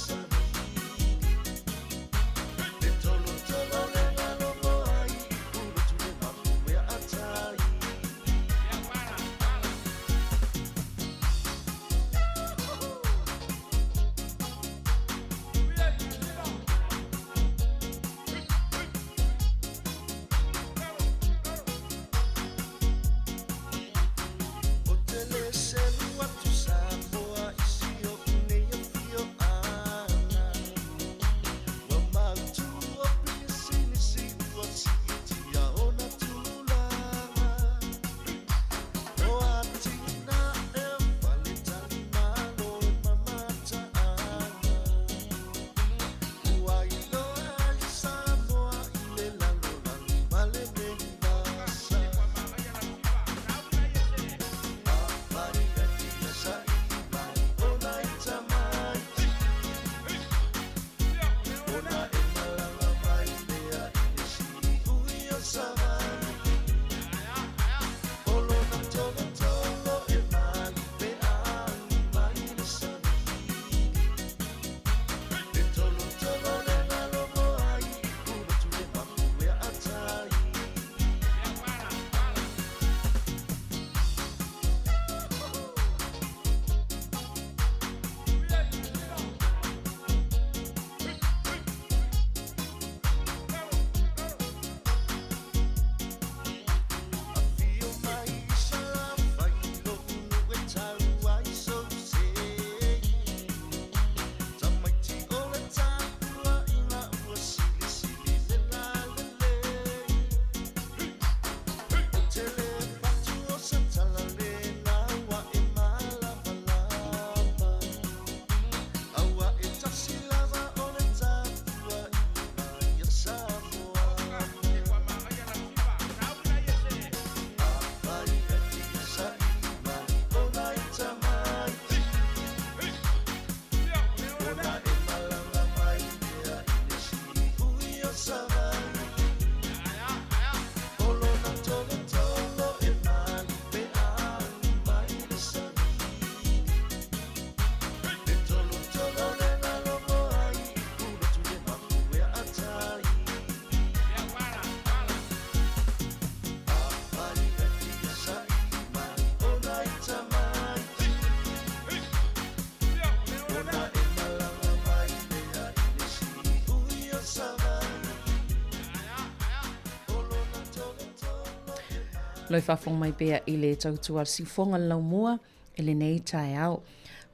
Loi faafofoga mai pea i le tautua a le siufofoga le laumua i lenei taeao.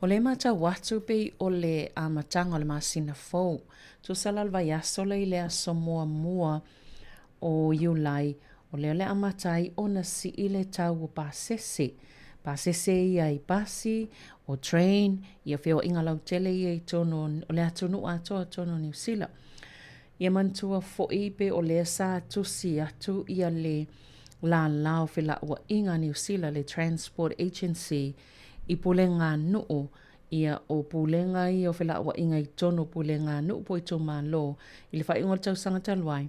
O lea e matau atu pei o le amataga o le masina fou. Tusa la le vaiaso lea i le aso muamua o Iulai, o lea o le a amata ai ona sii le tau o pasese. Pasese ia i pasi, o train, ia feoaiga lautele ia i totonu o le atunuu atoa i totonu o Niu Sila. Ia manatua foi pe o lea sa tusi atu ia le lālā o felauaiga a Niu Sila, le Transport Agency, i pulega-a-nuu, ia o pulega ia o felauaiga i totonu o pulega-a-nuu po o itumalo i le faaiuga o le tausaga talu ai,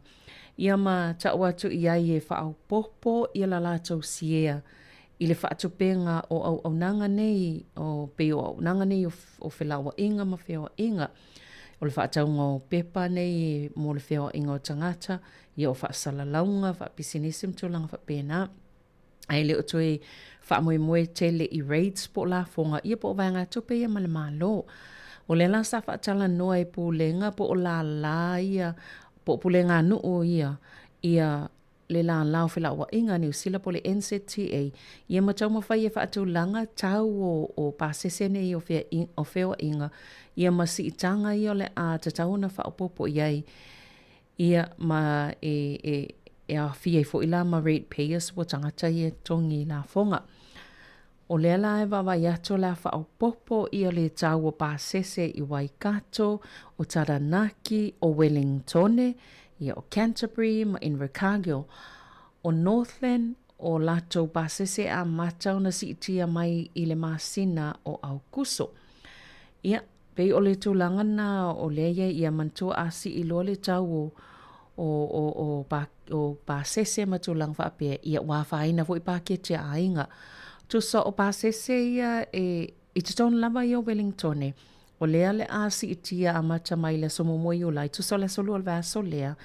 ia ma tau atu i ai e faaopoopo ia la latou siea i le faatupega o auaunaga nei, o pei o auaunaga nei o felauaiga ma feoaiga. O le faatauga o pepa nei mo le feoaiga o tagata, ia o faasalalauga, faapisinisi ma tulaga faapena. Ae le o toe faamoemoe tele i rates po o lafoga, ia po o vaegatupe ia ma le Malo. O lea la sa faatalanoa e Pulega po o lālā ia, po o puleganuu ia, ia le lālā o felauaiga a Niu Sila po o le NZTA, ia ma taumafai e faatulaga tau o, o pasese nei o, fea, o feoaiga, ia ma siitaga ia o le a tatau ona faaopoopo i ai, ia ma e, e, e aofia ai foi la ma rate payers po o tagata ia e totogi i lafoga. O lea la e vaavaai atu o le a faaopoopo ia le tau o pasese i Waikato, o Taranaki, o Wellingtone, ia o Canterbury ma Invercargill. O Northland, o latou pasese e amata ona siitia mai i le masina o Aokuso. Ia, Pei o le tulaga lena o lea ia ia manatua a sii loa le tau o o o o pa o pasese ma tulaga faapea, ia ua afaina foi paketi a aiga. Tusa o pasese ia e i totonu lava ia o Wellingtone, o lea le a siitia amata mai le aso muamua Iulai, tusa o le aso lua o le vaiaso lea,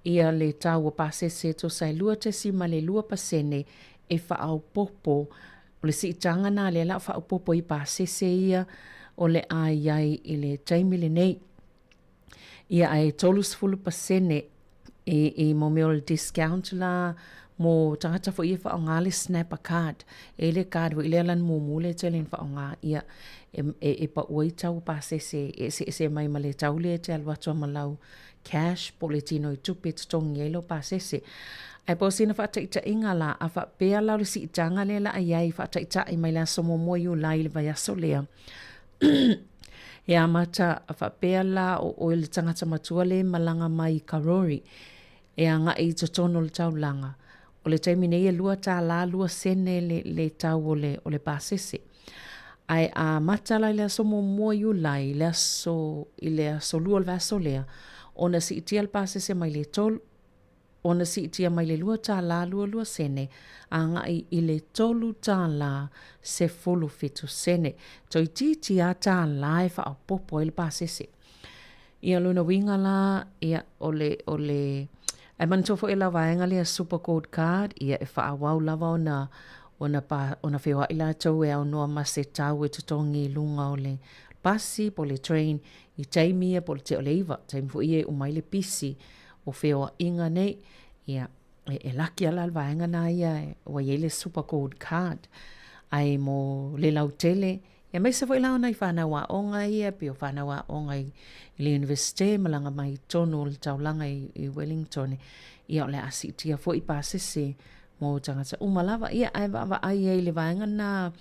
ia le tau o pasese tusa e 2.2% e faaopoopo. O le siitaga lena lea la faaopoopo i pasese ia o le a i ai i le taimi lenei. Ia ae 30% i, i mo mea o le discount la mo tagata foi ia faaaoga le snapper card. E i le card foi lea lana mumu lea e tele ina faaaoga ia e, e, e pau ai tau o pasese e eseese mai ma le tau lea e te alu atu ai ma lau cash po o le tino i tupe e totogi ai lou pasese. Ae po o sina faataitaiga la, a faapea la o le siitaga lea la a i ai faataitai mai le aso muamua Iulai i le vaiaso lea, e amata a faapea la o oe le tagata matua lea e malaga mai i Karori e agai i totonu o le taulaga, o le taimi nei e $2 2 sene le, le tau o le, o le pasese. Ae a amata la i le aso muamua Iulai i le aso, i le aso lua o le vaiaso lea, ona siitia le pasese mai le tolu, ona siitia mai le $2 22 sene agai i le $3 17 sene. Toeitiiti lava tālā e faaopoopo ai le pasese. Ia, o lona uiga la, ia, o le, o le, ae manatua foi la vaega lea Super Gold Card, ia, e faaauau lava ona, ona pa, ona feoai latou e aunoa ma se tau e totogi i luga o le pasi po o le train i taimi ia po o le tea o le iva, taimi foi ia e uma ai le pisi o feoaiga nei, ia, e, e laki lava la le vaega na ia ua i ai le Super Gold Card. Ae mo le lautele, Aemaise foi la o nai fanau aoga ia, pei o fanau aoga i le Universite malaga mai i totonu o le taulaga i Wellington, ia o le a siitia foi pasese mo tagata uma lava. Ia ae vaavaai ai i le vaega lena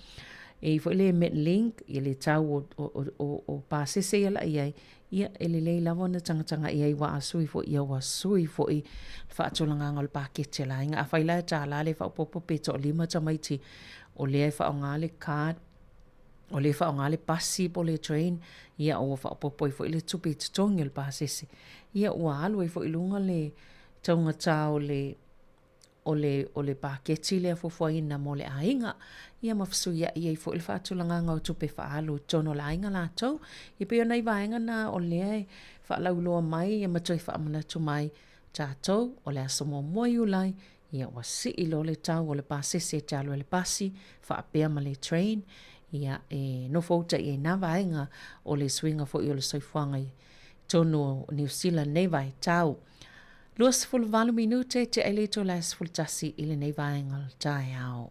e i foi le Metlink, ia le tau o, o, o, o pasese ia la i ai, ia e lelei lava ona tagataga i ai ua a sui foi, ia ua sui foi le faatulagaga o le paketi a le aiga. Afai la e $1 le faaopoopo pe toalima tamaiti o lea e faaaoga le card, o lea e faaaoga le pasi po o le train, ia ua faaopoopo ai foi le tupe i totogi o le pasese. Ia ua alu ai foi i luga le taugata o le o le o le paketi lea fuafuaina mo le aiga, ia ma fesuiai ai foi le faatulagaga o tupe faaalu i totonu o le aiga latou. Ia pei o nai vaega na o lea e faalauiloa mai ia ma toe faamanatu mai tatou o le aso muamua Iulai, ia ua sii loa le tau o le pasese e te alu ai le pasi faapea ma le train, ia e nofo uta i ai nā vaega o le suiga foi o le soifuaga i totonu o Niu Sila i lenei vaitau. 28 minute tea i le itula e 11 i lenei vaega o le taeao.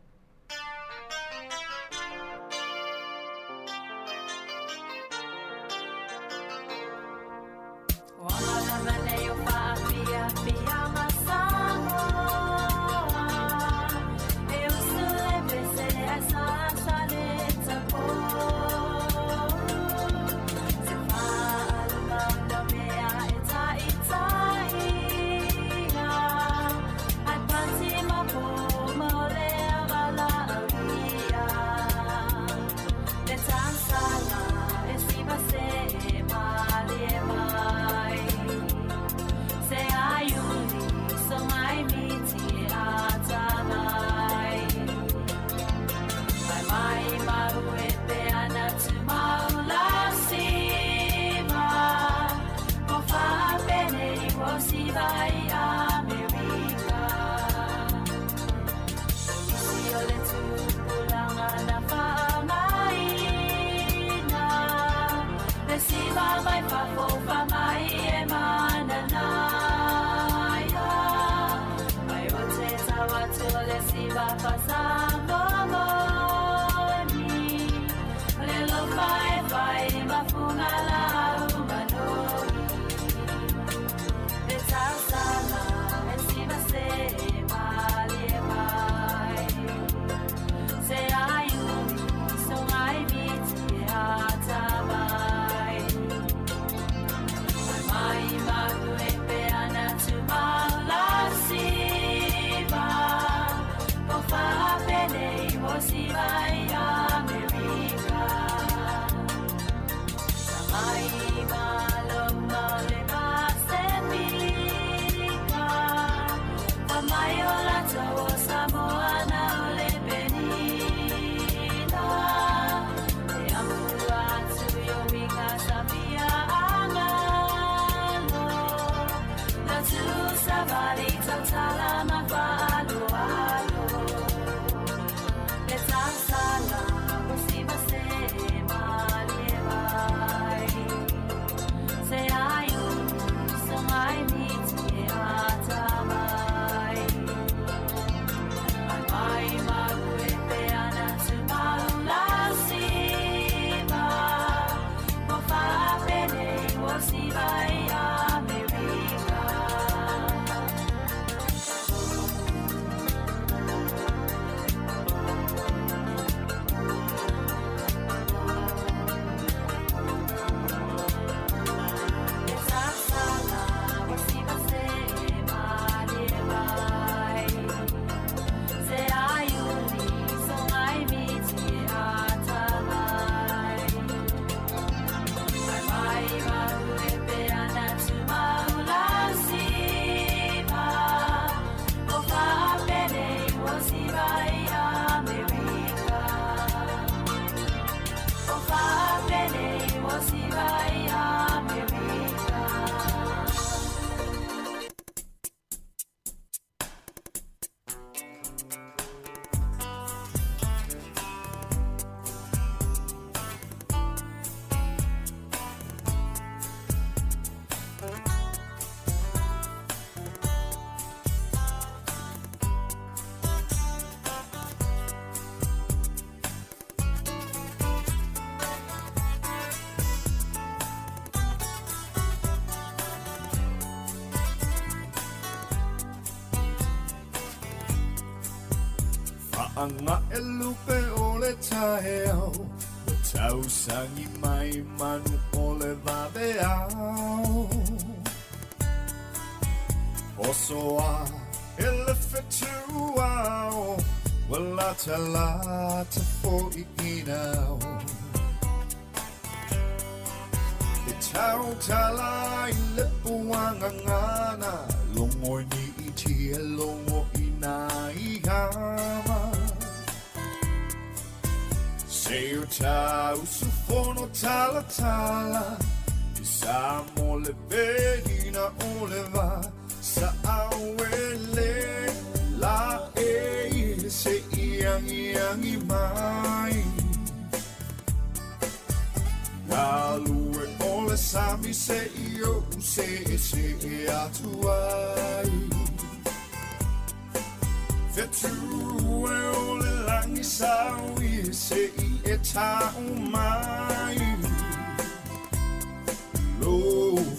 Fa'agae lupe o le taeao Ua tausagi mai manu o le vaveao Osoa e le fetuao Ua latalata fo'i inao E tautala i le puagagana Logo i ni'i e logo i nā ihama Se o tausufono talatala I sa mo le velina o le va Sa au e le la e i se i angi angi mai Galue o le sami se i o se e se e atu ai. Fetu e o le langi sau i se i e tau mai. Lo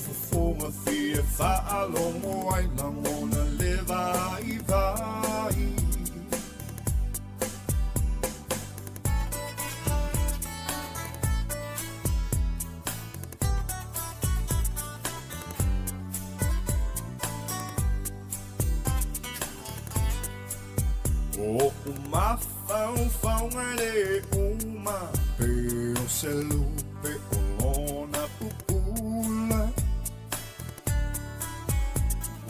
fofoga fia faalogo ai lagona le vaivai. O mafaufauga le uma pe o se lupe o lona pupula.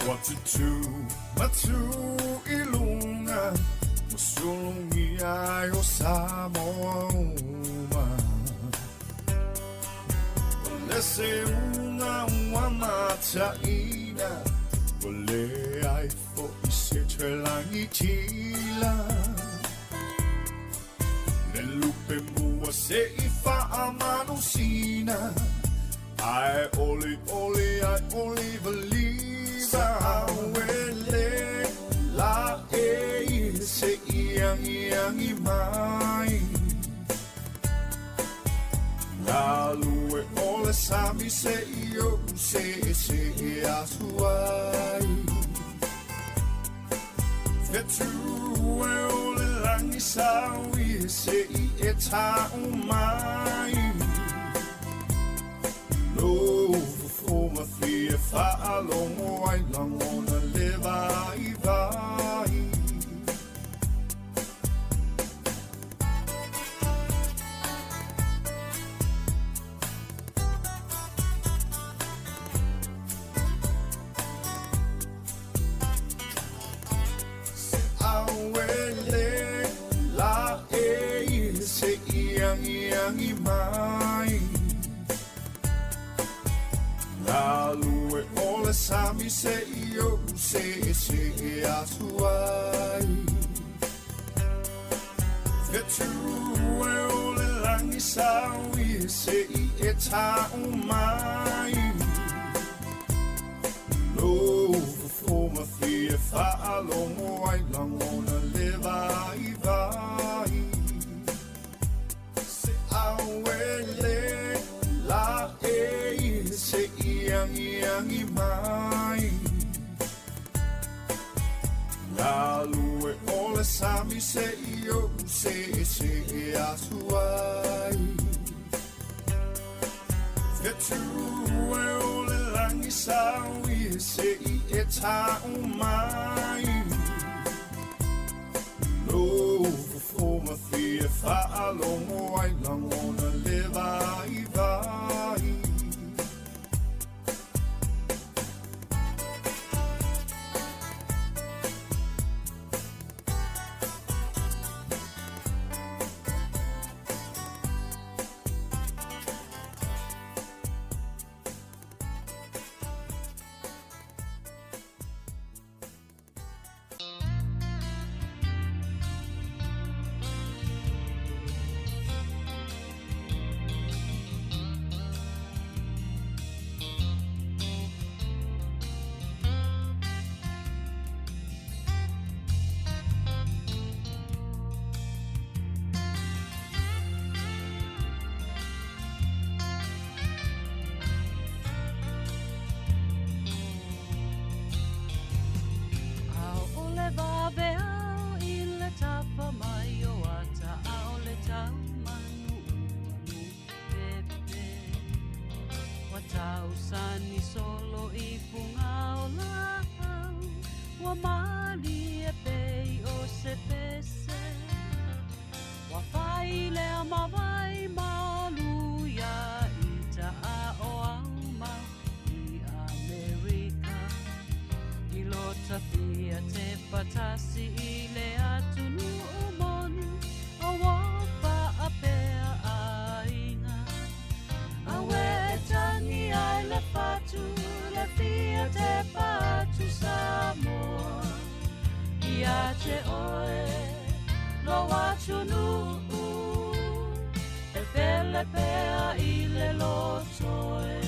Ua tutū matū i luga ua sulugia ai o Samoa uma. O le seuga ua mataʻina ua leai foʻi se toe lagitila. Le lupe mua seʻi faamanusina ae olioli ae olivaliva. Auele la e i seʻi agiagi mai. Galue o le sami seʻi oʻu seʻeseʻe atu ai. Fetu e o le lagi sau i seʻi e tau mai. Lo fofoga fia faalogo ai lagona le vaivai. Se auele la e i seʻi agiagi mai. Galue o le sami seʻi oʻu seʻeseʻe atu ai. Fetu e o le lagi sau i seʻi e tau mai. Lo fofoga fia faalogo ai lagona le vaivai. Se auele la e i seʻi agiagi mai. Galue o le sami seʻi oʻu seʻeseʻe atu ai. Fetu e o le lagi sau i seʻi e tau mai. Lo fofoga fia faalogo ai lagona le vaivai. Tausani solo i funga o lau, ua mali e pei o se pese. Ua whai lea mawai malu ia i ta a o au mau i Amerika. I lota pia te patasi i le atunu o moni, o wapa a pea ainga. Awe e tangi ai le fatu, le fia te patu Samoa. Ia te oe, lo atunu, e pele pea i le lotoe.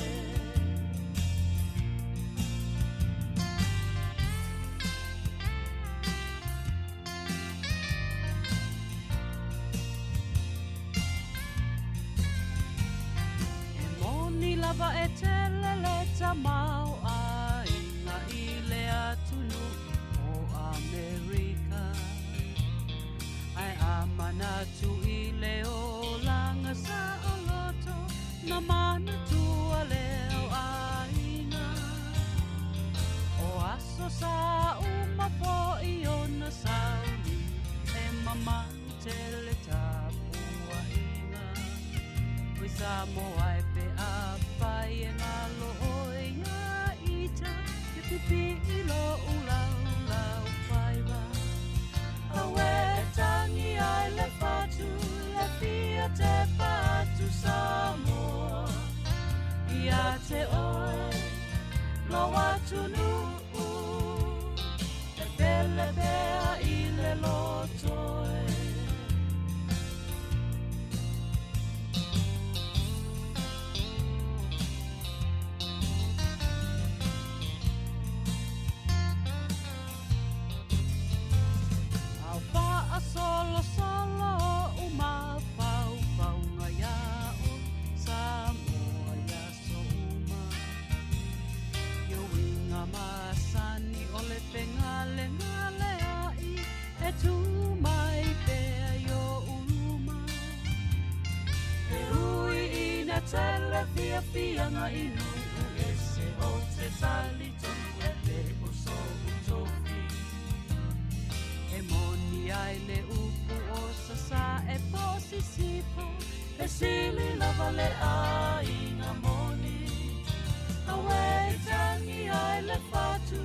lava e tele le tamaoaiga i le atunuu o Amerika. Ae a manatu i le olaga saoloto, na manatua lea o aiga. O aso sa uma foi ona sauni, e mamalu tele tapuaiga. Oi Samoa e pe afai e galo oe ia ita, e pipii lou laulaufaiva. Auē e tagi ai le fatu le fia tepa atu Samoa. Ia te oe lou atunuu, e pele pea i le loto e. Ao faasolosolo o mafaufauga ia oe Samoa i aso uma. I uiga masani o le fegalegaleai e tu mai pea i ou luma. E ui ina tele fiafiaga i nuu ese o te talitonu e le o sou tofi. E moni ai le upu o sasae po o sisifo, e sili lava le aiga moni. Auē e tagi ai le fatu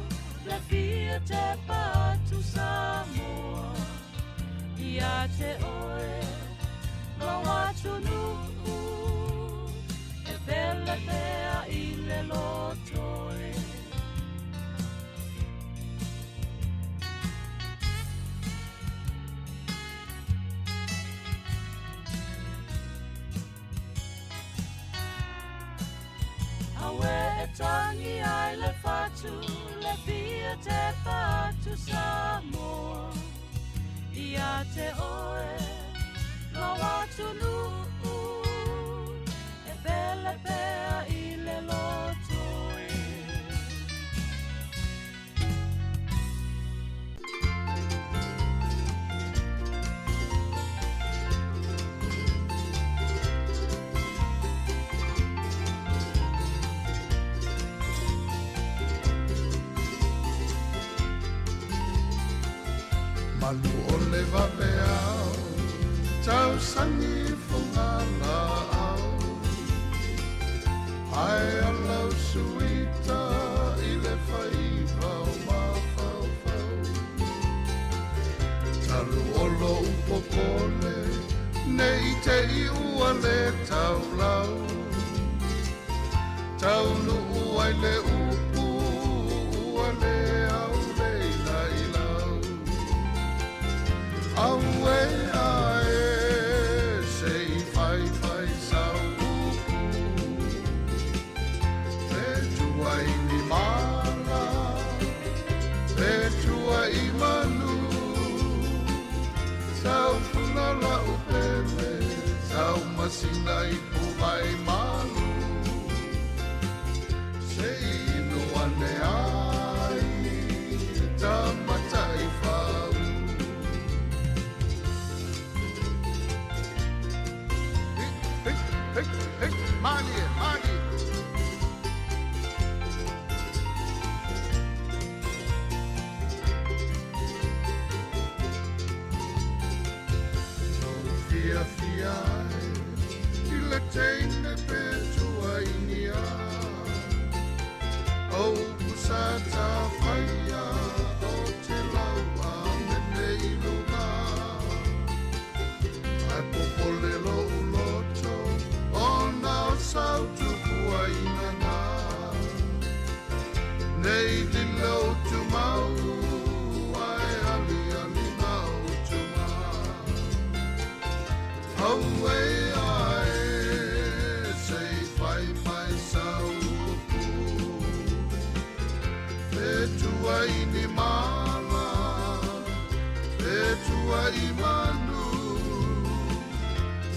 le fia tepa atu Samoa. Ia te oe lou atunuu, e pele pea i le loto e. Auē e tagi ai le fatu le fia tepa atu Samoa. Ia te oe lou atunuu, e pele pea i le loto e. Malu o le vaveao, tausani fugalaau. Ae alau suita i le faiva o mafaufau. Talu o lou popole, nei te i ua le taulau. Taunuu ai le upu, ua le au le ilailau. Auē ae, se i faifai sau upu. Pe tua i ni mala, pe tua i manu. Sau funa lau pele, sau masina i puvai malu. Se inu ane ai, tamatai fau. Hey, hey, hey, malie, malie. Fia fia ai, i le teine pe tua i nia. O upu sa tawhaia, o te lau a mene i luga. Ai popole lou loto, o na o sau tupua i ngana. Nei lilo tumau, ai ali ali na o tuma. Auē ae, se i fai mai sau upu. Pe tua i ni mala, pe tua i manu.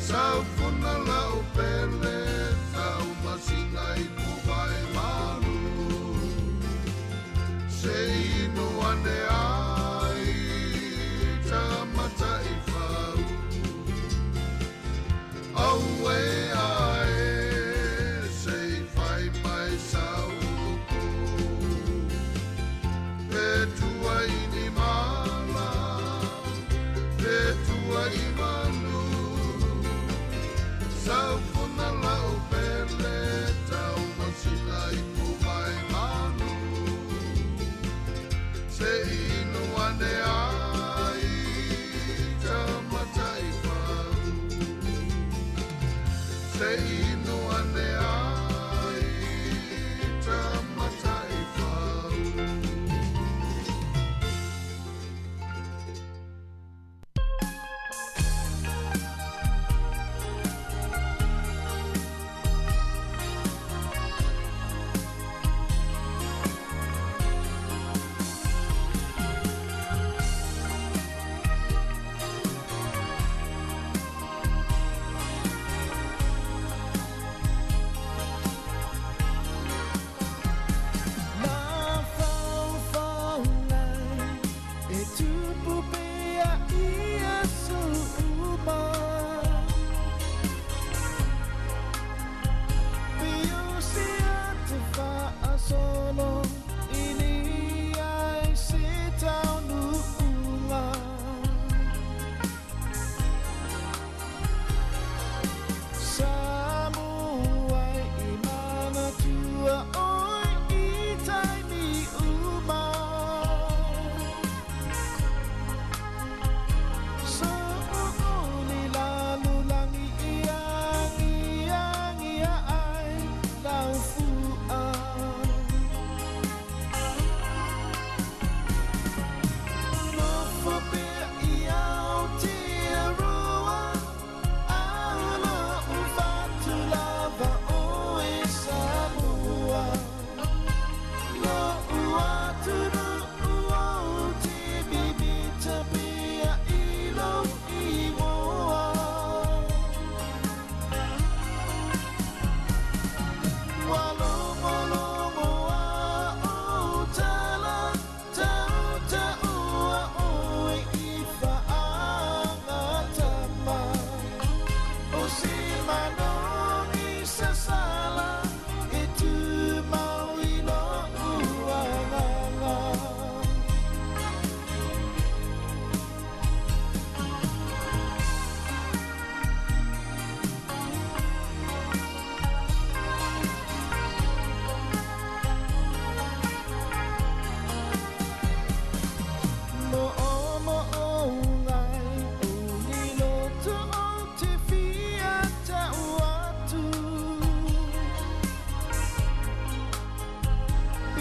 Sau funa lau pele, sau masina i i manu Saufuna lau pele tau masina i pumai manu Se inu ane ai tamatai pau Se inu ane ai tamatai pau. E tupu pea ia su'uma Piusia te whaasolo I ni ai se taunu'unga Samuai i manatua oi i taimi uma So uli lalulangi i angi ia ai lau fua. Nofo pea i Aotearoa, Aula o fatu lava o e Samoa. Lo'u atunu o te mimita pea i lou ingoa. Ua logologo a o tala, tautaua oe i faagatama. O se manogi sasala, e tumau i lo'u agaga. Mo mo ngai o ni loto o te fia tau atu.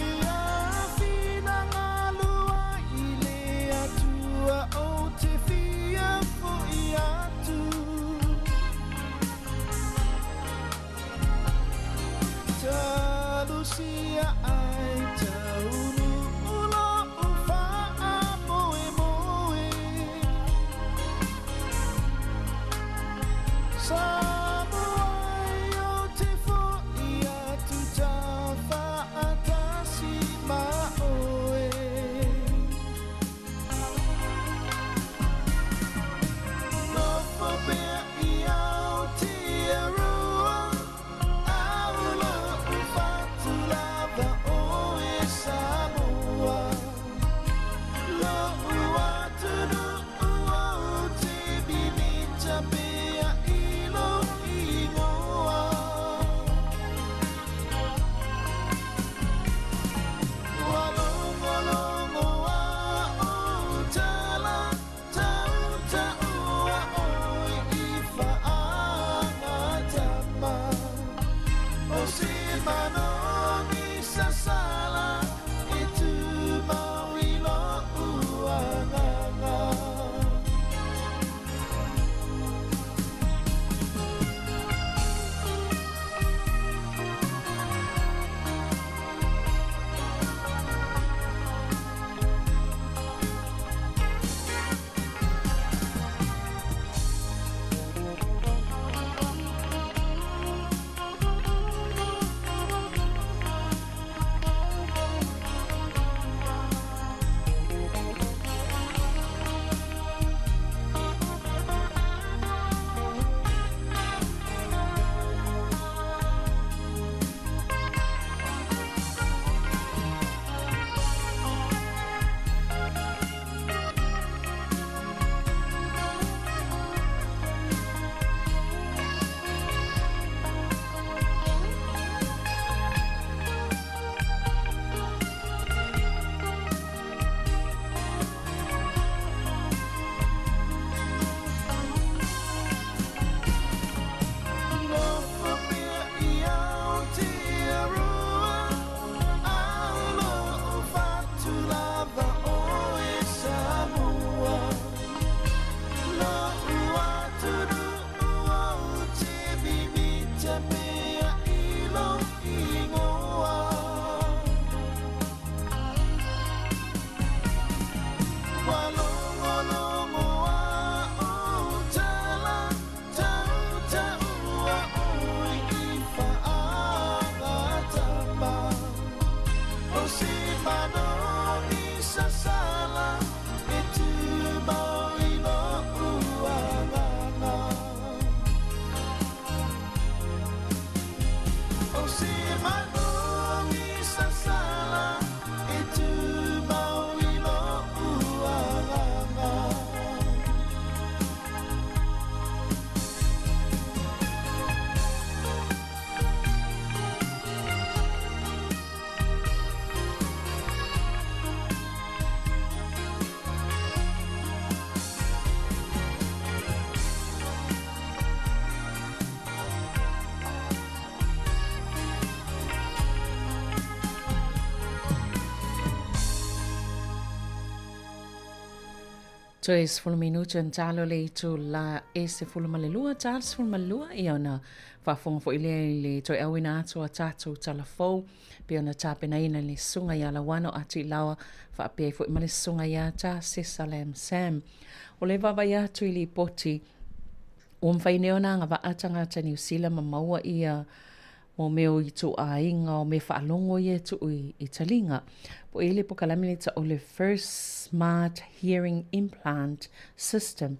Ia whina ngalua i le atua o te fia fo i atu. Talusia ai taunu ulo u whaa moe moe. Samoa o te fo i atu tā whaatasi ma oe. Nofo pea i Aotearoa, Aula o fatu lava o e Samoa. Lo'u atunu o te mimita pea i lou Toe 10 minute ona talo le itulā e 12, talo 12, ia ona faafofoga foi lea i le toe auina atu a tatou tala fou, pei ona tapenaina e le Susuga ia Lauano Atilaoa faapea ai foi ma le Susuga ia Tasesa Lam Sam. O le vaavaai atu i lipoti ua mafai nei ona agavaa tagata Niu Sila ma maua ia mo mea o ituaiga o mea faalogo ia e tuu i taliga. Po o i ai le pokalame lea o le First Smart Hearing Implant System.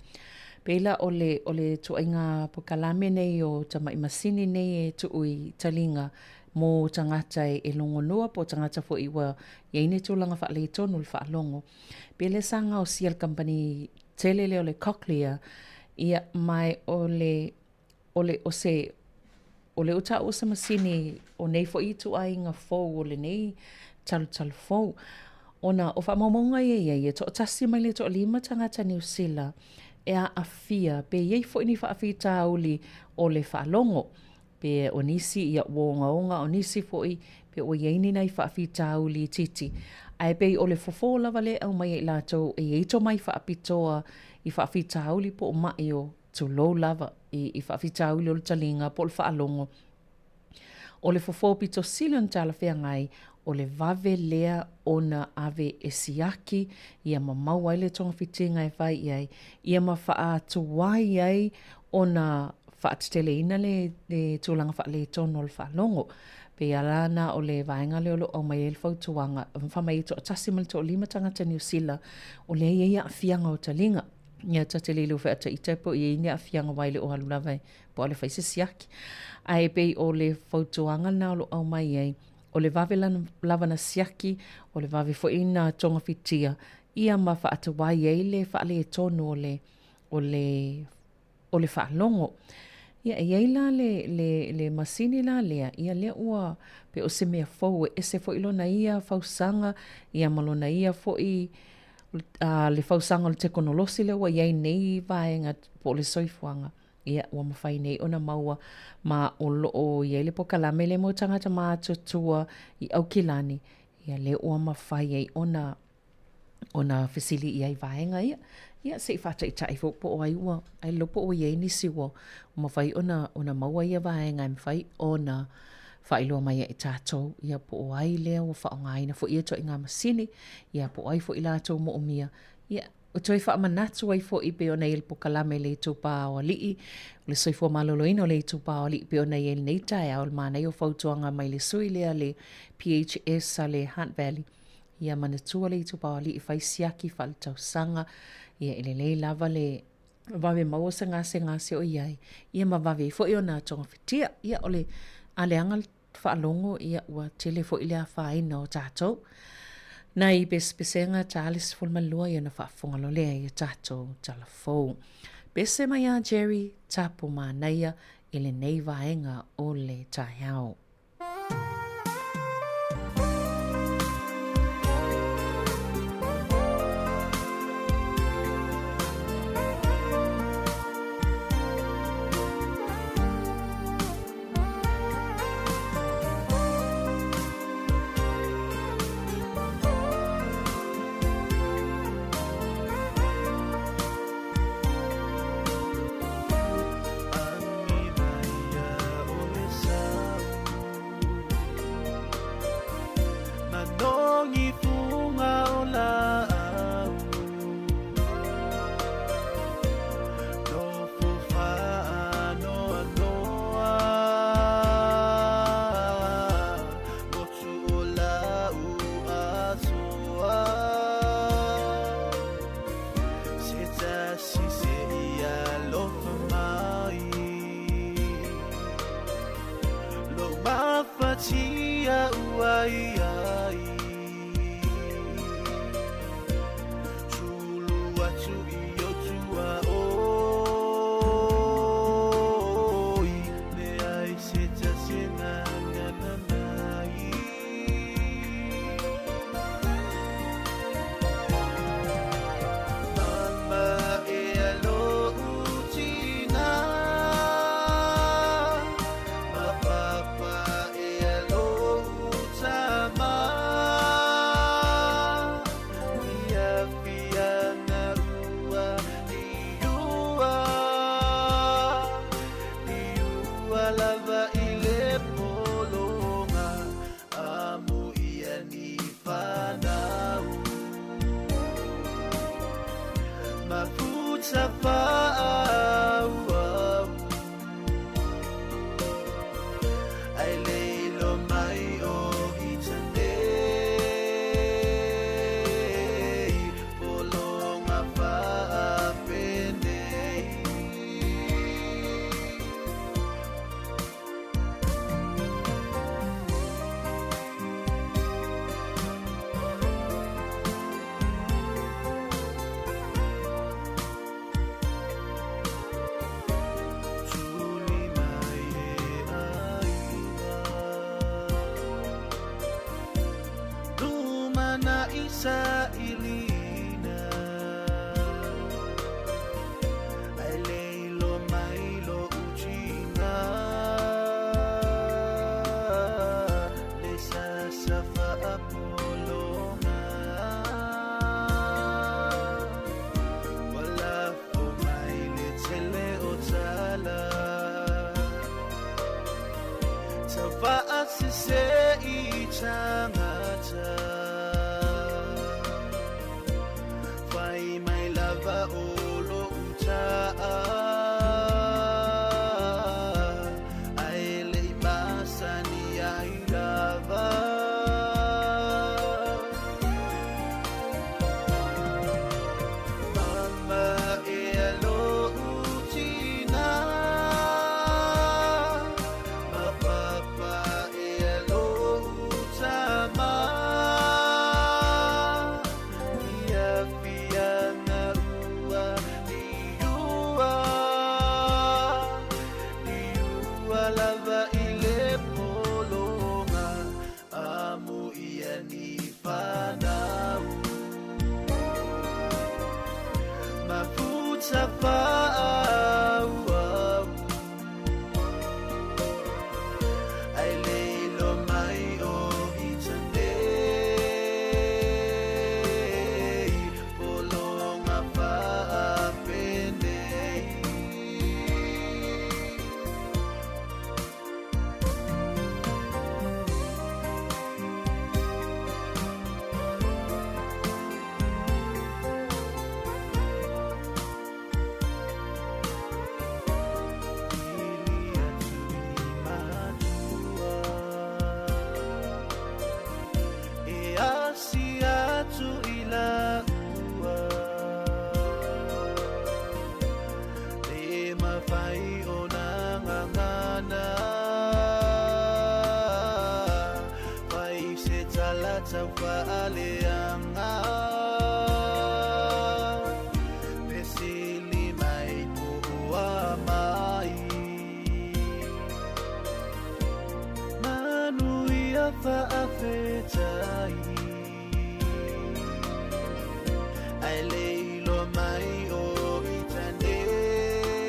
Pei la o le, o le ituaiga pokalame nei o tamai masini nei e tuu i taliga mo tagata e logonoa po o tagata foi ua i ai ni tulaga faaletonu i le faalogo. Pei lea sa gaosia e le kamupani tele lea o le Cochlear, ia ma o le o le, o se, o le ua taua o se masini o nei foi ituaiga fou o lenei talutalu fou. Ona o faamaumauga ia i ai, e toatasi mai le toalima tagata Niu Sila e aafia pe i ai foi ni faafitauli o le faalogo, pe o nisi ia ua ogaoga, o nisi foi pe ua i ai ni nai faafitauli itiiti. Ae pei o le fofo lava lea e aumai e i latou e i ai tomai faapitoa i faafitauli po o maʻi o tulou lava, i faafitauli o le taliga po o le faalogo. O le fofo pito sili ona talafeagai, o le vave lea ona ave e siaki ia ma maua ai le togafitiga e fai i ai, ia ma faatuai ai ona faateteleina le tulaga faaletonu o le faalogo. Pei lava la na o le vaega lea o lo o aumai ai le fautuaga, fai mai e toatasi ma le toalima tagata Niu Sila o lea e i ai aafiaga o taliga. Ia ta te le iloa foi a ita po o i ai ni aafiaga aua e le o alu lava po o le fai se siaki. Ae pei o le fautuaga lena o lo o aumai ai, o le vave lava na siaki, o le vave foi na togafitia, ia ma faatuai ai le faaletonu o le, o le, o le faalogo. Ia, e i ai la le, le, le masini la lea, ia lea ua, pei o se mea fou e ese foi lona ia fausaga, ia ma lona ia foi, a, le fausaga o le tekonolosi lea ua i ai nei vaega po o le soifuaga, ia, ua mafai nei ona maua ma o lo o i ai le pokalame lea mo tagata matutua i Aukilani, ia lea ua mafai ai ona ona fesili i ai vaega ia. Ia, se i faataitai foi po o ai ua, ai le iloa po ua i ai nisi ua mafai ona, ona maua ia vaega e mafai ona faailoa mai ai i tatou, ia po o ai lea ua faaaogaina foi ia ituaiga masini, ia po o ai foi latou moomia, ia, e toe faamanatu ai foi pei ona i ai le pokalame i le itupa o alii, o le soifua maloloina o le itupa o alii pei ona i ai lenei taeao, le manaia o fautuaga mai le sui lea le PHS a le Hunt Valley, Ia manatua le itupa o alii fai siaki faaletausaga, ia e lelei lava le vave maua se gasegase o i ai, ia ma vave ai foi ona togafitia. Ia o le a leaga le faalogo, ia ua tele foi le afaina o tatou. Nai pesepesega ta le 12 ia ona faafofoga loa lea i a tatou tala fou. Pese mai a Jerry Tapu Manaia i lenei vaega o le taeao. tagata Fai mai lava o lo'u ta'a Ae le'i masani ai lava Mama ea lo'u tinā Ma papa ea lo'u tamā Fiafiaga ua liua Liua lava i le pologa Amo ia ni fanau Mafuta fa'aauau Ae le iloa mai o ita nei Pologa fa'apenei Pili atu i matua E asi atu i la'ua Le mafai ona gagana Fai se tala taufaaleaga Fesili mai po o a mai Manuia fa'afetai Ae le iloa mai o ita nei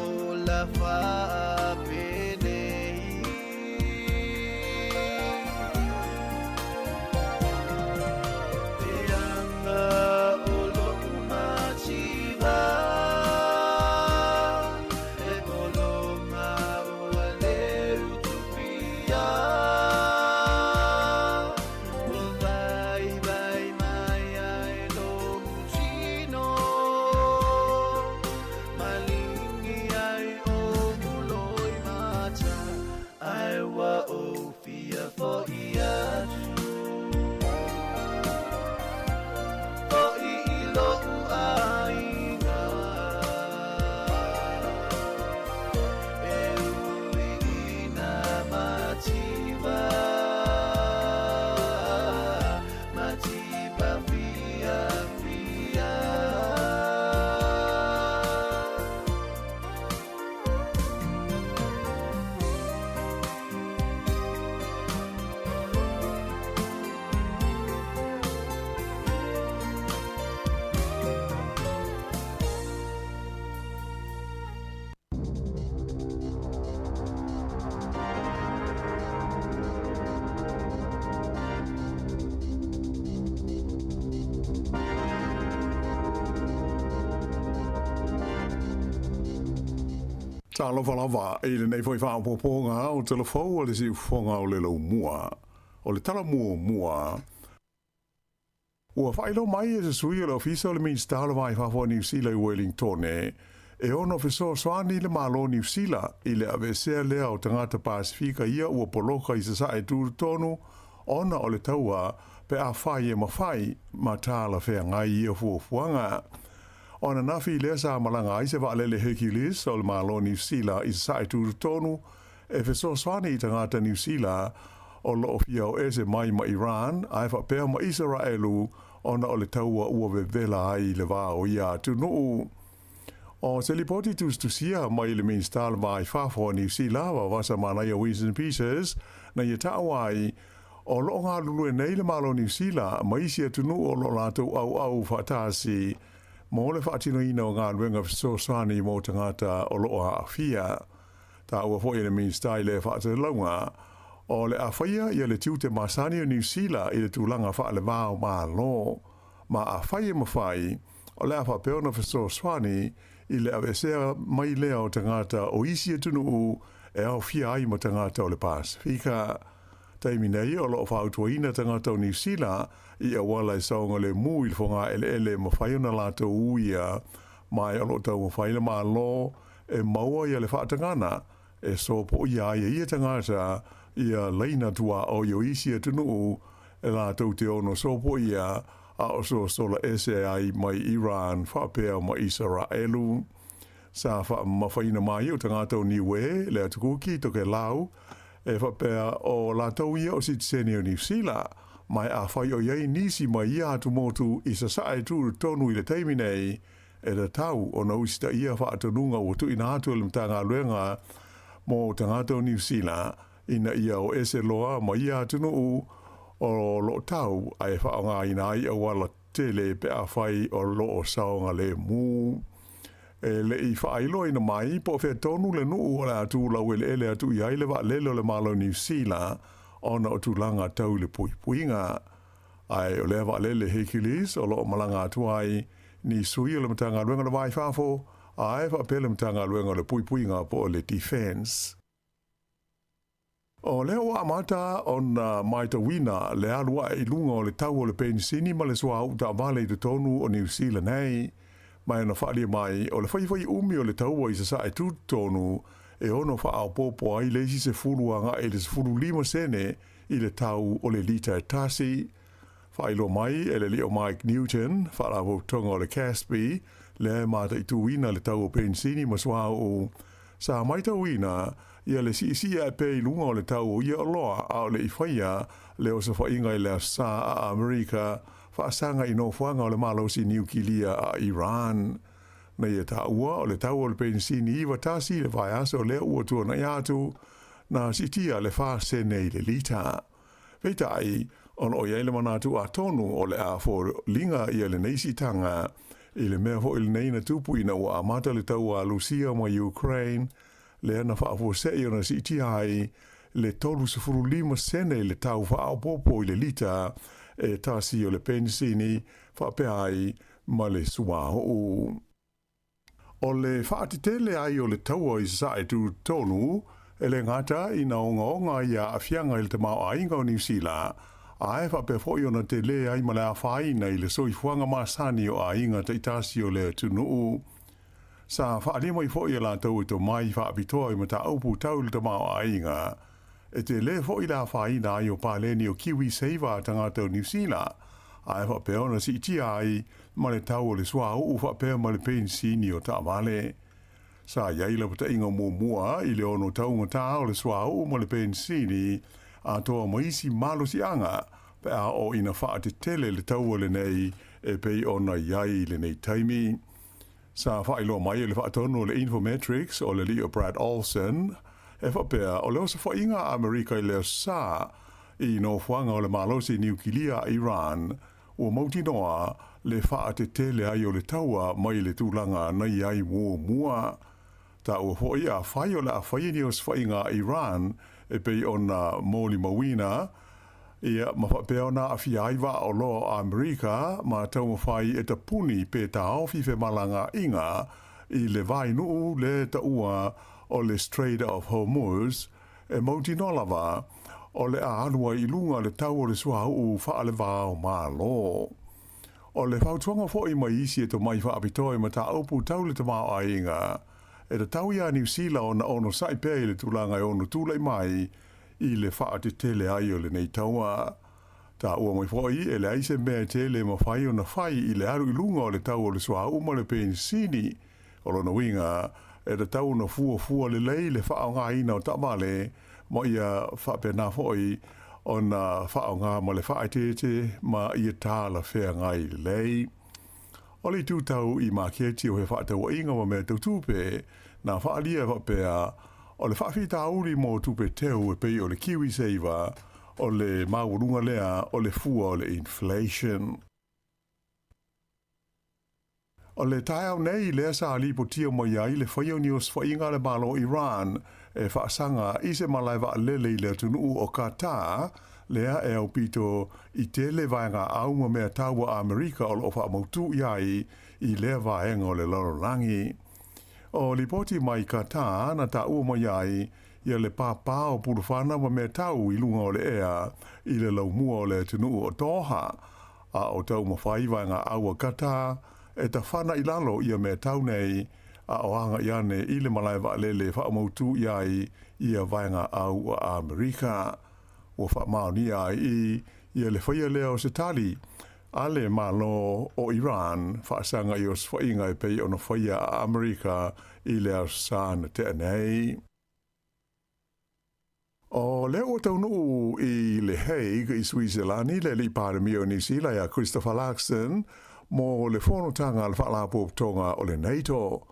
Ola fa'apenei Peaga o lo'u mativa E pologa ua le utupia Ua vaivai mai ai lo'u tino Maligi ai o'u loimata Ae ua ou fia fo'i atu Fo'i i lo'u aiga E ui ina mativa Mativa fiafia Talofa lava i lenei foi faaopoopoga o Tala Fou a le Siufofoga o le Laumua. O le tala muamua, ua faailoa mai e se sui o le Ofisa o le Minisita o le Va i Fafo a Niu Sila i Wellingtone, e ono fesoasoani le Malo o Niu Sila i le aveesea lea o tagata Pasefika ia ua poloka i Sasae tutotonu ona o le taua pe afai e mafai ma talafeagai ia fuafuaga. O ananafi lea sa malaga ai se vaalele Hercules o le Malo o Niu Sila i Sasae tutotonu e fesoasoani i tagata Niu Sila o lo o fia o ese mai ma Iran ae faapea ma Isaraelu ona o le taua ua vevela ai le va o ia atunuu. O se lipoti tusitusia mai le Minisita o le Va i Fafo a Niu Sila, Vavasa Manaia Winston Peters, na ia taua ai, o lo o galulue nei le Malo o Niu Sila ma isi atunuu o lo o latou auau faatasi mo le faatinoina o galuega fesoasoani mo tagata o lo o aafia. Taua foi e le Minisita i lea faatalauga, o le a faia ia le tiute masani o Niu Sila i le tulaga faale-va o Malo, ma afai e mafai, o le a faapea ona fesoasoani i le aveesea mai lea o tagata o isi atunuu e aofia ai ma tagata o le Pasefika. Taimi nei o lo o fautuaina tagata o Niu Sila i auala e saogalemu i le fogaeleele e mafai ona latou uia ma o lo o taumafai le Malo e maua ia le faatagana e sopoia ai e ia tagata ia laina tuaoi o isi atunuu e latou te ono sopoia a o sosola ese ai mai Iran faapea ma Isaraelu. Sa faamamafaina mai o tagata o Niue, le Atu Kuki, Tokelau, e faapea o latou ia o sitiseni o Niu Sila, ma e afai o i ai nisi mai ia atumotu i sasae tutotonu i le taimi nei, e tatau ona usitaia faatonuga ua tuuina atu e le Matagaluega mo Tagata o Niu Sila ina ia o ese loa ma ia atunuu o lo o tau ae faaaogaina ai auala tele pe afai o lo o saogalemu. E le i faailoaina mai po o fea tonu le nuu o le a tulau eleele atu i ai le vaalele o le Malo o Niu Sila ona o tulaga tau i le puipuiga. Ae o lea vaalele Hercules o lo o malaga atu ai ni sui o le Matagaluega o le Va i Fafo ae faapea le Matagaluega o le Puipuiga po o le Defence. O lea ua amata ona matauina le alu ae i luga o le tau o le penisini ma le suauu taavale i totonu o Niu Sila nei. Ma e ona faaalia mai, o le faifai umi o le taua i sasae tutotonu e ono faaopoopo ai le isi 10 agai i le 15 sene i le tau o le lita e tasi. Faailoa mai e le alii o Mike Newton, faalapotopotoga o le CASB, lea e mataituina le tau o penisini ma suauu. Sa matauina ia le siisii ae pea i luga o le tau o ia oloa a o le i faia le osofaiga i le Aso Sa a Amerika faasaga i nofoaga o le malosi niukilia a Iran. Na ia taua o le tau o le penisini 91 i le vaiaso lea ua tuanai atu, na siitia le 4 sene i le lita. Peitai, o lo o i ai le manatu atonu o le a foliga ia lenei siitaga i le mea foi lenei na tupu ina ua amata le taua a Lusia ma Ukraine, lea na faafuasei ona siitia ai le 35 sene i le tau faaopoopo i le lita e tasi o le penisini faapea ai ma le suauu. O le faatetele ai o le taua i sasae tutotonu, e le gata ina ogaoga ai aafiaga i le tamaoaiga o Niu Sila, ae faapea foi ona tele ai ma le afaina i le soifuaga masani o aiga taitasi o le atunuu. Sa faaalia mai foi e latou e tomai faapitoa i mataupu tau i le tamaoaiga, E tele foi le afaina ai o paleni o KiwiSaver a tagata o Niu Sila, ae faapea ona siitia ai ma le tau o le suauu faapea ma le penisini o taavale. Sa i ai lapataiga muamua i le ono taugata o le suauu ma le penisini atoa ma isi malosiaga pe a oo ina faatetele le taua lenei e pei ona i ai i lenei taimi. Sa faailoa mai e le faatonu o le Infometrics o le alii o Brad Olsen, e faapea, o le osofaiga a Amerika i le Aso Sa i nofoaga o le malosi niukilia a Iran, ua mautinoa le faatetele ai o le taua mai le tulaga na i ai muamua. Taua foi afai o le a faia ni osofaiga a Iran e pei ona molimauina, ia, ma faapea ona aafia ai vaa oloa o Amerika ma taumafai e tapuni pe taofi femalagaaiga i le vainuu le taua o le Strait of Hormuz, e mautinoa lava o le a alu ai i luga le tau o le suauu faalevao Malo. O le fautuaga foi mai isi e tomai faapitoa i mataupu tau le tamaoaiga, e tatau iā Niu Sila ona onosai pea i le tulaga e ono tulai mai i le faatetele ai o lenei taua. Taua mai foi e leai se mea e tele e mafai ona fai i le alu i luga o le tau o le suauu ma le penisini. O lona uiga, e tatau ona fuafua lelei le faaaogaina o taavale ma ia faapena foi ona faaaoga ma le faaeteete ma ia talafeagai lelei. O le itu tau i maketi o he faatauaiga ma mea tau tupe, na faaalia e faapea, o le faafitauli mo tupe teu e pei o le KiwiSaver, o le maualuga lea o le fua o le inflation. O le taeao nei lea sa lipotia mai ai le faia o ni osofaiga a le Malo o Iran e faasaga i se malae vaalele i le atunuu o Qatar, lea e aupito i tele vaegaau ma mea taua a Amerika o lo o faamautū i ai i lea vaega o le lalolagi. O lipoti mai Qatar na taua mai ai ia le pāpā o Pulufana ma mea tau i luga o le ea i le laumua o le atunuu o Doha, a o taumafai vaegaau a Qatar e tafana i lalo ia mea tau nei a o agai ane i le malae vaalele e faamautū i ai ia vaegaau a Amerika. Ua faamaonia ai i ia le faia lea o se tali a le Malo o Iran faasaga i osofaiga e pei ona faia a Amerika i le Aso Sa na tea nei. O lea ua taunuu i Le Hague i Suiselani le Alii Palemia o Niu Sila ia Christopher Luxon mo le fonotaga a le Faalapotopotoga o le NATO.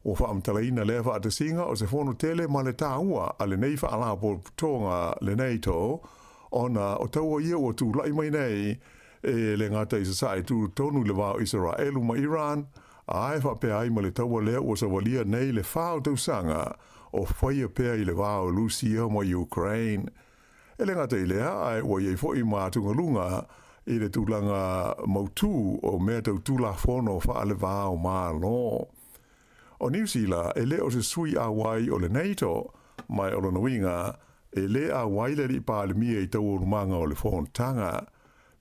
Ua faamatalaina lea faatasiga o se fono tele ma le tāua a lenei Faalapotopotoga le NATO ona o taua ia ua tulai mai nei e le gata i sasae tutotonu i le va o Isaraelu ma Iran, a e faapea ai ma le taua lea ua savalia nei le 4 o tausaga o faia pea i le va o Lusia ma Ukraine. E le gata i lea, ae ua i ai foi ma atugaluga i le tulaga mautū o mea tau Tulafono faale-va o Malo. O Niu Sila e le o se sui auai o le NATO, ma o lona uiga, e lē auai le Alii Palemia i taualumaga o le fonotaga.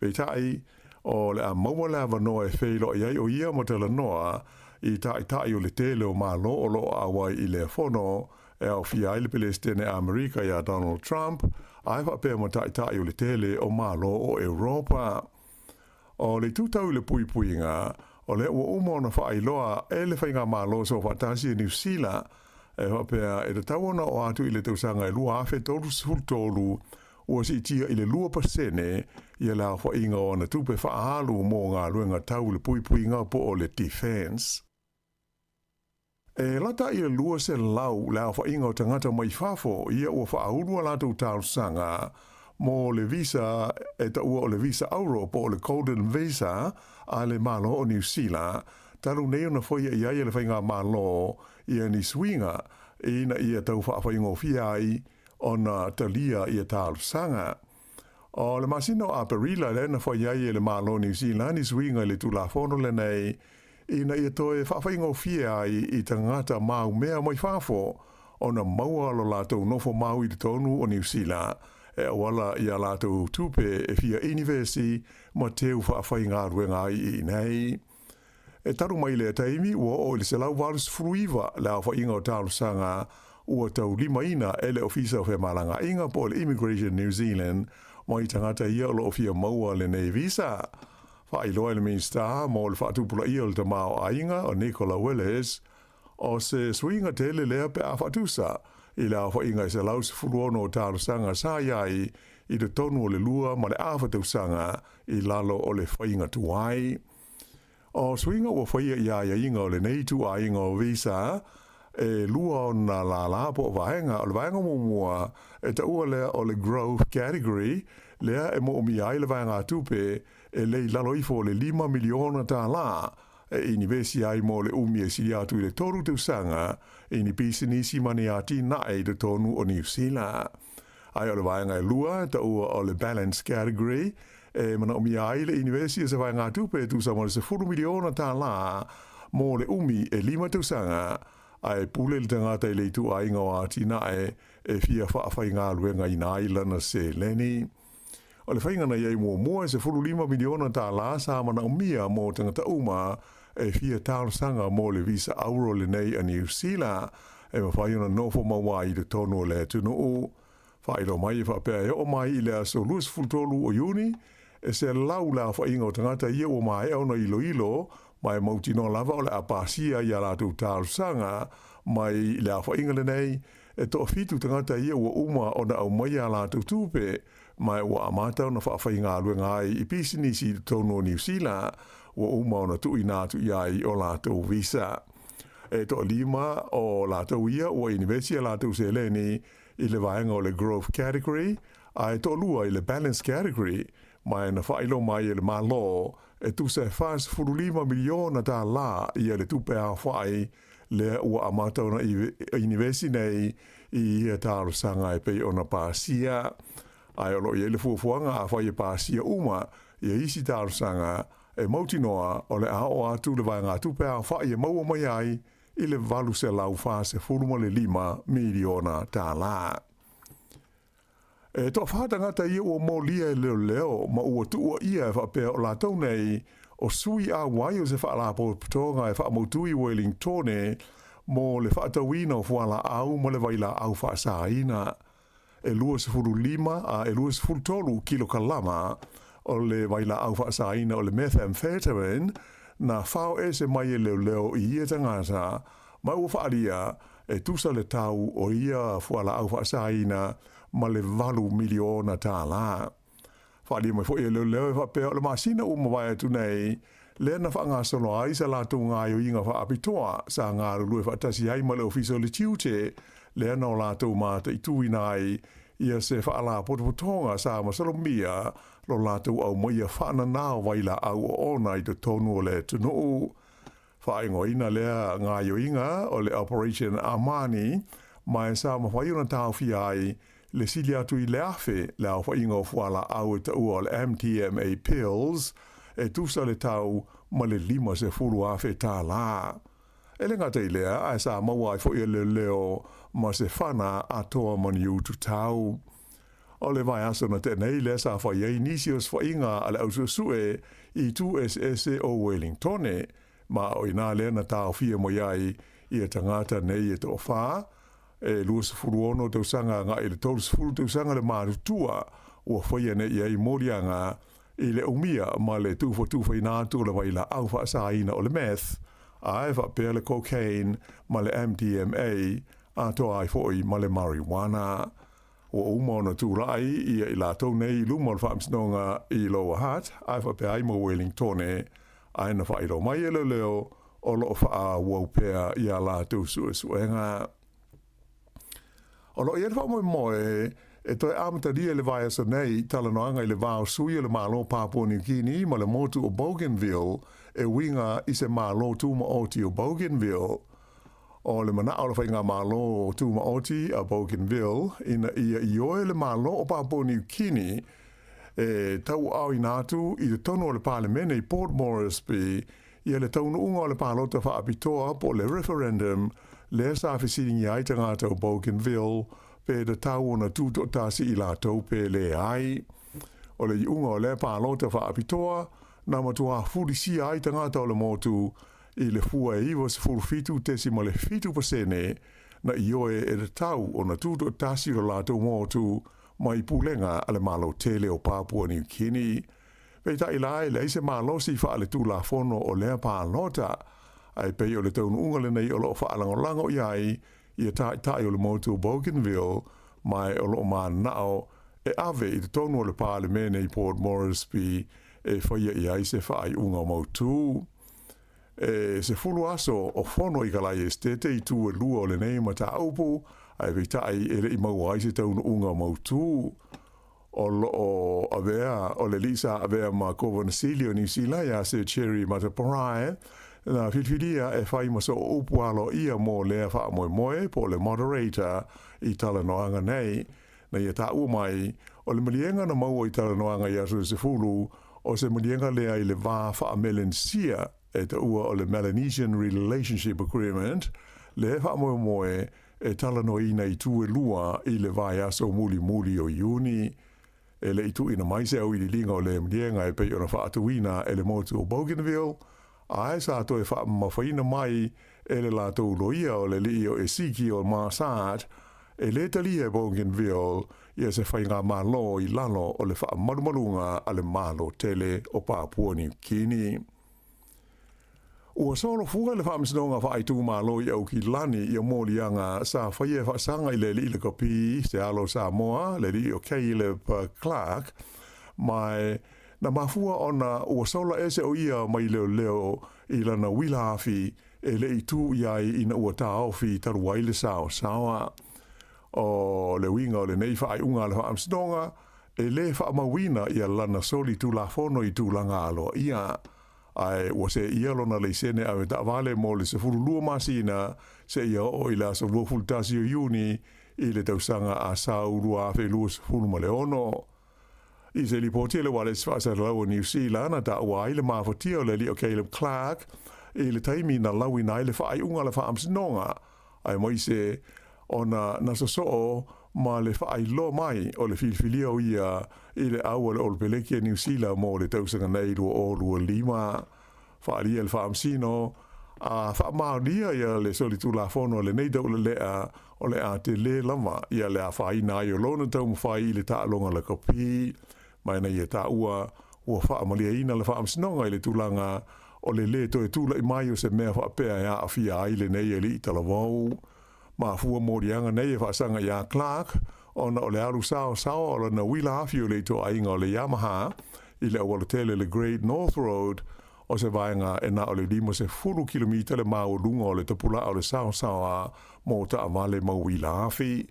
Peitai, o le a maua le avanoa e feiloai ai o ia ma talanoa i taitai o le tele o Malo o lo o auai i lea fono, e aofia ai le Pelesitene Amerika iā Donald Trump, ae faapea ma taitai o le tele o Malo o Europa. O le itu tau i le puipuiga, o lea ua uma ona faailoa e le Faigamalo Soofaatasi a Niu Sila, e faapea e tatau ona oo atu i le tausaga e 2033, ua siitia i le 2% ia le aofaiga o ana tupe faaalu mo galuega tau i le puipuiga po o le defence. E lata i le 200 le aofaiga o tagata mai fafo ia ua faaulu a latou talosaga mo le visa e taua o le visa auro po o le Golden Visa a le Malo o Niu Sila, talu nei ona faia i ai e le Faigamalo ia ni suiga ina ia tau faafaigofie ai ona talia ia talosaga. O le masina o Aperila lea na fai ai e le Malo o Niu Sila ni suiga i le Tulafono lenei ina ia toe faafaigofie ai i tagata maumea mai fafo ona maua lo latou nofo mau i totonu o Niu Sila e auala i a latou tupe e fia inivesi ma teu faafaigaluega ai i inei. E talu mai lea taimi ua oo i le 189 le aofaiga o talosaga ua taulimaina e le Ofisa o Femalagaaiga po o le Immigration New Zealand mai tagata ia o lo o fia maua lenei visa. Faailoa e le Minisita mo le Faatupulaia o le Tamaoaiga o Nicola Willis, o se suiga tele lea pe a faatusa i le aofaiga e 116 o talosaga sa i ai i totonu o le lua ma le afa tausaga i lalo o le faiga tuai. O suiga ua faia i aiaiga o lenei ituaiga o visa, e lua ona lālā po o vaega. O le vaega muamua e taua lea o le Growth Category, lea e moomia ai le vaegatupe e lei lalo ifo o le $5 miliona e inivesi ai mo le umi e sili atu i le 3 tausaga i ni pisinisi ma ni atinae i totonu o Niu Sila. Ae o le vaega e lua e taua o le Balance Category, e manaomia ai le inivesi o se vaegatupe e tusa ma le $10 miliona mo le umi e 5 tausaga, ae pule le tagata i le ituaiga o atinae e fia faafaigaluegaina ai lana seleni. O le faiga na i ai muamua e $15 miliona sa manaomia mo tagata uma e fia talosaga mo le visa auro lenei a Niu Sila e mafai ona nofo maua ai i totonu o le atunuu. Faailoa mai e faapea e oo mai i le aso 23 o Iuni, e 100 le aofaiga o tagata ia ua maea ona iloilo ma e mautinoa lava o le a pasia i a latou talosaga mai le aofaiga lenei, e 7 tagata ia ua uma ona aumaia a latou tupe ma ua amata ona faafaigaluega ai i pisinisi i totonu o Niu Sila ua uma ona tuuina atu i ai o latou visa. E 5 o latou ia ua inivesi a latou seleni i le vaega o le Growth Category, ae 2 i le Balance Category, ma e na faailoa mai e le Malo e tusa e $45 miliona ia le tupe aofai lea ua amata ona inivesi nei i ia talosaga e pei ona pasia. Ae o lo o i ai le fuafuaga afai e pasia uma ia isi talosaga e mautinoa o le a oo atu le vaegatupe aofai e maua mai ai i le $845 miliona tālā. E toafā tagata ia ua molia e leoleo ma ua tuua ʻia e faapea o latou nei o sui ʻauai o se faalapotopotoga e faamautu i Wellingtone mo le faatauina o fualaau ma le vailaau faasaina. E 25 a e 23 kilokalama o le vailaau faasaina o le methamphetamine na fao ese mai e leoleo i ia tagata ma ua faaalia e tusa le tau o ia fualaau faasaina ma le $8 miliona. Faaalia mai foi e leoleo e faapea o le masina ua mavae atu nei lea na faagasolo ai sa latou gaoioiga faapitoa sa galulue faatasi ai ma le Ofisa o le Tiute lea na o latou mataituina ai ia se faalapotopotoga sa masalomia lo latou aumaia faananao vailaau oona i totonu o le atunuu. Faaigoaina lea gaoioiga o le Operation Amani ma e sa mafai ona taofia ai le sili atu i le 1,000 le aofaiga o fualaau e taua o le MDMA pills e tusa le tau ma le $50,000. E le gata i lea, ae sa maua ai foi e leoleo ma se fana atoa ma ni utu tau. O le vaiaso na tea nei lea sa fai ai nisi o osofaiga a le au suesue i itu eseese o Wellingtone, ma o i inā lea na taofia mai ai ia tagata nei e toafā, e 26 tausaga agai i le 30 tausaga le matutua, ua faia nei i ai moliaga i le umia ma le tufatufaina atu o le vailaau faasaina o le meth, ae faapea le cocaine ma le MDMA, atoa ai foi ma le marijuana. Ua uma ona tulai ia i latou nei i luma o le Faamasinoga i Lower Hutt, ae faapea ai ma Wellingtone, ae na faailoa mai e leoleo o lo o faaauau pea i a latou suesuega. O lo o i ai le faamoemoe e toe amatalia i le vaiaso nei talanoaga i le va o sui o le Malo Papua Niu Kini ma le motu o Bougainville e uiga i se Malo Tumaoti o Bougainville. O le manao o le Faigamalo Tumaoti a Bougainville ina ia ioe le Malo o Papua Niu Kini e tauaaoina atu i totonu o le Palemene i Port Moresby ia le taunuuga o le palota faapitoa po o le referendum lea sa fesiligia ai tagata o Bougainville pe tatau ona tutoatasi i latou pe leai. O le iuga o lea palota faapitoa na matuā fulisia ai tagata o le motu i le fua e 97.7% na ioe e tatau ona tutoatasi lo latou motu mai pulega a le Malo tele o Papua Niu Kini. Peitai la e leai se malosi faaletulafono o lea palota, ae pei o le taunuuga lenei o lo o faalagolago i ai ia taitai o le motu o Bougainville ma o lo o mananao e ave i totonu o le Palemene i Port Moresby e faia i ai se faaiuga mautū. E 10 aso o fono i Kalae Esetete i tu e lua o lenei mataupu, ae peitai e le i maua ai se taunuuga mautū. O lo o avea o le alii sa avea ma Kovana Sili o Niu Sila ia Sir Cherry Mateparae na filifilia e fai ma sooupu aloaia mo lea faamoemoe po o le moderator i talanoaga nei. Na ia taua mai, o le maliega na maua i talanoaga i aso e 10, o se maliega lea i le va faa-Melanesia e taua o le Melanesian Relationship Agreement, lea faamoemoe e talanoaina i tu e lua i le vaiaso mulimuli o Iuni. E le i tuuina mai se auiliiliga o lea maliega e pei ona faatuina e le motu o Bougainville, ae sa toe faamamafaina mai e le latou loia o le alii o Ezekiel Marsat, e le talia e Bougainville ia se faigamalo i lalo o le faamalumaluga a le Malo tele o Papua Niu Kini. Ua solofua e le Faamasinoga Faaitumalo i Aukilani ia moliaga sa faia e faasaga i le alii lakapi se alo o Samoa, le alii o Caleb Clark, ma na mafua ona ua sola ese o ia mai leoleo i lana uila afi e le i tū i ai ina ua taofi talu ai le saosaoa. O le uiga o lenei faaiuga a le Faamasinoga, e le faamauina ia lana soli tulafono i tulaga aloaia, ae ua seia lona laisene ave taavale mo le 12 masina seia oo i le aso 21 o Iuni i le tausaga a sau 2026. I se lipoti a le Ualesi Faasalalau o Niu Sila na taua ai le mafatia o le alii o Caleb Clark i le taimi na lauina ai le faaiuga a le Faamasinoga, aemaise ona na sosoo ma le faailoa mai o le filifilia o ia i le au a le Olopeleki a Niu Sila mo le tausaga nei 2025. Faaalia e le Faamasino, a faamaonia ia le solitulafono a lenei taulelea, o le a tele lava ia le afaina ai o lona taumafai i le taaloga lakapi. Ma ina ia taua ua faamaliaina le Faamasinoga i le tulaga o le lē toe tula'i mai o se mea faapea e aafia ai lenei alii talavou. Mafua moliaga nei e faasaga iā Clark ona o le alu saosaoa o lana uila afi o le itoaiga o le Yamaha i le auala tele le Great North Road, o se vaega e na o le 50 kilomita le maualuga o le tapulaa o le saosaoa mo taavale ma uila afi.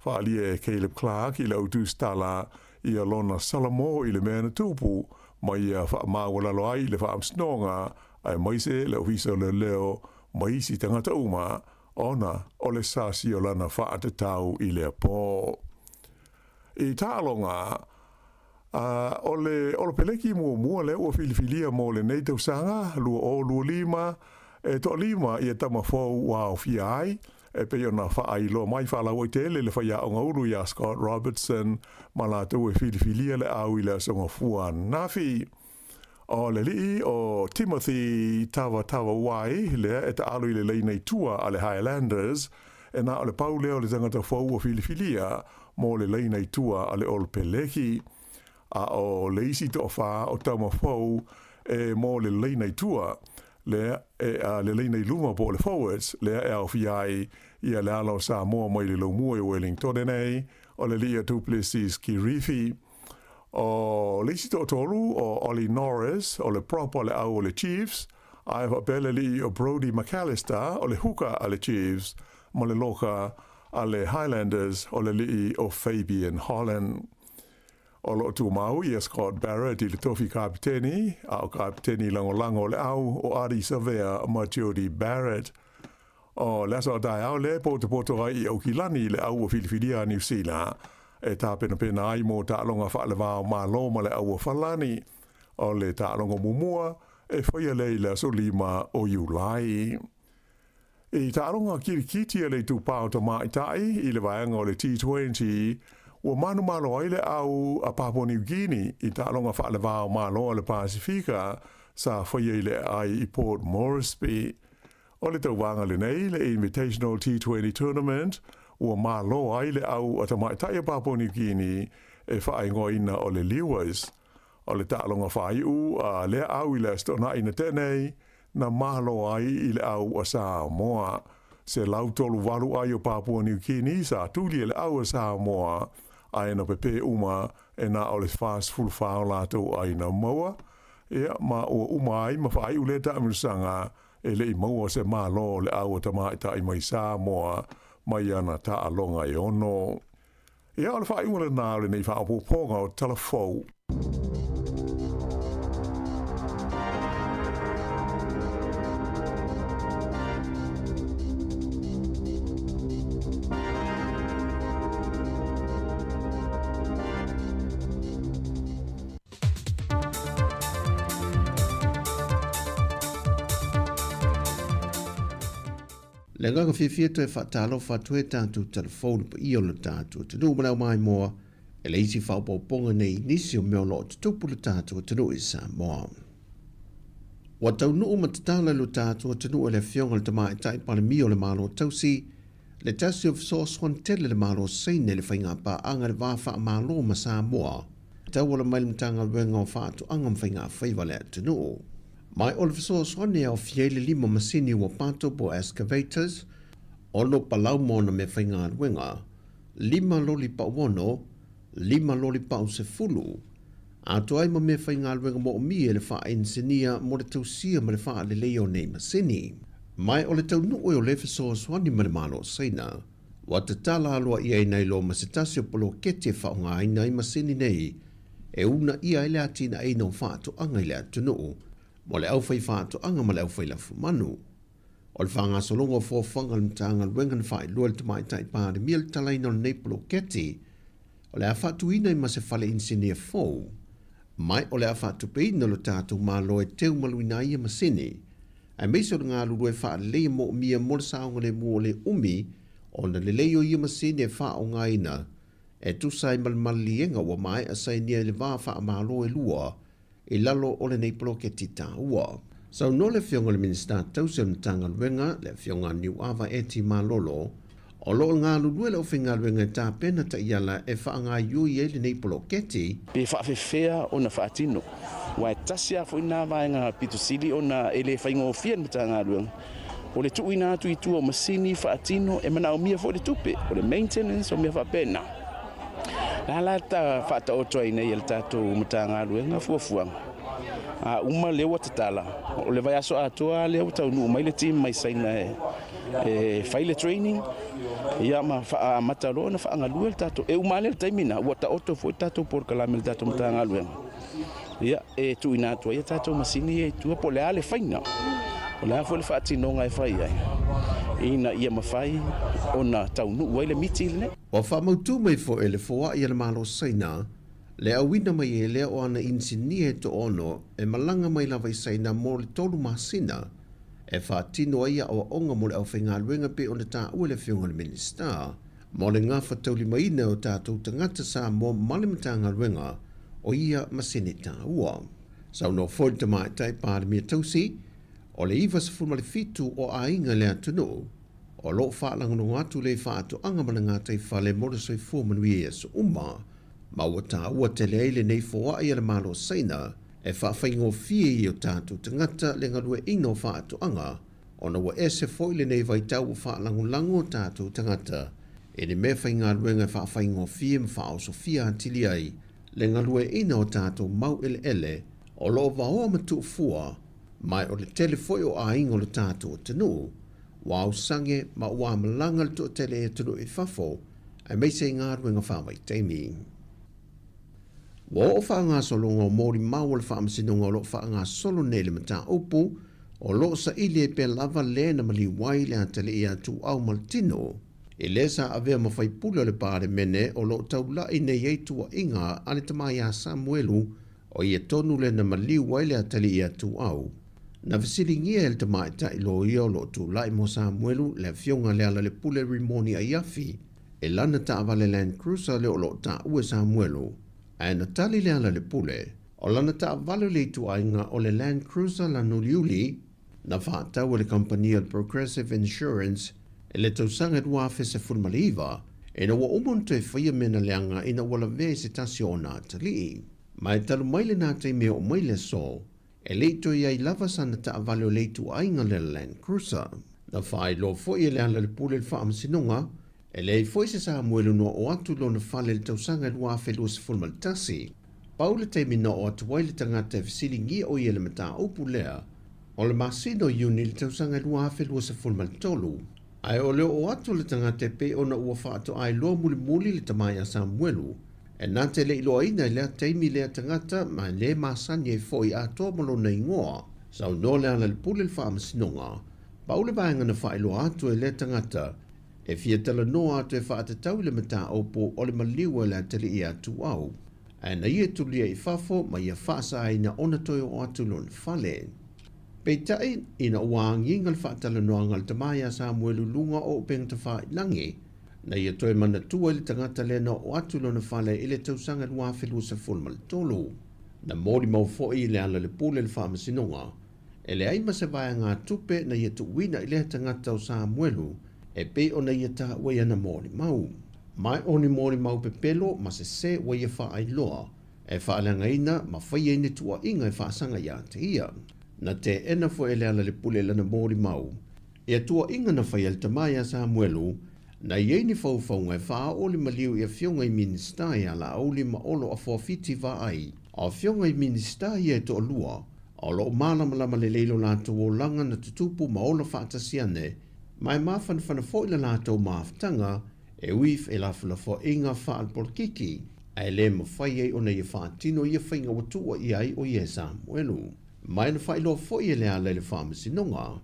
Faaalia e Caleb Clark i le autusitala ia lona salamo i le mea na tupu ma ia faamaualalo ai i le Faamasinoga aemaise le Ofisa o Leoleo ma isi tagata uma ona o le sasi o lana faatatau i lea pō. I taaloga, a o le Olopeleki muamua lea ua filifilia mo lenei tausaga 2025, e toalima ia tama fou ua aofia ai, e pei ona faailoa mai faalauaitele le faiaoga ulu iā Scott Robertson ma latou e filifilia le au i le Aso Gafua ananafi. O le alii o Timothy Tavatavanawai lea e taalo i le laina i tua a le Highlanders, e na o le pau lea o le tagata fou ua filifilia mo le laina i tua a le All Peleki. A o le isi toafā o tama fou e mo le laina i tua, lea e a le laina i luma po o le forwards, lea e aofia ai ia le ala o Samoa mai le laumua i Wellingtone nei, o le alii o Du Plessis Kirifi. O le isi toatolu o Ollie Norris, o le prop a le au o le Chiefs, ae faapea le alii o Brodie McAlister, o le hooker a le Chiefs, ma le loka a le Highlanders, o le alii o Fabian Holland. O lo o tumau ia Scott Barrett i le tofi kapiteni, a o kapiteni lagolago o le au o Ardie Savea ma Jordie Barrett. O le aso a taeao lea e potopoto ai i Aukilani i le au ua filifilia a Niu Sila e tapenapena ai mo taaloga faalevao Malo ma le au a Falani. O le taaloga muamua e faia lea i le aso 5 o Iulai. I taaloga kirikiti a le Itupa o Tamaitai i le vaega o le T20, ua manumalo ai le au a Papua New Guinea i taaloga faalevao Malo a le Pasifika sa faia i le aai i Port Moresby. O le tauvaga lenei, le Invitational T20 Tournament, ua malo ai le au a tamaitai o Papua New Guinea e faaigoaina o le Lewis. O le taaloga faaiu a lea au i le Aso Toonai na tea nei, na malo ai i le au a Samoa. 138 ai o Papua New Guinea sa tuli e le au a Samoa, ae na pepē uma e na o le 44 o latou ai na maua, ia ma ua uma ai ma faaiu lea taamilosaga E le i maua se Malo o le au a tamaitai mai Samoa mai ana taaloga e ono. Ia, o le faaiuga lena o lenei faaopoopoga o Tala Fou. Le agaga fiafia toe faatalofa atu ai tatou telefoni le paia o le tatou atunuu ma le aumaimoa e le isi faaopoopoga nei i nisi o mea o lo o tutupu le tatou atunuu i Samoa. Ua taunuu ma tatala i lo tatou atunuu e le Afioga i le Tamaitai Palemia o le Malo Tausi le tasi o fesoasoani tele le Malo Saina i le faigapaaga i le va faamalo ma Samoa e tauala mai le Matagaluega o Faatoaga ma Faigafaiva a le atunuu. Ma o le fesoasoani e aofia ai le lima masini ua pato po o excavators, ono palau ma ona meafaigaluega, lima loli pauono, lima loli pausefulu, atoa ai ma meafaigaluega moomia e le faainisinia mo le tausia ma le faaleleia o nei masini. Ma o le taunuu e o le fesoasoani ma le Malo o Saina, ua tatala aloaia ai nai loa ma se tasi o poloketi e faaaogaina ai masini nei e uunaia ai le atinaeina o faatoaga i le atunuu mo le aufaifaatoaga ma le aufailafumanu. O le faagasologa o fuafuaga a le Matagaluega na faailoa e le Tamaitai Palemia le talaina o lenei poloketi, o le a faatuina ai ma se fale inisinia fou, ma o le a faatupeina lo tatou Malo e teumaluina ai ia masini. aemaise o le galulue faaleleia moomia mo le saogalemu o le umi ona lelei o ia masini e faaaogaina e tusa ai ma le maliliega ua maea sainia i le va faamalo e lua i lalo o lenei poloketi taua. Saunoa le Afioga i le Minisita Tausi o le Matagaluega, le Afioga a Niuava Eti Malolo, o lo o galulue le aufaigaluega e tapena taiala e faagaoioi ai lenei poloketi. Pe faafefea ona faatino, aua e tasi lava foi lena vaega pito sili ona e le faigofie le Matagaluega, o le tuuina atu i tua o masini faatino e manaomia foi le tupe, o le maintenance o mea faapena. O le a la ta faataoto ai nei e le tatou Matagaluega fuafuaga? A uma lea ua tatala, o le vaiaso atoa lea ua taunuu mai le team mai Saina e fai le training ia ma amata loa ona faagalue le tatou. E uma lava le taimi lena ua taoto foi le tatou polokalame i le tatou Matagaluega ia e tuuina atu ai a tatou masini ia i tua po o le a le faiga, o le a foi le faatinoga e fai ai ina ia mafai ona taunuu ai le miti lenei. Ua faamautu mai foi le foai a le Malo Saina le auina mai ai lea o ana inisinia e toaono e malaga mai lava i Saina mo le tolu masina e faatino ai aoaoga mo le aufaigaluega pei ona taua e le Afioga i le Minisita mo le gafataulimaina o tatou tagata Samoa ma le Matagaluega o ia masini taua. Saunoa foi le Tamaitai Palemia Tausi, o le 97 o aiga i le atunuu o lo o faalagolago atu le faatoaga ma le gataifale mo le soifua manuia i aso uma, ma ua taua tele ai lenei foai a le Malo Saina e faafaigofie i o tatou tagata le galueaiina o faatoaga ona ua ese foi lenei vaitau ua faalagolago o tatou tagata i ni mea faigaluega e faafaigofie ma faaosofia atili ai le galueaiina o tatou mau eleele o lo o vaoa ma tuufua ma o le tele foi o aiga o le tatou atunuu ua ausage ma ua malaga le toatele i atunuu i fafo aemaise i galuega faavaitaimi. Ua oo faagasologa o molimau o le Faamasinoga o lo o faagasolo nei le mataupu o lo o saili ai pea lava le na maliu ai le atalii ia Tuuau ma le Tino i le sa avea ma faipule o le Palemene o lo o taulai nei ai tuuaiga a le tama ia Samuelu o ia tonu le na maliu ai le atalii ia Tuuau. Na fesiligia e le tamaitai loia o lo o tulai mo Samuelu le afioga Lealailepule Rimoni Aiafi e lana taavale Land Cruiser le o lo o taua e Samuelu, ae na tali Lealailepule, o lana taavale o le ituaiga o le Land Cruiser lana uliuli, na faatau e le kamupani o le Progressive Insurance i le tausaga 2019, ina ua uma ona toe faia mea na leaga ina ua lavea i se tasi o ona atalii. Ma e talu mai lena taimi e oo mai le aso, E le i toe i ai lava sana taavale o le ituaiga le Land Cruiser. Na faailoa foi e Lealailepule le Faamasinoga, e leai foi se Samuelu na oo atu i lona fale i le tausaga 2021. Pau le taimi na oo atu ai le tagata e fesiligia o ia i le mataupu lea, o le masina o Iuni i le tausaga 2023. Ae o le oo atu o le tagata e pei ona ua faatoailoa mulimuli le tama ia Samuelu, E na te le i loaina i lea taimi lea tagata ma e le masani ai foi atoa ma lona igoa. Saunoa Lealailepule i le Faamasinoga, pau le vaega na faailoa atu e lea tagata e fia talanoa atu e faatatau i le mataupu o le maliu a le atalii ia Tuau, ae na ia tulia i fafo ma ia faasaaina ona toe oo atu i lona fale. Peitai, ina ua agiga le faatalanoaga a le tama ia Samuelu i luga o upega tafailagi, Na ia toe manatua i le tagata lea na oo atu i lona fale i le tausaga 2023. Na molimau foi i Lealailepule le Faamasinoga, e leai ma se vaegatupe na ia tuuina i lea tagata o Samuelu e pei ona ia taua i ana molimau. Ma o ni molimau pepelo ma sese ua ia faailoa e faaleagaina ma faia i ni tuuaiga e faasaga ia te ia. Na teena foi e Lealailepule lana molimau Ia tuuaiga na faia e le tama ia Samuelu, na i ai ni faufauga e faaoo le maliu i afioga i Minisita ia Laauli ma Olo Afoafiti Vaai. O afioga i Minisita ia e toalua, o lo o malamalama lelei lo latou olaga na tutupu ma ola faatasi ane, ma e mafanafana foi le latou mafutaga e ui i felafolafoaiga faalepolokiki, ae le mafai ai ona ia faatino ia faiga ua tuuaia ai o ia e Samuelu. Ma e na faailoa foi e Leala i le Faamasinoga,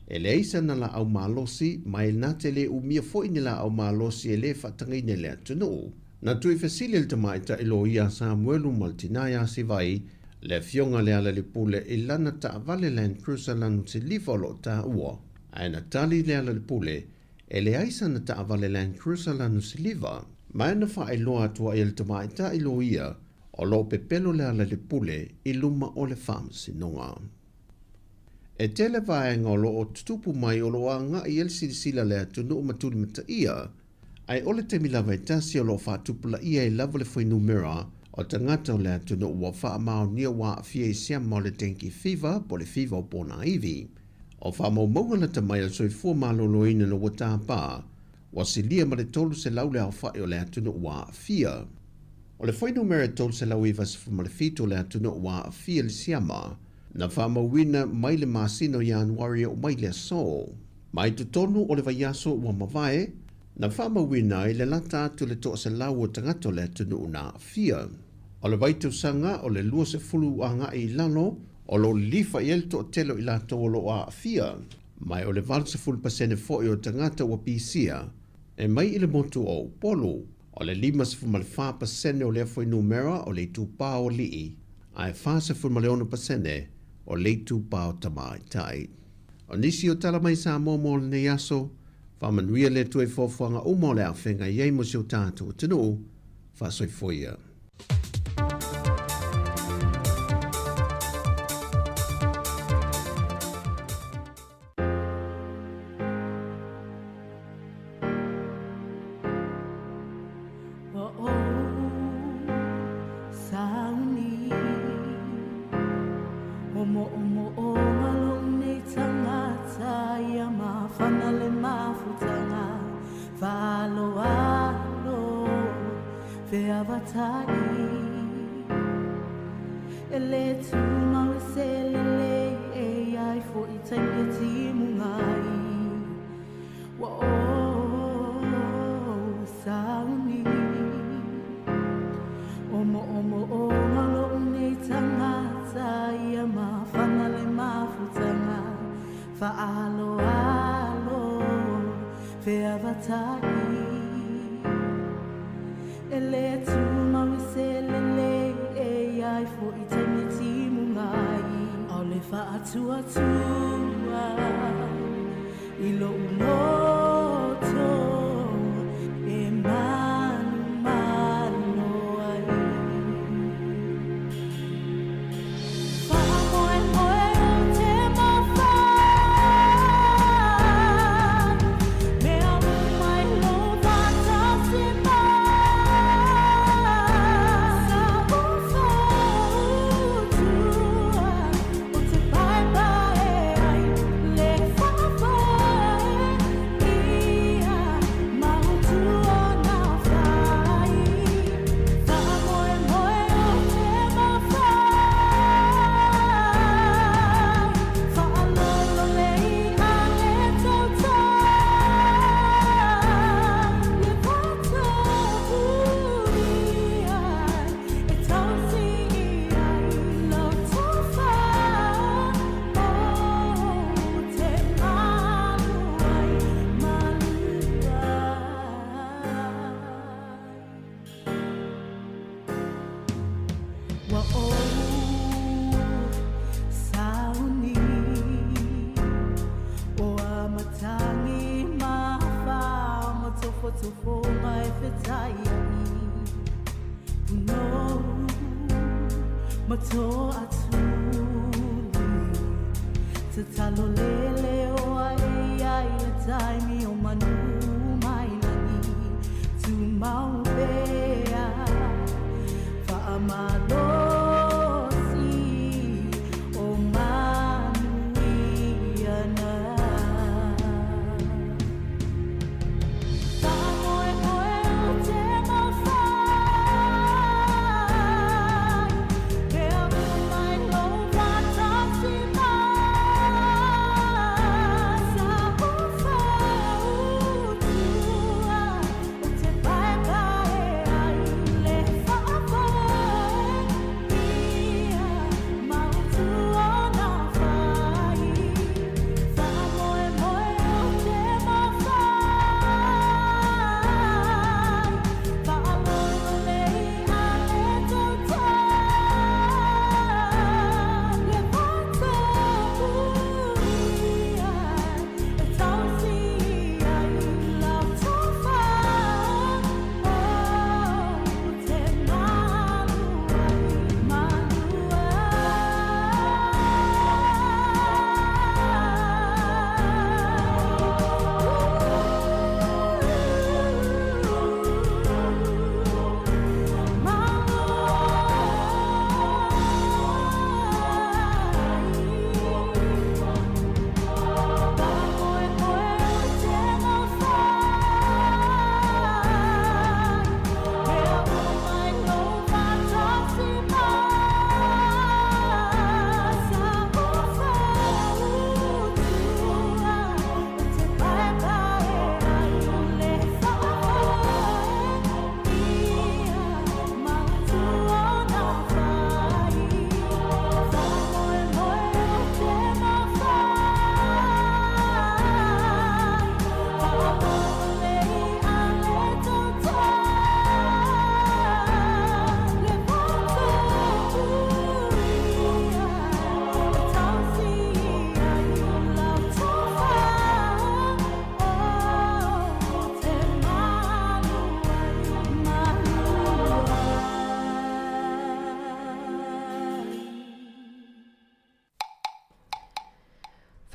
e leai sana laau malosi, ma e na te le umia foi ni laau malosi e le faatagaina i le atunuu. Na tuifesili e le tamaitai loia a Samuelu ma le tina ia Sivai, le Afioga Lealailepule i lana taavale Land Cruiser Lanu Siliva o lo o taua, ae na tali Lealailepule e leai sana taavale Land Cruiser Lanu Siliva. Ma na faailoa atu ai e le tamaitai loia o lo o pepelo Lealailepule i luma o le Faamasinoga. E tele vaega o lo o tutupu mai o lo o agai i ai le silasila a le atunuu ma tulimataia, ae o le taimi lava e tasi o lo o faatupulaia ai lava le fuainumera o tagata o le atunuu ua faamaonia ua aafia i siama o le dengue fever po o le fiva o ponaivi. O faamaumauga lata mai a le Soifua Maloloina na ua tapa, ua silia ma le 300 le aofai o le atunuu ua aafia. O le fuainumera e 397 o le atunuu ua aafia i le siama, na faamauina mai le masina o Ianuari e oo mai le aso. Mai totonu o le vaiaso ua mavae, na faamauina ai le lata atu le 100 o tagata o le atunuu na aafia. O le vaitausaga o le 20 agai i lalo, o lo o lilifa i ai le toatele o i latou o lo o aafia. Ma o le 80% foi o tagata ua pisia e mai i le motu o Upolu. O le 54% o lea fuainumera o le itupa o alii, ae 46% o le itupa o tamaitai. O nisi o tala mai Samoa mo lenei aso, faamanuia le Atua i fuafuaga uma o le a feagai ai mo si o tatou atunuu. Faasoifua ia. Ua ou sauni O moomooga lou nei tagata Ia mafana le mafutaga Faaloalo feavatai E le tumau e se lelei E i ai foi taimi e timuga ai Ua ou sauni O moomooga lou nei tagata Ia mafana le mafutaga Faaloalo feavatai E le tumau e se lelei E i ai foi taimi e timuga ai Aole faatuatua i lou loto e manumalo ai. Faamoemoe ou te mafai, mea uma i lou faatasi mai. Sa ou fautua, ou te paepae ai le faafoe ia mautu o na fai. Faamoemoe ou te mafai, faalololei a le tautai, le vatapuia e tausi ai lau tofa ou te malu ai, malu ai. Ua ou sauni O a matangi ma wha Tofotofoga e fetai ai Punou ma toatuli Tatalo lele o ae ai le taimi o manu mai lagi Tumau pea faamalosi o manuia na. Faamoemoe ou te mafai, mea uma i lou faatasi mai. Sa ou fautua.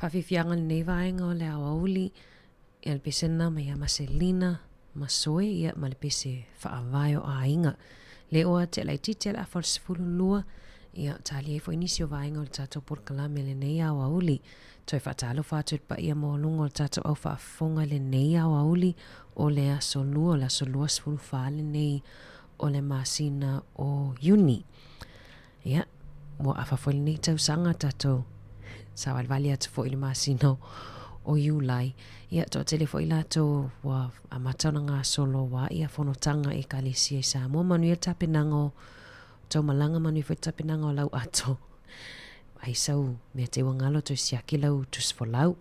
Faafiafiaga lenei vaega o le aoauli, ia le pese lena mai ia Maselina Masoe ia ma le pese Faavae o Aiga. Le oa te laitiiti a le afa o le 12, ia talia ai foi nisi o vaega o le tatou polokalame i lenei aoauli. Toe faatalofa atu i le paia maualuga o le tatou au faafofoga i lenei aoauli o le aso Lua, o le aso 24 lenei o le masina o Iuni. Ia, ua afa foi lenei tausaga tatou savalivali atu foi i le masina o Iulai. Ia, toatele foi latou ua amata ona gasolo aua ia fonotaga i Ekalesia i Samoa. Manuia le tapenaga o tou malaga, manuia foi le tapenaga o lau ato. Ai sau mea te ua galo toe siaki lau tusifolau.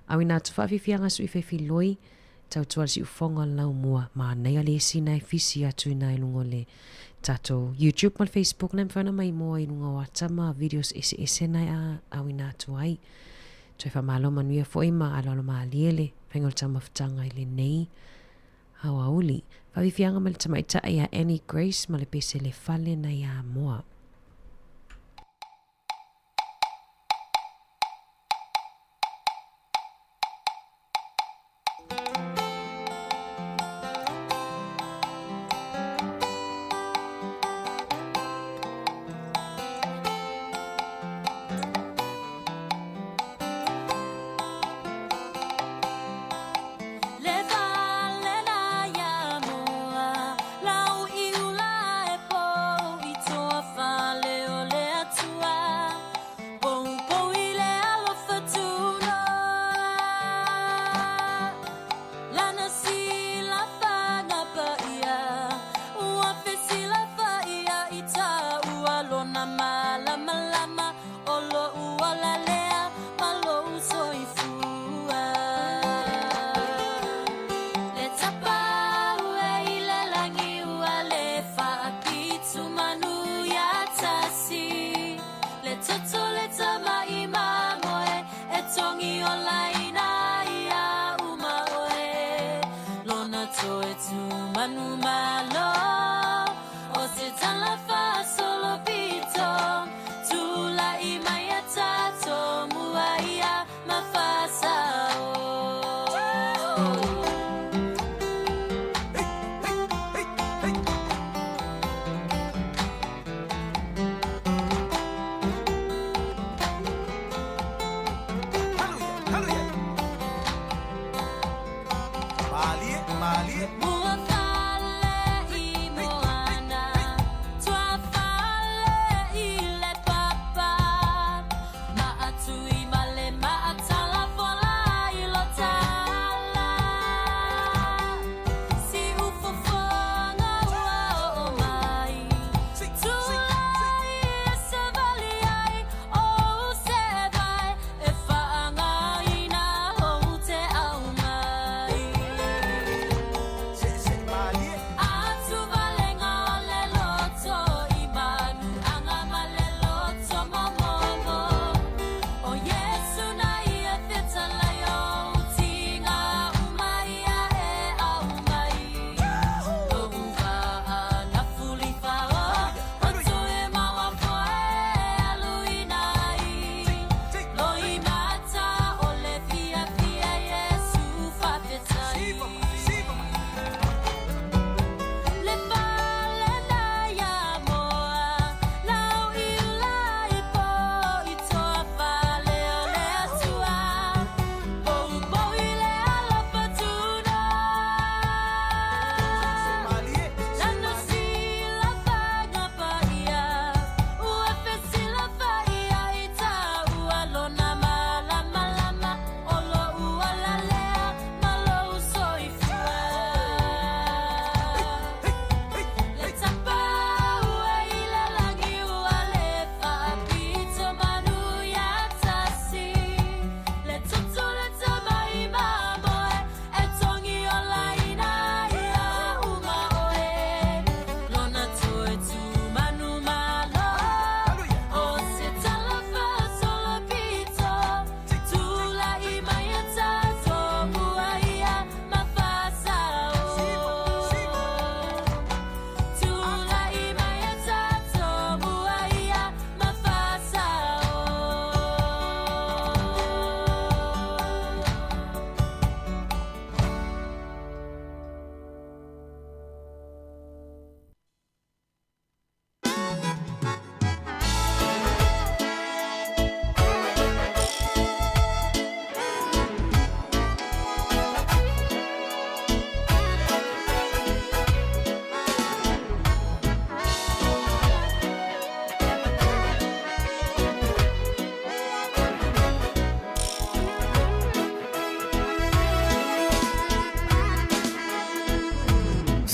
Auina atu faafiafiaga sui fefiloi Tautua le siufofoga o le laumua, manaia le isi na e fisi atu i na i luga o le tatou YouTube ma le Facebook na e mafai ona maimoa i luga o ata ma videos eseese na e auina atu ai. Toe faamalo manuia foi ma aloalo malie le faiga o le taumafataga i lenei aoauli. Faafiafiaga mai le tamaitai a Annie Grace ma le pese le fale na i Amoa.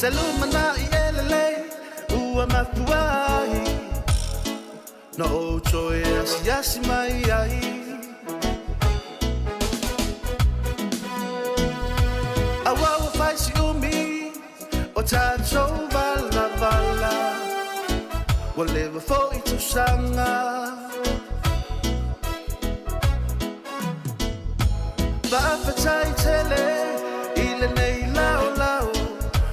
Se lumanai e lelei ua mafua ai Na ou toe asiasi mai ai. Aua ua fai si umi o tatou valavala, Ua leva foi tausaga. Faafetai tele i lenei laolao,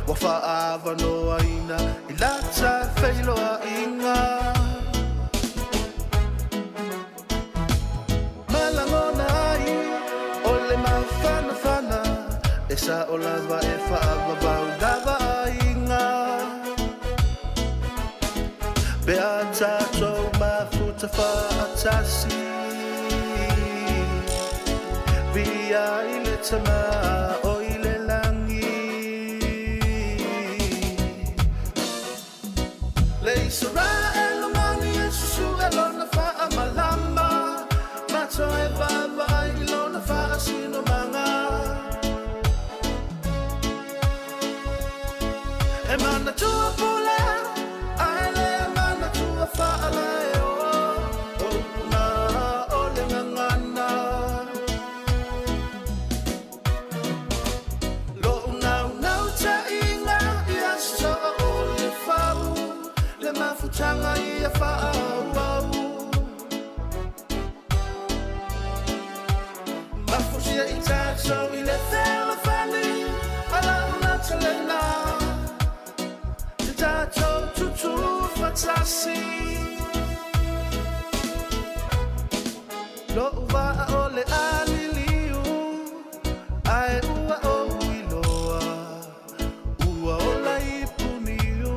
Ua faaavanoaina i lata feiloaiga. Ma lagona ai o le mafanafana, E sao lava e faavavau lava aiga. Pe a tatou mafuta faatasi, Viia ai le Tama o i le lagi. Le Isaraelu mani e susue lona faamalama, Ma toe vaavaai i lona faasinomaga. E manatua pule, ae le manatua faalaeo, O upu na o le gagana. Lo'u naunautaiga ia soa o le fau, Le mafutaga ia faaauau. Mafusia i tatou i le fealofani a lau Natalena, Te tatou tutū faatasi. Lo'u vaa o le a liliu, Ae ua ou iloa, ua ola i Puniu.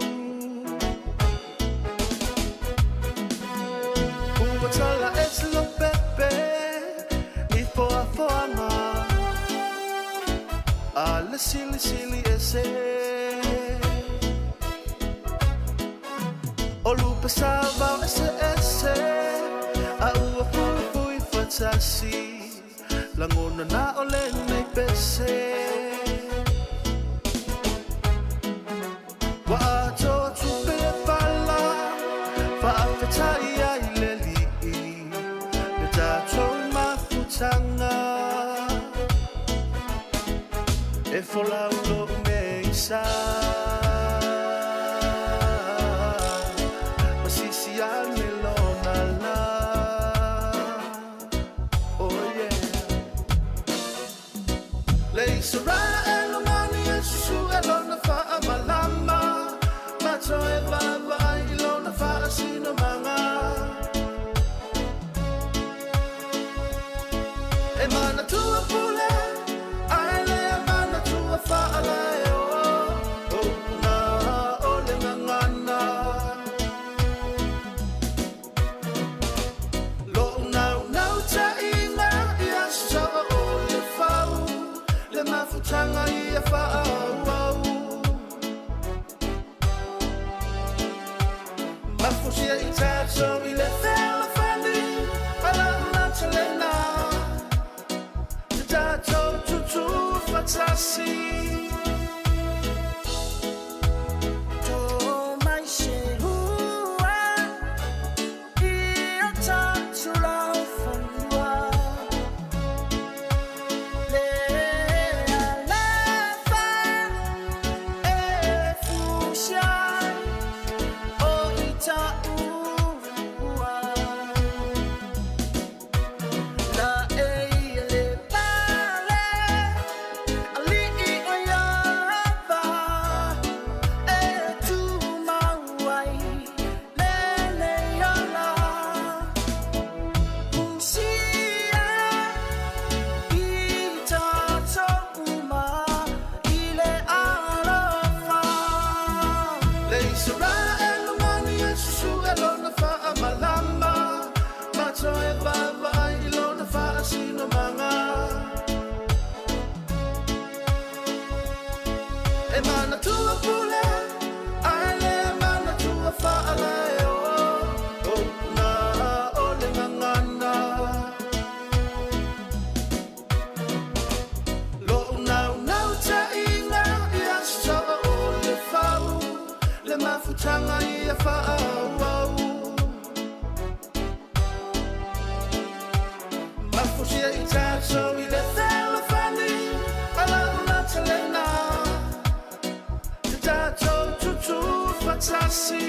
Ua tala ese Lopepe i foafoaga a le silisili ese. O lupe saovao eseese a ua fuifui faatasi, Lagona na o lenei pese. Ua atoa tupe e pala, faafetai ai le Alii le tatou mafutaga. E folau lou meisa, ma sisi ane lona la. Oh yeah. Le Isaraelu mani e susue lona faamalama, Ma toe vaavaai i lona faasinomaga. E manatua pule, ae le manatua faalaeo, O upu na o le gagana. Lo'u naunautaiga ia soa o le fau, Le mafutaga ia faaauau. Mafusia i tatou i le fealofani a lau Natalena, Te tatou tutū faatasi. Tō mai se hua i o tātou laufanua, Le alofa e fusia ai o i taua. Na e ia le pale ali'i o Ieova e tumau ai lenei ola. Fusia i tatou uma i le alofa. Le Isaraelu mani e susue lona faamalama, Ma toe vaavaai i lona faasinomaga. E manatua pule, ae le manatua faalaeo, O upu na o le gagana. Lo'u naunautaiga ia soa o le Amataga ia faaauau Mafusia i tatou i le fealofani Ma lau lata lena Te tatou tutū faatasi.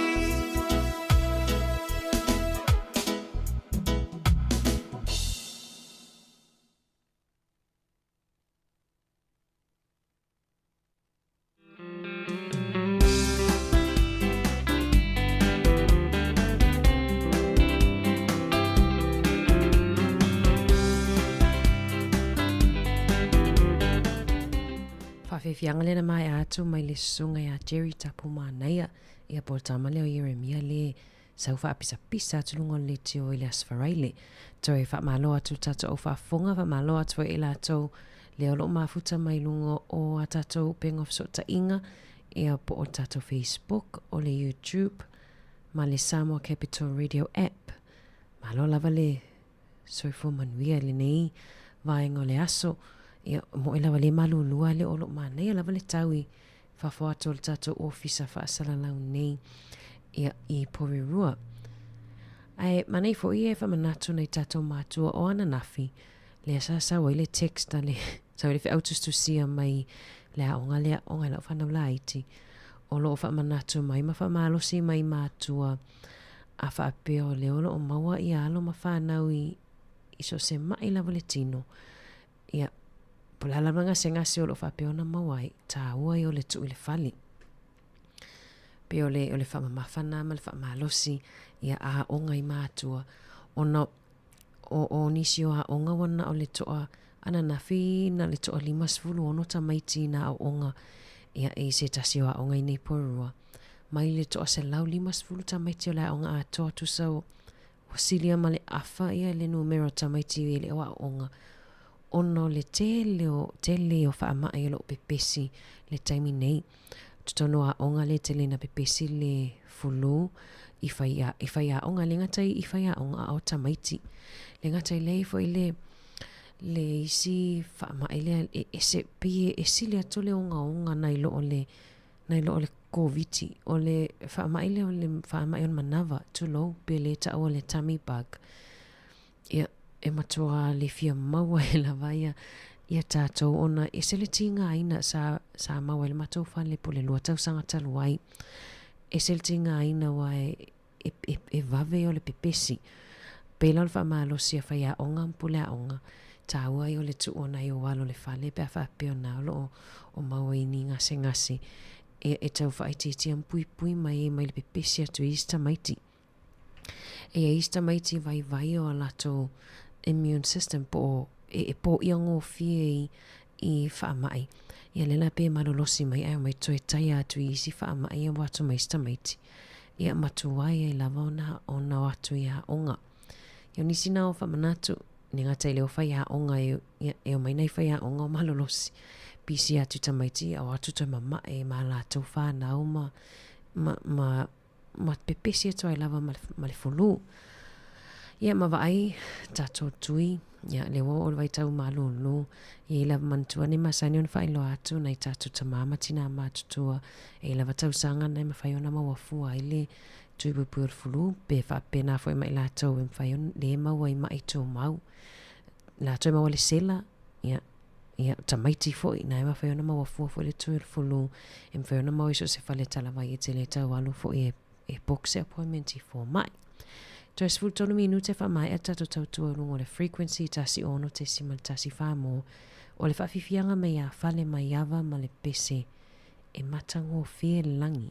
Faafiafiaga lea na maea atu mai le susuga ia Jerry Tapu Manaia, ia po o le tama lea o Ieremia le sau faapisapisa atu luga o le leitio i le Aso Faraile. Toe faamalo atu le tatou au faafofoga, faamalo atu foi i latou lea o lo o mafuta mai luga o a tatou upega o fesootaiga, ia po o le tatou Facebook, o le YouTube, ma le Samoa Capital Radio app. Malo lava le soifua manuia i lenei vaega o le aso. Ia, moe lava le malulua le o lo o manaia lava le tau i fafo atu o le tatou ofisa faasalalau nei ia, i Porirua. Ae manaia foi e faamanatu nai tatou matua o ananafi, lea sa sau ai le text a le, sau ai le feau tusitusia mai le aoga lea aoga i lau fanau laiti, o lo o faamanatu mai ma faamalosi mai matua a faapea o lea o lo o maua ia alo ma fanau i, i so o se mai lava le tino. Ia, po o le a lava gasegase o lo o faapea ona maua ai, taua ia o le tuu i le fale. Pei o le, o le faamamafa na ma le faamalosi ia aoga i matua, ona o, o nisi o aoga ua na o le toa ananafi na le toa 56 tamaiti na aoga ia i se tasi o aoga i nei Porirua. Mai le toa 150 tamaiti o le aoga atoa tusa o Ua silia ma le afa ia le numera o tamaiti e le o aoga ona o le tele o tele o faamai o lo o pepesi le taimi nei. Totonu o aoga le tele na pepesi le fulu i whai, i whai aoga, le gata i whai aoga a o tamaiti. Le gata i lea foi le, le isi faamai lea e ese, pei e sili atu le ogaoga nai lo o le nai lo o le Koviti. O le faamai lea o le faamai o le manava, tulou, pe le taua le tummy bug. Ia, e matua le fia maua e lava ia, ia tātou ona ese le tigaina sa, sa maua i le matou fale po le lua tausaga talu ai. Ese le tigaina ua e, e, e, e vave o le pepesi. Pēlā o le faamalosi a faiaoga ma puleaoga, tāua ai o le tuu o nai ou alo le fale pe a faapea ona o lo o, o maua i ni gasegase e, e tau faaitiitia ma puipui mai ai mai le pepesi atu i isi tamaiti. E i ai isi tamaiti vaivai o a latou immune system po o e, e pōia gofie i, i faamai. Ia lea la pe malolosi mai ae omai toe taia atu i isi faamai ia ua atu mai isi tamaiti. Ia matuai ai lava ona, ona o atu i aoga. Ia o nisi na o faamanatu, ne gata i le o faiaoga e, ia, e omai nai faiaoga o malolosi. Pisi atu tamaiti, ia o atu toe mamae ma latou whanau ma, ma, ma ma pepesi atu ai lava ma le, ma le fulu. Ia, ma vaai tatou tui, ia, le ua oo le vaitau malūlū, ia i lava manatua nei masani ona faailoa atu nai tatou tamā ma tinā matutua, e i lava tausaga na e mafai ona maua fua ai le tui puipui o le fulu, pe faapena foi ma i latou e mafai ona le maua i maʻi tumau. Latou e maua le sela, ia, ia, tamaiti foi, na e mafai ona maua fua foi le tui o le fulu, e mafai ona maua i so o se fale talavai e tele tau alu foi e, e book se appointment i fomai. Toe 13 minute faamaea tatou tautua i luga o le frequency 106.1 mo o le faafiafiaga mai ia fale mai ava ma le pese e matagofie le lagi.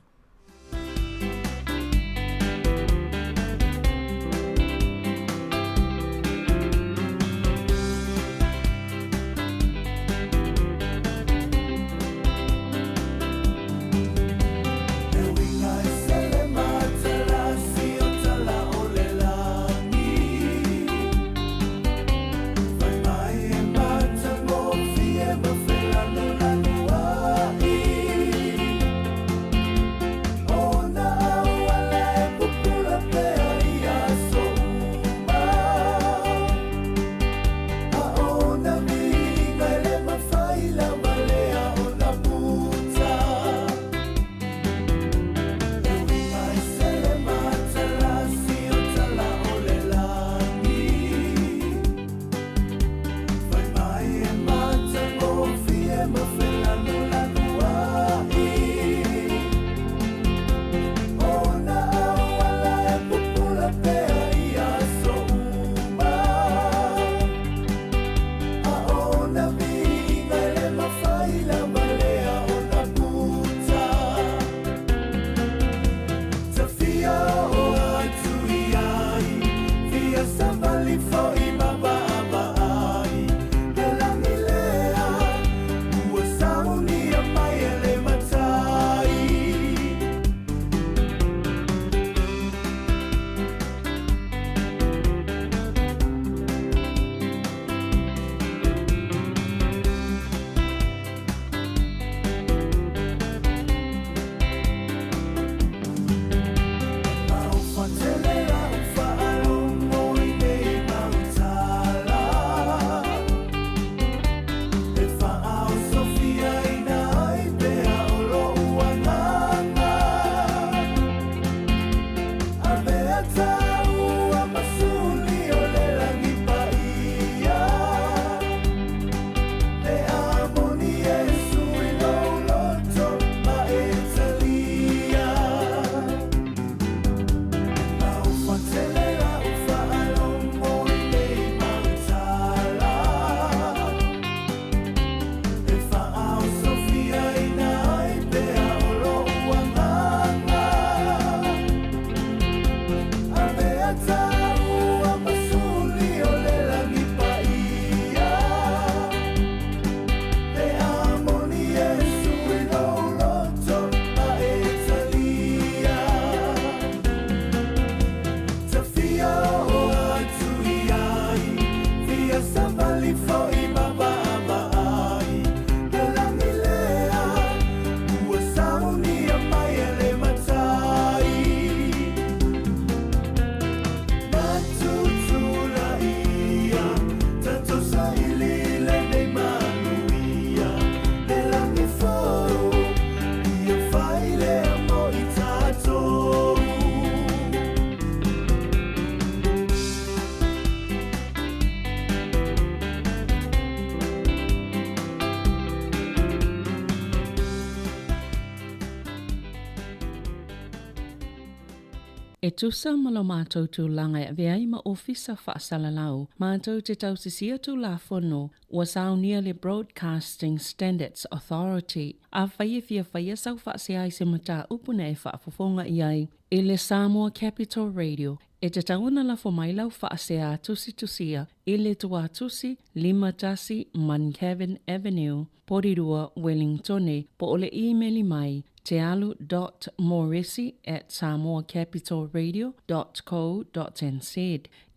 E tusa ma lo matou tulaga e avea ai ma Ofisa Faasalalau, matou te tausisia Tulafono ua saunia le Broadcasting Standards Authority. Afai e fia faia sau faasea i se mataupu na e faafofoga i ai i le Samoa Capital Radio, e tatau ona lafo mai lau faasea tusitusia i le Tuatusi 51 Mungavin Avenue, Porirua, Wellingtone, po o le imeli mai tealu dot moresi at samoacapitalradio dot co dot nz.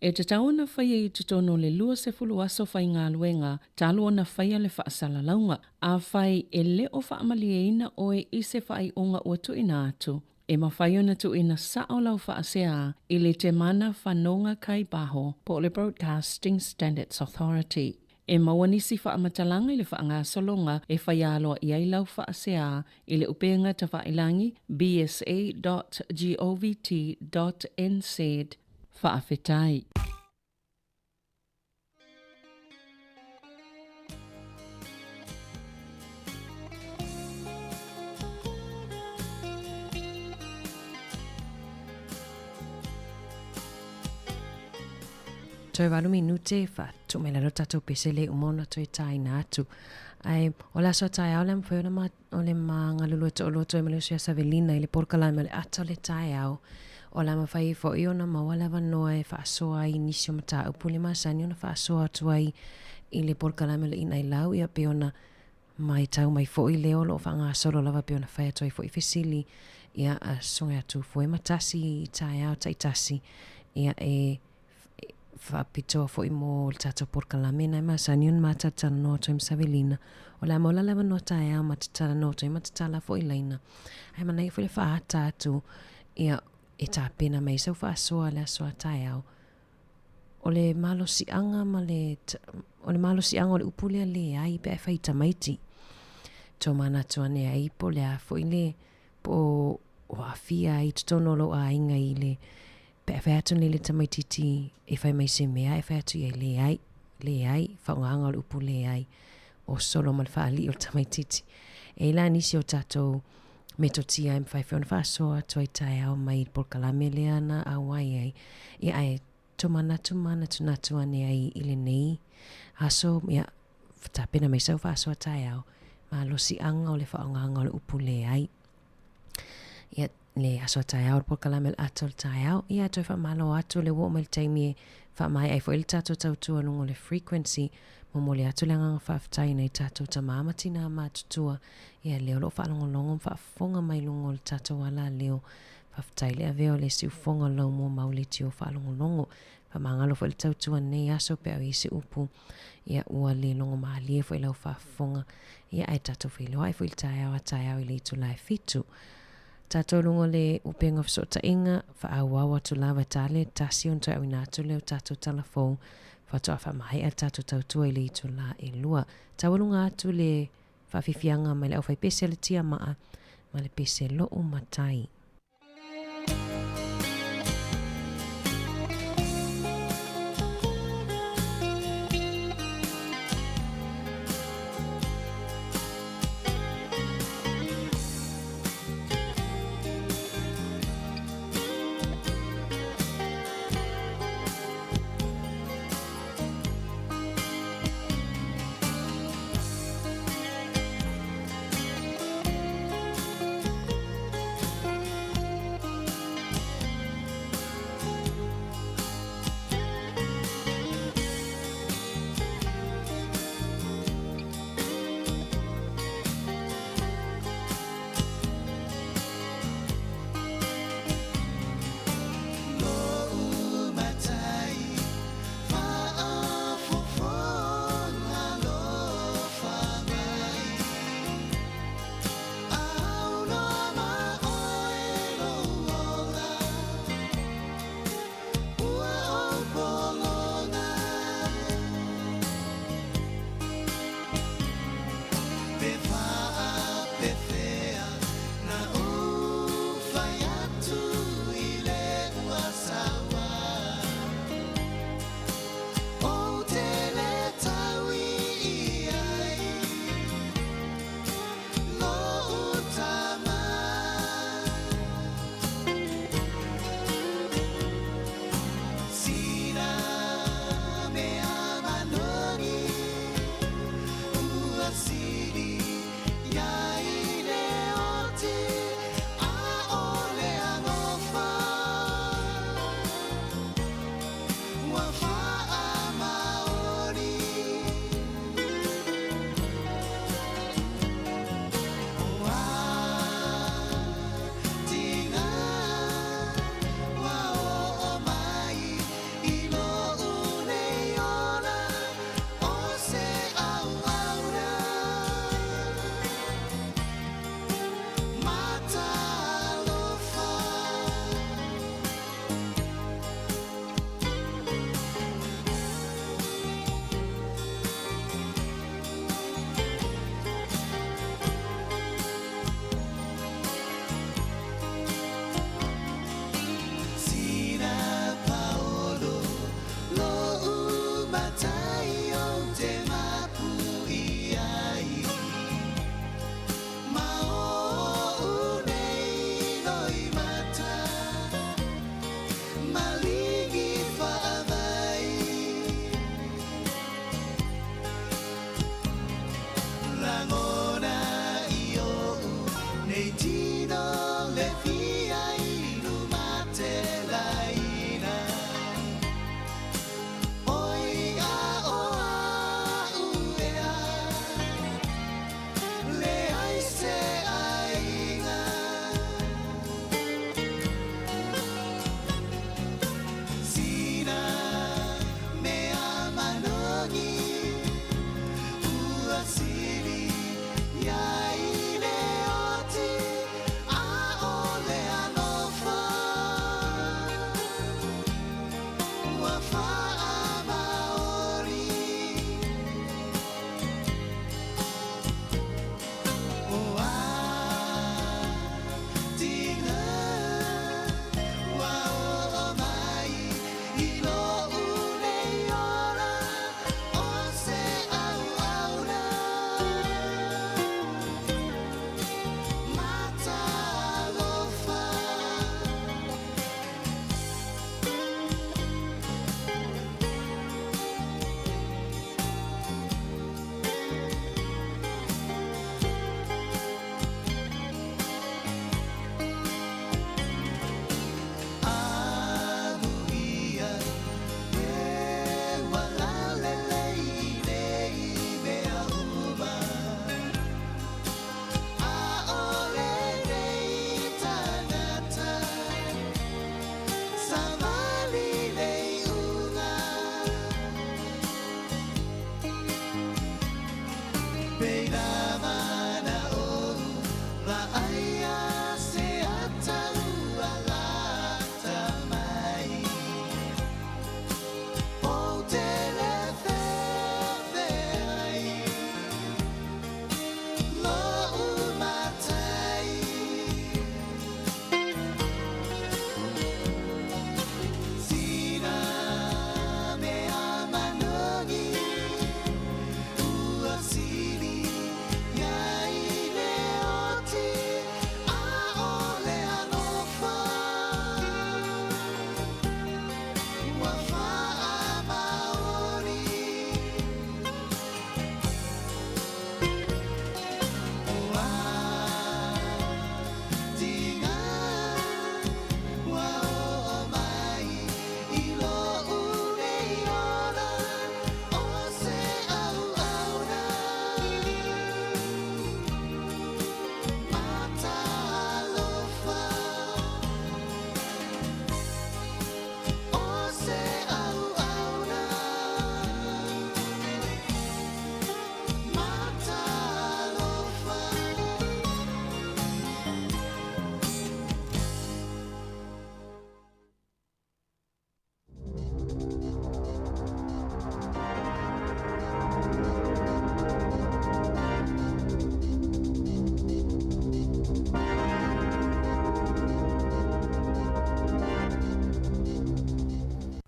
E tatau ona faia i totonu o le 20 aso faigaluega talu ona faia le faasalalauga. Afai e le o faamalieina oe i se faaiuga ua tuuina atu, e mafai ona tuuina sao lau faasea i le Temana Fanoga Kai Baho po o le Broadcasting Standards Authority. E maua nisi faamatalaga i le faagasologa e faia aloaia ai lau faasea i le upega tafailangi bsa dot govt dot nz. Faafetai. Toe walu minute faatoa mai lalo tatou pese le uma ona toe tāina atu. Ae o le aso a taeao le a mafai ona ma, o le magalulue toalua toe ma le uso ia Savelina i le polokalame o le ata o le taeao. O le a mafai ai foi ona maua le avanoa e faasoa ai i nisi o mataupu le masani ona faasoa atu ai i le polokalame o le Inailau ia pei ona Matau mai foi lea o lo o faagasolo lava pei ona fai atu ai foi fesili ia a Susuga ia Tufuematasi i taeao taitasi ia e faapitoa foi mo le tatou polokalame na e masani ona ma talatalanoa atu ai ma Savelina. O le a maua la le avanoa taeao ma te talanoa atu ai ma tatala foi laina. Ae manaia foi le faaata atu ia e tapena mai sau faasoa le aso a taeao. O le malosiaga ma le, o le malosiaga o le upu lea leai pe a e fai i tamaiti. Tomanatu ane ai po o le a foi le, po o aafia ai i totonu o lou aiga i le, pe a fai atu nei le tamaititi e fai mai se mea e fai atu i ai leai, leai, faaaogaga o le upu leai. O solo ma le faalii o le tamaititi. E i ai la nisi o tatou metotia e mafai foi ona faasoa atu ai taeao mai i le polokalame lea na auai ai. Ia ae tomanatu manatunatu ane ai i lenei aso, ia tapena mai sau faasoa taeao, malosiaga o le faaaogaga o le upu leai. Ia le aso a taeao, le polokalame o le ata o le taeao, ia toe faamalo atu le ua oo mai le taimi e faamaea ai foi le tatou tautua luga o le frequency. Momoli atu le agaga faafetai i nai tatou tama ma tinā matutua, ia lea o lo o faalogologo ma faafofoga mai luga o le tatou alaleo. Faafetai le avea o le siufofoga o le laumua mauli tio faalogologo. Faamagalo foi le tautua nei aso pe a o i ai se upu, ia ua le logo malie foi lau faafofoga, ia ae tatou feiloai foi i le taeao a taeao i le itula e fitu. Tatou luga o le upega o fesootaiga, faaauau atu lava e ta le tasi ona toe auina atu lea o tatou tala fou, faatoa faamaea le tatou tautua i le itula e lua. Taualuga atu le faafiafiaga mai le aufaipese a le Tiamaa ma le pese Lou Matai.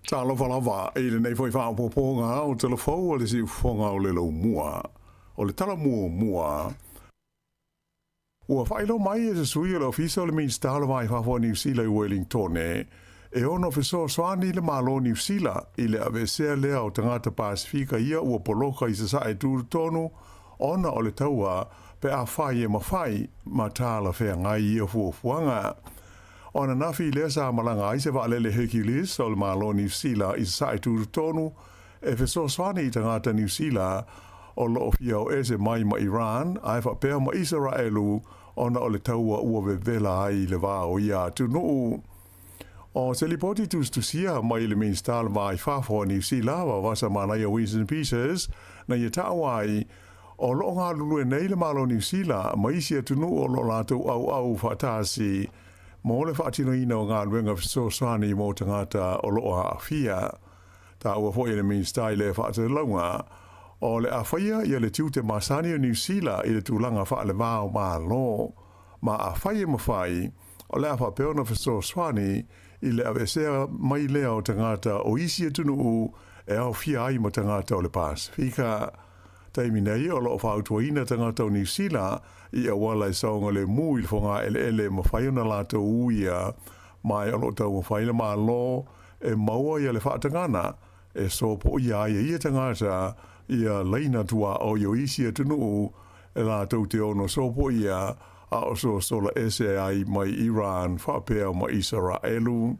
Talofa lava i lenei foi faaopoopoga o Tala Fou a le Siufofoga o le Laumua. O le tala muamua, ua faailoa mai e se sui o le Ofisa o le Minisita o le Va i Fafo a Niu Sila i Welingtone, e ono fesoasoani le Malo o Niu Sila i le aveesea lea o tagata Pasefika ia ua poloka i Sasae tutotonu ona o le taua pe afai e mafai ma talafeagai ia fuafuaga. O ananafi lea sa malaga ai se vaalele Hercules o le Malo o Niu Sila i Sasae tutotonu e fesoasoani i tagata Niu Sila o lo o fia o ese mai ma Iran ae faapea ma Isaraelu ona o le taua ua vevela ai le va o ia atunuu. O se lipoti tusitusia mai le Minisita o le Va i Fafo a Niu Sila, Vavasa Manaia Winston Peters, na ia taua ai, o lo o galulue nei le Malo o Niu Sila ma isi atunuu o lo o latou auau faatasi mo le faatinoina o galuega fesoasoani mo tagata o lo o aafia. Taua foi e le Minisita i lea faatalauga, o le a faia ia le tiute masani o Niu Sila i le tulaga faaleva o Malo, ma afai e mafai, o le a faapea ona fesoasoani i le aveesea mai lea o tagata o isi atunuu e aofia ai ma tagata o le Pasefika. Taimi nei o lo o fautuaina tagata o Niu Sila i auala e saogalemu i le fogaeleele e mafai ona latou uia ma o lo o taumafai le Malo e maua ia le faatagana e sopoia ai e ia tagata ia laina tuaoi o isi atunuu e latou te ono sopoia a o sosola ese ai mai Iran faapea ma Isaraelu.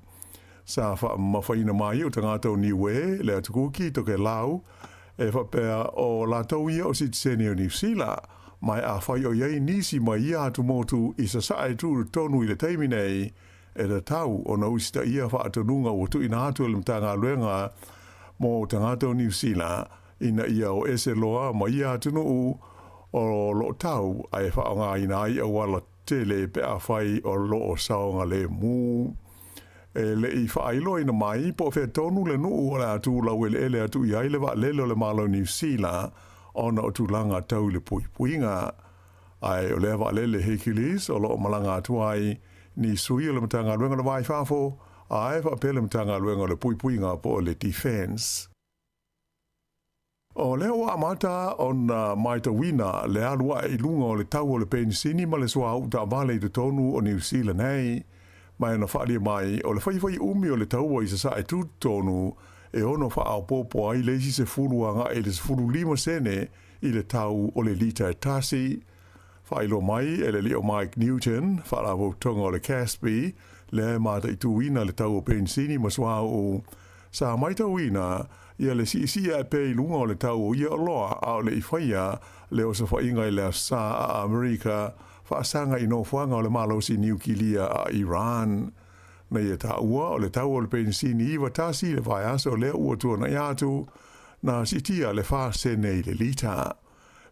Sa faamamafaina mai o tagata o Niue, le Atukuki, Tokelau, e faapea o latou ia o sitiseni o Niu Sila, ma e afai o i ai nisi mai ia atumotu i sasae tutotonu i le taimi nei, e tatau ona usitaia faatonuga ua tuuina atu e le Matagaluega mo Tagata o Niu Sila ina ia o ese loa ma ia atunuu o lo o tau ae faaaogaina ai auala tele pe afai o lo o saogalemu. E le i faailoaina mai po o fea tonu le nuu o le a tu laueleele atu i ai le vaalele o le Malo o Niu Sila ona o tulaga tau i le puipuiga. Ae o lea vaalele Hercules o lo o malaga atu ai ni sui o le Matagaluega o le Va i Fafo ae faapea le Matagaluega o le Puipuiga po o le Defence. O lea ua amata ona matauina le alu ae i luga o le tau o le penisini ma le suauu taavale i totonu o Niu Sila nei, ma e ona faaalia mai o le faifai umi o le taua i Sasae tutotonu e ono faaopoopo ai le isi 10 agai i le 15 sene i le tau o le lita e tasi. Faailoa mai e le alii o Mike Newton, faalapotopotoga o le CASB, lea e mataituina le tau o penisini ma suauu. Sa matauina ia le siisii ae pea i luga o le tau o ia oloa a o le i faia le osofaiga i le Aso Sa a Amerika faasaga i nofoaga o le malosi niukilia a Iran. Na ia taua o le tau o le penisini 91 i le vaiaso lea ua tuanai atu, na siitia le 4 sene i le lita.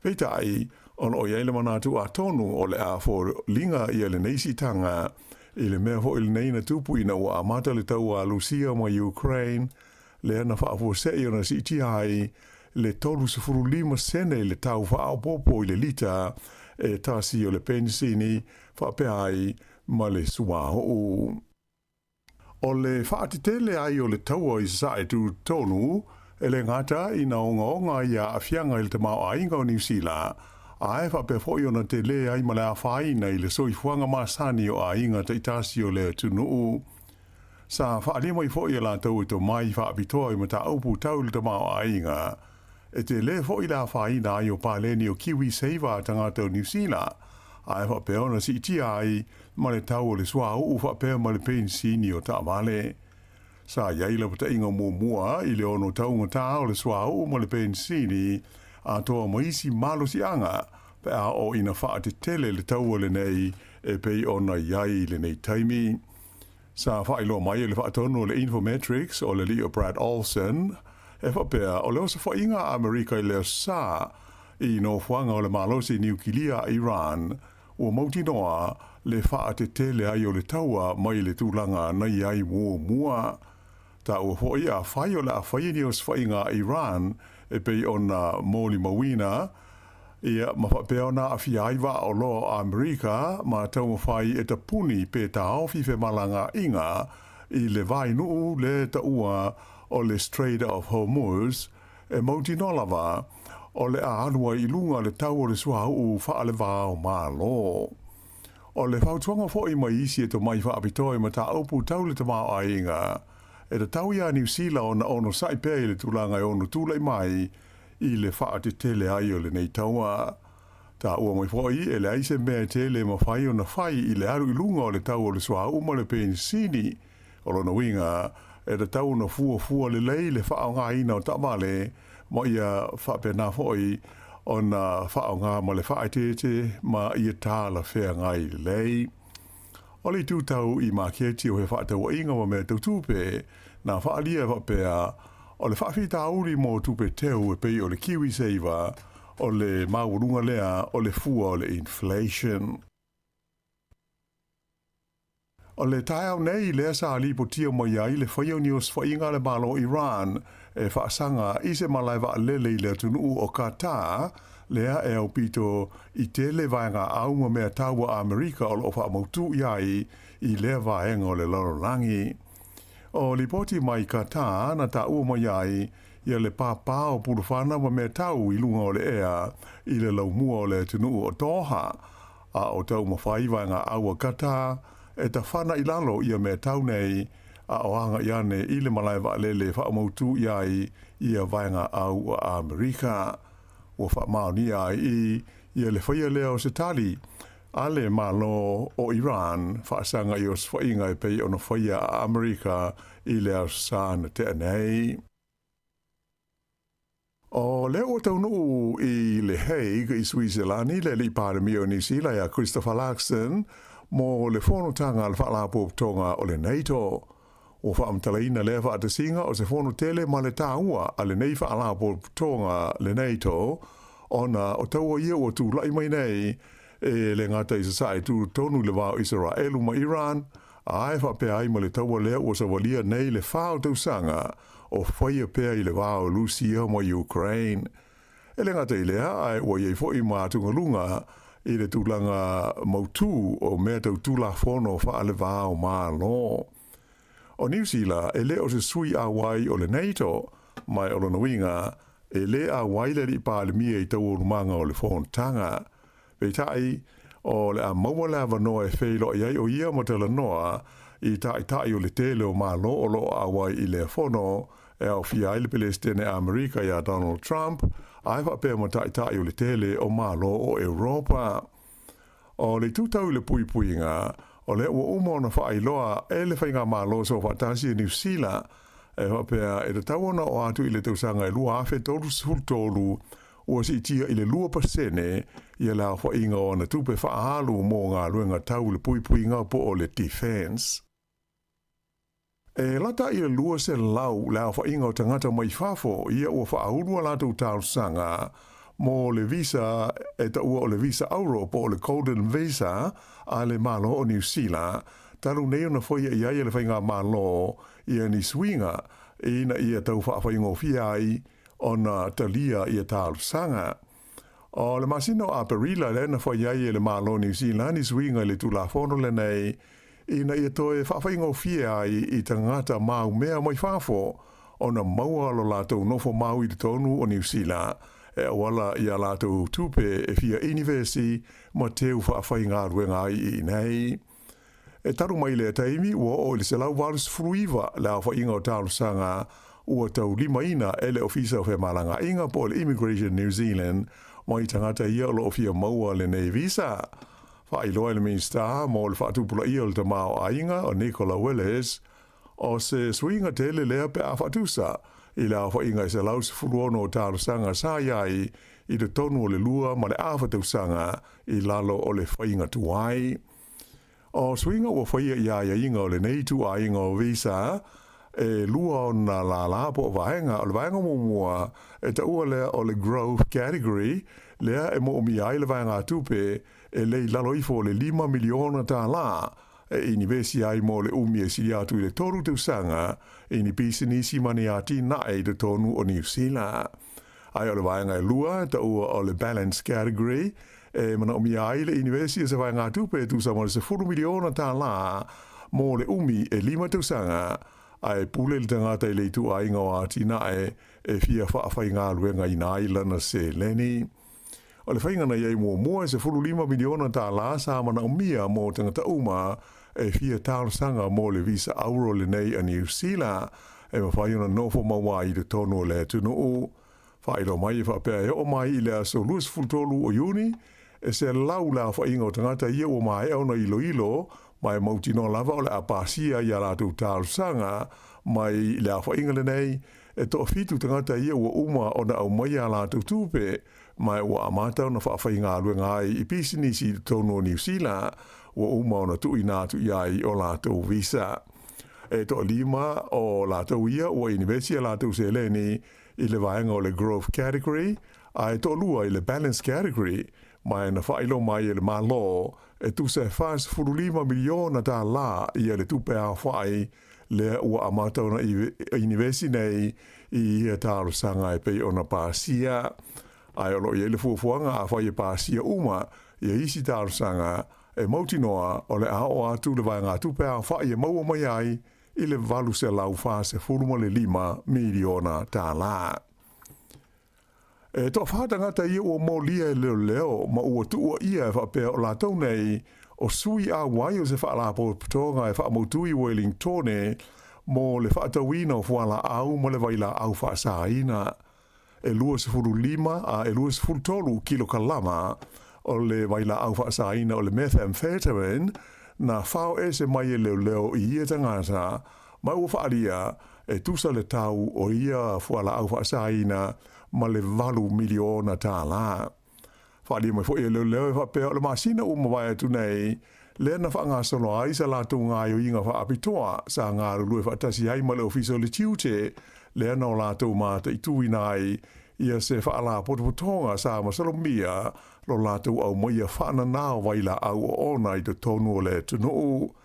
Peitai, o lo o i ai le manatu atonu o le a foliga ia lenei siitaga i le mea foi lenei na tupu ina ua amata le taua a Lusia ma Ukraine, lea na faafuasei ona siitia ai le 35 sene i le tau faaopoopo i le lita e tasi o le penisini faapea ai ma le suauu. O le faatetele ai o le taua i Sasae tutotonu, e le gata ina ogaoga ai aafiaga i le tamaoaiga o Niu Sila, ae faapea foi ona tele ai ma le afaina i le soifuaga masani o aiga taitasi o le atunuu. Sa faaalia mai foi e latou e tomai faapitoa i mataupu tau i le tamaoaiga, e tele foi le afaina ai o paleni o KiwiSaver a tagata o Niu Sila, ae faapea ona siitia ai ma le tau o le suauu faapea ma le penisini o taavale. Sa i ai lapataiga muamua i le ono taugata o le suauu ma le penisini atoa ma isi malosiaga pe a oo ina faatetele le taua lenei e pei ona i ai i lenei taimi. Sa faailoa mai e le faatonu o le Infometrics o le alii o Brad Olsen, e faapea o le osofaiga a Amerika i le Aso Sa i nofoaga o le malosi niukilia a Iran, ua mautinoa le faatetele ai o le taua mai le tulaga na i ai muamua. Taua foi afai o le a faia ni osofaiga a Iran e pei ona molimauina, ia, ma faapea ona aafia ai vaa oloa o Amerika ma taumafai e tapuni pe taofi femalagaaiga i le vaenuu le taua o le Strait of Hormuz, e mautinoa lava o le a alu ai i luga le tau o le suauu faale-va-o-Malo. O le fautuaga foi mai isi e tomai faapitoa i mataupu tau le tamaoaiga, e tatau iā Niu Sila ona onosai pea i le tulaga e ono tulai mai i le faatetele ai o lenei taua. Taua mai foi, e leai se mea e tele e mafai ona fai i le alu i luga o le tau o le suauu ma le penisini. O lona uiga, e tatau ona fuafua lelei le faaaogaina o taavale ma ia faapena foi ona faaaoga ma le faaeteete ma ia talafeagai lelei. O le itu tau i maketi o fefaatauaiga ma mea tau tupe, na faaalia e faapea, o le faafitauli mo tupe teu e pei o le KiwiSaver, o le maualuga lea o le fua o le inflation. O le taeao nei lea sa lipotia mai ai le faia o ni osofaiga a le Malo o Iran e faasaga i se malae vaalele i le atunuu o Qatar, lea e aupito i tele vaegaau ma mea taua a Amerika o lo o faamautū i ai i lea vaega o le lalolagi. O lipoti mai Qatar na taua mai ai ia le pāpā o pulufana ma mea tau i luga o le ea i le laumua o le atunuu o Doha, a o taumafai vaegaau a Qatar e tafana i lalo ia mea tau nei a o agai ane i le malae vaalele e faamautū i ai ia vaegaau a Amerika. Ua faamaonia ai i ia le faia lea o se tali a le Malo o Iran faasaga i osofaiga e pei ona faia a Amerika i le Aso Sa na tea nei. O lea ua taunuu i Le Hague i Suiselani le Alii Palemia o Niu Sila ia Christopher Luxon mo le fonotaga a le Faalapotopotoga o le NATO. Ua faamatalaina lea faatasiga o se fono tele ma le taua a lenei Faalapotopotoga le NATO ona o taua ia ua tulai mai nei e le gata i sasae tutotonu i le va o Isaraelu ma Iran, ae faapea ai ma le taua lea ua savalia nei le fa o tausaga o faia pea i le va o Lusia ma Ukraine. E le gata i lea, ae ua i ai foi ma atugaluga i le tulaga mautū o mea tau Tulafono faale-va-o-Malo. O Niu Sila e le o se sui auai o le NATO, ma o lona uiga, e lē auai le Alii Palemia i taualumaga o le fonotaga. Peitai, o le a maua le avanoa e feiloai ai o ia ma talanoa i taitai o le tele o Malo o lo o auai i lea fono, e aofia ai le Pelesitene Amerika iā Donald Trump, ae faapea ma taitai o le tele o Malo o Europa. O le itu tau i le puipuiga, o lea ua uma ona faailoa e le Faigamalo Soofaatasi a Niu Sila, e faapea e tatau ona oo atu i le tausaga e 2033, ua siitia i le 2% ia le aofaiga o ana tupe faaalu mo galuega tau i le puipuiga po o le defence. E lata i le 200 le aofaiga o tagata mai fafo ia ua faaulu a latou talosaga mo le visa e taua o le visa auro po o le Golden Visa a le Malo o Niu Sila, talu nei ona faia i ai e le Faigamalo ia ni suiga ina ia tau faafaigofie ai ona talia ia talosaga. O le masina o Aperila lea na fai ai e le Malo o Niu Sila ni suiga i le Tulafono lenei ina ia toe faafaigofie ai i tagata maumea mai fafo ona maua lo latou nofo mau i totonu o Niu Sila e auala i a latou tupe e fia inivesi ma teu faafaigaluega ai i inei. E talu mai lea taimi ua oo i le 189 le aofaiga o talosaga ua taulimaina e le Ofisa o Femalagaaiga po o le Immigration New Zealand mai tagata ia o lo o fia maua lenei visa. Faailoa e le Minisita mo le Faatupulaia o le Tamaoaiga o Nicola Willis, o se suiga tele lea pe a faatusa i le aofaiga e 116 o talosaga sa i ai i totonu o le lua ma le afa tausaga i lalo o le faiga tuai. O suiga ua faia i aiaiga o lenei ituaiga o visa e lua ona lālā po o vaega. O le vaega muamua e taua lea o le Growth Category, lea e moomia ai le vaegatupe e le i lalo ifo o le $5 miliona e inivesi ai mo le umi e sili atu i le tolu tausaga i ni pisinisi ma ni atinae i totonu o Niu Sila. Ae o le vaega e lua e taua o le Balance Category, e manaomia ai le inivesi o se vaegatupe e tusa ma le $10 miliona mo le umi e lima tausaga. Ae pule le tagata i le ituaiga o atinae e fia faafaigaluegaina ai lana seleni. O le faiga na i ai muamua e $15 miliona tālā sa manaomia mo tagata uma e fia talosaga mo le visa auro lenei a Niu Sila e mafai ona nofo mau ai i totonu o le atunuu. Faailoa mai e faapea e oo mai i le aso 23 o Iuni, e 100 le aofaiga o tagata ia ua maea ona iloilo ma e mautinoa lava o le a pasia i a latou talosaga mai le aofaiga lenei. E toafitu tagata ia ua uma ona aumaia a latou tupe ma ua amata ona faafaigaluega ai i pisinisi i totonu o Niu Sila ua uma ona tuuina atu i ai o latou visa. E toalima o latou ia ua inivesi a latou seleni i le vaega o le Growth Category ae toalua i le Balance Category, ma e na faailoa mai e le Malo e tusa e $45 miliona tālā ia le tupe aofai lea ua amata ona inivesi nei i ia talosaga e pei ona pasia. Ae o lo o i ai le fuafuaga afai e pasia uma ia isi talosaga e mautinoa o le a oo atu le vaegatupe aofai e maua mai ai i le $845 miliona tālā. E toawhā tagata ia ua molia e leoleo ma ua tuua ia e faapea o latou nei o sui auai o se faalapotopotoga e faamautu i Wellingtone mo le faatauina o fualaau ma le vailaau faasaina. E 25 a e 23 kilokalama o le vailaau faasaina o le methamphetamine na fao ese mai e leoleo i ia tagata ma ua faalia e tusa le tau o ia fualaau faasaina ma le $8 miliona tālā. Faaalia mai foi e leoleo e faapea o le masina ua mavae atu nei, lea na faagasolo ai sa latou gaoioiga faapitoa sa galulue faatasi ai ma le Ofisa o le Tiute, lea na o latou mataituina ai ia se faalapotopotoga sa masalomia lo latou aumaia faananao vailaau oona i totonu o le atunuu.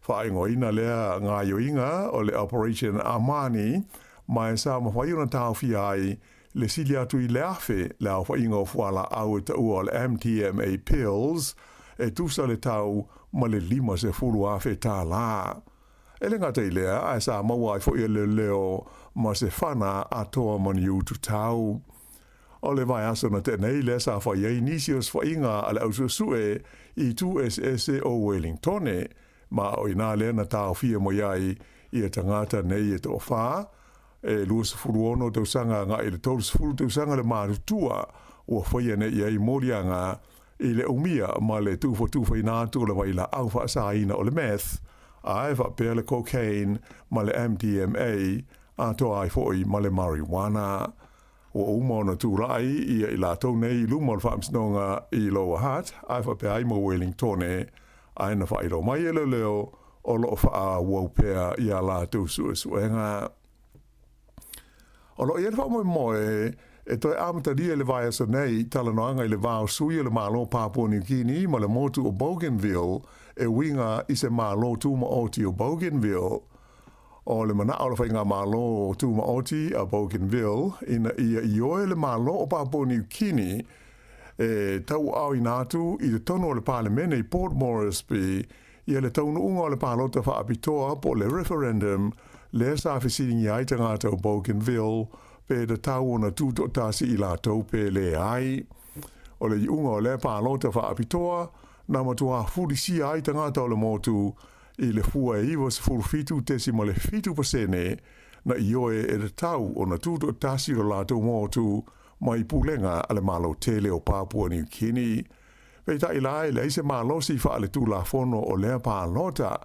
Faaigoaina lea gaoioiga o le Operation Amani, ma e sa mafai ona taofia ai le sili atu i le 1,000 le aofaiga o fualaau e taua o le MDMA pills, e tusa le tau ma le $50,000 tālā. E le gata i lea, ae sa maua ai foi e leoleo ma se fana atoa ma ni utu tau. O le vaiaso na tea nei lea sa fai ai nisi o sefaiga a le ausuesue i itu eseese o Wellingtone, ma o inā lea na taofia mai ai ia tagata nei e toawhā, e 26 tausaga agai i le 30 tausaga le matutua ua faia nei i ai moliaga i le umia ma le tufatufaina atu o le vailaau faasaina o le meth, ae faapea le cocaine ma le MDMA atoa ai foi ma le marijuana. Ua uma ona tulai ia i latou nei i luma o le faamasinoga i Lower Hutt ae faapea ai ma Wellingtone, ae na faailoa mai e leoleo o lo o faaauau pea i a latou suesuega. O lo o i ai le faamoemoe e toe amatalia i le vaiaso nei talanoaga i le va o sui o le Malo Papua Niu Kini ma le motu o Bougainville e uiga i se Malo Tumaoti o Bougainville. O le manao o le Faigamalo Tumaoti a Bougainville ina ia ioe le Malo o Papua Niu Kini e tauaaoina atu i totonu o le Palemene i Port Moresby ia le taunuuga o le palota faapitoa po o le referendum lea sa fesiligia ai tagata o Bougainville pe tatau ona tutoatasi i latou pe leai. O le iuga o lea palota faapitoa na matuā fulisia ai tagata o le motu i le fua e 97.7% na ioe e tatau ona tutoatasi lo latou motu mai pulega a le Malo tele o Papua Niu Kini. Peitai la e leai se malosi faaletulafono o lea palota,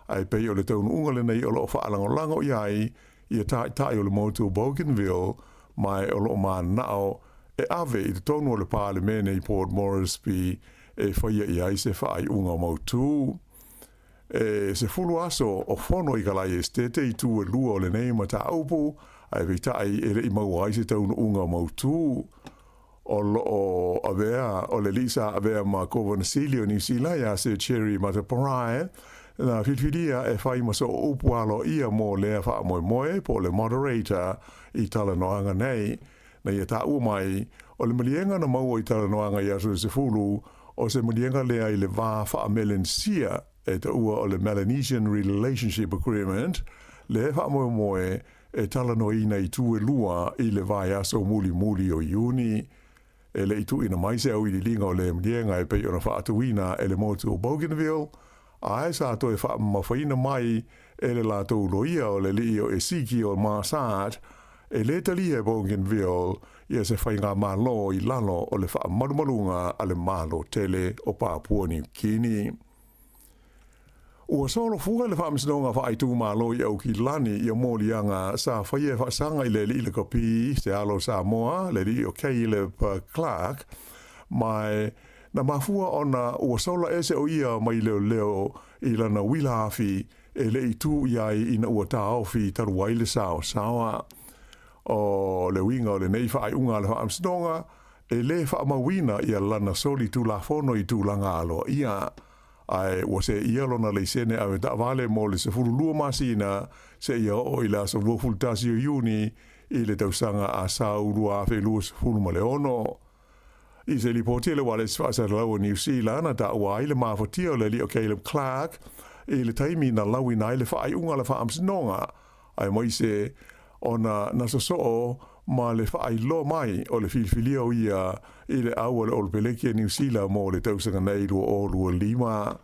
ae pei o le taunuuga lenei o lo o faalagolago i ai ia taitai o le motu o Bougainville ma o lo o mananao e ave i totonu o le Palemene i Port Moresby e faia i ai se faaiuga mautu. E 10 aso o fono i Kalae Esitete i itu e lua o lenei mataupu, ae peitai e le i maua ai se taunuuga mautu. O lo o avea o le alii sa avea ma Kovana Sili o Niu Sila ia Sir Cherry Mateparae na filifilia e fai ma soo upu aloaia mo lea faamoemoe po o le moderator i talanoaga nei. Na ia taua mai, o le maliega na maua i talanoaga i aso e 10, o se maliega lea i le va faa-Melenesia e taua o le Melanesian Relationship Agreement, lea e faamoemoe e talanoaina i itu e lua i le vaiaso mulimuli o Iuni. E le i tuuina mai se auiliiliga o lea maliega e pei ona faatuina e le motu o Bougainville, ae sa toe faamamafaina mai e le latou loia o le alii o Ezekiel Marsat, e le talia e Bougainville ia se faigamalo i lalo o le faamalumaluga a le Malo tele o Papua Niu Kini. Ua solofua le Faamasinoga Faaitumalo i Aukilani ia moliaga sa faia e faasaga i le alii lakapi se alo o Samoa, le alii o Caleb Clarke, ma na mafua ona ua sola ese o ia mai leoleo i lana uila afi e le i tu i ai ina ua taofi talu ai le saosaoa. O le uiga o lenei faaiuga a le Faamasinoga, e le faamauina ia lana soli tulafono i tulaga aloaia. Ae ua seia lona laisene ave taavale mo le 12 masina seia oo i le aso 21 o Iuni i le tausaga a sau 2026. I se lipoti a le Ualesi Faasalalau o Niu Sila na taua ai le mafatia o le alii o Caleb Clarke i le taimi na lauina ai le faaiuga a le Faamasinoga, aemaise ona na sosoo ma le faailoa mai o le filifilia o ia i le au a le Olopeleki a Niu Sila mo le tausaga nei 2025.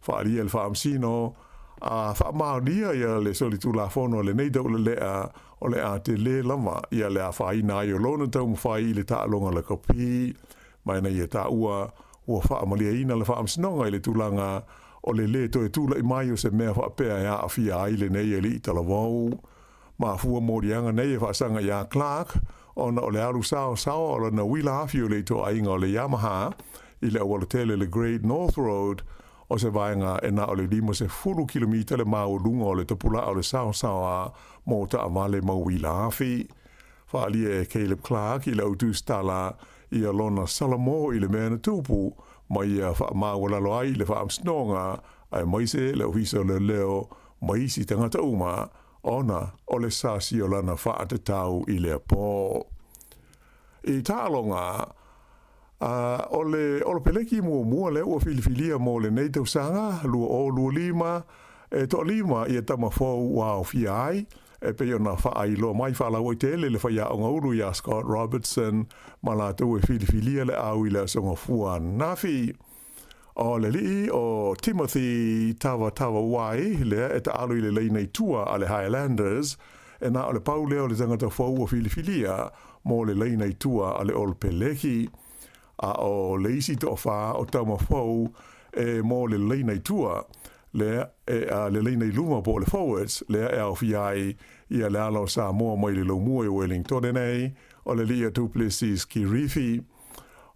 Faaalia e le Faamasino a faamaonia ia le solitulafono a lenei taulelea o le a tele lava ia le afaina ai o lona taumafai i le taaloga lakapi, ma ina ia taua ua faamalieina le Faamasinoga i le tulaga o le lē toe tula'i mai o se mea faapea e aafia ai lenei alii talavou. Mafua moliaga nei e faasaga iā Clarke ona o le alu saosaoa o lana uila afi o le itoaiga o le Yamaha i le aualatele le Great North Road o se vaega e na o le 50 kilomita le maualuga o le tapulaa o le saosaoa mo taavale ma uila afi. Faaalia e Caleb Clarke i le autusitala ia lona salamo i le mea na tupu ma ia faamaualalo ai i le Faamasinoga aemaise le Ofisa o Leoleo ma isi tagata uma ona o le sasi o lana faatatau i lea pō. I taaloga, a o le Olopeleki muamua lea ua filifilia mo lenei tausaga 2025, e toalima ia tama fou ua aofia ai, e pei ona faailoa mai faalauaitele le faiaoga ulu iā Scott Robertson ma latou e filifilia le au i le Aso Gafua ananafi. O le alii o Timothy Tavatavanawai lea e taalo i le laina i tua a le Highlanders, e na o le pau lea o le tagata fou ua filifilia mo le laina i tua a le All Peleki. A o le isi toafa o tama fou e mo le laina i tua, lea e a le laina i luma po o le forwards, lea e aofia ai ia le ala o Samoa mai le laumua i Wellingtone nei, o le alii o Du Plessis Kirifi.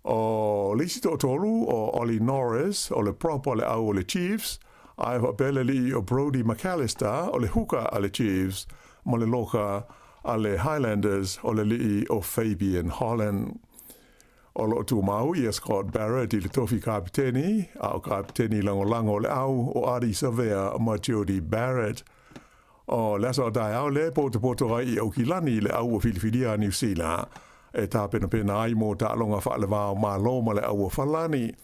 O le isi toatolu, o Ollie Norris, o le prop a le au o le Chiefs, ae faapea le alii o Brodie McAlister, o le hooker a le Chiefs, ma le loka a le Highlanders, o le alii o Fabian Holland. O lo o tumau ia Scott Barrett i le tofi kapiteni, a o kapiteni lagolago o le au o Ardie Savea ma Jody Barrett. O le aso a taeao lea e potopoto ai i Aukilani i le au ua filifilia a Niu Sila e tapenapena ai mo taaloga faaleva o Malo ma le au a Falani.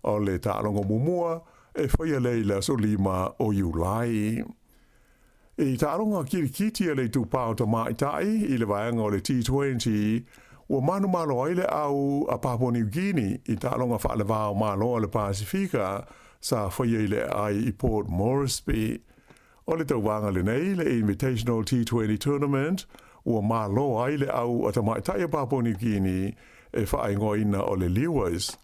O le taaloga muamua e faia lea i le aso 5 o Iulai. I taaloga kirikiti a le itupa o tamaitai i le vaega o le T20, ua manumalo ai le au a Papua New Guinea i taaloga faaleva o Malo a le Pasifika sa faia i le aai i Port Moresby. O le tauvaga lenei, le Invitational T20 Tournament, ua malo ai le au a tamaitai o Papua New Guinea e faaigoaina o le Lewis.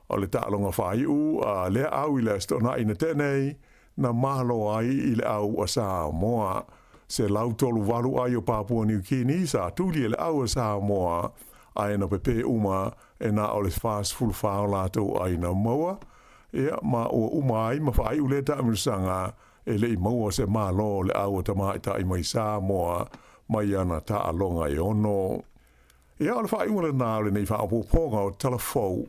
O le taaloga faaiu a lea au i le Aso Toonai na tea nei, na malo ai i le au a Samoa. 138 ai o Papua New Guinea sa tuli e le au a Samoa, ae na pepē uma e na o le 44 o latou ai na maua, ia, ma ua uma ai ma faaiu lea taamilosaga E le i maua se malo o le au a tamaitai mai Samoa mai ana taaloga e ono. Ia, o le faaiuga lena o lenei faaopoopoga o Tala Fou.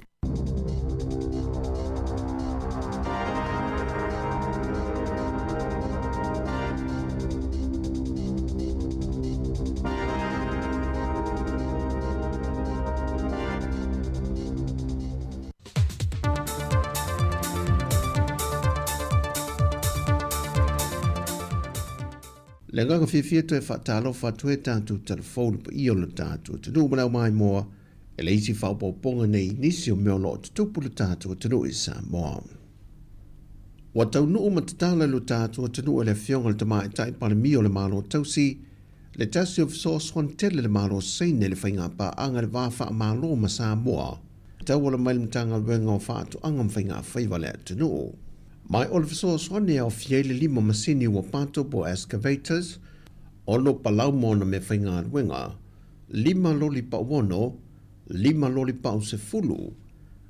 Le agaga fiafia toe faatalofa atu ai tatou talafou i le paia o le tatou atunuu ma le aumaimoa e le isi faaopoopoga nei i nisi o mea o lo o tutupu i le tatou atunuu i Samoa. Ua taunuu ma tatala i lo tatou atunuu e le Afioga i le Tamaitai Palemia o le Malo Tausi le tasi o fesoasoani tele le Malo Saina i le faigapaaga i le va faamalo ma Samoa e tauala mai le Matagaluega o Faatoaga ma Faigafaiva a le atunuu. Ma o le fesoasoani e aofia ai le lima masini ua pato po o excavators, ono palau ma ona meafaigaluega, lima loli pauono, lima loli pausefulu,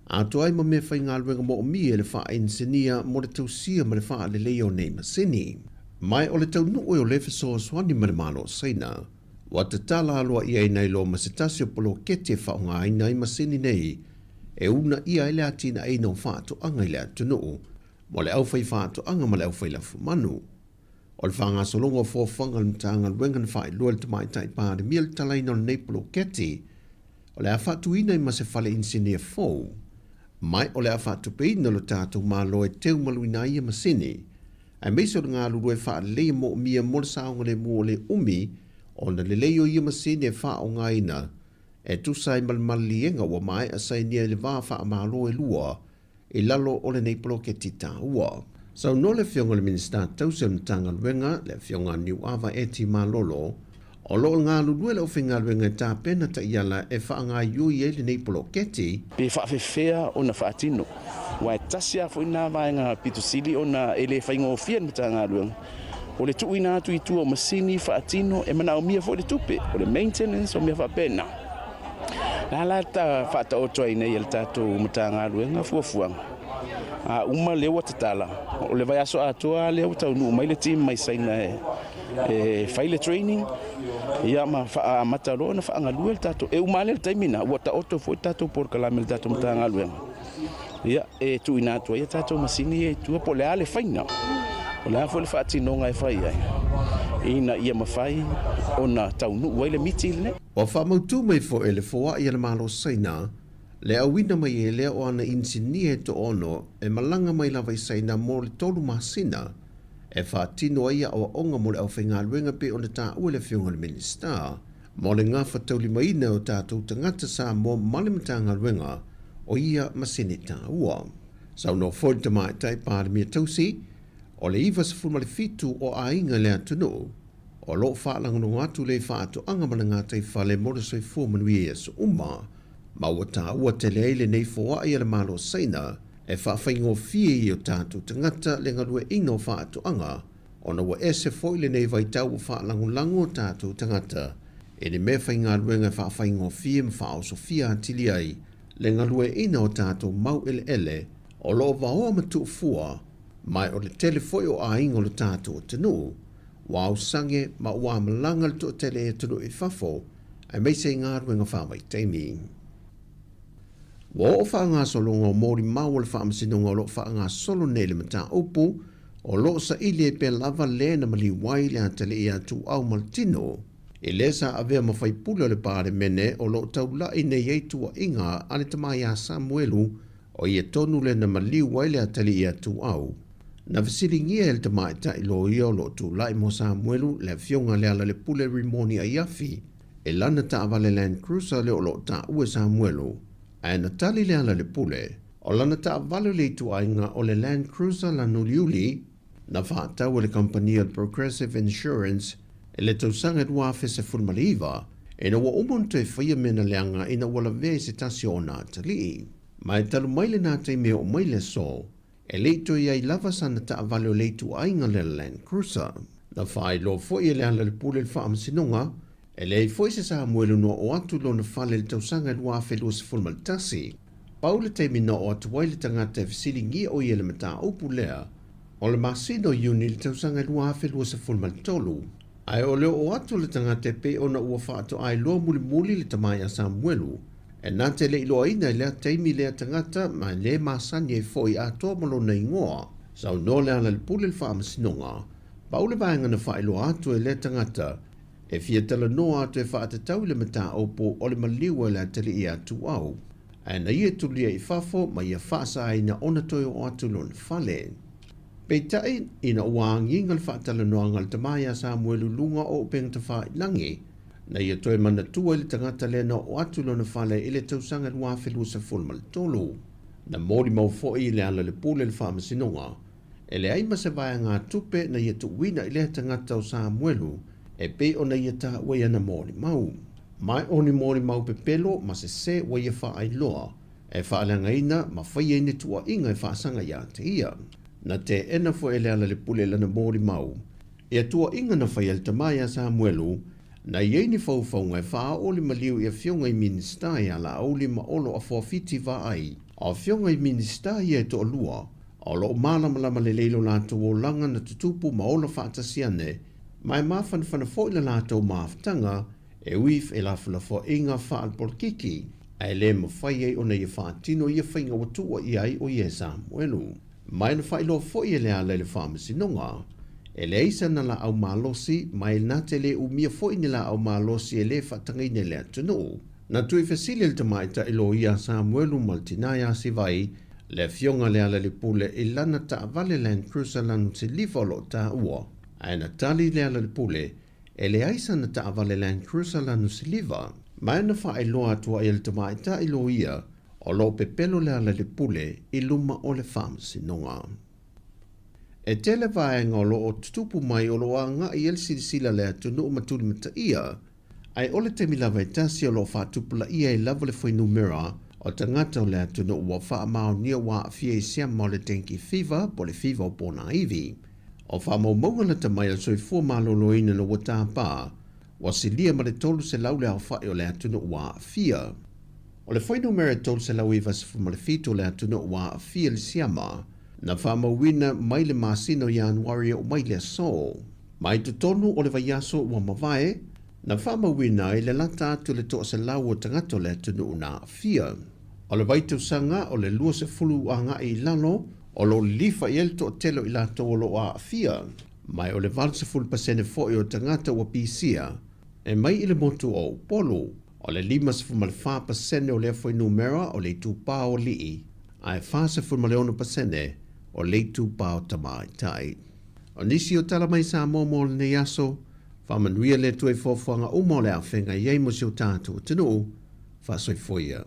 atoa ai ma meafaigaluega moomia e le faainisinia mo le tausia ma le faaleleia o nei masini. Ma o le taunuu e o le fesoasoani ma le Malo o Saina, ua tatala aloaia ai nai loa ma se tasi o poloketi e faaaogaina ai masini nei e uunaia ai le atinaeina o faatoaga i le atunuu mo le aufaifaatoaga ma le aufailafumanu. O le faagasologa o fuafuaga a le Matagaluega na faailoa e le Tamaitai Palemia le talaina o lenei poloketi, o le a faatuina ai ma se fale inisinia fou, mai o le a faatupeina lo tatou Malo e teumaluina ai ia masini, aemaise o le galulue faaleleia moomia mo le saogalemu o le umi ona lelei o ia masini e faaaogaina e tusa ai ma le maliliega ua maea sainia i le va faamalo e lua i lalo o lenei poloketi taua. Saunoa le Afioga i le Minisita Tausi o le Matagaluega, le Afioga Niuava Eti Malolo, o lo o galulue le aufaigaluega e tapena taiala e faagaoioi ai lenei poloketi. Pe faafefea ona faatino, aua e tasi lava foi lena vaega pito sili ona e le faigofie le Matagaluega, o le tuuina atu i tua o masini faatino e manaomia foi le tupe, o le maintenance o mea faapena. La la ta faataoto ai nei e le tatou Matagaluega fuafuaga. A uma lea ua tatala, o le vaiaso atoa lea ua taunuu mai le team mai Saina e, e fai le training ia ma faaamata loa ona faagalue le tatou. E uma lea le taimi na, ua taoto foi le tatou polokalame le tatou Matagaluega. Ia, e tuuina atu ai a tatou masini ia i tua, po o le a le faiga, o le a foi le faatinoga e fai ai, ina ia mafai ona taunuu ai le miti lenei. Ua faamautu mai foi e le foai a le Malo Saina le auina mai e lea o ana inisinia e toaono e malaga mai lava i Saina mo le tolu masina e faatino ai aoaoga mo le aufaigaluega pei ona taua e le Afioga i le Minisita mo le gafataulimaina o tatou tagata Samoa ma le Matagaluega o ia masini taua. Saunoa foi le Tamaitai Palemia Tausi, o le 97 o aiga i le atunuu o lo o faalagolago atu le faatoaga ma le gataifale mo le soifua manuia i aso uma, ma ua taua tele ai lenei foai a le Malo o Saina e faafaigofie i o tatou tagata le galueaiina o faatoaga ona ua ese foi lenei vaitau ua faalagolago o tatou tagata i ni meafaigaluega e faafaigofie ma faaosofia atili ai le galueaiina o tatou mau eleele o lo o vaoa ma tuufua mai o le tele foi o aiga o le tatou atunuu ua ausage ma ua malaga le toatele i atunuu i fafo aemaise i galuega faavaitaimi. Ua oo faagasologa o molimau o le Faamasinoga o lo o faagasolo nei le mataupu o lo o saili ai pea lava le na maliu ai le atalii ia Tuuau ma le tino i le sa avea ma faipule o le Palemene o lo o taulai nei ai tuuaiga a le tama ia Samuelu o ia tonu le na maliu ai le atalii ia Tuuau. Na fesiligia e le tamaitai loia o lo o tulai mo Samuelu le afioga Lealailepule Rimoni Aiafi e lana taavale Land Cruiser lea o lo o taua e Samuelu, ae na tali Lealailepule, o lana taavale o le ituaiga o le Land Cruiser lana uliuli, na faatau e le kamupani o le Progressive Insurance i le tausaga 2019, ina ua uma ona toe faia mea na leaga ina ua lavea i se tasi o ona atalii. Ma e talu mai lena taimi e oo mai le aso, E le i toe i ai lava sana taavale o le ituaiga le Land Cruiser. Na faailoa foi e Lealailepule le Faamasinoga, e leai foi se Samuelu na oo atu i lona fale i le tausaga 2021. Pau le taimi na oo atu ai le tagata e fesiligia o ia i le mataupu lea, o le masina o Iuni i le tausaga 2023. Ae o le oo atu o le tagata e pei ona ua faatoa iloa mulimuli le tama ia Samuelu, E na te le iloaina i lea taimi lea tagata ma e le masani ai foi atoa ma lona igoa. Saunoa Lealailepule i le Faamasinoga, pau le vaega na faailoa atu e lea tagata e fia talanoa atu e faatatau i le mataupu o le maliu a le atalii ia Tuau, ae na ia tulia i fafo ma ia faasaaina ona toe oo atu i lona fale. Peitai, ina ua agiga le faatalanoaga a le tama iā Samuelu i luga o upegatafailagi, na ia toe manatua i le tagata lea na oo atu i lona fale i le tausaga 2023. Na molimau foi i Lealailepule le Faamasinoga, e leai ma se vaegatupe na ia tuuina i lea tagata o Samuelu e pei ona ia taua i ana molimau. Ma o ni molimau pepelo ma sesē ua ia faailoa e faaleagaina ma faia i ni tuuaiga e faasaga iā te ia. Na teena foi e Lealailepule lana molimau ia tuuaiga na faia e le tama iā Samuelu na i ai ni faufauga e faaoo le maliu i afioga i Minisita ia Laauli ma Olo Afoafiti Vaai. O afioga i Minisita ia e toalua, o lo o malamalama lelei lo latou olaga na tutupu ma ola faatasi ane, ma e mafanafana foi le latou mafutaga e ui i lafolafoaiga faalepolokiki, ae le mafai ai ona ia faatino ia faiga ua tuuaia ai o ia e Samuelu. Ma e na faailoa foi e Leala i le Faamasinoga, e leai sana laau malosi, ma e na te le umia foi ni laau malosi e le faatagaina i le atunuu. Na tuuifesili e le tamaitai loia a Samuelu ma le tina ia Sivai, le afioga a Lealailepule i lana taavale Land Cruiser lanu siliva o lo o taua, ae na tali Lealailepule, e leai sana taavale Land Cruiser lanu siliva. Ma e na faailoa atu ai e le tamaitai loia o lo o pepelo Lealailepule i luma o le Faamasinoga. E tele vaega o lo o tutupu mai o lo o agai i ai le silasila a le atunuu ma tulimataia, Ae o le taimi lava e tasi o lo o faatupulaia ai lava le fuainumera o tagata o le atunuu ua faamaonia ua aafia i siama o le dengue fever po o le fiva o ponaivi. O faamaumauga lata mai a le Soifua Maloloina ina ua tapa, ua silia ma le 300 le aofai o le atunuu ua aafia. O le fuainumera e 397 o le atunuu ua aafia i le siama na faamauina mai le masina o Ianuari e oo mai le aso. Mai totonu o le vaiaso ua mavae, na faamauina ai le lata atu i le 100 o tagata o le atunuu na aafia. O le vaitausaga o le 20 agai i lalo, o lo o lilifa i ai le toatele o i latou o lo o aafia. Ma o le 80% foi o tagata ua pisia e mai i le motu o Upolu. O le 54% o lea fuainumera o le itupa o alii, ae 46% o le itupa o tamaitai. O nisi o tala mai Samoa mo lenei aso, faamanuia le Atua i fuafuaga uma o le a feagai ai mo si o tatou atunuu. Faasoifua ia.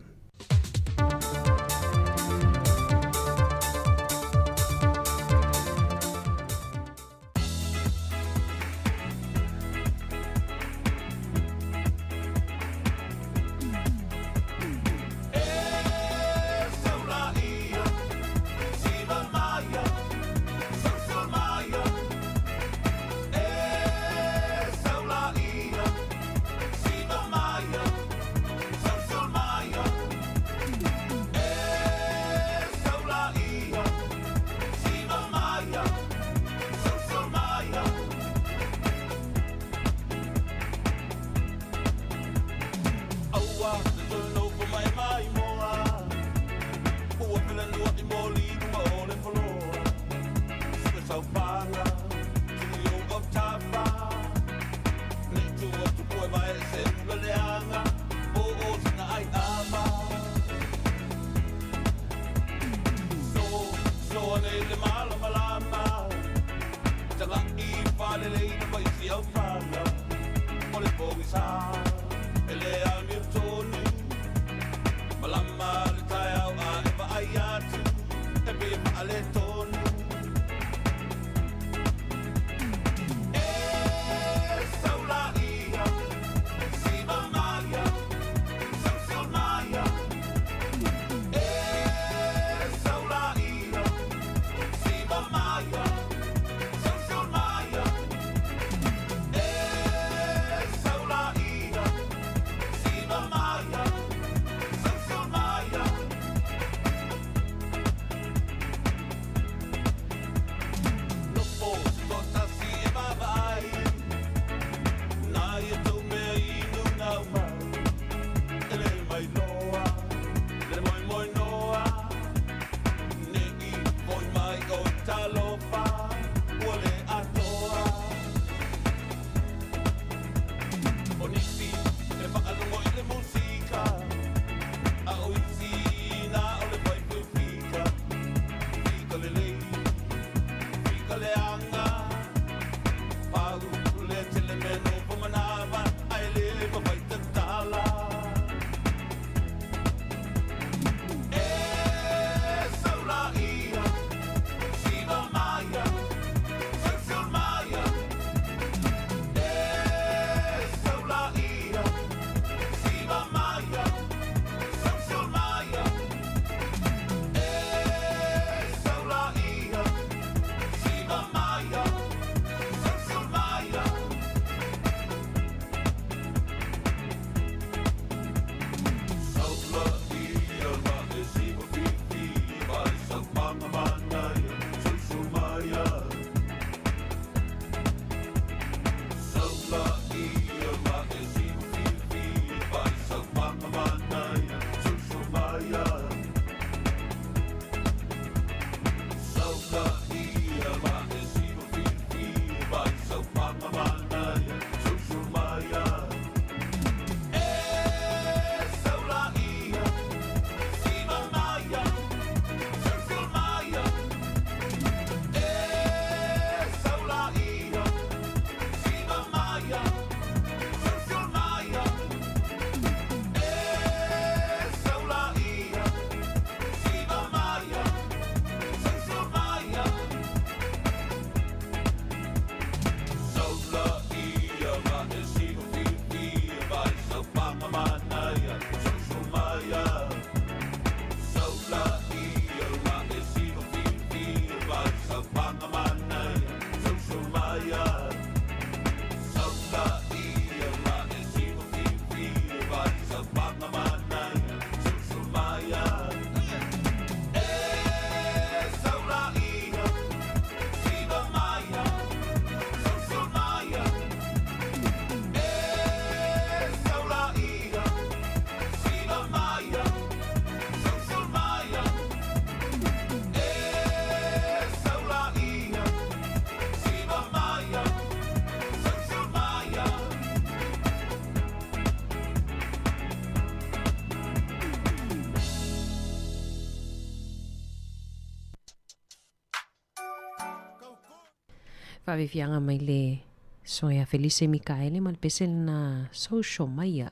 Faafiafiaga mai le soea Felise Mikaele ma le pese lena social maia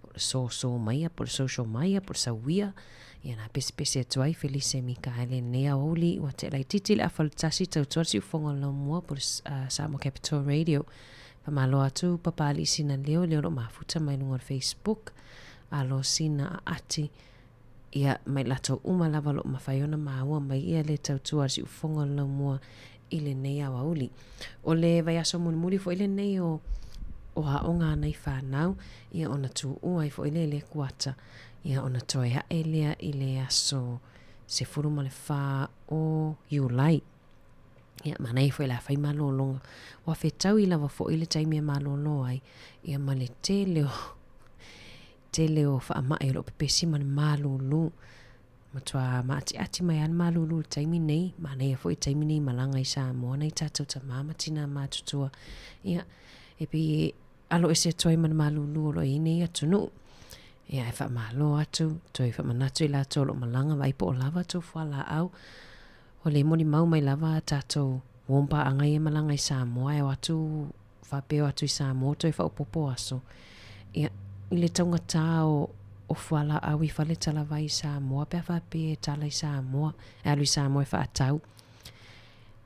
po o le soso maia po o le social maia po o le sauia ia na pesepese atu ai Felise Mikaele i lenei aoauli ua tea laitiiti le afa o le tasi tautua le siufofoga o le laumua po o le Samoa Capital Radio. Faamalo atu Papalii sina leo lea o lo o mafuta mai luga o le Facebook alo sina aati Ia, mai latou uma lava o lo o mafai ona maua mai ia le tautua a le siufofoga o le laumua i lenei aoauli. O le vaiaso mulimuli foi lenei o o aoga a nai fanau, ia ona tuua ai foi lea i le kuata, ia ona toe ae lea i le aso 14 o Iulai. Ia, manaia foi le a fai malologa. Ua fetaui lava foi le taimi e malolo ai, ia ma le tele o tele o faamai o lo o pepesi ma le malūlū. Matua maatiati mai lava le malūlū i le taimi nei, manaia foi le taimi nei malaga i Samoa nai tātou tamā ma tinā matutua. Ia, e pei e alo ese atu ai ma le malūlū o lo o i ai nei atunuu. Ia, e faamalo atu, toe faamanatu i latou o lo o malaga, vaai po o lava tou fualaau. O le molimau mai lava a tātou uo ma paaga ia e malaga i Samoa e o atu faapea o atu i Samoa toe faaopoopo aso. Ia, i le taugata o, o fualaau i fale talavai i Samoa pe a faapea e tala i Samoa, e alu i Samoa e faatau.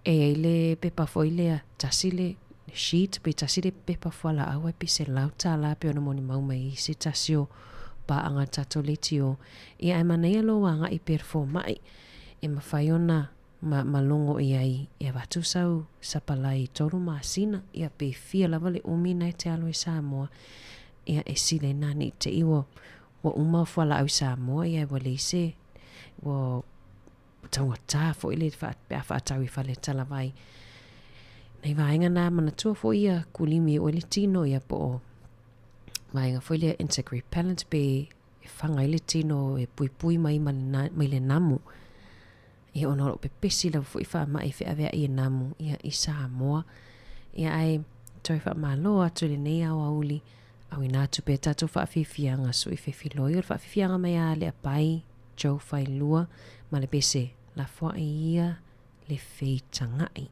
E i ai le pepa foi lea, tasi le sheet pe tasi le pepa fualaau ai pe $100 pei ona molimau mai ai se tasi o paaga a le tatou leitio. Ia ae manaia lou agai pea i le fomai e mafai ona ma ma logo i ai e avatu sau sapalai i 3 masina, ia pe fia lava le umi na e te alu i Samoa, ia e sili na nei te i ua ua uma fualaau i Samoa, ia ua leai se ua taugata foi le pe a faatau i fale talavai. Nai vaega na manatua foi ia kulimi e oe le tino ia po o vaega foi lea insect repellent pe e faga ai le tino e puipui mai ma le, mai le namu. Ia ona o lo o pepesi lava foi faamai e feaveai e namu ia i Samoa. Ia ae toe faamalo atu i lenei aoauli auina atu pea tatou faafiafiaga sui fefiloi o le faafiafiaga mai a Leapai Joe Failua ma le pese lafoai ia le feitagai.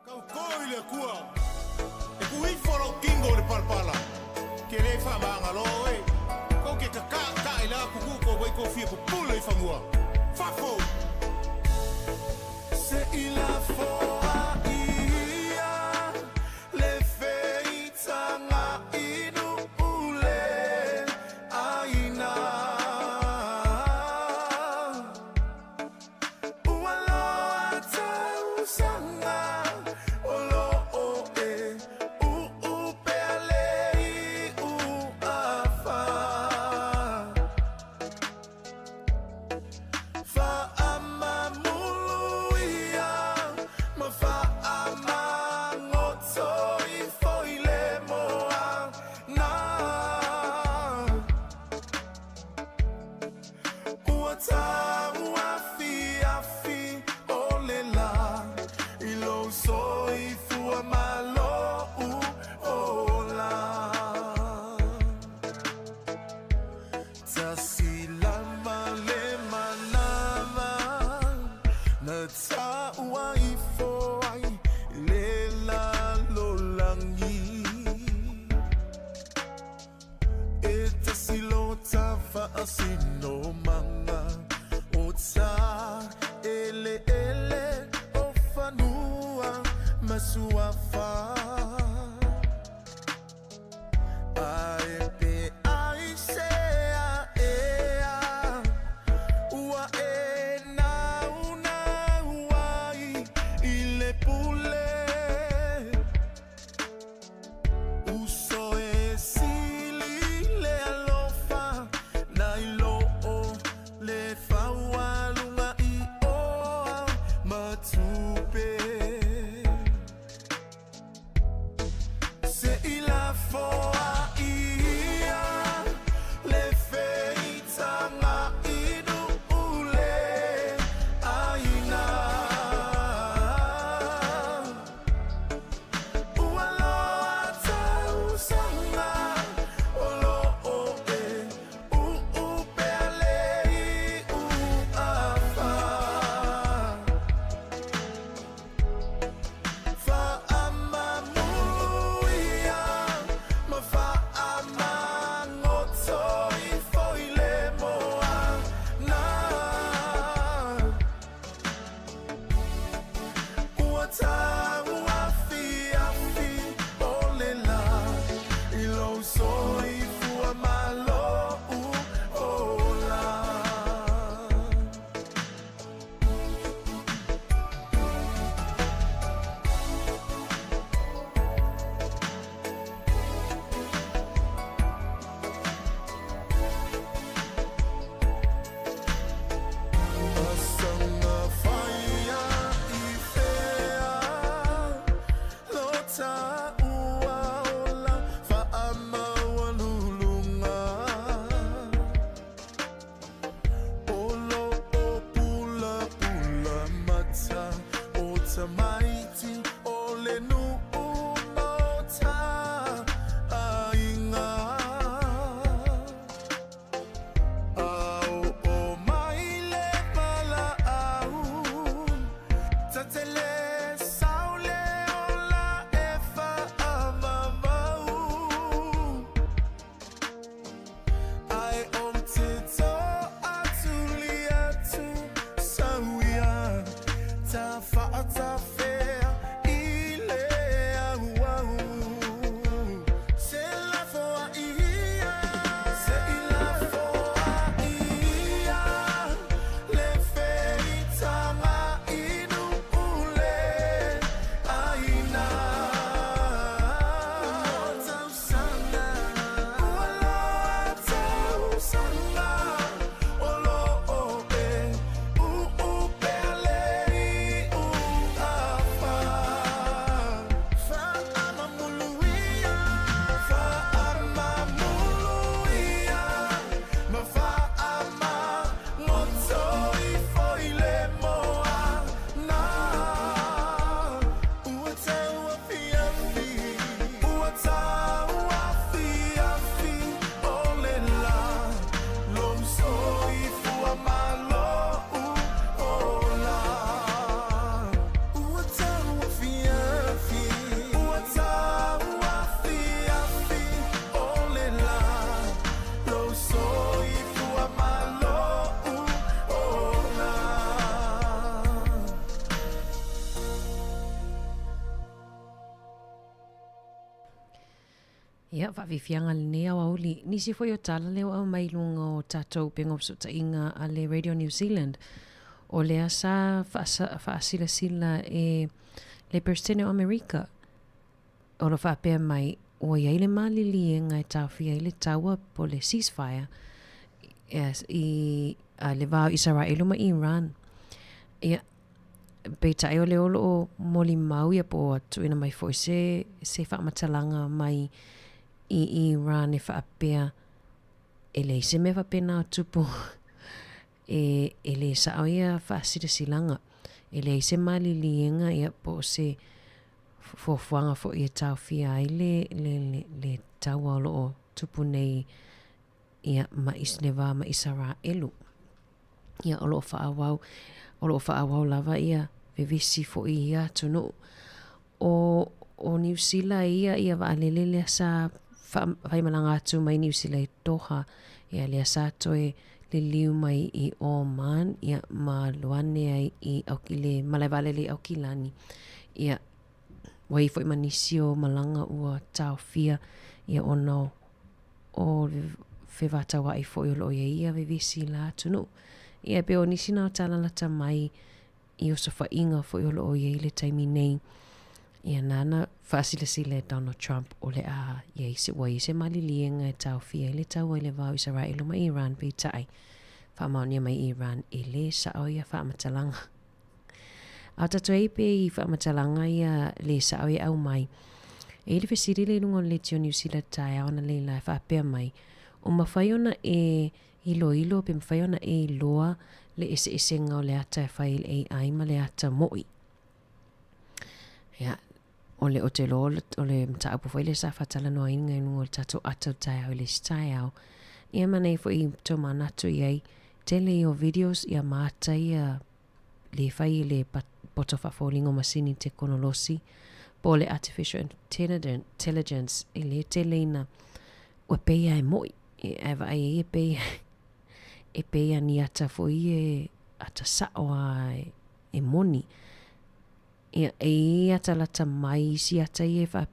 Kaukō i le Akua, e kuhifo lou kingo i le palapala, ke le faamagalo oe, kou ke kakaʻakaʻi la kuku kou vai kou fia pupule i fagua. Fafo! Se i lafoai ia le feitaga i nuu le aina. Ua loa tausaga o loo e uupea le iu afa. Faamamulu ia ma faamagoto ifo i le moana. Ua tauafiafi o le la i lou soifua ma lou ola. Tasi lava le manava na taua ifo ai i le lalolagi. E tasi lo ta faasinomaga o ta eleele o fanua ma suafa. Ae pe aisea ea ua e naunau ai i le pule. Uso e sili le alofa nai lo le faualuga i oa ma tupe. tau afiafi o le lā i lou soifua ma lou ola. O mai le valaau, Tatele saule ola e faamamau. Ae ou te toatuli atu sauia, Tafaatafea i le auau. Se lafo ai ia, se i lafo ai ia, le feitaga inu ule aina. Ua tausaga, ua loa tausaga, o lo o e uu pea le iu afa. Faamamuluia, faamamuluia, ma faamagoto ifo i le moana. Ua tau afiafi, ua tau afiafi o le lā, lou soifua ma lou ola. Ua tau afiafi, ua tau afiafi o le lā, lou soifua ma lou ola. Ia, faafiafiaga lenei aoauli. Nisi foi o tala lea ua aumai i luga o tatou upega o fesootaiga a le Radio New Zealand, o lea sa faasilasila e le Peresetene o Amerika, o lo o faapea mai, ua i ai le maliliega e taofia ai le taua po o le ceasefire i le va o Isaraelu ma Iran. Ia, Peitai o lea o lo o molimau ia po ua tuuina mai foi se, se faamatalaga mai i Iran e faapea e leai se mea faapena o tupu e, e lē sao ia faasilasilaga. E leai se maliliega ia po o se fuafuaga foi e taofia ai le, le, le, le taua o lo o tupu nei ia ma le va ma Isaraelu. Ia o lo o faaauau, o lo o faaauau lava ia vevesi foi i ia atunuu. O, o Niu Sila ia, ia vaalele lea sa faimalaga atu mai Niu Sila i Doha, ia lea sa toe liliu mai i Oman, ia ma alu ane ai i, i le malae vaalele i Aukilani. Ia, ua i ai foi ma nisi o malaga ua taofia ia ona o o le fevataua'i foi o lo o i ai ia vevesi i la atunuu. Ia e pei o nisi na o tala lata mai i osofaiga foi o lo o i ai i le taimi nei, ia nāna faasilasila e Donald Trump o le a i ai se, ua i ai se maliliega e taofia ai le taua i le va o Isaraelu ma Iran, peitai, faamaonia mai Iran e lē sa'o ia faamatalaga. A o tatou ai pea i faamatalaga ia lē sa'o e aumai. E i ai le fesili lea i luga o le Leitio Niu Sila taeao analeila e faapea mai, o mafai ona e iloilo pe mafai ona e iloa le eseesega o le ata e fai i le AI ma le ata mo'i. Ia, o le, ou te iloa o le mataupu foi lea sa faatalanoaina i luga o le tatou ata o le taeao i le isi taeao. Ia manaia foi i tou manatu i ai, tele ia o videos ia ma ata ia le fai i le poto faafoliga o masini tekonolosi po o le artificial intelligence e lē tele ina ua pei lava e moʻi ae vaai ai e pei e pei a ni ata foi e ata saʻo a e moni. Ia, e i ai ata lata mai isi ata ia e wha,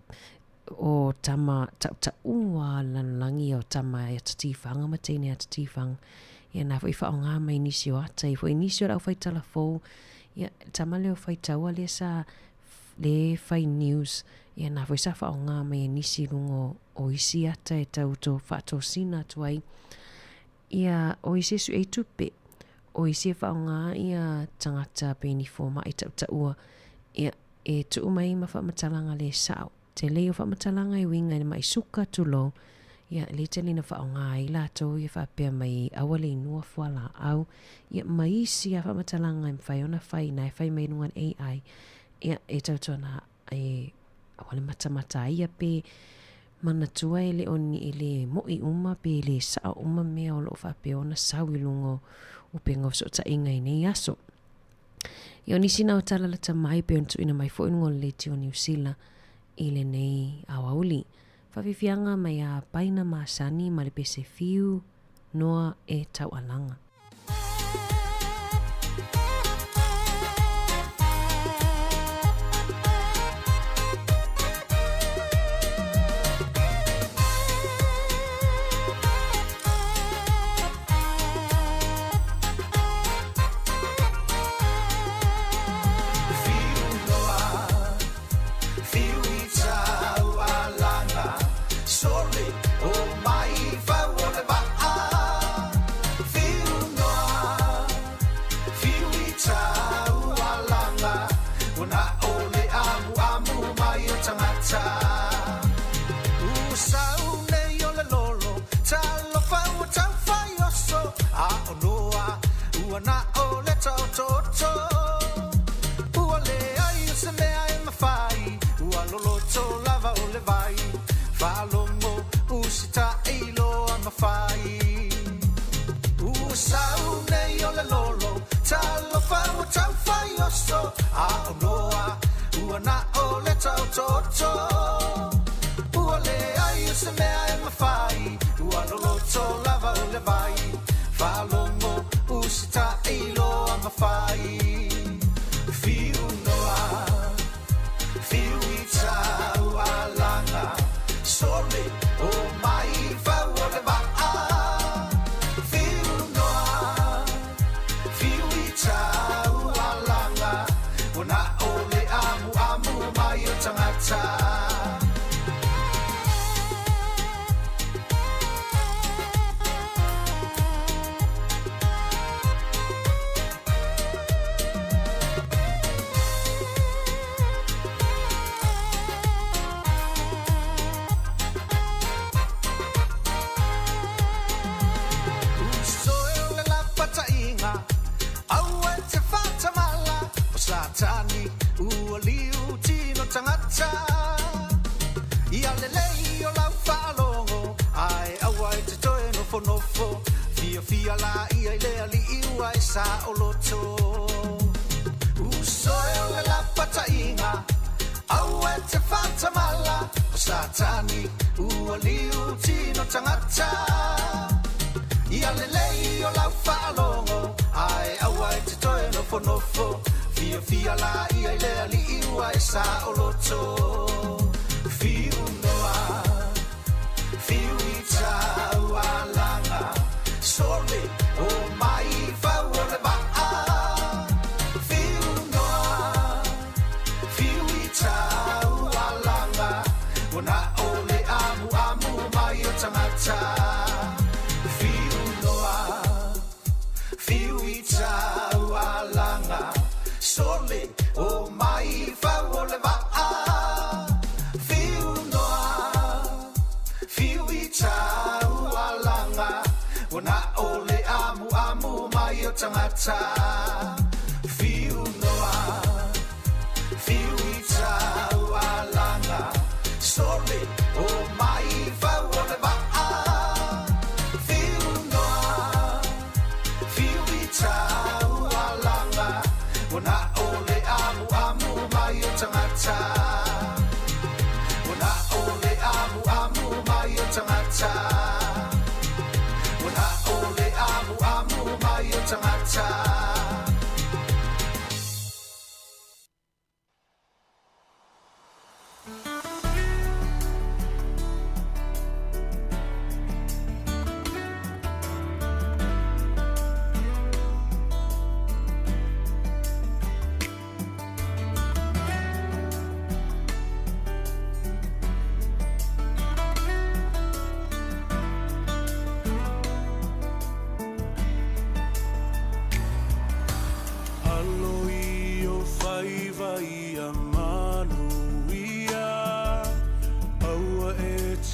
o tama taʻutaʻua lalolagi o tama e ata tifaga ma teine ata tifaga. Ia na foi faaaoga mai nisi o ata i foi nisi o le aufaitala fou. Ia, tama lea o faitaua lea sa le fai news. Ia na foi sa faaaoga mai e nisi i luga o, o isi ata e tau to faatosina atu ai. Ia, o isi e suʻe i tupe, o isi e faaaoga ia tagata pei ni fomai taʻutaʻua, ia, e tuu mai ma faamatalaga le sao. Tele ia o faamatalaga e uiga i le maʻi suka, tulou, ia, lea tele ina faaaoga ai latou ia faapea mai aua le inua fualaau, ia, ma isi lava faamatalaga e mafai ona fai, na e fai mai i luga o le AI, ia, e tautuana e aua le matamata ai ia pe manatua e le o ni e le moʻi uma pe le saʻo uma mea o lo o faapea ona sau i luga o upega o fesootaiga i nei aso. Ia o nisi na o tala lata mai pe ona tuuina mai foi i luga o le leitio Niu Sila i lenei aoauli. Faafiafiaga mai a Paina Masani ma le pese fiu noa e taualaga.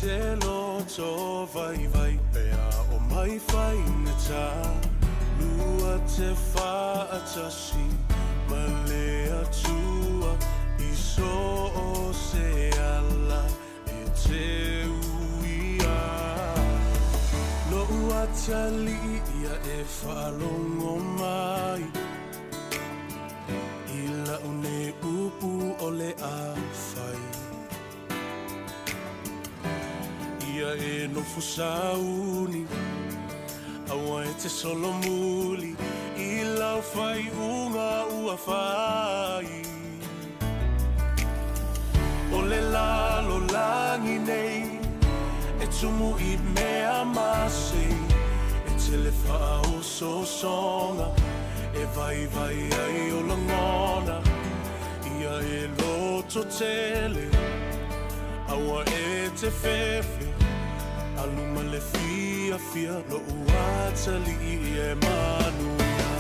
te loto vaivai pea o mai faigata lua te faatasi ma le Atua i so o se ala e te uia. Lo'u atalii ia e faalogo mai i la'u nei upu o le a fai. Ia e nofo sauni, aua e te solomuli i lau faaiuga ua fai. O le lalolagi nei e tumu i mea masei, e tele faaosoosoga e vaivai ai o lagona. Ia e loto tele, aua e te fefe, alu ma le fiafia lo'u atalii e manuia.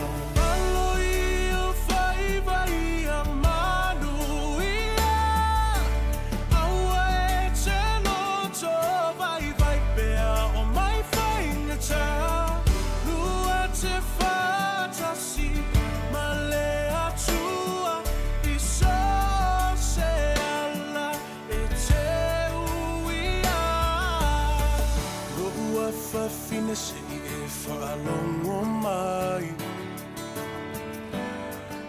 Alo i o faiva ia manuia, aua e te loto vaivai pea o mai faigata. Lua te faatasi ma le Atua i so o se ala e te uia. Lo'u afafine se i e faalogo mai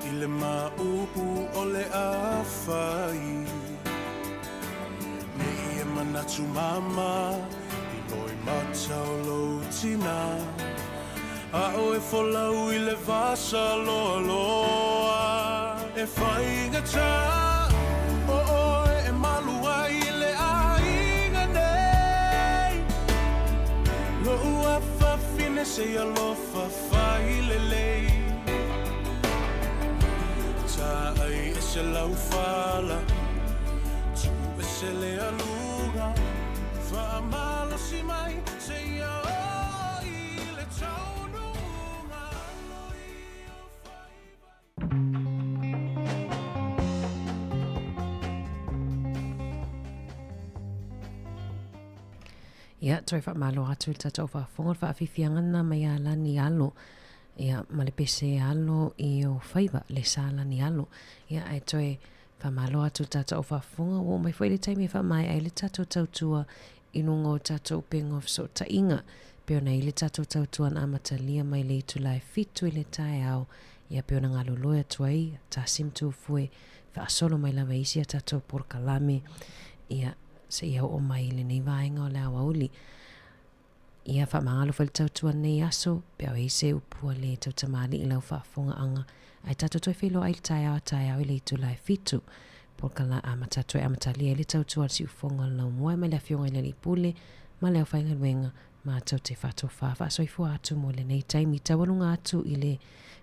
i le maʻupu o le a fai. Nei e manatu mama i loimata o lou tinā, a o e folau i le vasa loaloa. E faigata o oe e malu ai i le aiga nei. Lo'u afafine se i alofa fai lelei. Taai ese lau fala, tuu ese le aluga, faamalosi mai seia oo i le taunuuga. Ia, toe faamalo atu i le tatou faafofoga o le faafiafiaga lena mai ia Lani Alo. Ia, ma le pese alo i o faiva, le sa Lani Alo. Ia, ae toe faamalo atu i le tatou faafofoga, ua oo mai foi le taimi e faamaea ai le tatou tautua i luga o tatou upega o fesootaiga. Pei ona i le tatou tautua na amatalia mai le itula e 7 i le taeao, ia pei ona galulue atu ai Tasi ma Tufue, faasolo mai lava i isi a tatou polokalame, ia, seia oo mai i lenei vaega o le aoauli. Ia faamagalo foi le tautua lenei aso, pe a o i ai se upu a le tautamalii i lau faafofogaaga, ae tatou toe feiloai i le taeao a taeao i le itula e 7. Polokala amata toe amatalia ai le tautua a le siufofoga o le laumua mai le Afioga i le Alii Pule ma le aufaigaluega matou te faatofā faasoifua atu mo lenei taimi taualuga atu i le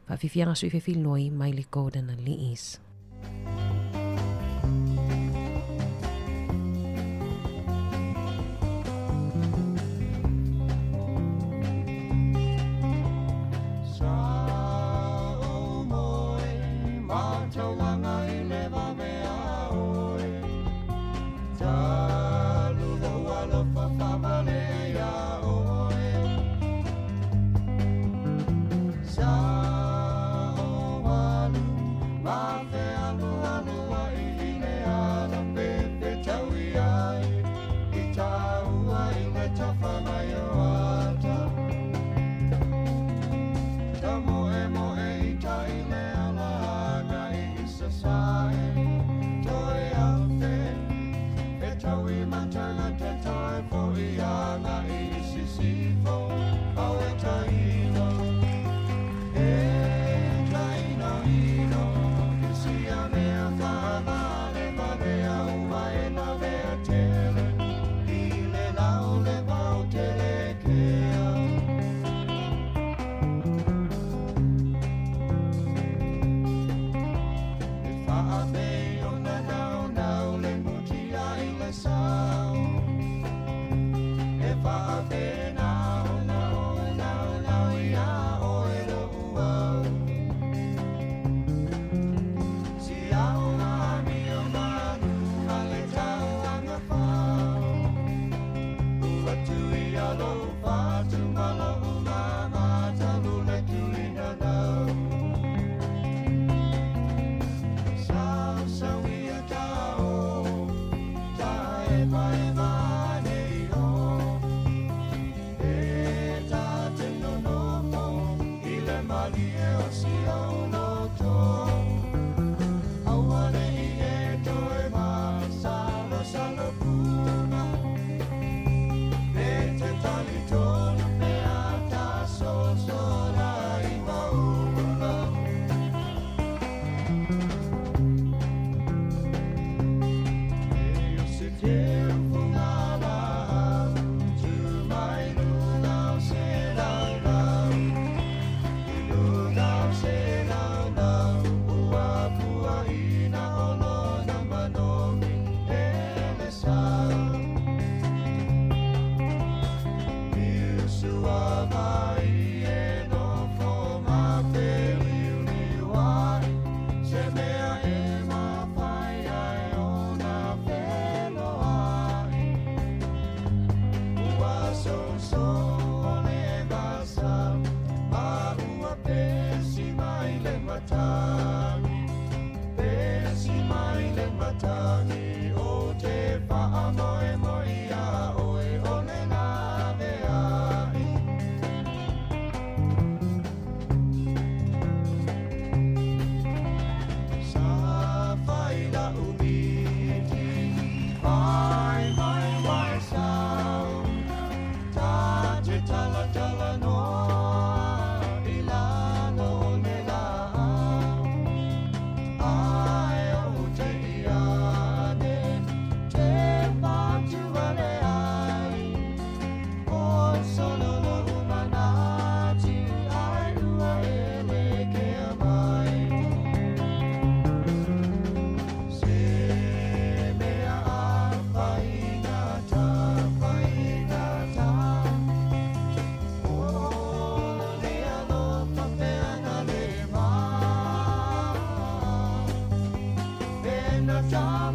faafiafiaga sui fefiloi mai le Golden Aliis.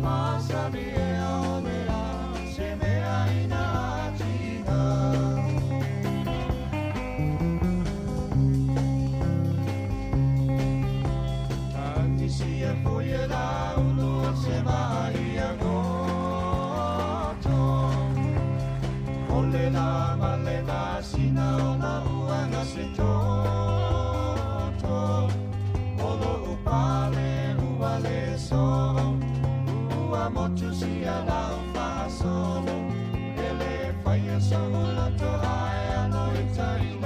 masani e o le a se mea ina atinga. Tagisia foi e la ulu o se mai a goto. O le la ma le la sina o la uanga se toto. Olo upale ua le so. Ua motu sia la ufa solo. Ele whaia so uloto ai ano i taina.